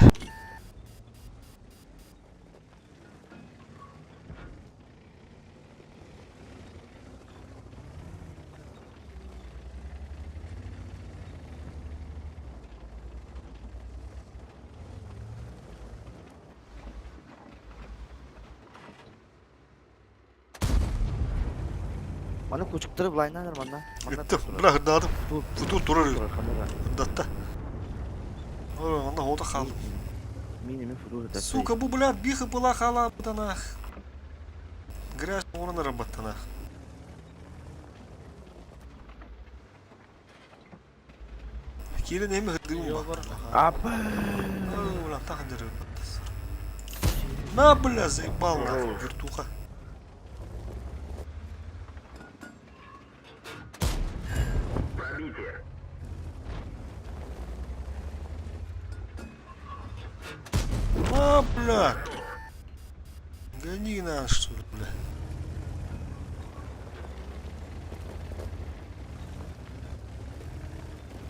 Speaker 8: Маны кучуктары булайнанар манна.
Speaker 1: Ыттым, бля, ырдаатым. Футур турар ырдатта. Ой, онно хота хаалдым.
Speaker 8: Мин эми футур ырдатта.
Speaker 1: Сука, бу, блядь, биха была халабытанах. Грязь орын ырабаттанах. Киирэн эми ырдыым ба.
Speaker 8: Апа.
Speaker 1: Ой, бля, так дырыбаттас. На, бля, заебал нахуй, вертуха.
Speaker 14: Пробитие.
Speaker 1: А, бля. Гони на, что ли, бля.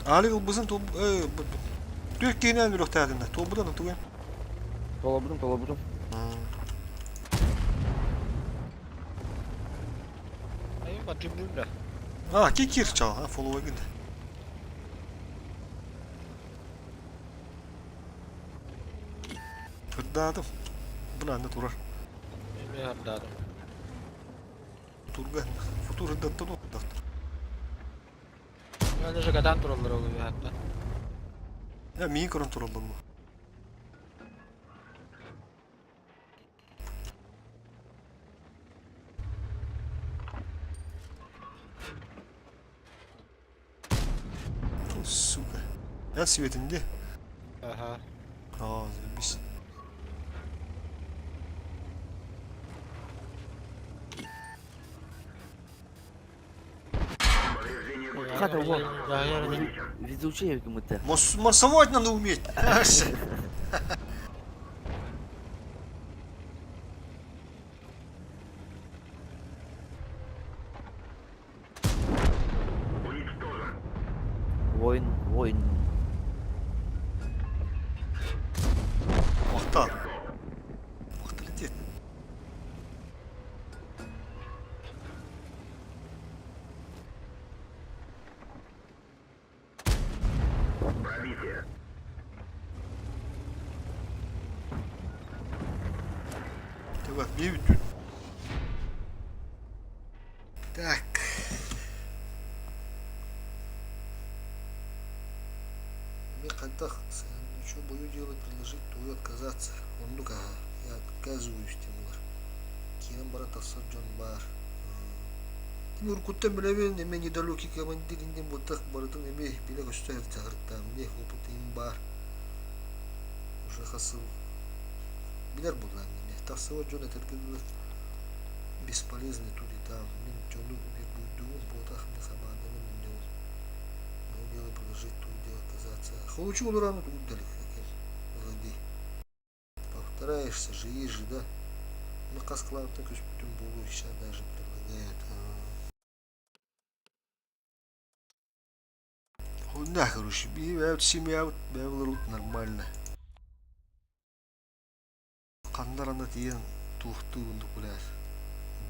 Speaker 1: Али ылбысын тол... Түр кейінен үрөхтәдінде. Толбудан ұтуген.
Speaker 8: Толобудум, толобудум.
Speaker 13: Айым батым да.
Speaker 1: А, кикир чал, а, фоллоу гинде. Hırdadım. Buna ne durur?
Speaker 13: Эми ырдаадым.
Speaker 1: Турган. Футур hırdattın o hırdattın.
Speaker 13: Мен уже гадан тураллар ол хатта.
Speaker 1: Ya miin көрін тураллар bu. Сука. Я светинде.
Speaker 13: Аха.
Speaker 1: А, заебись.
Speaker 8: Хата во. Везучий кому-то.
Speaker 1: Массовать надо уметь.
Speaker 14: Уничтожен.
Speaker 8: Воин, воин.
Speaker 1: Махтал. Махтал летит.
Speaker 14: Пробитие.
Speaker 1: Так, не Так. Мне хайдах ничего бою делать, предложить, то и отказаться. Он ну-ка, я отказываюсь, Тимур. Киэн баран тахсар дьон баар. Тимур куттан билэбин, эмэ недалекий командир инден буттах барытын эмэ билэ көстө сырыттаам не опыт им баар. Уже хасыл билэр буоллаан не тахсыбат дьон этэргэ дылы бесполезный тут и там. Мин дьону вербуйдуум буотах мин хамаанданы мунньабын. Мое дело предложить, то дело отказаться. Холучу олорон удалик, злодей. Повторяешься же, есть же, да? Ну, хас клантан көспүтүм буолуо сейчас даже предлагают. Да, короче, семья нормально. Ханнар ана тиийэн туохтуун дукуляр.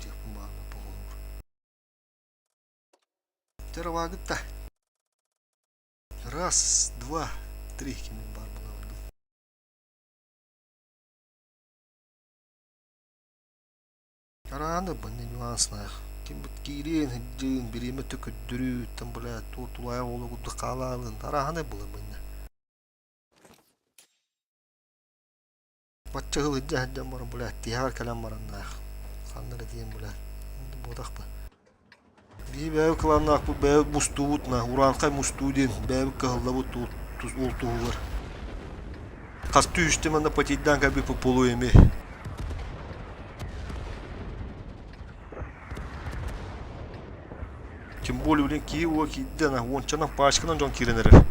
Speaker 1: Диэхпин баҕарбаппын холобур. Теравагытта. Раз, два, три кимин баар буолабын. Арааны банна нюанснах. Ким бит киириэн сылдьыын, бириэмэ төкөддөрүүттэн бля туотулаайах уола курдук хаалаалын арааны була манна. Бачча сыл илдьэ сылдьан баран бля тиһэҕэр кэлэн бараннаах ханна эрэ тиийэн бля буотах ба. Биһи бэйэбит кылааннаахпыт бэйэбит мустуубут на урааҥхай мустуу диэн бэйэбит кыһаллабыт ол туһугар. Хас түһүстэ манна потейдаан кэлбиппит буолуо эмиэ. Тем более, блин, киһи уо киирдэ, на уончанан пачканан дьон киирэн эрэр.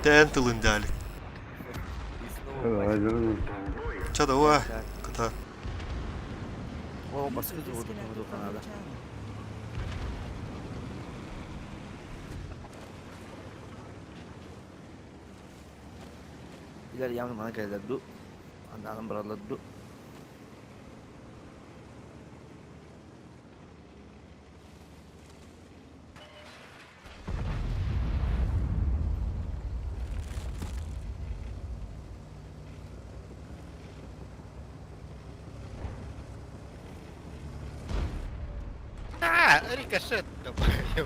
Speaker 1: Тээн тылын дээлик. Ча давай, кыта.
Speaker 8: О, баскы
Speaker 11: User disconnected from your channel.
Speaker 8: Илэр явно мана кэлэлэр ду. Андаанан бараллар ду.
Speaker 13: А, рикошет,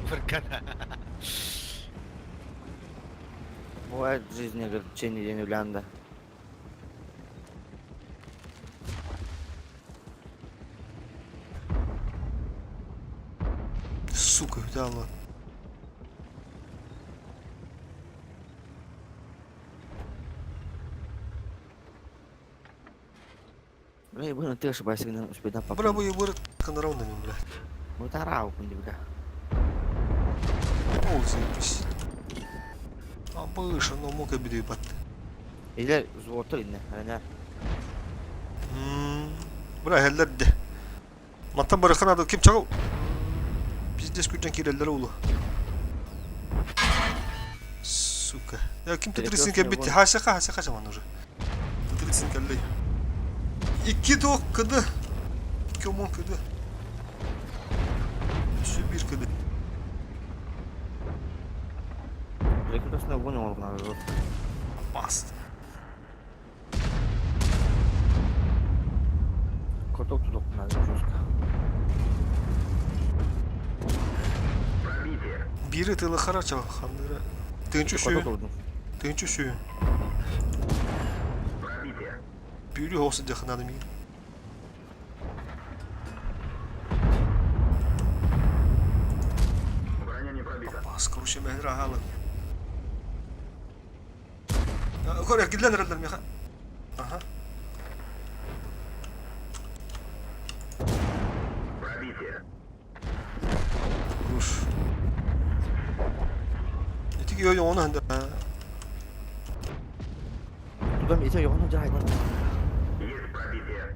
Speaker 13: Бургана.
Speaker 8: Бывает в жизни, говорит, течение день улянда.
Speaker 1: Сука, взяла.
Speaker 8: Бля, я ты ошибайся, успеть на
Speaker 1: Бля, вы вырод ровными, бля.
Speaker 8: Ну тарау, бля.
Speaker 1: Ол заебись. А быша, но мог обиду ебать.
Speaker 8: Или золото инне, әнә.
Speaker 1: Бля, хеллерди. Мантан барыхан ады ким чагыл? Пиздец күрден киреллер улу. Сука. Я ким Т-30 кэлбит? Хасяха, хасяха жаман уже. Т-30 кэлли. Икки туох кыды. Икки омон кыды. Өссө биир кыды.
Speaker 8: Прекрасно понял, надо.
Speaker 1: Опасно.
Speaker 8: Каток тудок надо жестко.
Speaker 1: Бири тылы харача хандыра. Тынчу
Speaker 8: Каток
Speaker 1: сүйün.
Speaker 8: турдум.
Speaker 1: Тынчу сүйün. Бүүрү хосы дяхнаны мин.
Speaker 14: Броня не пробита.
Speaker 1: Апас, короче, мәһер ахалы. Көр, кидлен релдер меха. Аха.
Speaker 14: Пробитие.
Speaker 1: Уш. Итиги йо оны ханда.
Speaker 8: Тудам ите йону жай.
Speaker 14: Есть пробитие.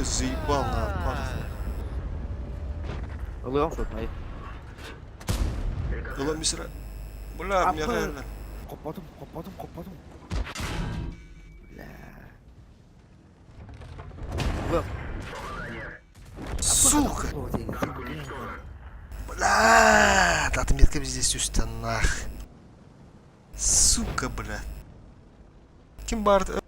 Speaker 1: Заебал на пар.
Speaker 8: Ылыгам шотмай.
Speaker 1: Ыла мисра. Бля, меха.
Speaker 8: Копотум, копотум, копотум. Бля.
Speaker 1: Сука. Бля, отметка здесь үстә нах. Сука, бля. Ким бард?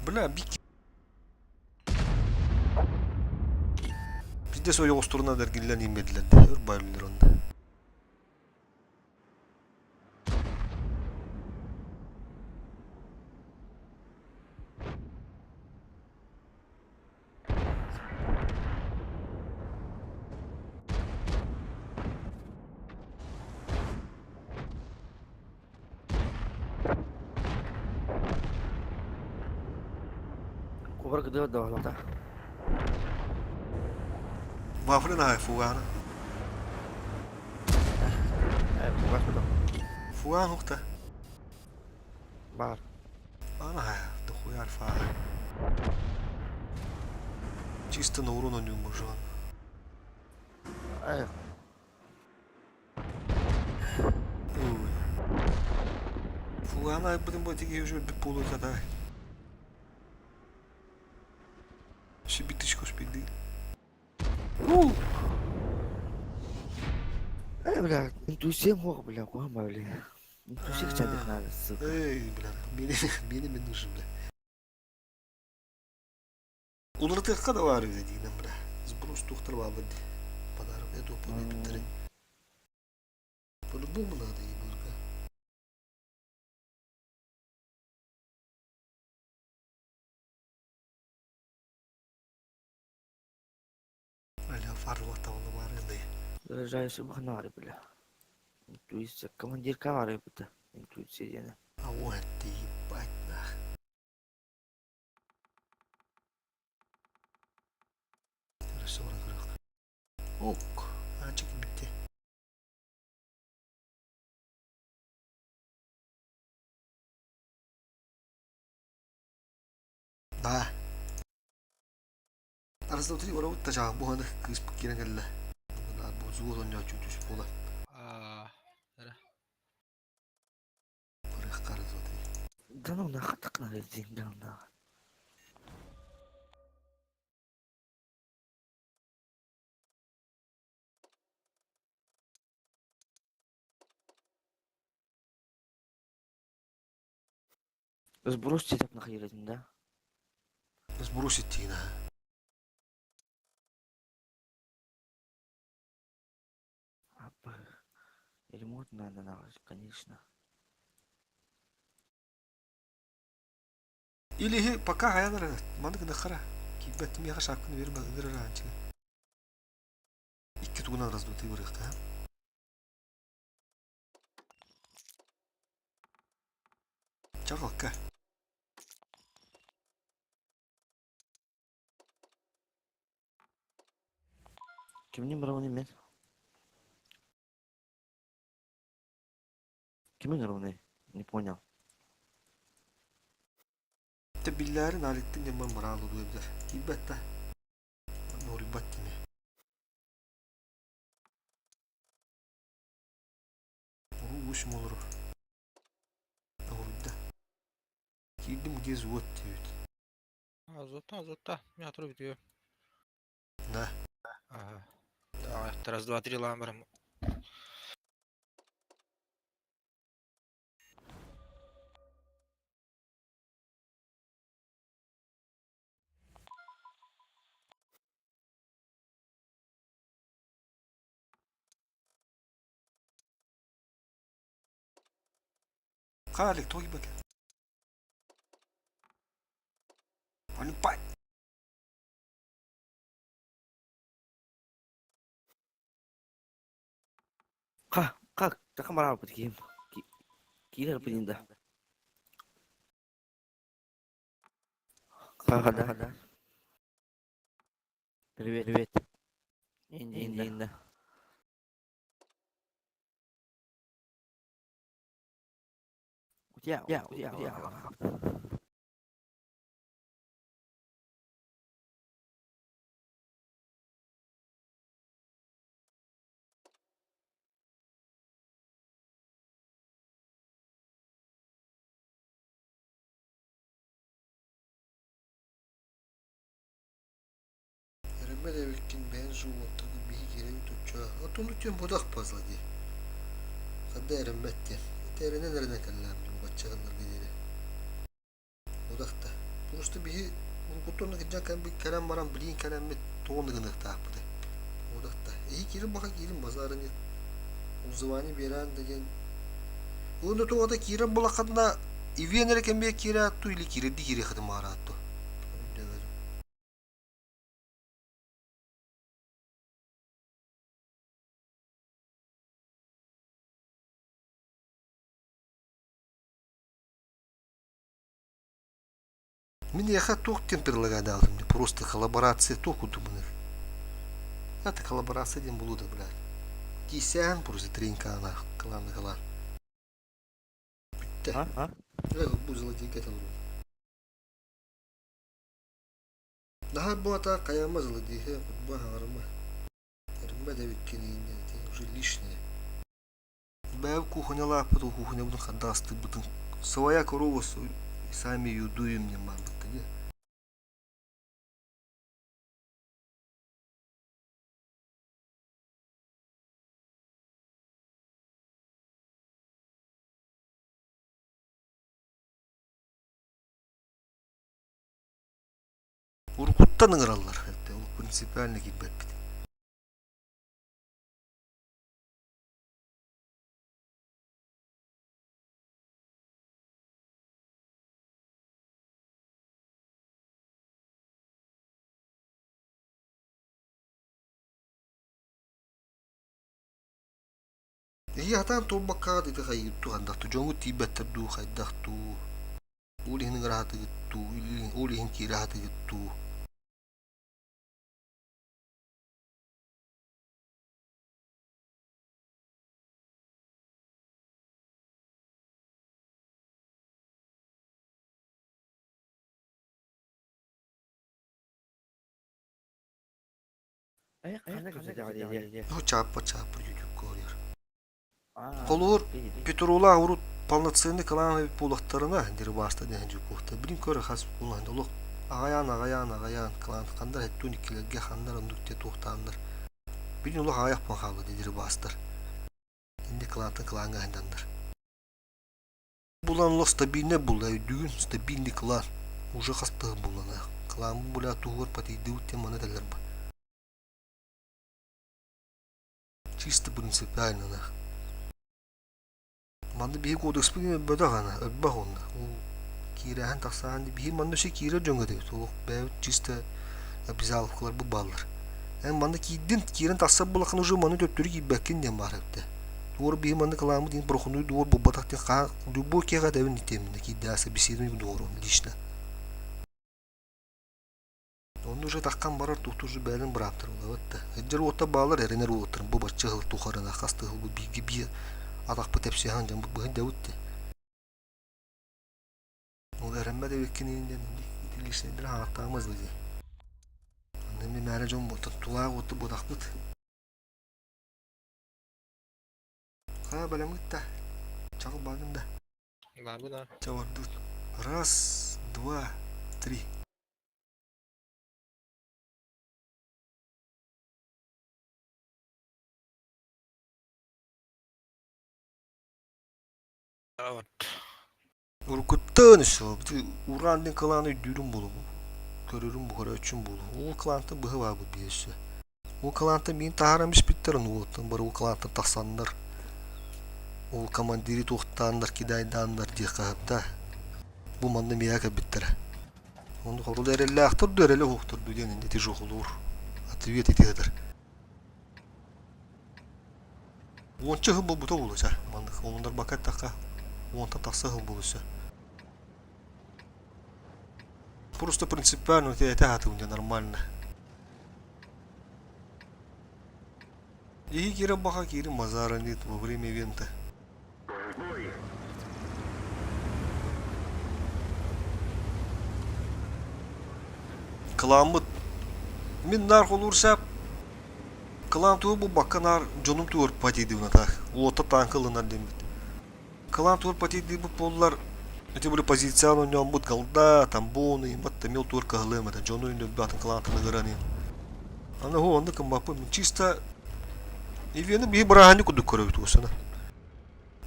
Speaker 1: Бля, бик. Пиздец ойоҕостуруна дэргиллэн ииммэтилэр өр байлылар онно.
Speaker 8: Кубар гыды да
Speaker 1: Бафлен аай фугаана.
Speaker 8: Э, фугас бутам.
Speaker 1: Фугаан ухта.
Speaker 8: Бар.
Speaker 1: Ана дохуя альфа. Чисто на урона не умажан.
Speaker 8: Эх.
Speaker 1: Ой. Фугаана будем быть уже полу когда. Шибиточку спиды.
Speaker 8: У. Э, бля, интуиция мог, бля, куама, бля. Интуиция чадых надо, сука.
Speaker 1: Эй, бля, мени, мени мен нужен, бля. Улыртыкка да бар иде деймін, бля. Сброс тухтар бабы Подарок эту победителя. По-любому надо ебурка. Бля, фарлата оны бар инде.
Speaker 8: Заряжаюсь в бля. Интуиция, командир кавары, бля. Интуиция дена.
Speaker 1: А вот ты ебать нах. Хорошо, Ок, ачык битте. Да. Арасында барабыт та жағы буһаны кыыспыт киирэн кэллэ. Бу зуот онньооччу түс буола.
Speaker 13: Аа.
Speaker 1: Барыахха арасында.
Speaker 8: Да ну нахуй так надо, да ну нахуй. Сбросьте так нахуй, да?
Speaker 1: Сбросить тиина.
Speaker 8: Ремонт надо, нахуй, конечно.
Speaker 1: Или пока хаянар маннык нахара. Кибет миха шапканы берме ыңырыр анчы. Икки тугунан раздутый барыахта. Чагалка.
Speaker 8: Кимнин барабаны мен? Кимин ровный? Не понял.
Speaker 1: Те билләрин алиттин неман баралы дуйбдар. Кибет та. Нурибат тиме. Уру уш молуру. Уруда. Кирдим гез вот диют.
Speaker 13: Азотта, азотта. Мен атырып бітігі.
Speaker 1: Да.
Speaker 13: Ага. Давай, раз, два, три, ламбарым.
Speaker 1: Калик тоги баке. Аны пай.
Speaker 8: Ка, как? Так марал ким. Кирер пинда. Ка, да, да. Привет, привет. Инди, инди. У тебя, у тебя, у тебя.
Speaker 1: Эремме дебиккин бэйэн зуоттары биһи киирэн тучча. Отун үтүөн будах пазла дии. Хадда эреммэт диэн. Ити эрэнэн эрэнэн кэллээн баччаганнарга диэри. Будахта. Просто биһи уруккуттан кыдьан кэлбит кэлэн баран билиин кэлэммит туон гыныктаахпыты. Будахта. Эһи киирин баха киирин базарын Узывани беран деген. Уну тугата киирен булакадына ивен кембе кире атту или киреди кире хыдым атту. Мин яха туох предлагать алдым, просто коллаборация туох удуманыр. Это коллаборация ден булуда, блядь. Кисян просто тренька ана кылан кылан. Бүтте.
Speaker 8: А? А?
Speaker 1: Бу золотейка там. Наха буата каяма золотейка, кутба хагарма. Рымба да биккени уже лишнее. Бәв кухня лапы, кухня бутын хадасты бутын. Своя корова сами юдуем не мамбыт, не? Урукуттан ыңыраллар. Ол принципиально кирбеппит. Иһи атаан туолбаккаҕа ити хайытту хандахту дьоҥу тиийбэттэр дуу хайдахтуу ол иһин ыҥыраһатыгыттуу ол иһин киираһатыгыттуу.
Speaker 8: Ханна көсөтөҕө
Speaker 1: Ну, чааппар чааппар YouTube көрүөр. Холуур Петрула урут полноценный клан эбит буоллахтарына, дирбааста диэн дьукуохта. Билин көр хас булан олох аҕайаан аҕайаан аҕайаан клан хандар хеттуун иккилэргэ хандар оннук те туохтааннар. Билин олох аҕайах буолан хаалла дирбаастар. Инди клантан клаҥҥа ханданнар. Булан олох стабильный булла өйдүүгүн стабильный клан. Уже хастыһын буллана. Клан буля туһугар патийдыбыт тем маны этэллэр ба. Чисто принципиально нах. Манна биһи кодекспыт өлбөтөх ана, өлбөх онно. Ол киирээһин тахсаһан биһи манна өссө киирэр дьоҥҥо этэбит. Олох бэйэбит чисто обязаловкаларбыт бааллар. Эн манна киирдин, киирэн тахсар буоллаххына уже маны төттөрү киирбэккин диэн баар эбитэ. Туора биһи манна кылааммыт диэн прохудной двор буолбатах диэн хаһан любой киһиэхэ этэбин итиэминэ киирдээсэ беседуй двору лично. Онно уже таххан барар туохтуур уже бэйэлэрин бырааптара буолабыт да. Эдэр уоттар бааллар, эрэнэр уолаттарым бу бачча сыл тухарына хас да сыл бу бииргэ биир атахпыт тэпсиһэн дьон быһын дэбит да. Ол эрэммэт эбиккин диэн ити личнэйдэр хаҥаттаамас дии. Онно эмиэ мээнэ дьон буолтан тулаах уотта буотахпыт. Хаа бэлэмҥит да. Чаҕыл баҕын да.
Speaker 13: Баарбын аа.
Speaker 1: Чабардыт. Раз, два, три.
Speaker 13: Вот.
Speaker 1: Уруккуттан өссө уран диэн кылааны өйдүүрүм буолуо көрөрүм бу көрөөччүм буолуо. Ол кылаантан быһа баабыт биир өссө. Ол кылаантан миин таһааран испиттэр ону уолаттан бары ол кылаантан тахсаннар ол командиры туохтааннар кидайдааннар диэххэ сөп Бу манна миэхэ кэлбиттэрэ. Ону хорул эрэллээхтэр дуу, эрэлэ суохтар дуу диэн ити жохолуур. Ответ ити сытар. Уонча сыл буолбута буолуо ча. Маннык омуннарбакка эттэххэ, уонтан тахса сыл буолуо өссө. Просто принципиально этэ сатыыбын дьэ нормально. Иһи киирэн баха киирин базара нет во время ивента. Кылааммыт мин наар холуур саап кылаан тугу булбакка наар дьонум тугу патийдыыбын атаах уота тааҥка ылынар диэммит. Кылаан тугу патийдыыбыт буоллар ити били позицияны оонньооммут голда, тамбоны, имат мил туор кыһалыам этэ дьону үнүрбэ атын кылаантан ыҥыран иһин. Аны ху оннук гыммаппын мин чисто ивены биһи бырааһынньык курдук көрөбүт уусана.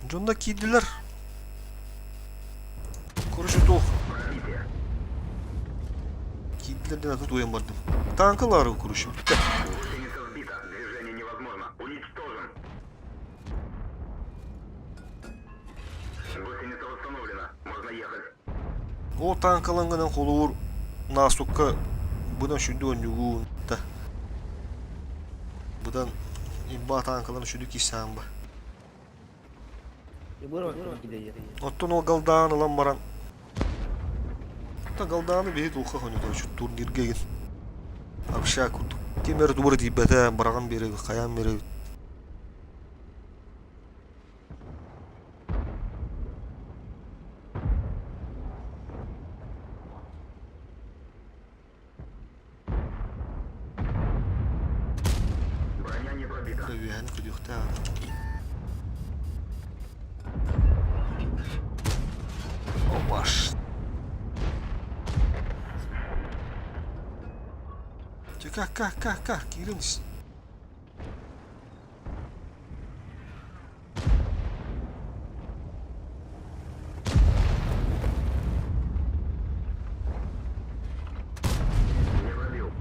Speaker 1: Дьонно киирдилэр. Короче, туох. Киирдилэр диэн атын туойан бардым. Танкалары, короче, бүттэ.
Speaker 14: Движение невозможно. Уничтожен. Гусеница восстановлена. Можно ехать.
Speaker 1: Ол танкалангынан холуур наастукка быдан сүрдү онньугуун та. Быдан имба танкалан сүрдү киссаан ба. Оттон ол галдаан ылан баран Та галдааны биһи туохха хоньутуочу турнирга игин обща курдук ким эрэ тугу эрэ тиийбэтэ быраҕан биэрэбит хайаан биэрэбит
Speaker 14: Броня не пробита.
Speaker 1: Үөһэни көрүөхтээх Опаш. Чэ, как, как, как, как, киирэн ис.
Speaker 14: Не пробил.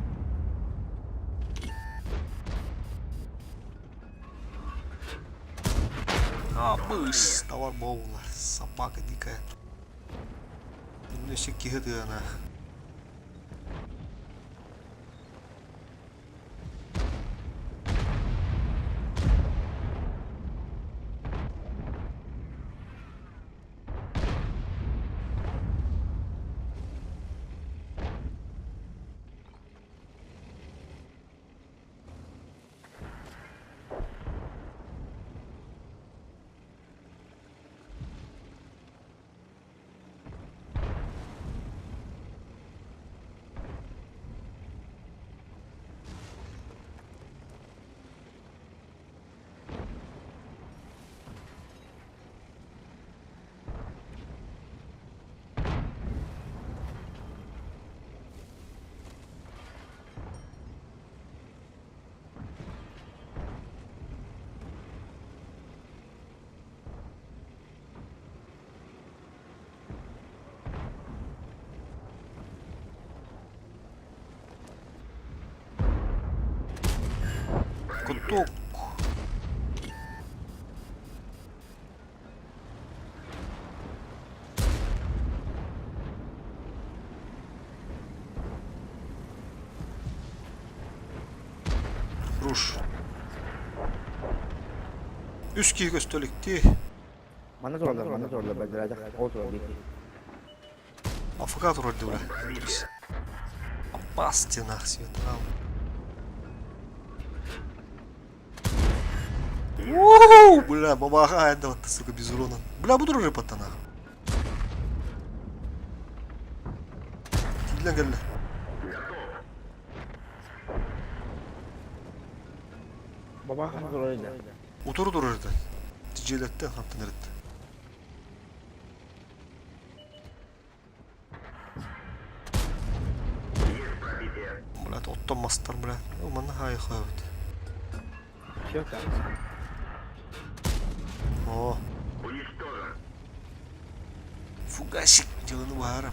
Speaker 1: А, быс, товар буолла, собака дикая. Өссө киһи тыына. Кутук. Руш. Үс киһи көстөлүктүү.
Speaker 8: Манна тураллар, манна тураллар, бэлдэрээдэх, ол турар биир.
Speaker 1: АФК турар дии бля. Опас стенах светрал. Уу, бля, бабаха айдаватты, сука, без урона. Бля, буду рыпаться нахуй. Тиилэн кэллэ.
Speaker 8: Бабаха турар ини.
Speaker 1: Утуру турар этэ. Тижилеттен хантан эрэтте. Блядь, оттон мастар, бля. Манна хаайы хойобут.
Speaker 2: Все так.
Speaker 1: О. Фугасик дьылыны баһара.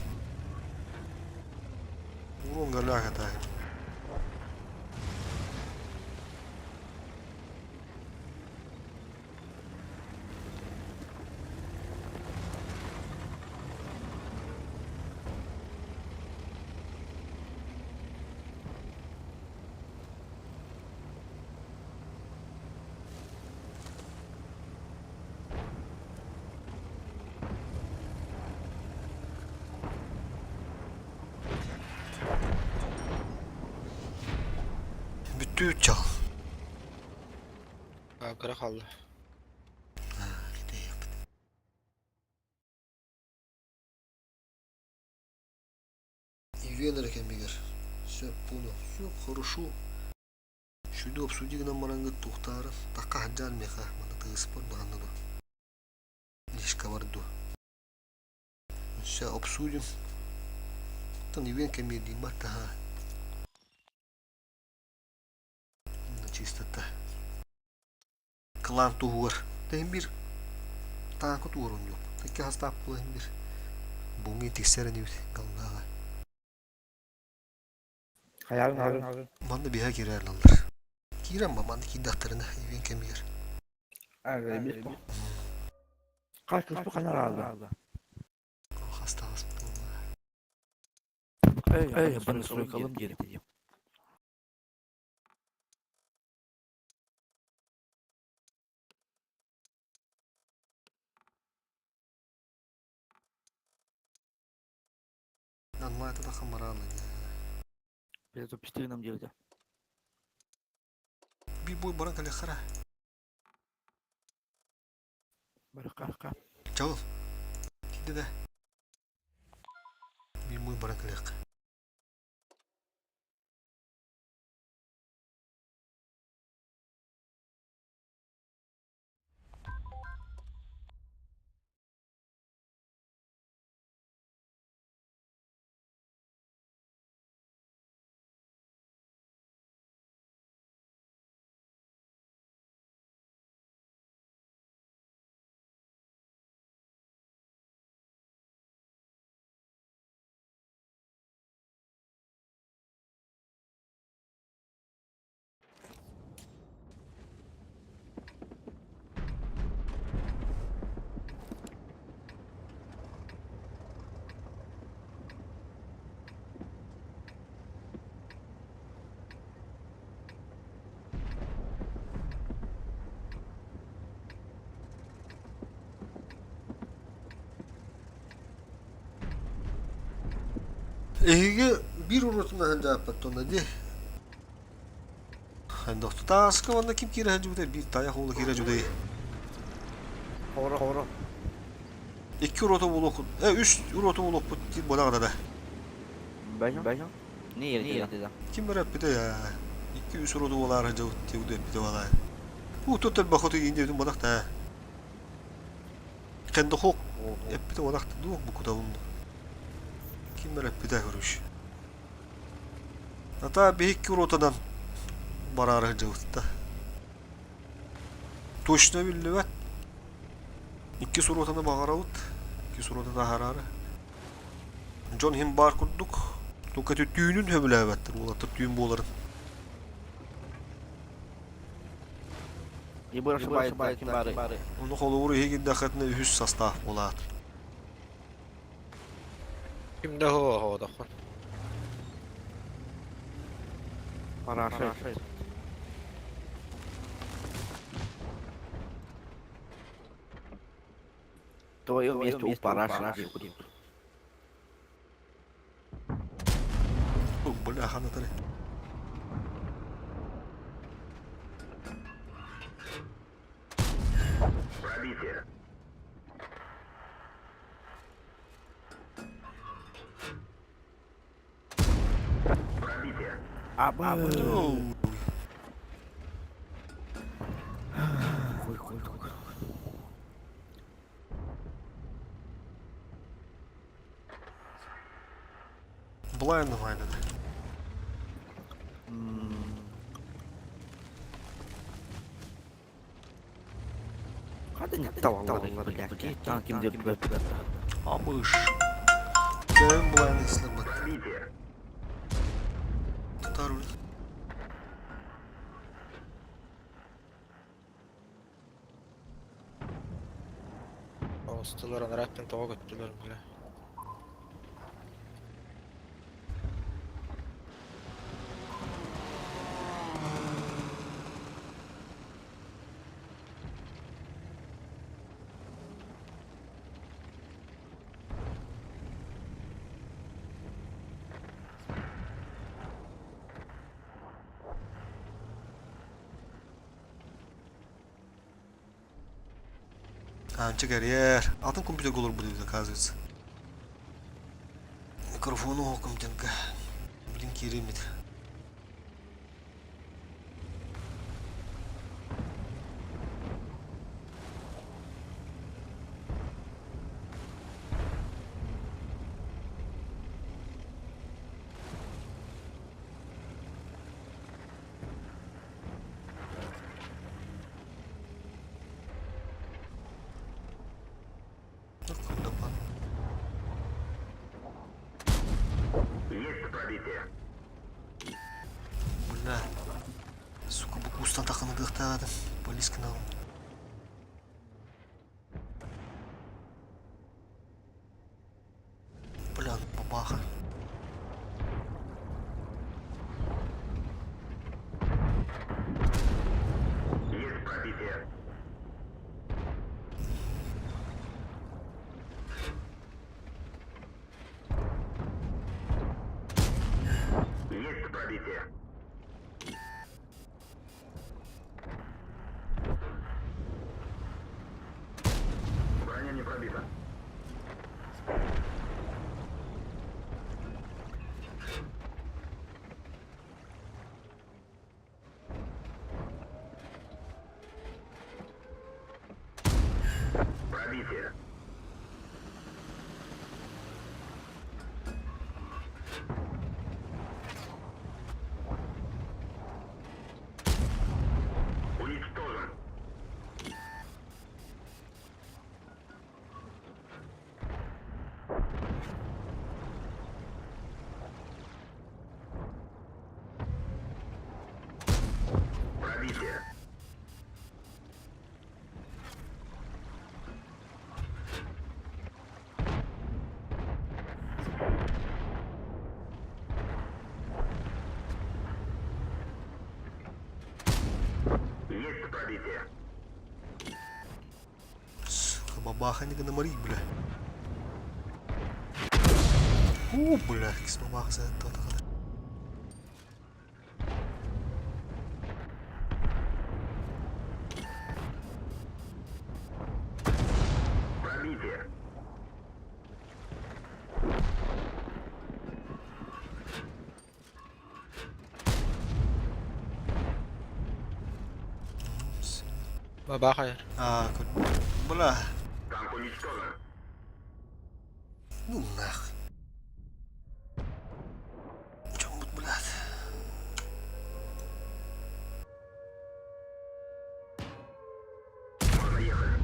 Speaker 1: Урон галяга таһым. Бүттүү чал.
Speaker 13: Кыра хаалла.
Speaker 1: Ивен эрэ кэмигэр сөп буолуо. Все хорошо. Сүдү обсуди гынан бараҥҥыт туохтаары такка сылдьаар миэхэ манна тыыспар даҕаны дуо? Лишкабар дуо? Все обсудим. Оттон Ивен кэмиэрдиин баттаһа. Чистота. Кылаан туһугар иһин биир тааҥка туорун дьон. Икки хастаах буола иһин биир буҥҥа тиксэр инибит галлааҕа.
Speaker 8: Хайаҕын хаҕын.
Speaker 1: Манна биһэ киирэр ылаллар. Киирэн ба манна киирдэхтэринэ ивен кэмигэр.
Speaker 8: Хас кыспы ханар аалла.
Speaker 1: Хастаҕас буолла.
Speaker 8: Эй, баны суруйкалым диэри.
Speaker 1: Онлайта да хамараана дии.
Speaker 8: Запустили диэбитэ.
Speaker 1: Би бой баран кэлиэххэ
Speaker 8: Барыхха.
Speaker 1: Чал. Тиийдэ да. Би бой баран кэлиэххэ. Эһиги биир урутунан сылдьааппат туонна дии. Тааска уонна ким киирэ сылдьыбытай? Биир тайах уола киирэ сылдьыбытай.
Speaker 8: Хоро хоро.
Speaker 1: Икки уруота буолуохпут. Э, үс уруота буолуохпут диир буолаҕына да.
Speaker 8: Бэйэм бэйэм. Не ерде.
Speaker 1: Ким эрэ эппитэ я. Икки үс уруота буолаары сылдьабыт диэбит эппитэ буолаа. Уу тут элбэх оту иин диэбитим буолах да. Кендохук эппитэ буолах дуу букутабын. Ким эрэ эппитэ короче. Ата биһикки ротанан бараары сылдьыбыт да. Точно биллибэт. Иккис ротаны баҕарабыт. Иккис рота таһаараары. Дьон иһин баар курдук. Только түүнүн сөбүлээбэттэр уолаттар түүн буоларын.
Speaker 8: Ебыр ошибается, ким бары.
Speaker 1: Ону холобур иһигиндэххитинэ үһүс состав буолаат.
Speaker 13: Ким да хоодоххун.
Speaker 8: Параша. Твое место у параши.
Speaker 1: Бля, ханатары.
Speaker 14: Пробитие. Пробитие.
Speaker 8: Аба.
Speaker 1: Оу.
Speaker 8: Хуй, хуй, хуй.
Speaker 1: Blind minded.
Speaker 8: Хата не таваллар, блядь. Танк ким деп
Speaker 1: Абыш. Бэйэм blind исламат.
Speaker 14: Пробитие.
Speaker 1: Тутар руль.
Speaker 13: Оҕустулар анараттан тоҕо көттүлэр бля.
Speaker 1: Анча карьер. Атын компьютер olur будет, оказывается. Микрофону оком тенка. Блин, киремит.
Speaker 14: Есть пробитие.
Speaker 1: Бля. Сука, бу кустан таханыдыхтаадым. Полис канал. Бля, бабаха.
Speaker 14: Есть пробитие. Есть пробитие. Броня не пробита. Пробитие. Уничтожен. Пробитие. Есть пробитие.
Speaker 1: Сука, бабаха не гономарить, бля. У, бля, кис бабаха за это.
Speaker 14: Пробитие.
Speaker 13: Бабаха.
Speaker 1: А, бля.
Speaker 14: Танк уничтожен.
Speaker 1: Ну нах. Чем тут, блядь?
Speaker 14: Можно ехать.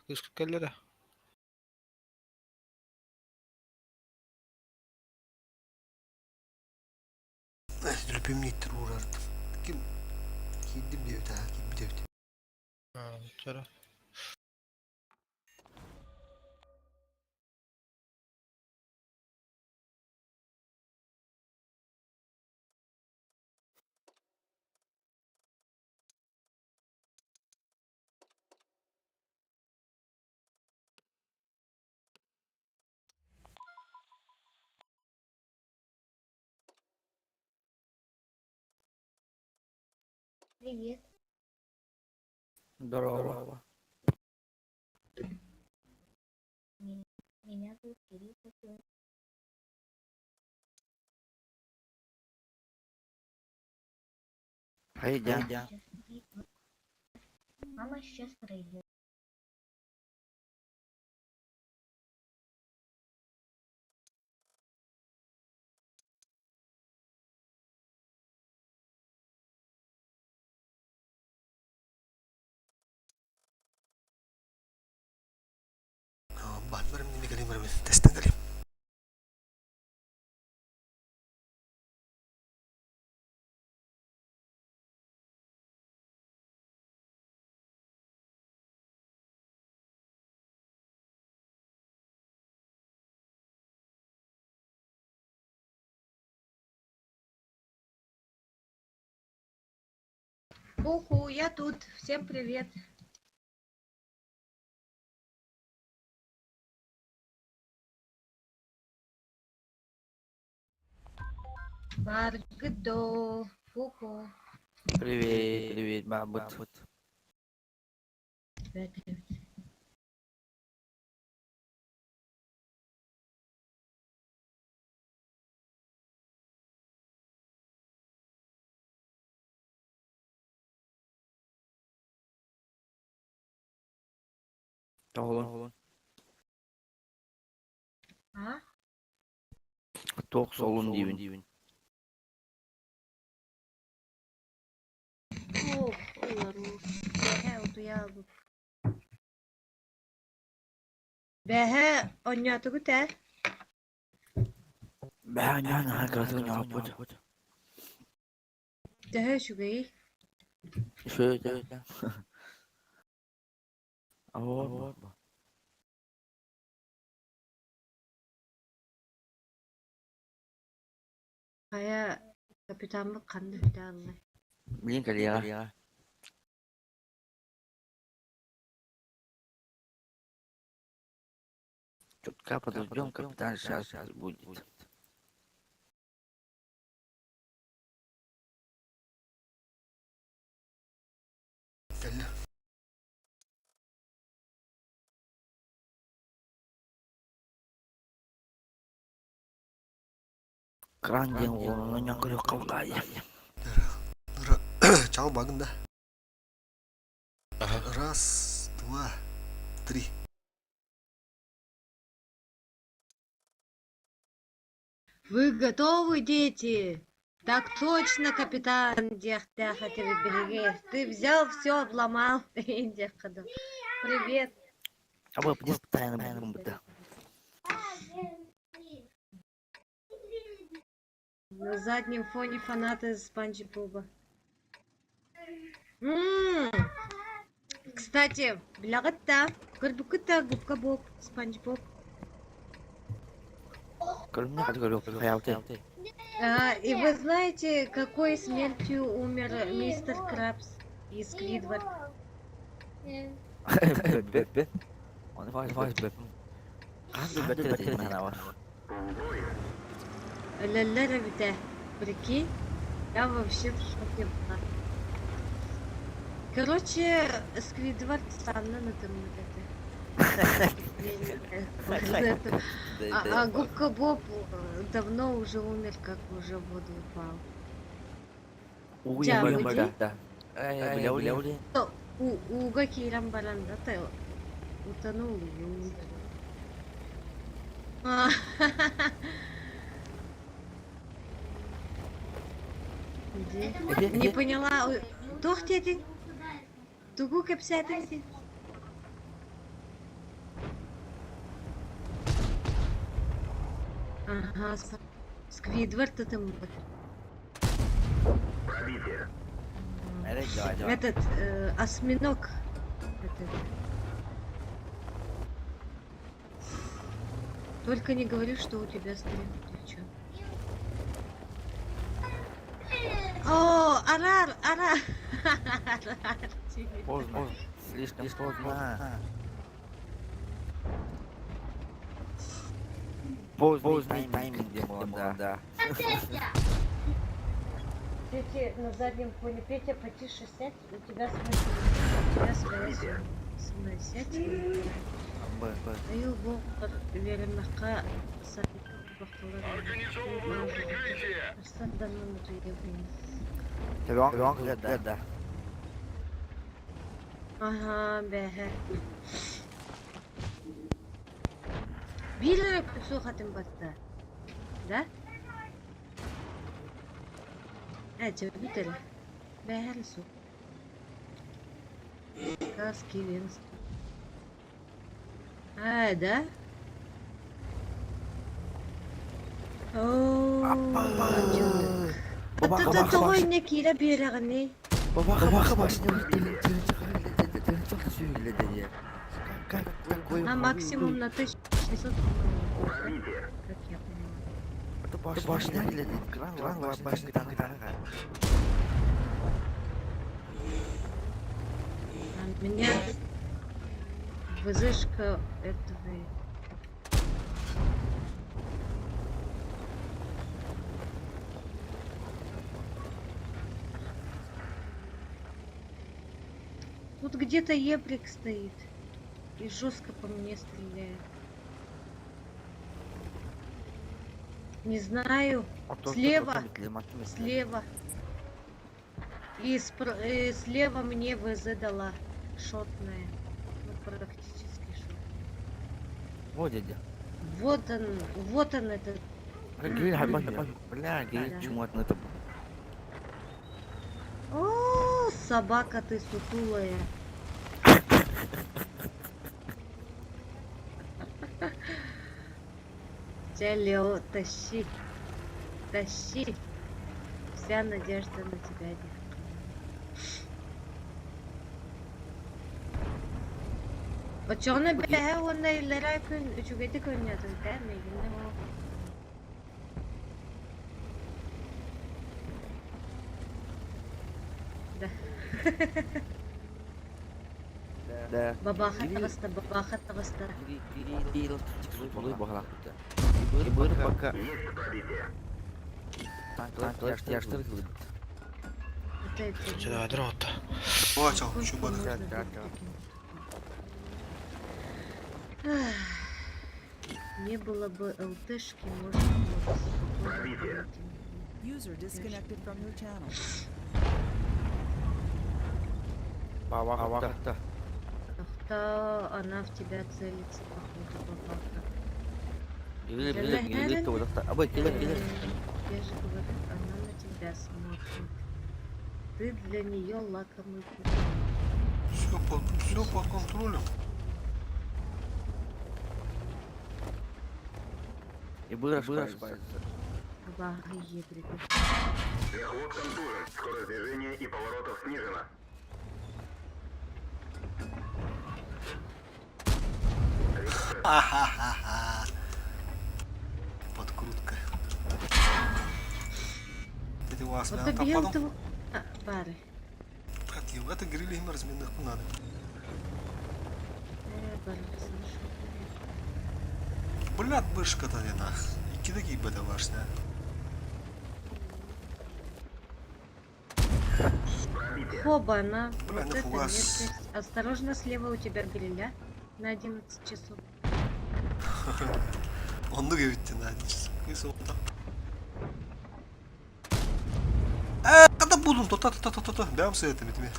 Speaker 13: Кыыскыт кэллэ да?
Speaker 1: Түлүпүөмнү иттэр уурардым. Ким киирдим диэбит аа киирбит эбит.
Speaker 13: Чара.
Speaker 15: Привет.
Speaker 8: Здорово.
Speaker 15: Меня зовут Кирилл.
Speaker 8: Хайдя.
Speaker 15: Мама сейчас пройдет.
Speaker 1: Баатмарым ними кэлим барым тестен кэлим.
Speaker 15: Уху, я тут. Всем привет. Баргыдо. Фуху.
Speaker 8: Привет, привет, бабут.
Speaker 15: Привет, привет.
Speaker 8: Oğlum.
Speaker 15: А?
Speaker 8: Туох солун диибин.
Speaker 15: Ох, олору. Бэһэ утуйаабыт. Бэһэ онньоотугут ээ?
Speaker 8: Бää ньаана кыратык ньооппут.
Speaker 15: Төһө үчүгэй?
Speaker 8: Шөтө. Оо.
Speaker 15: Хайа капитаммыт ханна бүтэ
Speaker 8: Блин, коллега. Чутка подождем, капитан сейчас будет.
Speaker 1: Кэллэ.
Speaker 8: Кран диэн уолунан ньоҥкыры хавлаайа.
Speaker 1: Чао багын да. Раз, два, три.
Speaker 15: Вы готовы, дети? Так точно, капитан диэхтээх этибит биһиги. Ты взял все обломал диэх курдук. Привет.
Speaker 8: А вы постоянно будто.
Speaker 15: На заднем фоне фанаты Спанч Боба. М, Кстати, билэҕит көрбүккүт Губка Боб, Спанч Боб.
Speaker 8: Көрүмнэ хаты көрүк хаялты.
Speaker 15: А, и вы знаете, какой смертью умер мистер Крабс и Сквидвард?
Speaker 8: Бэп. Он ваш бэп. Ханды бэт бар.
Speaker 15: Өлөллөр эбитэ. Прикинь, я вообще в шоке была. Короче, Сквидвард саннын ытыммыт этэ. А Губка Боб давно уже умер, как уже в воду упал.
Speaker 8: Уй,
Speaker 15: Дьэ,
Speaker 8: да, да. Э, бля, бля.
Speaker 15: Ууга киирэн баран это утонул и умер. А, Где? Не поняла. Туох диэтиҥ? Тугу кэпсээтиҥ? Ага, Сквидвард это вот.
Speaker 14: Пробитие.
Speaker 8: Эрэй, давай, давай.
Speaker 15: Этот, осьминог. Этот. Только не говори, что у тебя стрим включен. О, арар, арар. Арар, тебе.
Speaker 8: Поздно. Слишком поздно. Поздний тайминг, где да.
Speaker 15: Дети на заднем фоне. Петя, потише сядь, у тебя своя, у тебя своя со мной сядь.
Speaker 8: Б, Б.
Speaker 15: Айыл веремака
Speaker 14: Организовываю прикрытие.
Speaker 8: Трёх, да, да.
Speaker 15: Ага, бэһэ. Биир суохатын батта. Да? Э, чөбүт эрэ. Бэһэр суох. Каски Венский. А, да? Оо, Ата тоҕо инне киирэ биэрэҕиний?
Speaker 8: Бабаха башня Как
Speaker 15: На максимум на 1600, по-моему, да? Как я поняла.
Speaker 8: Башня башня
Speaker 15: А меня ВЗшка этого... Тут где-то ебрик стоит и жестко по мне стреляет. Не знаю. Слева. Слева. И слева мне ВЗ дала. Шотная. Ну, практически шотная.
Speaker 8: Вот дядя.
Speaker 15: Вот он этот.
Speaker 8: Бля, чему это
Speaker 15: О, собака ты сутулая. Тебя, Лео, тащи. Тащи. Вся надежда на тебя, девка. Очоҕуна бэһэ уонна иллэрээ күн үчүгэйдик оонньоотун ээ миигиннэ Да.
Speaker 8: Да.
Speaker 15: Бабаха таҕыста, бабаха таҕыста.
Speaker 8: Пока.
Speaker 14: Есть пробитие.
Speaker 15: Это это.
Speaker 13: Сюда, дрот.
Speaker 1: Бачал,
Speaker 15: Сколько
Speaker 1: чубаны.
Speaker 15: можно быть таким? Ах, Не было бы ЛТшки, можно было бы спокойно
Speaker 14: Пробитие.
Speaker 15: пройти.
Speaker 11: User disconnected from your channel.
Speaker 8: Бабаха.
Speaker 15: Ах, та она в тебя целится, походу, бабаха. Я же говорю, она на тебя смотрит. Ты для нее лакомый кусок.
Speaker 1: Все под контролем.
Speaker 8: И быстро
Speaker 15: Бабаха ебрик.
Speaker 14: Мехвод контужен. Скорость движения и поворотов снижена.
Speaker 1: Ахахаха. Подкрутка. Это у вас
Speaker 15: Вот
Speaker 1: там
Speaker 15: объем
Speaker 1: потом.
Speaker 15: того бары.
Speaker 1: Хотел. Это грили им разменных надо.
Speaker 15: Бары, слышу.
Speaker 1: Блядь, бышка-то не нах. И кидаки бета башня.
Speaker 15: Хоба, она.
Speaker 1: Бля,
Speaker 15: Вот
Speaker 1: на
Speaker 15: это
Speaker 1: фугас.
Speaker 15: мерзость. Осторожно, слева у тебя гриля на 11 часов.
Speaker 1: Оннук эбит на Кыс ота. Э, когда буду, то та та та та та. Бям с этими этими.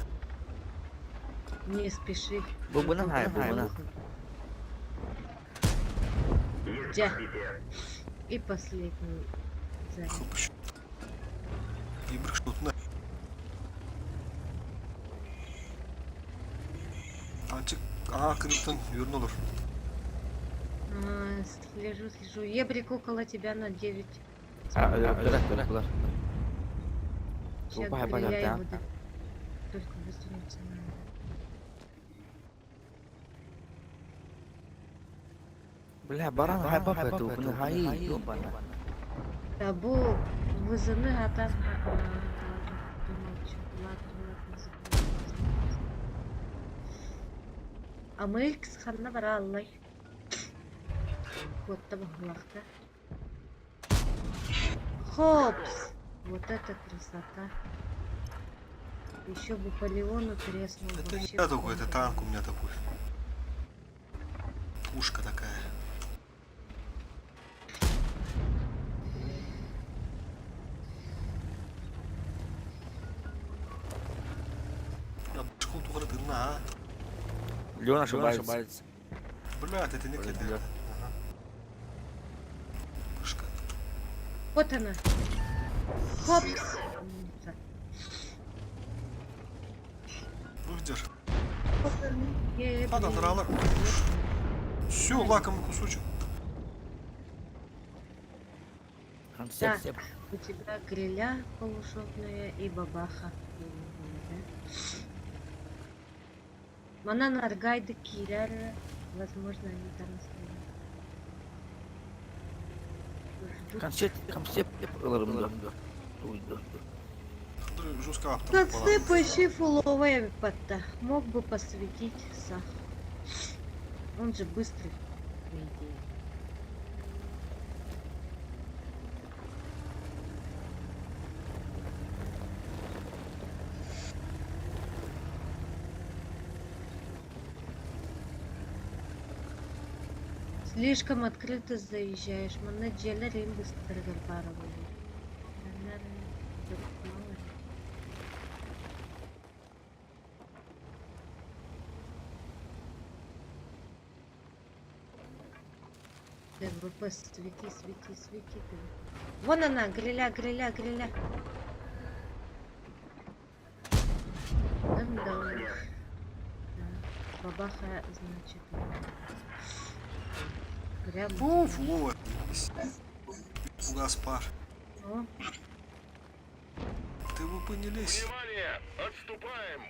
Speaker 15: Не спеши.
Speaker 8: Бубына хай, бубына.
Speaker 14: Есть
Speaker 15: Дя.
Speaker 14: пробитие.
Speaker 15: И последний заряд.
Speaker 1: Хлопыш. Ебрык что на. Анчык, а, кырыктан юрын olur.
Speaker 15: А, слежу, слежу. Ебрик около тебя на 9.
Speaker 8: А, өлөр.
Speaker 15: Сейчас
Speaker 8: Тупая
Speaker 15: гриля
Speaker 8: понятно.
Speaker 15: его Только высунуться надо.
Speaker 8: Бля, баран хайба пэту, бны хаи, ёбана.
Speaker 15: Табу вызыны атан... А, ладно, помолчу. Ладно, ладно, забыла. А мы ханна бара аллай. Котта бахлахта. Хопс! Вот это красота. Еще бы по Леону треснул.
Speaker 1: Это не
Speaker 15: вообще
Speaker 1: я такой, это
Speaker 15: бомба.
Speaker 1: танк у меня такой. Пушка такая. Я башку тугры тынна, а?
Speaker 8: Леон ошибается.
Speaker 1: Блядь, это не
Speaker 8: Ой,
Speaker 1: это.
Speaker 8: бля.
Speaker 1: Ага. Пушка.
Speaker 15: Вот она. Хопс! Умница.
Speaker 1: Выйдешь.
Speaker 15: Е,
Speaker 1: Ладно,
Speaker 15: блин.
Speaker 1: драла. Все, лакомый кусочек.
Speaker 15: Так, у тебя гриля полушопная и бабаха. Да? Манан аргайды кирер. Возможно, они там стоят. Ждут.
Speaker 8: Концепт, концепт ылырымды. Туйду.
Speaker 1: Жестко автор.
Speaker 15: Пацаны почти фуловая патта. Мог бы посветить Сах. Он же быстрый, по идее. Слишком открыто заезжаешь. Манна дьиэлэр им быстро баар буолуо. Мало ли. ТВП, свети, свети, свети. ТВП. Вон она, гриля, гриля, гриля. Да, да. Бабаха, значит, прям.
Speaker 1: О, фуловая. Гаспар.
Speaker 15: О,
Speaker 1: ТВП не лезь.
Speaker 14: Внимание! Отступаем!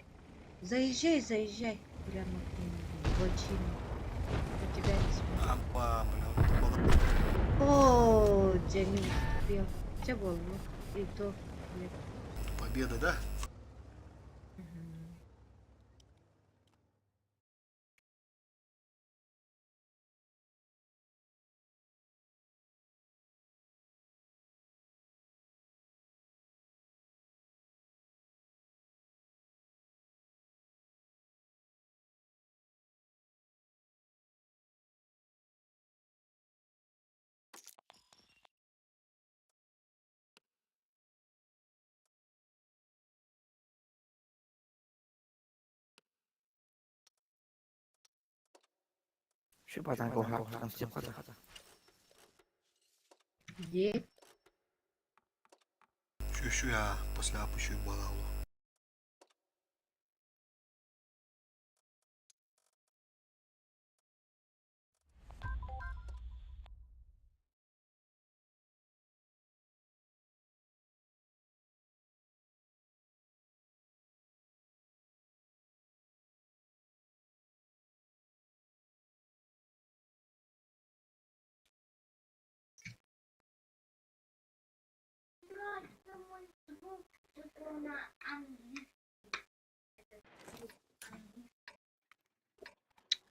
Speaker 15: заезжай, заезжай. Прямо к нему, в бочину. У тебя не смотрит.
Speaker 1: Опа, бля, вот это было.
Speaker 15: О, я не успел. Тебя было. И то, блядь.
Speaker 1: Победа, да?
Speaker 15: Мгм.
Speaker 8: Şu бatan koha концепт хата.
Speaker 15: Где?
Speaker 1: Еще, еще я после опущу балалу.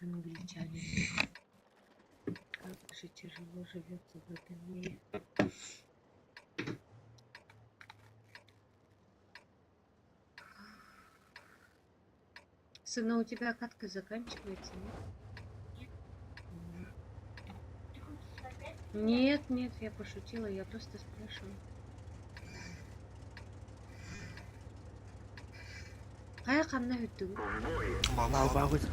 Speaker 15: Англичане. Как же тяжело живется в этом мире. Сына, у тебя катка заканчивается, нет? Нет, нет, я пошутила, я просто спрашиваю. Хайа ханна бүттүгү?
Speaker 8: Бал багыт.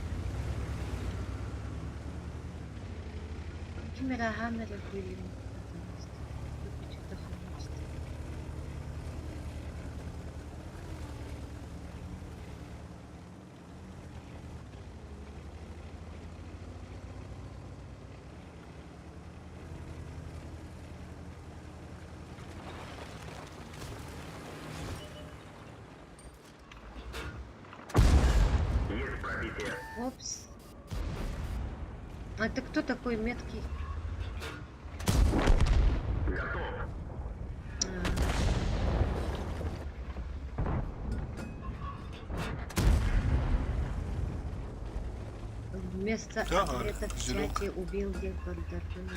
Speaker 15: Ким эрэ аһаан эрэ билим, пожалуйста. Что-то хочется.
Speaker 14: Пробитие.
Speaker 15: Опс. А ты кто такой меткий?
Speaker 14: Готов.
Speaker 15: А. Вместо
Speaker 1: Да,
Speaker 15: ответа в
Speaker 1: зеленка.
Speaker 15: чате убил Гербердена.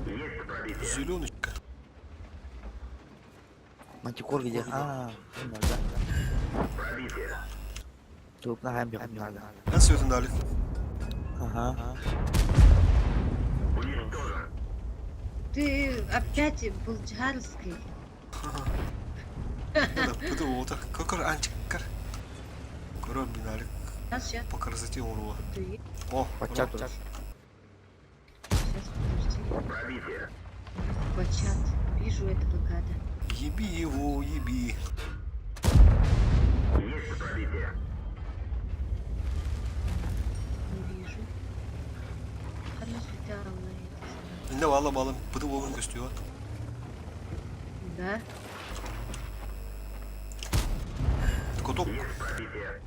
Speaker 14: Есть пробитие.
Speaker 1: Зеленочка.
Speaker 8: Мантикор где? А, да.
Speaker 14: Пробитие.
Speaker 8: Туп на хайм бегом надо.
Speaker 1: Эн сөтін дали.
Speaker 8: Ага.
Speaker 14: Уничтожен.
Speaker 15: Ты опять булджарский.
Speaker 1: Бұды ота. Көкір анчик кір. Көрөр мин алик.
Speaker 15: Сейчас, сейчас.
Speaker 1: По красоте уруа.
Speaker 15: Ты.
Speaker 1: О,
Speaker 8: Бачат.
Speaker 15: Сейчас, подожди.
Speaker 14: Пробитие.
Speaker 15: Бачат. Вижу этого гада.
Speaker 1: Еби его, еби.
Speaker 14: Есть пробитие.
Speaker 15: Не вижу. Она сюда,
Speaker 1: Ne valla balım bıdı oğlum gösteriyor.
Speaker 15: Да?
Speaker 1: Коток.
Speaker 14: Есть пробитие.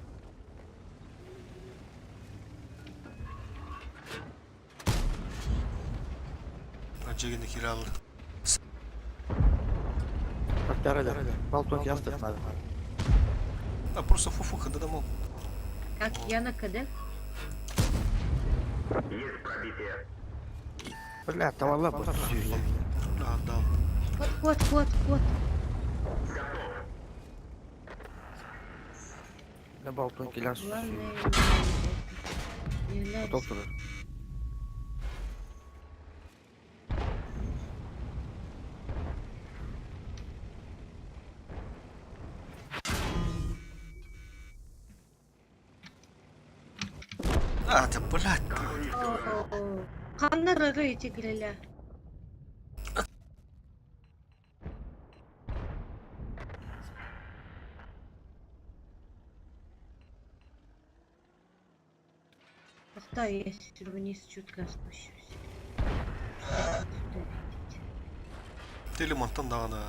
Speaker 1: Жегенде киралды.
Speaker 8: Пактара да. Балтон ястық надо.
Speaker 1: А просто фуфу когда мол.
Speaker 15: Как я на КД?
Speaker 14: Есть пробитие.
Speaker 8: Бля, tavalла bu.
Speaker 1: Да, да.
Speaker 15: Кот, кот, кот, кот.
Speaker 14: Готов.
Speaker 8: Ne balton kiler
Speaker 15: Главное, не это. Не
Speaker 8: Готов
Speaker 15: нравится.
Speaker 8: турар.
Speaker 1: А, ты, блядь.
Speaker 15: О, Ханнары эти гриля. Ах да, я вниз чутка спущусь. Чтобы отсюда видеть.
Speaker 1: Телемонтан дағана.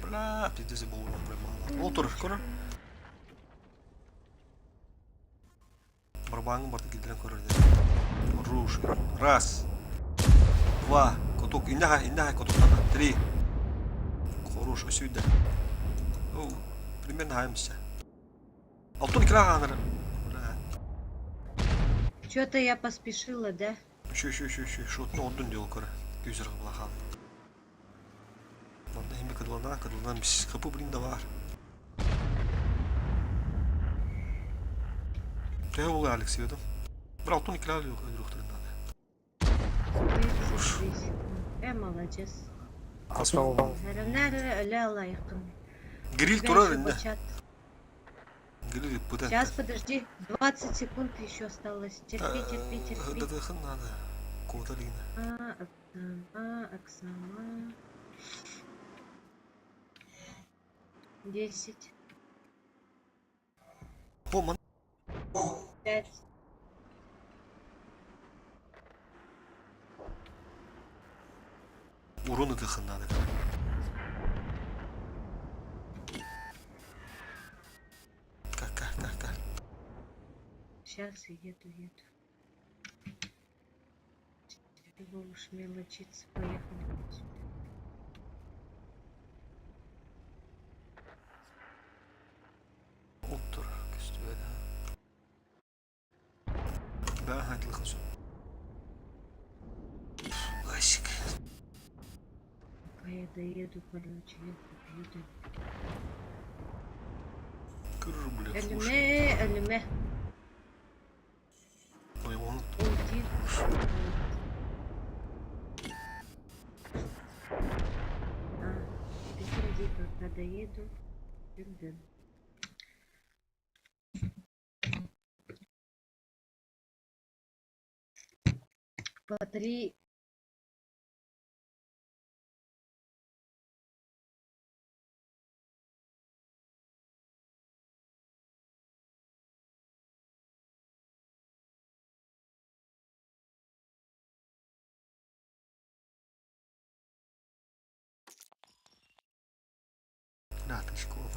Speaker 1: Бля, пиздец, был прям. Ол тұр, көрір. Барбаңы барды келдірен көрірді. Руш. Раз. Два. Коток. Индаха, индаха, котоктан. Три. Хорош, өсүйді. Оу, примерно хаймся. Алтын кіра ғаныр. Бля.
Speaker 15: Чё-то я поспешила, да?
Speaker 1: Еще, еще, еще, еще. Шотны ордун дел көрі. Көзір қылақан. Манда хембе кыдылана, кыдылана бис капы блин да бар. Те ол Алекс едім. Бір алтын кіра друг Уж.
Speaker 15: Молодец.
Speaker 8: Алтау.
Speaker 1: Гриль турар инде. Гриль пытан.
Speaker 15: Сейчас, подожди, 20 секунд еще осталось. Терпи, терпи, терпи.
Speaker 1: Да надо. Кота лина.
Speaker 15: А, Оксана, Оксана. 10,
Speaker 1: О, ман.
Speaker 15: 5.
Speaker 1: Урон это надо. Как, как, как, как.
Speaker 15: Сейчас еду, еду. Чего уж мелочиться, поехали. отсюда.
Speaker 1: Оттур, көстүбэдэ. Да, хатылык сөп. Ласик.
Speaker 15: Пока я доеду, короче, я куплю.
Speaker 1: Кыр, бля, слушай.
Speaker 15: Әліме, әліме.
Speaker 1: Ой, он
Speaker 15: Уйди. А, подожди, пока доеду. Дын-дын. По три.
Speaker 1: Да, тычку.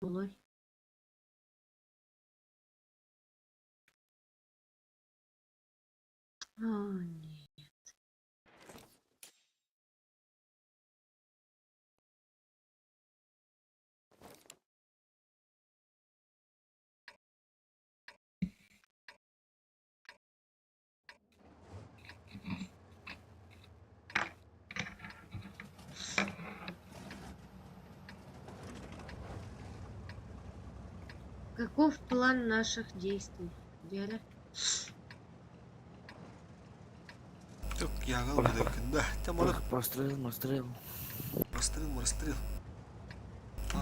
Speaker 15: Олой. А, нет. Каков план наших действий, Вера?
Speaker 1: Түк ягыл бүдекінде. Теманы
Speaker 8: Прострел, прострел.
Speaker 1: Расстрел, расстрел.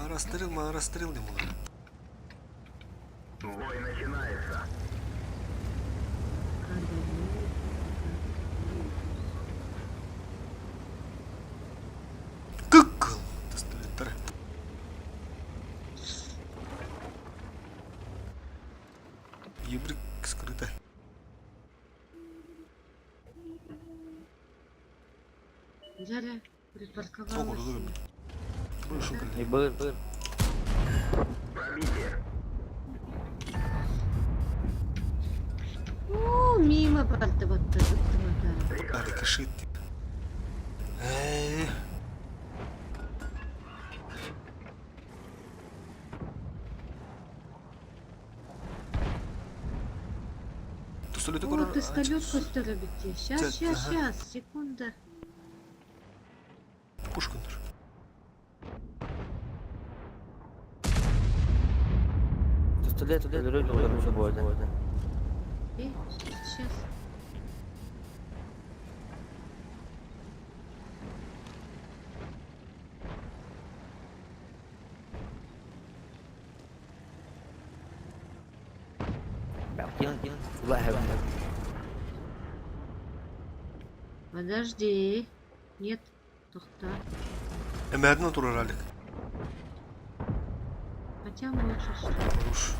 Speaker 1: Расстрел, расстрел не было.
Speaker 14: Бой начинается.
Speaker 1: Кыккыл. Пистолеттер. Ебрик скрыто.
Speaker 15: Вера припарковалась.
Speaker 8: Не быр, быр.
Speaker 14: Пробитие.
Speaker 15: О, мимо барда вот
Speaker 1: А, рикошет. Эй. Пистолеты
Speaker 15: О, пистолет көстөрө битти. Сейчас, сейчас, сейчас, секунда.
Speaker 1: Пушка.
Speaker 8: Пистолет, пистолет,
Speaker 15: Сейчас. Подожди. Нет, тухта.
Speaker 1: Эмэрдин турар Алик.
Speaker 15: Хотя можешь.
Speaker 1: Хорош.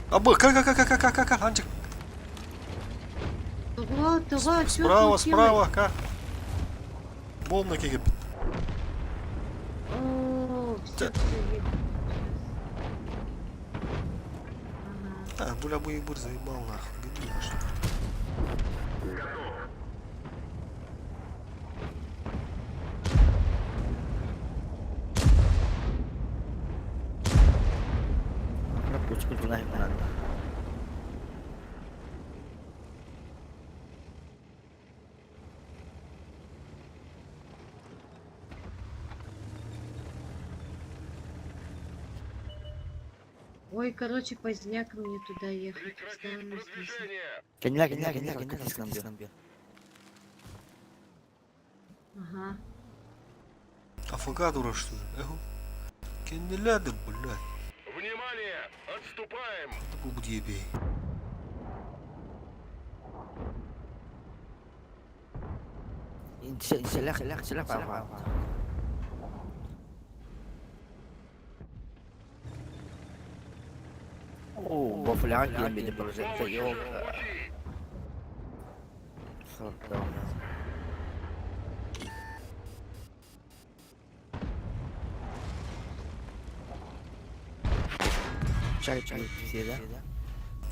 Speaker 1: Абы, ка ка ка ка ка ка ка Анчик.
Speaker 15: Того, того, чё
Speaker 1: Справа,
Speaker 15: случилось?
Speaker 1: справа, ка. Бомна кегеп.
Speaker 15: О, все, все,
Speaker 1: А, буля буй бур заебал нахуй. Гони нахуй.
Speaker 14: Готов.
Speaker 15: Ой, короче, поздняк мне туда ехать. Останусь здесь.
Speaker 8: Кенля, кенля, кенля, кенля,
Speaker 15: Ага.
Speaker 1: АФК дура что ли? Эху. Кенделяды, блядь.
Speaker 14: Внимание! Отступаем!
Speaker 1: Это был ебей.
Speaker 8: Силах, силах, силах, О, бафляк, я били прожекта, ёлка. Чай, чай, все, да?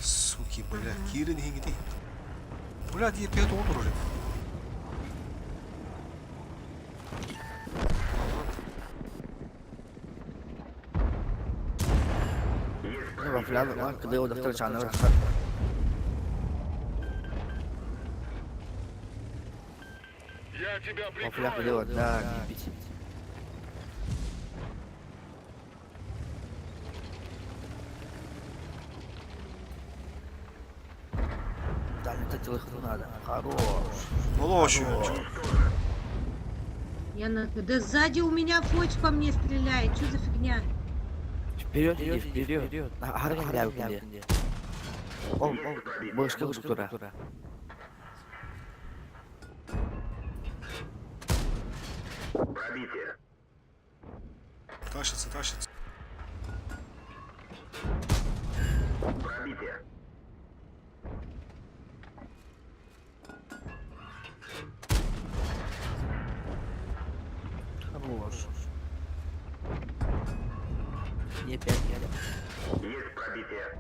Speaker 1: Суки, бля, Кирин хингити. Бля, епе olur уже.
Speaker 8: Бафляк, ладно, когда доктор Чанов.
Speaker 14: Я тебя
Speaker 8: Бафляк,
Speaker 14: прикрою!
Speaker 8: да, бить. Да, это телефон надо. Хорош.
Speaker 1: Молочь.
Speaker 15: Я на... Да сзади у меня фоч по мне стреляет. Что за фигня?
Speaker 8: Вперед, иди, вперед. Харган Ол, ол, башка тура.
Speaker 14: Пробитие.
Speaker 1: Тащится, тащится.
Speaker 14: Пробитие.
Speaker 8: Е5
Speaker 14: Есть пробитие.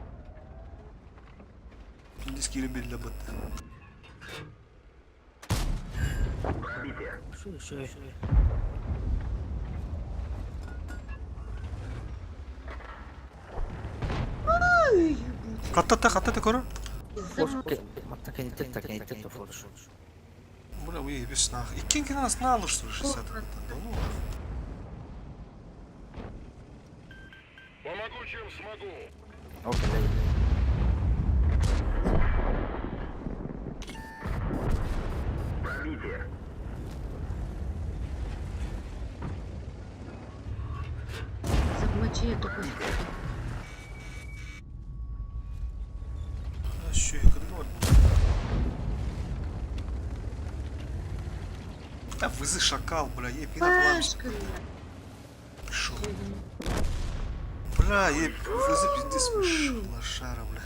Speaker 1: Пиндис киирэн биллэ бытта.
Speaker 14: Пробитие.
Speaker 7: Шуй, шуй, шуй.
Speaker 15: Ой,
Speaker 1: Хаттата, хаттата көрө.
Speaker 8: Матта кенитте та форш.
Speaker 1: Бля, уебись нах. Иккин кина нас на что ли, 60 Да ну нах.
Speaker 14: Помогу, чем смогу.
Speaker 8: Окей.
Speaker 14: Пробитие.
Speaker 15: Замочи эту кошку.
Speaker 1: Şu kadar var. Да вызы шакал, бля, ей пина
Speaker 15: Пашка!
Speaker 1: Шо? Бля, ей вызы пиздец, лошара, бля.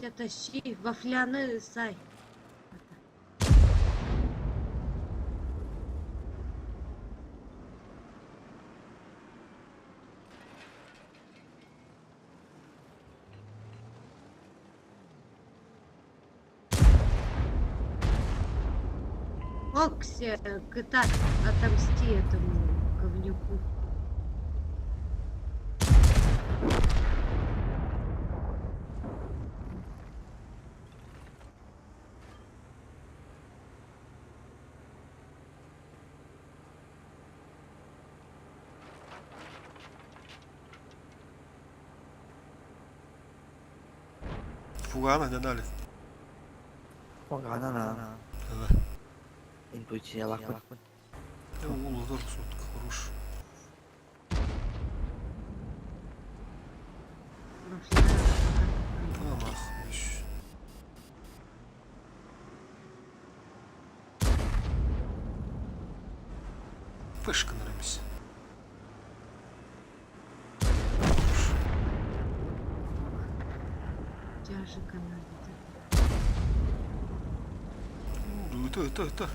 Speaker 15: Я тащи, вафляны сай. Окся, кыта, отомсти этому говнюку.
Speaker 1: Фугана не дали.
Speaker 8: Фугана на.
Speaker 1: Да.
Speaker 8: Интуиция лакпын.
Speaker 1: Я угол тоже сутка хорош. Да нахуй еще. Пышка нравится.
Speaker 15: Тяжика надо.
Speaker 1: Это, это, это.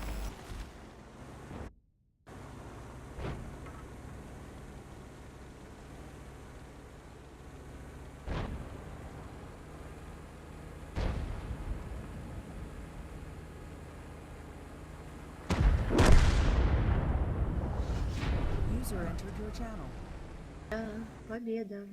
Speaker 11: User entered your channel.
Speaker 15: Да, победа.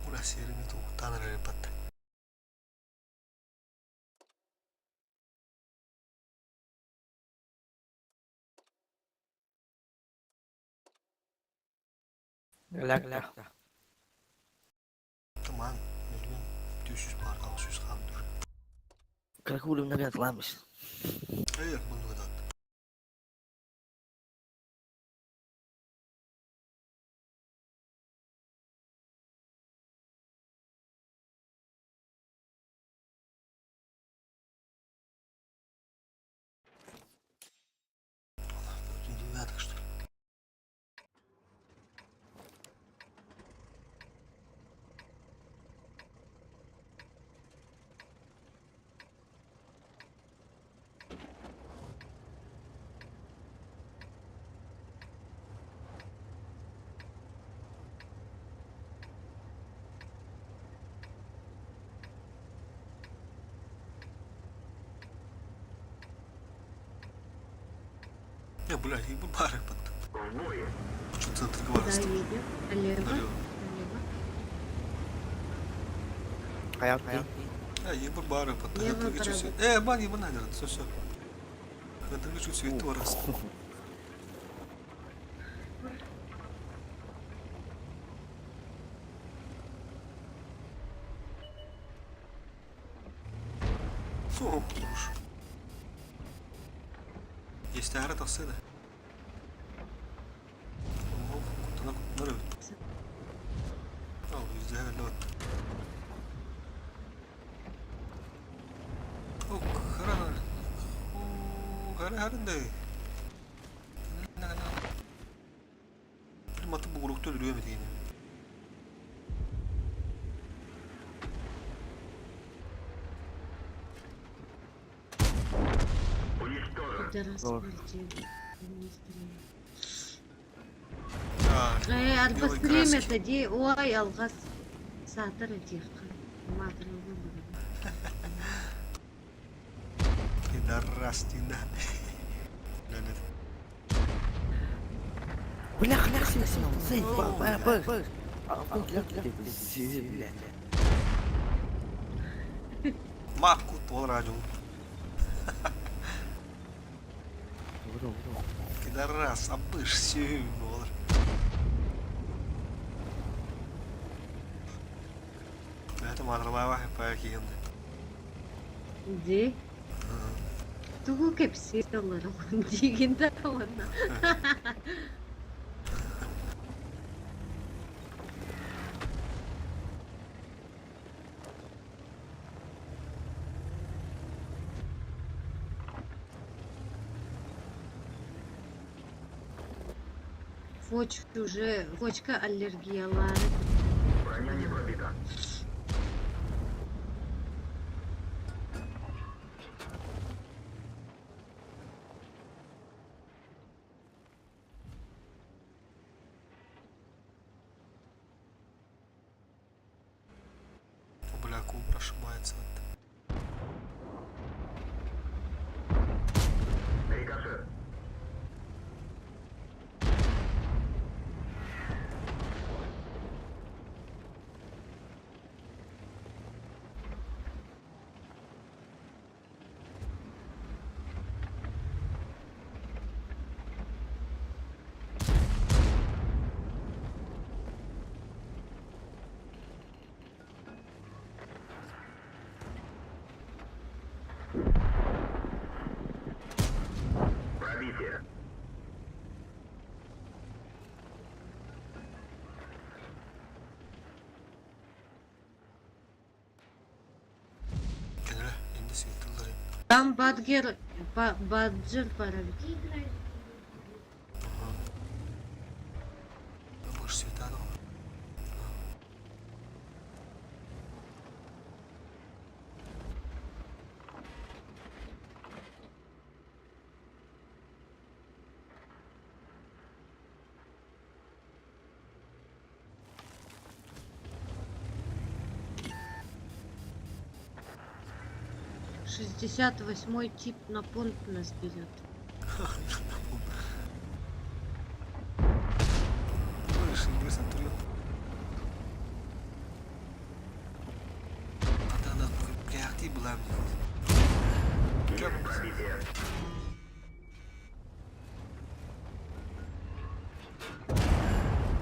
Speaker 1: Ура, серыми туктан репат.
Speaker 8: Лак лак.
Speaker 1: Таман, миллион 400 бар, 600 хам дур.
Speaker 8: Кракулым нагад ламыш.
Speaker 1: Эй, муну дат. Девяток, что ли? Не, бля, ебу бары под. Что центр
Speaker 15: Куда
Speaker 1: говорит?
Speaker 15: едем? Налево.
Speaker 1: Налево.
Speaker 15: Налево.
Speaker 8: Каяк каяк.
Speaker 1: А, ебу бары под.
Speaker 15: Лево, право.
Speaker 1: Бан, ебу надо, все, все. Это чуть цвету раз. О, хорош. Иэстээхэрэ тахсыа да. Оһох куттана куттанар эбит. Ал иэстэһэ кэллэ бат. О, хара хара хара да. Маты бугурукту өлөрүөм этигин.
Speaker 15: Пидорас
Speaker 8: Zor.
Speaker 15: полетели. Быстрее.
Speaker 1: А,
Speaker 15: Э,
Speaker 1: белые
Speaker 15: арбастрим
Speaker 1: краски.
Speaker 15: это ди, ой, алгас. Сатыр этих. Матыр
Speaker 1: Пидорастина. Леонид.
Speaker 8: Бля, хля, син, син, син, ба, ба, ба. Бля.
Speaker 1: Матку туолар дьон. Пидорас, абыш, сүү буолар. Это матралава пакин.
Speaker 15: Ди. Тугу кепси олар дигин да онна. Фоч уже, фочка аллергиялары.
Speaker 14: Броня не пробита.
Speaker 1: Бля, куб ошибается.
Speaker 14: Рикошет. Пробитие.
Speaker 1: Кенere indi светлары.
Speaker 15: Там бадгер, баджер пора ведь.
Speaker 1: Больше цвета
Speaker 15: 68-й тип на понт нас берет.
Speaker 1: Выше, Центурион. Надо реактив была мне.
Speaker 14: Есть пробитие.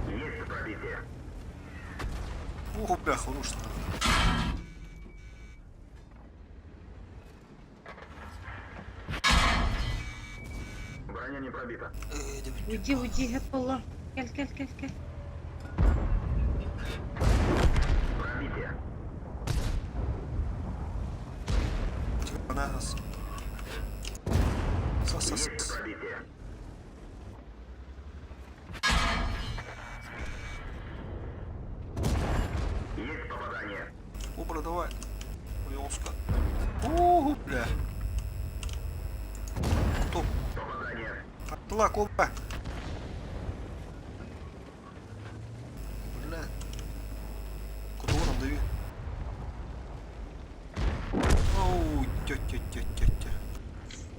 Speaker 14: Есть пробитие.
Speaker 1: О, бля, хорош.
Speaker 14: Броня не пробита.
Speaker 15: Уйди, уйди, Геппола. Кел, кел, кел, кел.
Speaker 14: Пробитие.
Speaker 1: Нас. Сос, сос.
Speaker 14: Есть пробитие. Есть попадание.
Speaker 1: Обра, давай. Ой, О, бля. Кто?
Speaker 14: Попадание.
Speaker 1: Атла, кобра. Бля. Куда нам дави? Оу, тё-тё-тё-тё-тё.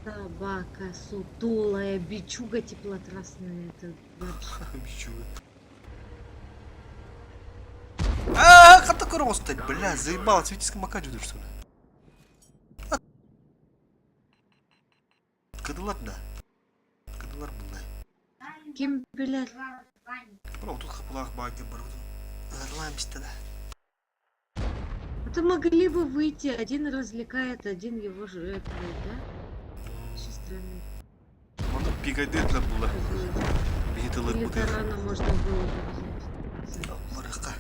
Speaker 15: Собака сутулая, бичуга теплотрассная. Это вообще.
Speaker 1: Бичуга. А, как такой рост, бля, заебал, цветическом макаджу, что ли? Кыдылар да. Кыдылар булай.
Speaker 15: Ким билер?
Speaker 1: Бро, тут хапылах баги бар. Ырламсты да.
Speaker 15: Это могли бы выйти, один развлекает, один его же этого, да? Очень странно.
Speaker 1: Пикайдыыр булла. Биһи тылыр
Speaker 15: Или
Speaker 1: бутыр.
Speaker 15: тарана можно было бы взять.
Speaker 1: Барыхха.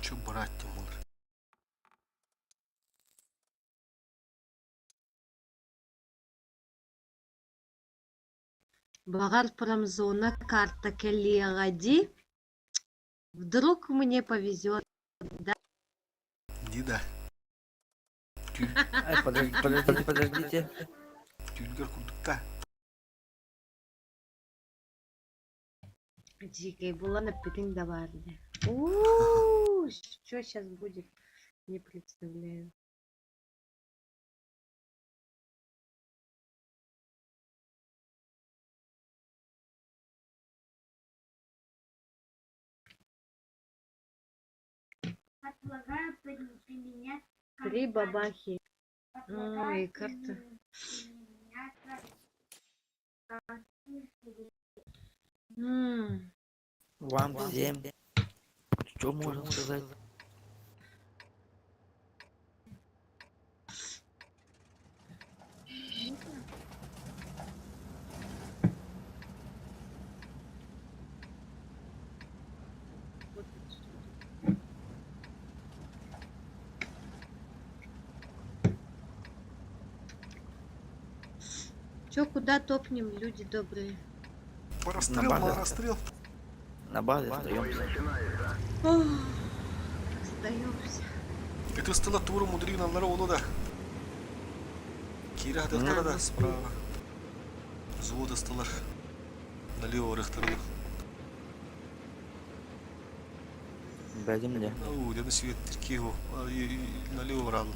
Speaker 1: Чё брать тем olur.
Speaker 15: Баҕар промзона карта кэлиэҕэ дии. Вдруг мне повезет, да?
Speaker 1: Ди да.
Speaker 8: Ай, подождите, подождите, подождите.
Speaker 1: Түүлгэр курдукта.
Speaker 15: Дикий була напитын да баар дии. Уу, что сейчас будет? Не представляю. Три бабахи. Ой, карта. М,
Speaker 8: Вам всем. Что можно сказать?
Speaker 15: вот отсюда. Чё, куда топнем, люди добрые?
Speaker 1: Расстрел,
Speaker 8: На базе.
Speaker 1: расстрел.
Speaker 8: На базе остаемся.
Speaker 15: Ох, Остаемся.
Speaker 1: Это стала тура мудрина на да. Кира да да справа. Взвода сталар. Налево рыхтарлы.
Speaker 8: Бәдим де.
Speaker 1: Ну, где на свет киго. Налево ран.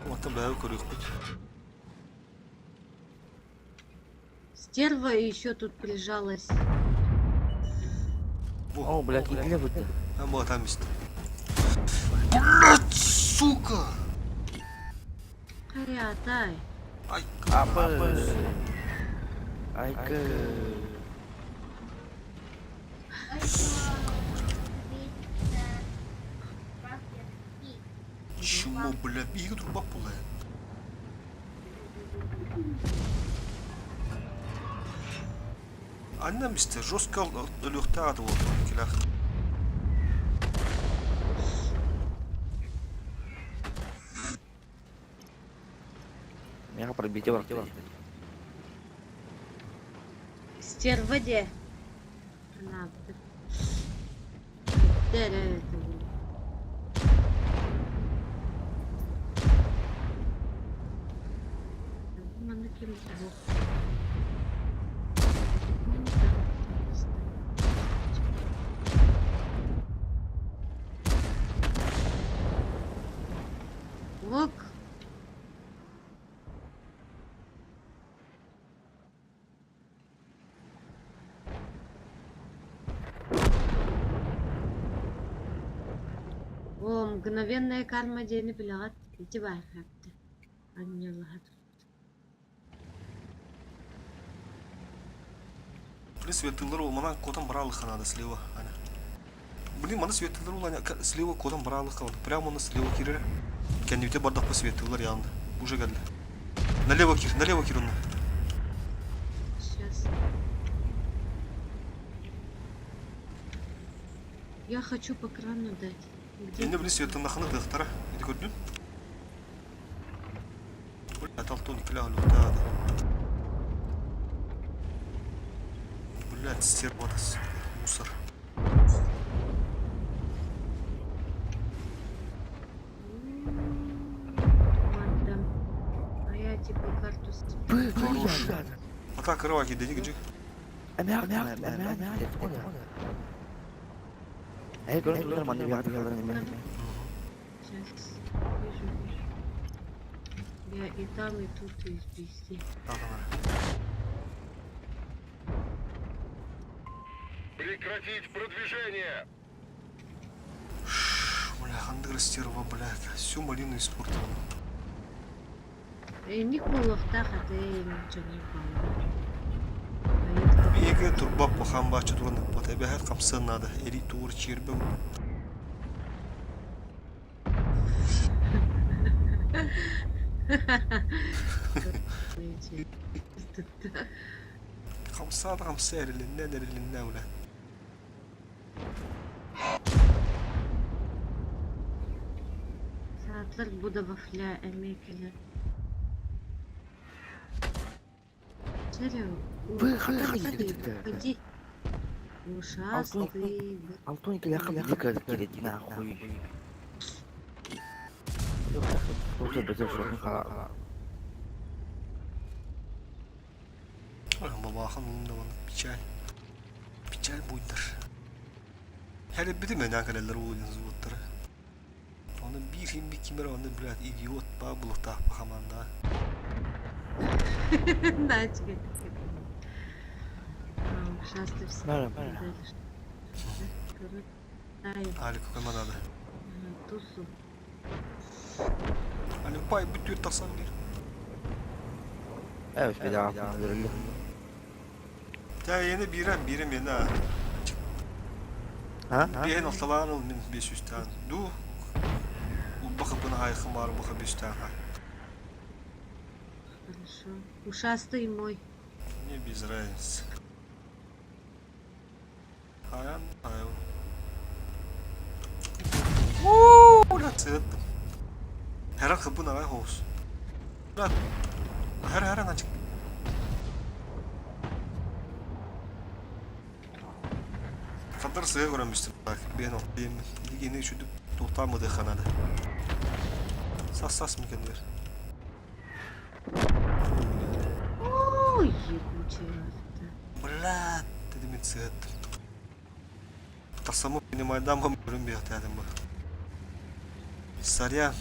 Speaker 1: Вот там бәйі көрек бит.
Speaker 15: Стерва еще тут прижалась.
Speaker 8: О, блядь, игле будто.
Speaker 1: А вот там есть. Блять, сука!
Speaker 15: Хайа,
Speaker 1: Ай,
Speaker 8: Апы. Айкы.
Speaker 1: Чмо, бля, биги труба була. Анна мистер жестко өлөхтә аты болды келах.
Speaker 8: Мега пробитие бар.
Speaker 15: Стерва де. Она. это было. Манна ким суох. Лук. О, мгновенная карма диэни билэҕит ити баар хапты. Анньалаһар.
Speaker 1: Блин, светлылар ол мана котан баралыха надо слева. Аня. Блин, мана светлылар ол аня слева котан баралыха. Прямо на слева кирер. Кәннүтә бардак по светлылар янында. Уже geldi. Налево кир, налево кир онна.
Speaker 15: Сейчас. Я хочу по крану дать. Где?
Speaker 1: Инде блин светлын дыхтара. Иди көрдүн? Бля, талтон киля люктады. Блядь, стерва мусор.
Speaker 15: Ладно. А я типа карту с-
Speaker 1: Хорош. Атака рваки, дядя Джик.
Speaker 8: Эй, көрөн турар манны бияқта келдер неме.
Speaker 15: Сейчас. Вижу, вижу. Я И там, и тут, и везде.
Speaker 14: Прекратить продвижение!
Speaker 1: Бля, хандыр стерва, блядь. Всю малину испортила.
Speaker 15: Инник буолуохтаах аты дьону
Speaker 1: Биһиги турба пахан бааччы туран ыппат эбэһээт хамсыан наада эрий туур чиэрбэ Хамсаа да хамсаа эрилиннэ эрилиннэ бля.
Speaker 15: Саатар бу да вафля эмиэ кэлэр. Выходи. Ушастый.
Speaker 8: Антон кэлэ нахуй.
Speaker 1: Бабахан улум печаль. Печаль буйдар. Хәреббити мэнээн кэлэллэр уулун зуоттара. Оны биир химби кимер оны, блядь, идиот ба булуктаах хаманда.
Speaker 15: Да, тебе. Ушастый все.
Speaker 1: Алик надо.
Speaker 15: Тусу.
Speaker 1: Али пай бүтүр тахсан бир.
Speaker 8: Evet bir daha görüldü.
Speaker 1: Та yeni бирем бирем yeni ha.
Speaker 8: Ha?
Speaker 1: Биһен орталаан ол мин 500 тан. Ду баха бына хайхым бар баха 500 тан.
Speaker 15: Хорошо. Ушастый мой.
Speaker 1: Мне без разницы. Хаян, хаян. Бля, цвет. Хәрәк хыбын агай хоус. Бля, хәр хәр начик. Хатар сыга көрөмүстүм. Так, бен оттайым. Дигени шүдүп токтамыды ханады. Сас сас мекендер.
Speaker 15: Ой, ебучая.
Speaker 1: Бля, дедим цвет. Тасамы понимаю, дам көрүн бияктадым бу. Саря.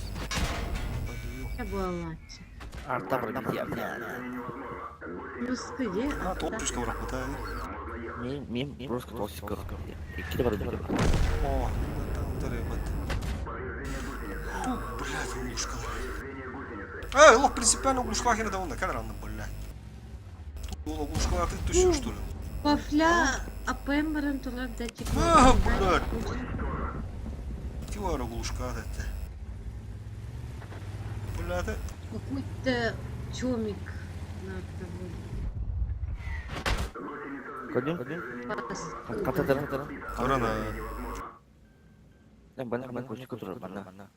Speaker 15: Я была лача.
Speaker 8: Арта бар bir ya.
Speaker 15: Русский, де?
Speaker 1: А, топ түшкө барак бата.
Speaker 8: Мен мен просто тосик İki de var bir.
Speaker 1: О, там дыры бат. Блядь, углушкалар. Эй, лох принципиально углушка хер да онда, кадр анны, блядь. Ол углушкалар ты түшү, что ли?
Speaker 15: Вафля АПМ баран турар да типа.
Speaker 1: А, блядь. Тивара углушка это. Блядь.
Speaker 15: Какой-то чомик на того.
Speaker 8: Kadın. Kata tara.
Speaker 1: Корона.
Speaker 8: Bana bana koşu kutur bana.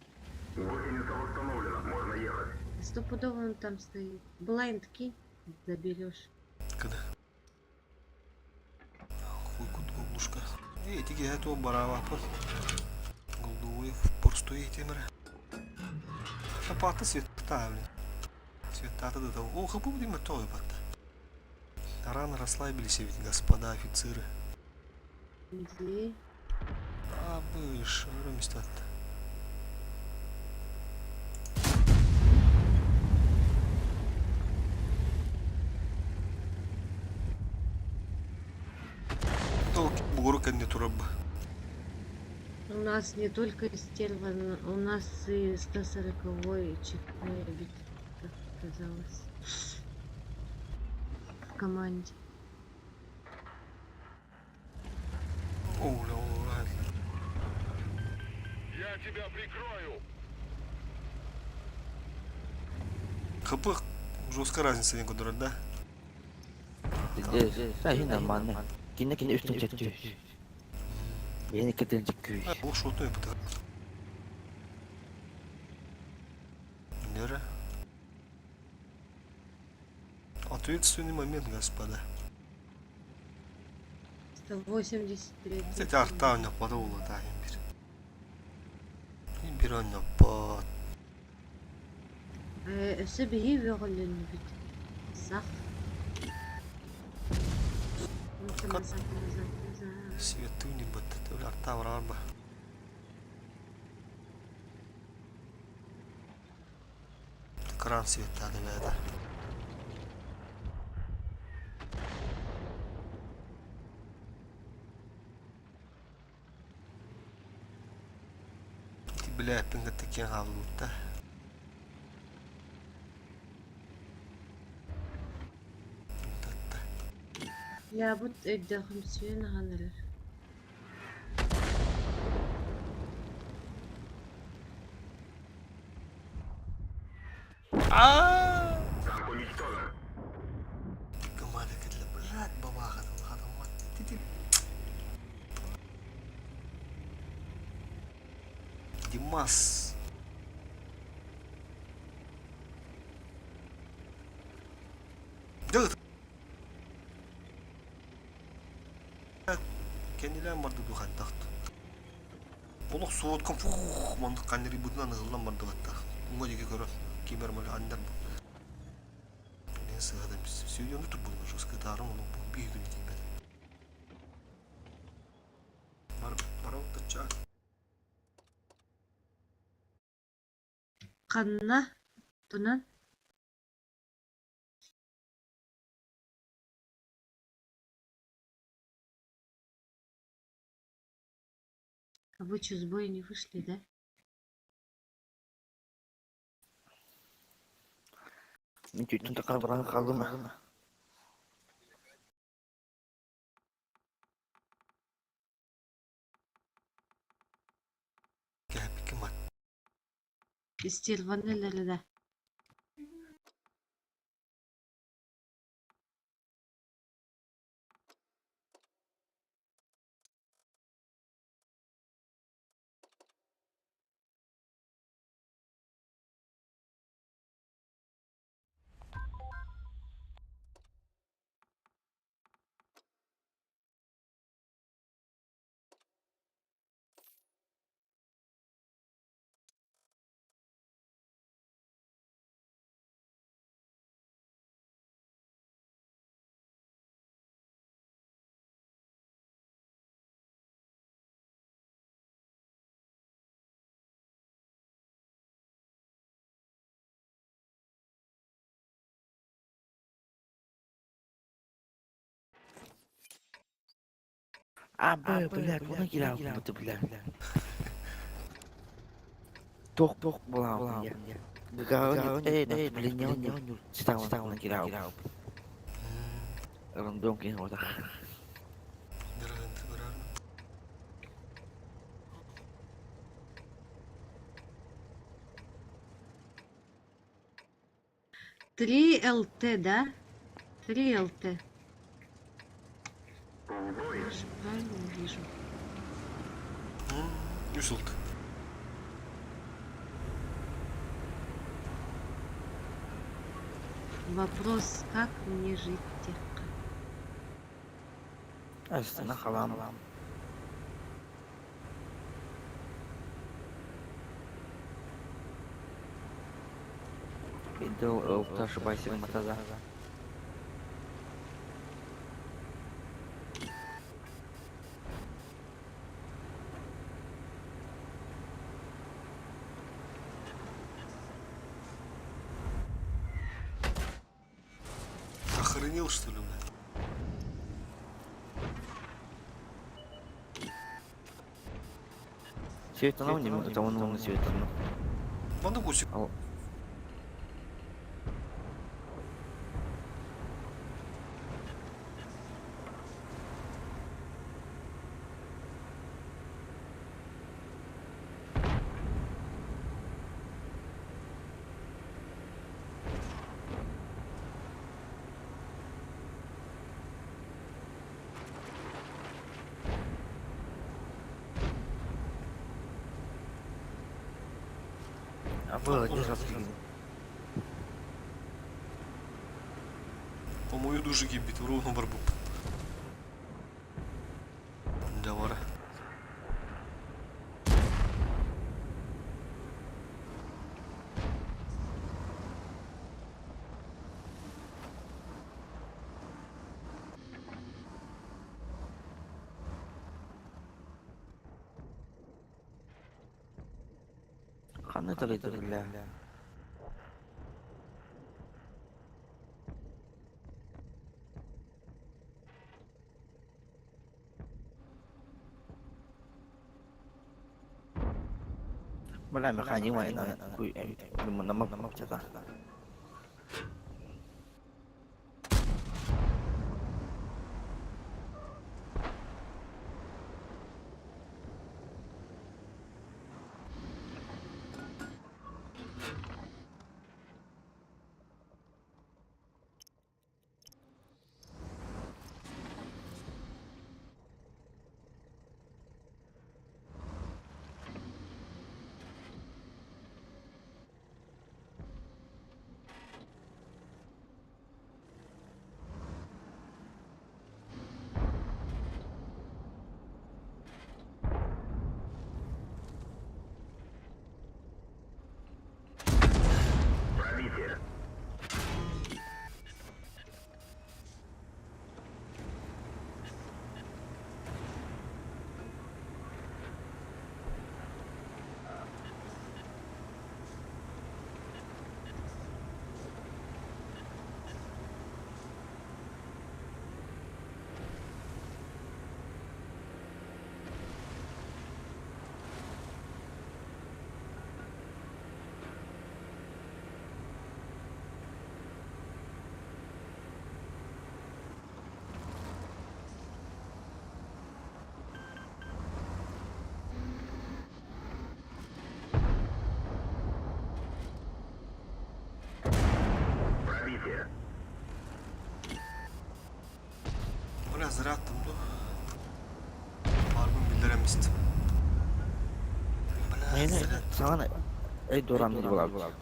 Speaker 15: Стопудово он там стоит. Блайнд кинь, заберешь.
Speaker 1: Когда? Хуй кут углушка. Эй, тиги это барава пыр. Голдуев простой темір. Шапаты цвета, блин. Цвета да да. О, хапу будем то бат. Рано расслабились ведь, господа офицеры.
Speaker 15: Где?
Speaker 1: А, быш, места. Бугуру кэнни тураб.
Speaker 15: У нас не только стерва, но у нас и 140-й чекной бит, как оказалось. В команде.
Speaker 1: О, бля, о,
Speaker 14: Я тебя прикрою!
Speaker 1: ХП жесткая разница не кудурат, да?
Speaker 8: Sen нормально. Кине кине üstün çekti. Yeni кeten чеккүй.
Speaker 1: Ол шотной бытык. Нера. Ответственный момент, господа.
Speaker 15: 183.
Speaker 1: Кстати, арта у него подула, да, имбирь. Имбирь у него под.
Speaker 15: Өссө биһи бөҕөллөннүбүт. Сах. Назад, назад, назад.
Speaker 1: Светы не бат, это арта варба. Кран светтаада бэйэтэ. Ити билээппин кытта киэҥ хааллыбыт да.
Speaker 15: Ябыт өйдөөхүмсүйэн ахан эрэр.
Speaker 14: Танк уничтожен.
Speaker 1: Команда кэллэ, блядь, бабахатын хатаммат. Тити. Димас. Дьэ кэннилээн барда дуу хайдах Олох суоткам фух маннык ханнарыйбытынан ыһыллан бардыбаттар. Уҥа диэки көрөн ким эрэ аннар Мен сыһадан сүйүөнү турбутум жестко ытаарым ону биир күн тиийбэтим. Бар барабыттачча
Speaker 15: Ханна? Тунан? А вы чё, с боя не вышли, да?
Speaker 8: Мин түүтүн такар баран хааллым.
Speaker 1: Кээппиккин бат.
Speaker 15: Истерванеллere да.
Speaker 8: А, бля, куда кидал, будто, бля. Тох, тох, була, бля. Эй, эй, блин, не, не, читал, читал, кидал. Рандом кинул, так.
Speaker 15: 3 ЛТ, да? 3 ЛТ. Я же правильно вижу.
Speaker 1: Үс ылт.
Speaker 15: Вопрос, как мне жить тихо?
Speaker 8: Астана халам. Идол ылташ басик матаза.
Speaker 1: Охренел, что ли, блядь?
Speaker 8: Светанов не это он он светанов.
Speaker 1: Маннык гусик.
Speaker 8: А было держаться.
Speaker 1: По мою душу киирбит, ровно барбыппын. Дьэ бара.
Speaker 8: Ханна талыйдыр бля. Бля, механик война. Намак
Speaker 14: Пробитие. Пробитие.
Speaker 1: Бля, зря аттым ду. Барбын биллэрэммист. Бля, зря.
Speaker 8: Саҕана эй дурам дии буолабыт.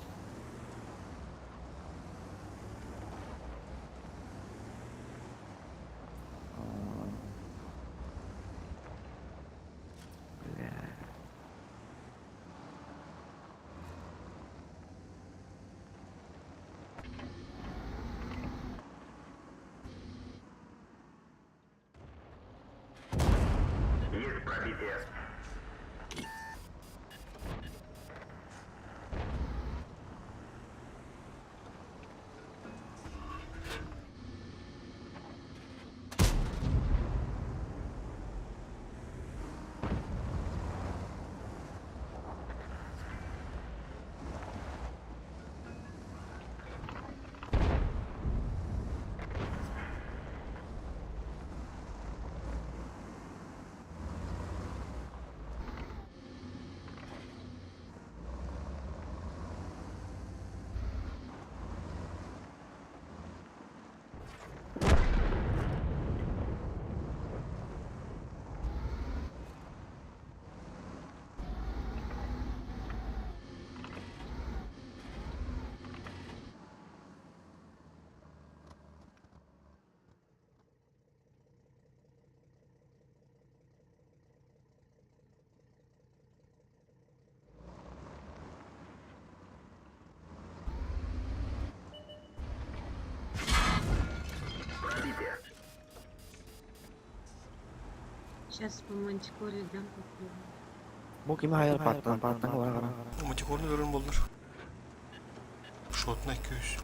Speaker 14: Есть пробитие. Пробитие.
Speaker 15: Сейчас по мантикоре дам попробую.
Speaker 8: Бу кими хайар паттан паттан бара бара.
Speaker 1: Мантикорны көрөн болдур. Шотна 200.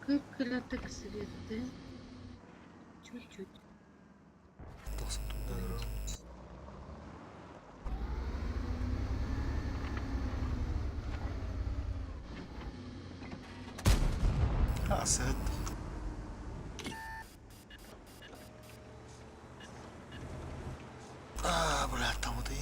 Speaker 15: Как кляток свет, да? Чуть-чуть.
Speaker 1: Тахсан тунда. А, сет. А, бля, там вот и...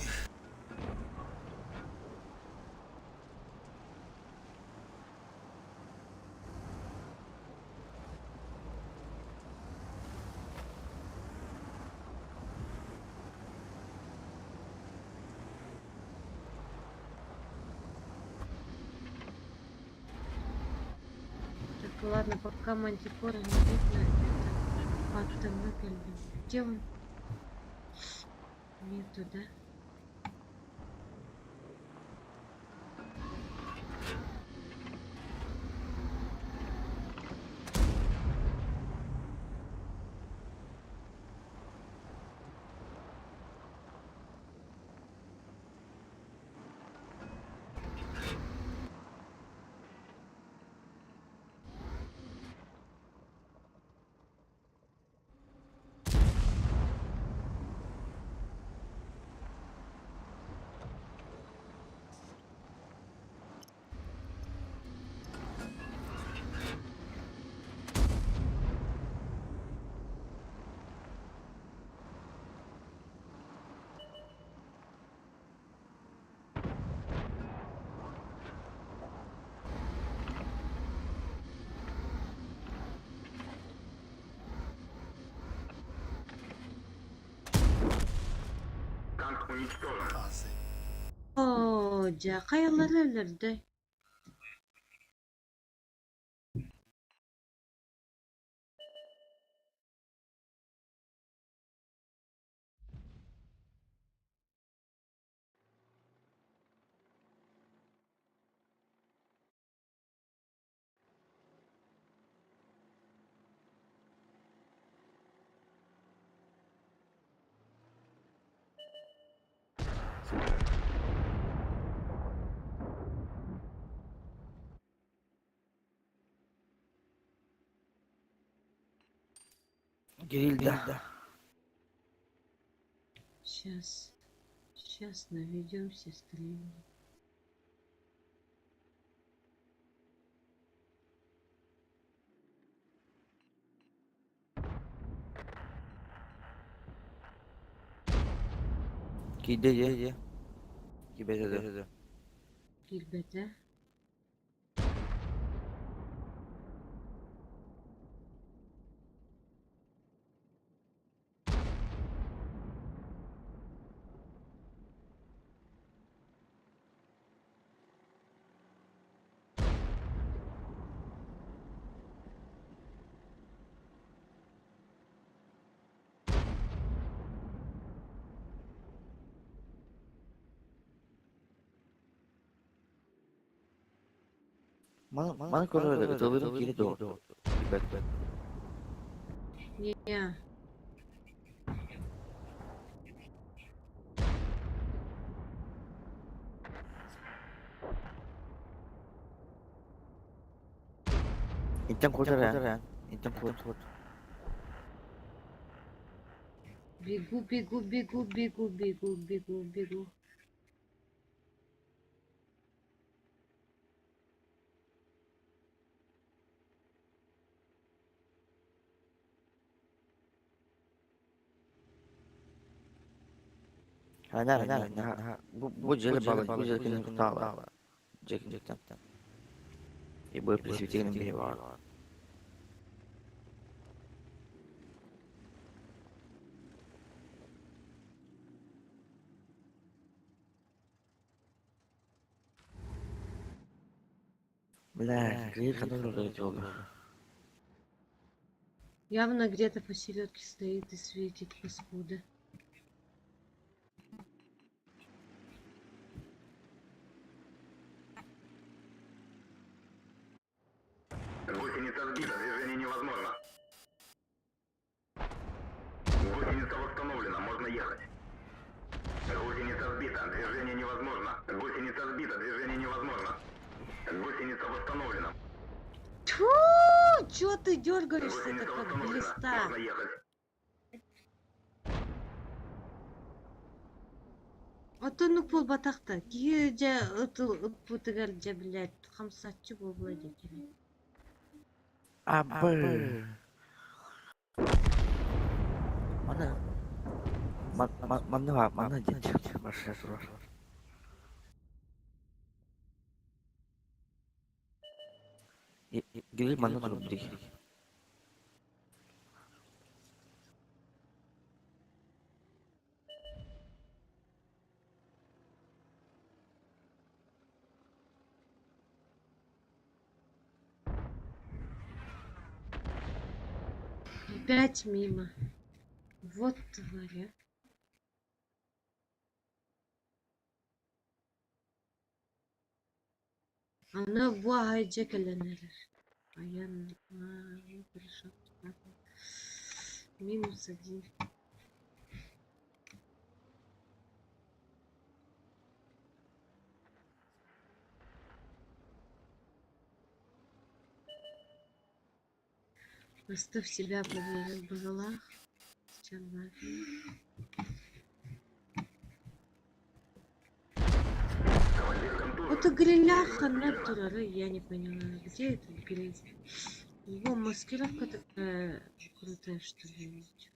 Speaker 15: Так, ладно, пока мантикора не видно, это паттан кельвин. Где он? Нету, да?
Speaker 14: уничтожен.
Speaker 15: Оо, дьэ, хайалара өлөрдөй?
Speaker 8: Грильда.
Speaker 15: Сейчас, сейчас наведемся стрельнем.
Speaker 8: Киирдэ дии. Киирбэтэ дуо?
Speaker 15: Киирбэтэ.
Speaker 8: Маны көрөр ытылырым киирэ дуо? Киирбэт.
Speaker 15: Не.
Speaker 8: Интен куотар ээ. Интен куот.
Speaker 15: Бегу, бегу, бегу, бегу, бегу, бегу, бегу.
Speaker 8: Ана ана ана бу дьиэ бала бу дьиэ кинин кутаала. Дьиэ дьиэттэн. И бу пресвитерин биһи баар. Бля, гриль ханан олорор
Speaker 15: Явно где-то посередке стоит и светит, паскуда.
Speaker 14: Гусеница сбита, движение невозможно. Гусеница восстановлена, можно ехать. Гусеница сбита, движение невозможно. Гусеница сбита, движение невозможно. Гусеница восстановлена.
Speaker 15: Тьфу, чё ты дергаешься-то,
Speaker 14: Гусеница
Speaker 15: как
Speaker 14: восстановлена,
Speaker 15: глиста?
Speaker 14: можно ехать.
Speaker 15: Оттон буолбатах да, киһи дьэ ыппытыгар дьэ, блядь, хамсааччы буолла дии.
Speaker 8: Абы. Маны манна манна диэн машина турар. Гриль манна турар дии.
Speaker 15: Опять мимо. Вот тварь, а. Аны бу аһай дьэ кэлэн эрэр. Айан, а, ну хорошо. Минус один. Поставь себя поверил бывалах. Вот и гриля хана турары, я не поняла, где этот гриль? Его маскировка такая крутая, что ли? Или чё?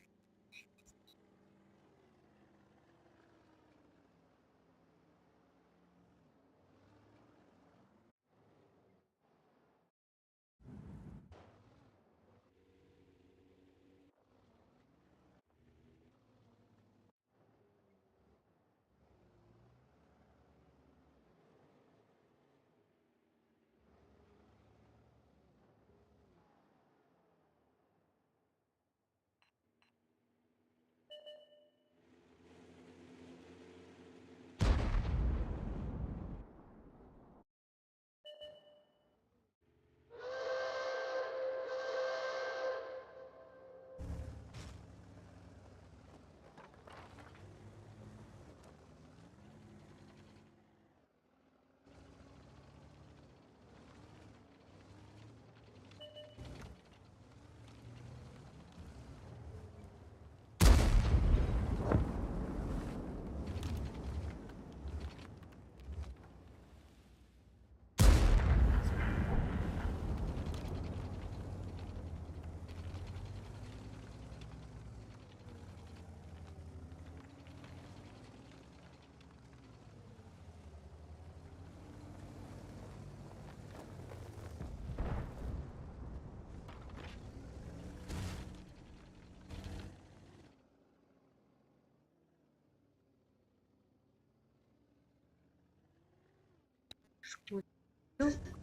Speaker 15: Шкурил. Где?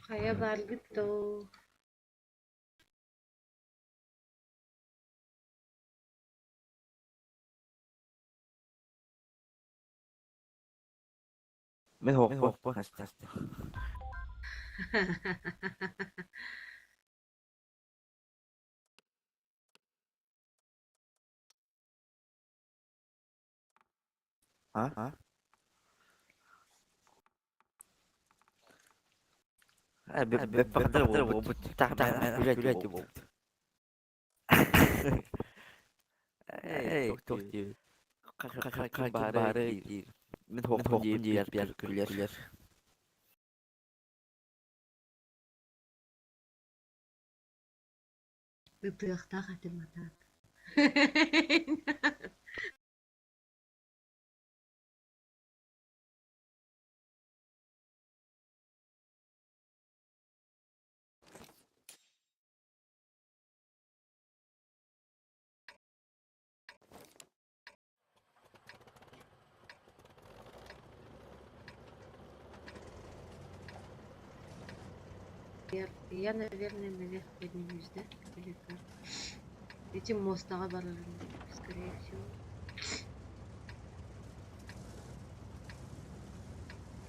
Speaker 15: Хайа бааргыт доо?
Speaker 8: Мин хоқпо. А? Бары
Speaker 15: Ытыахтаах этим атаат. Наверх. Я, наверное, наверх поднимусь, да? Или как? Этим мостаға барарым, скорее всего.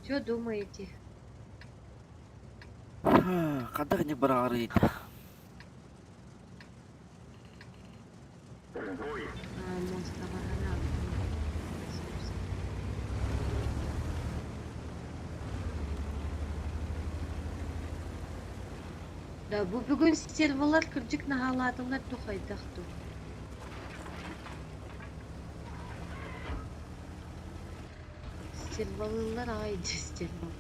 Speaker 15: Что думаете?
Speaker 8: Ханна не бараарый.
Speaker 15: А, мостаға надо. Да, бу бүгүн стервалар кырдьык наһаалаатылар дуу хайдах дуу. Стервалыыллар аҕай дии стервал.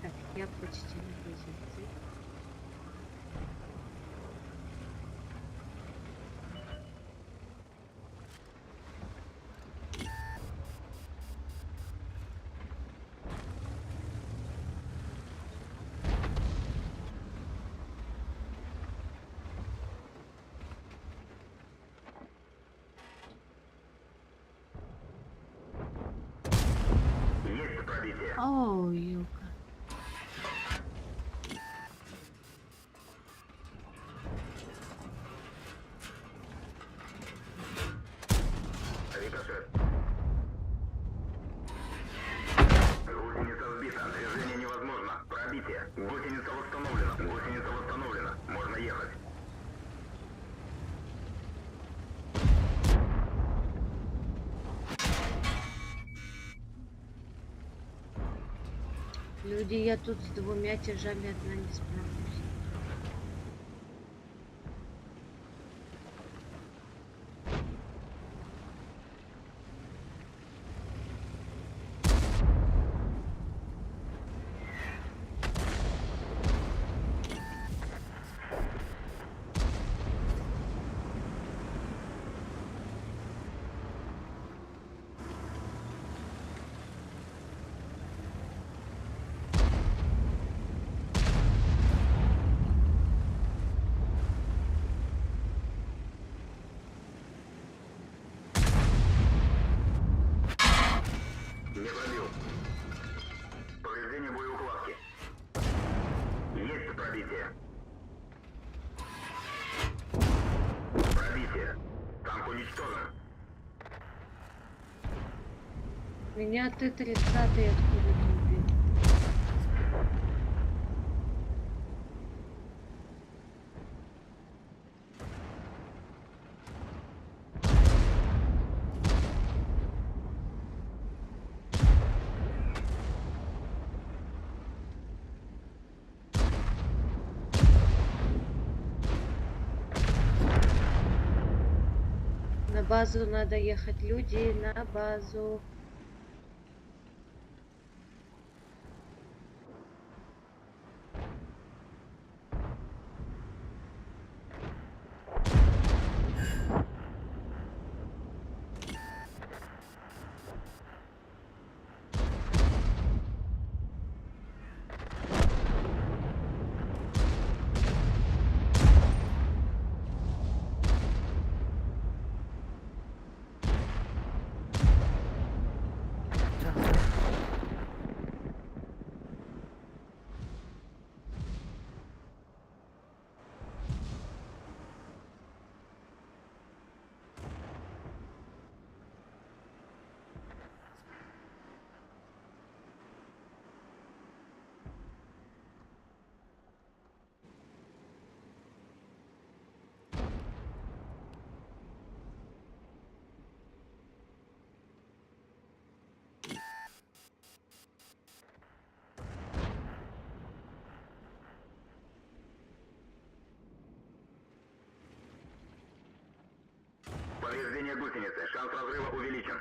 Speaker 15: Так, я почти на позиции.
Speaker 14: Есть пробитие.
Speaker 15: О, елка.
Speaker 14: Рикошет. Гусеница сбита. Движение невозможно. Пробитие. Гусеница восстановлена. Гусеница восстановлена. Можно ехать.
Speaker 15: Люди, я тут с двумя тяжами одна не справлюсь.
Speaker 14: Не пробил. Повреждение боеукладки. Есть пробитие. Пробитие. Танк уничтожен.
Speaker 15: Меня Т-30 откуда-то убил. На базу надо ехать, люди, на базу.
Speaker 14: Повреждение гусеницы. Шанс разрыва увеличен.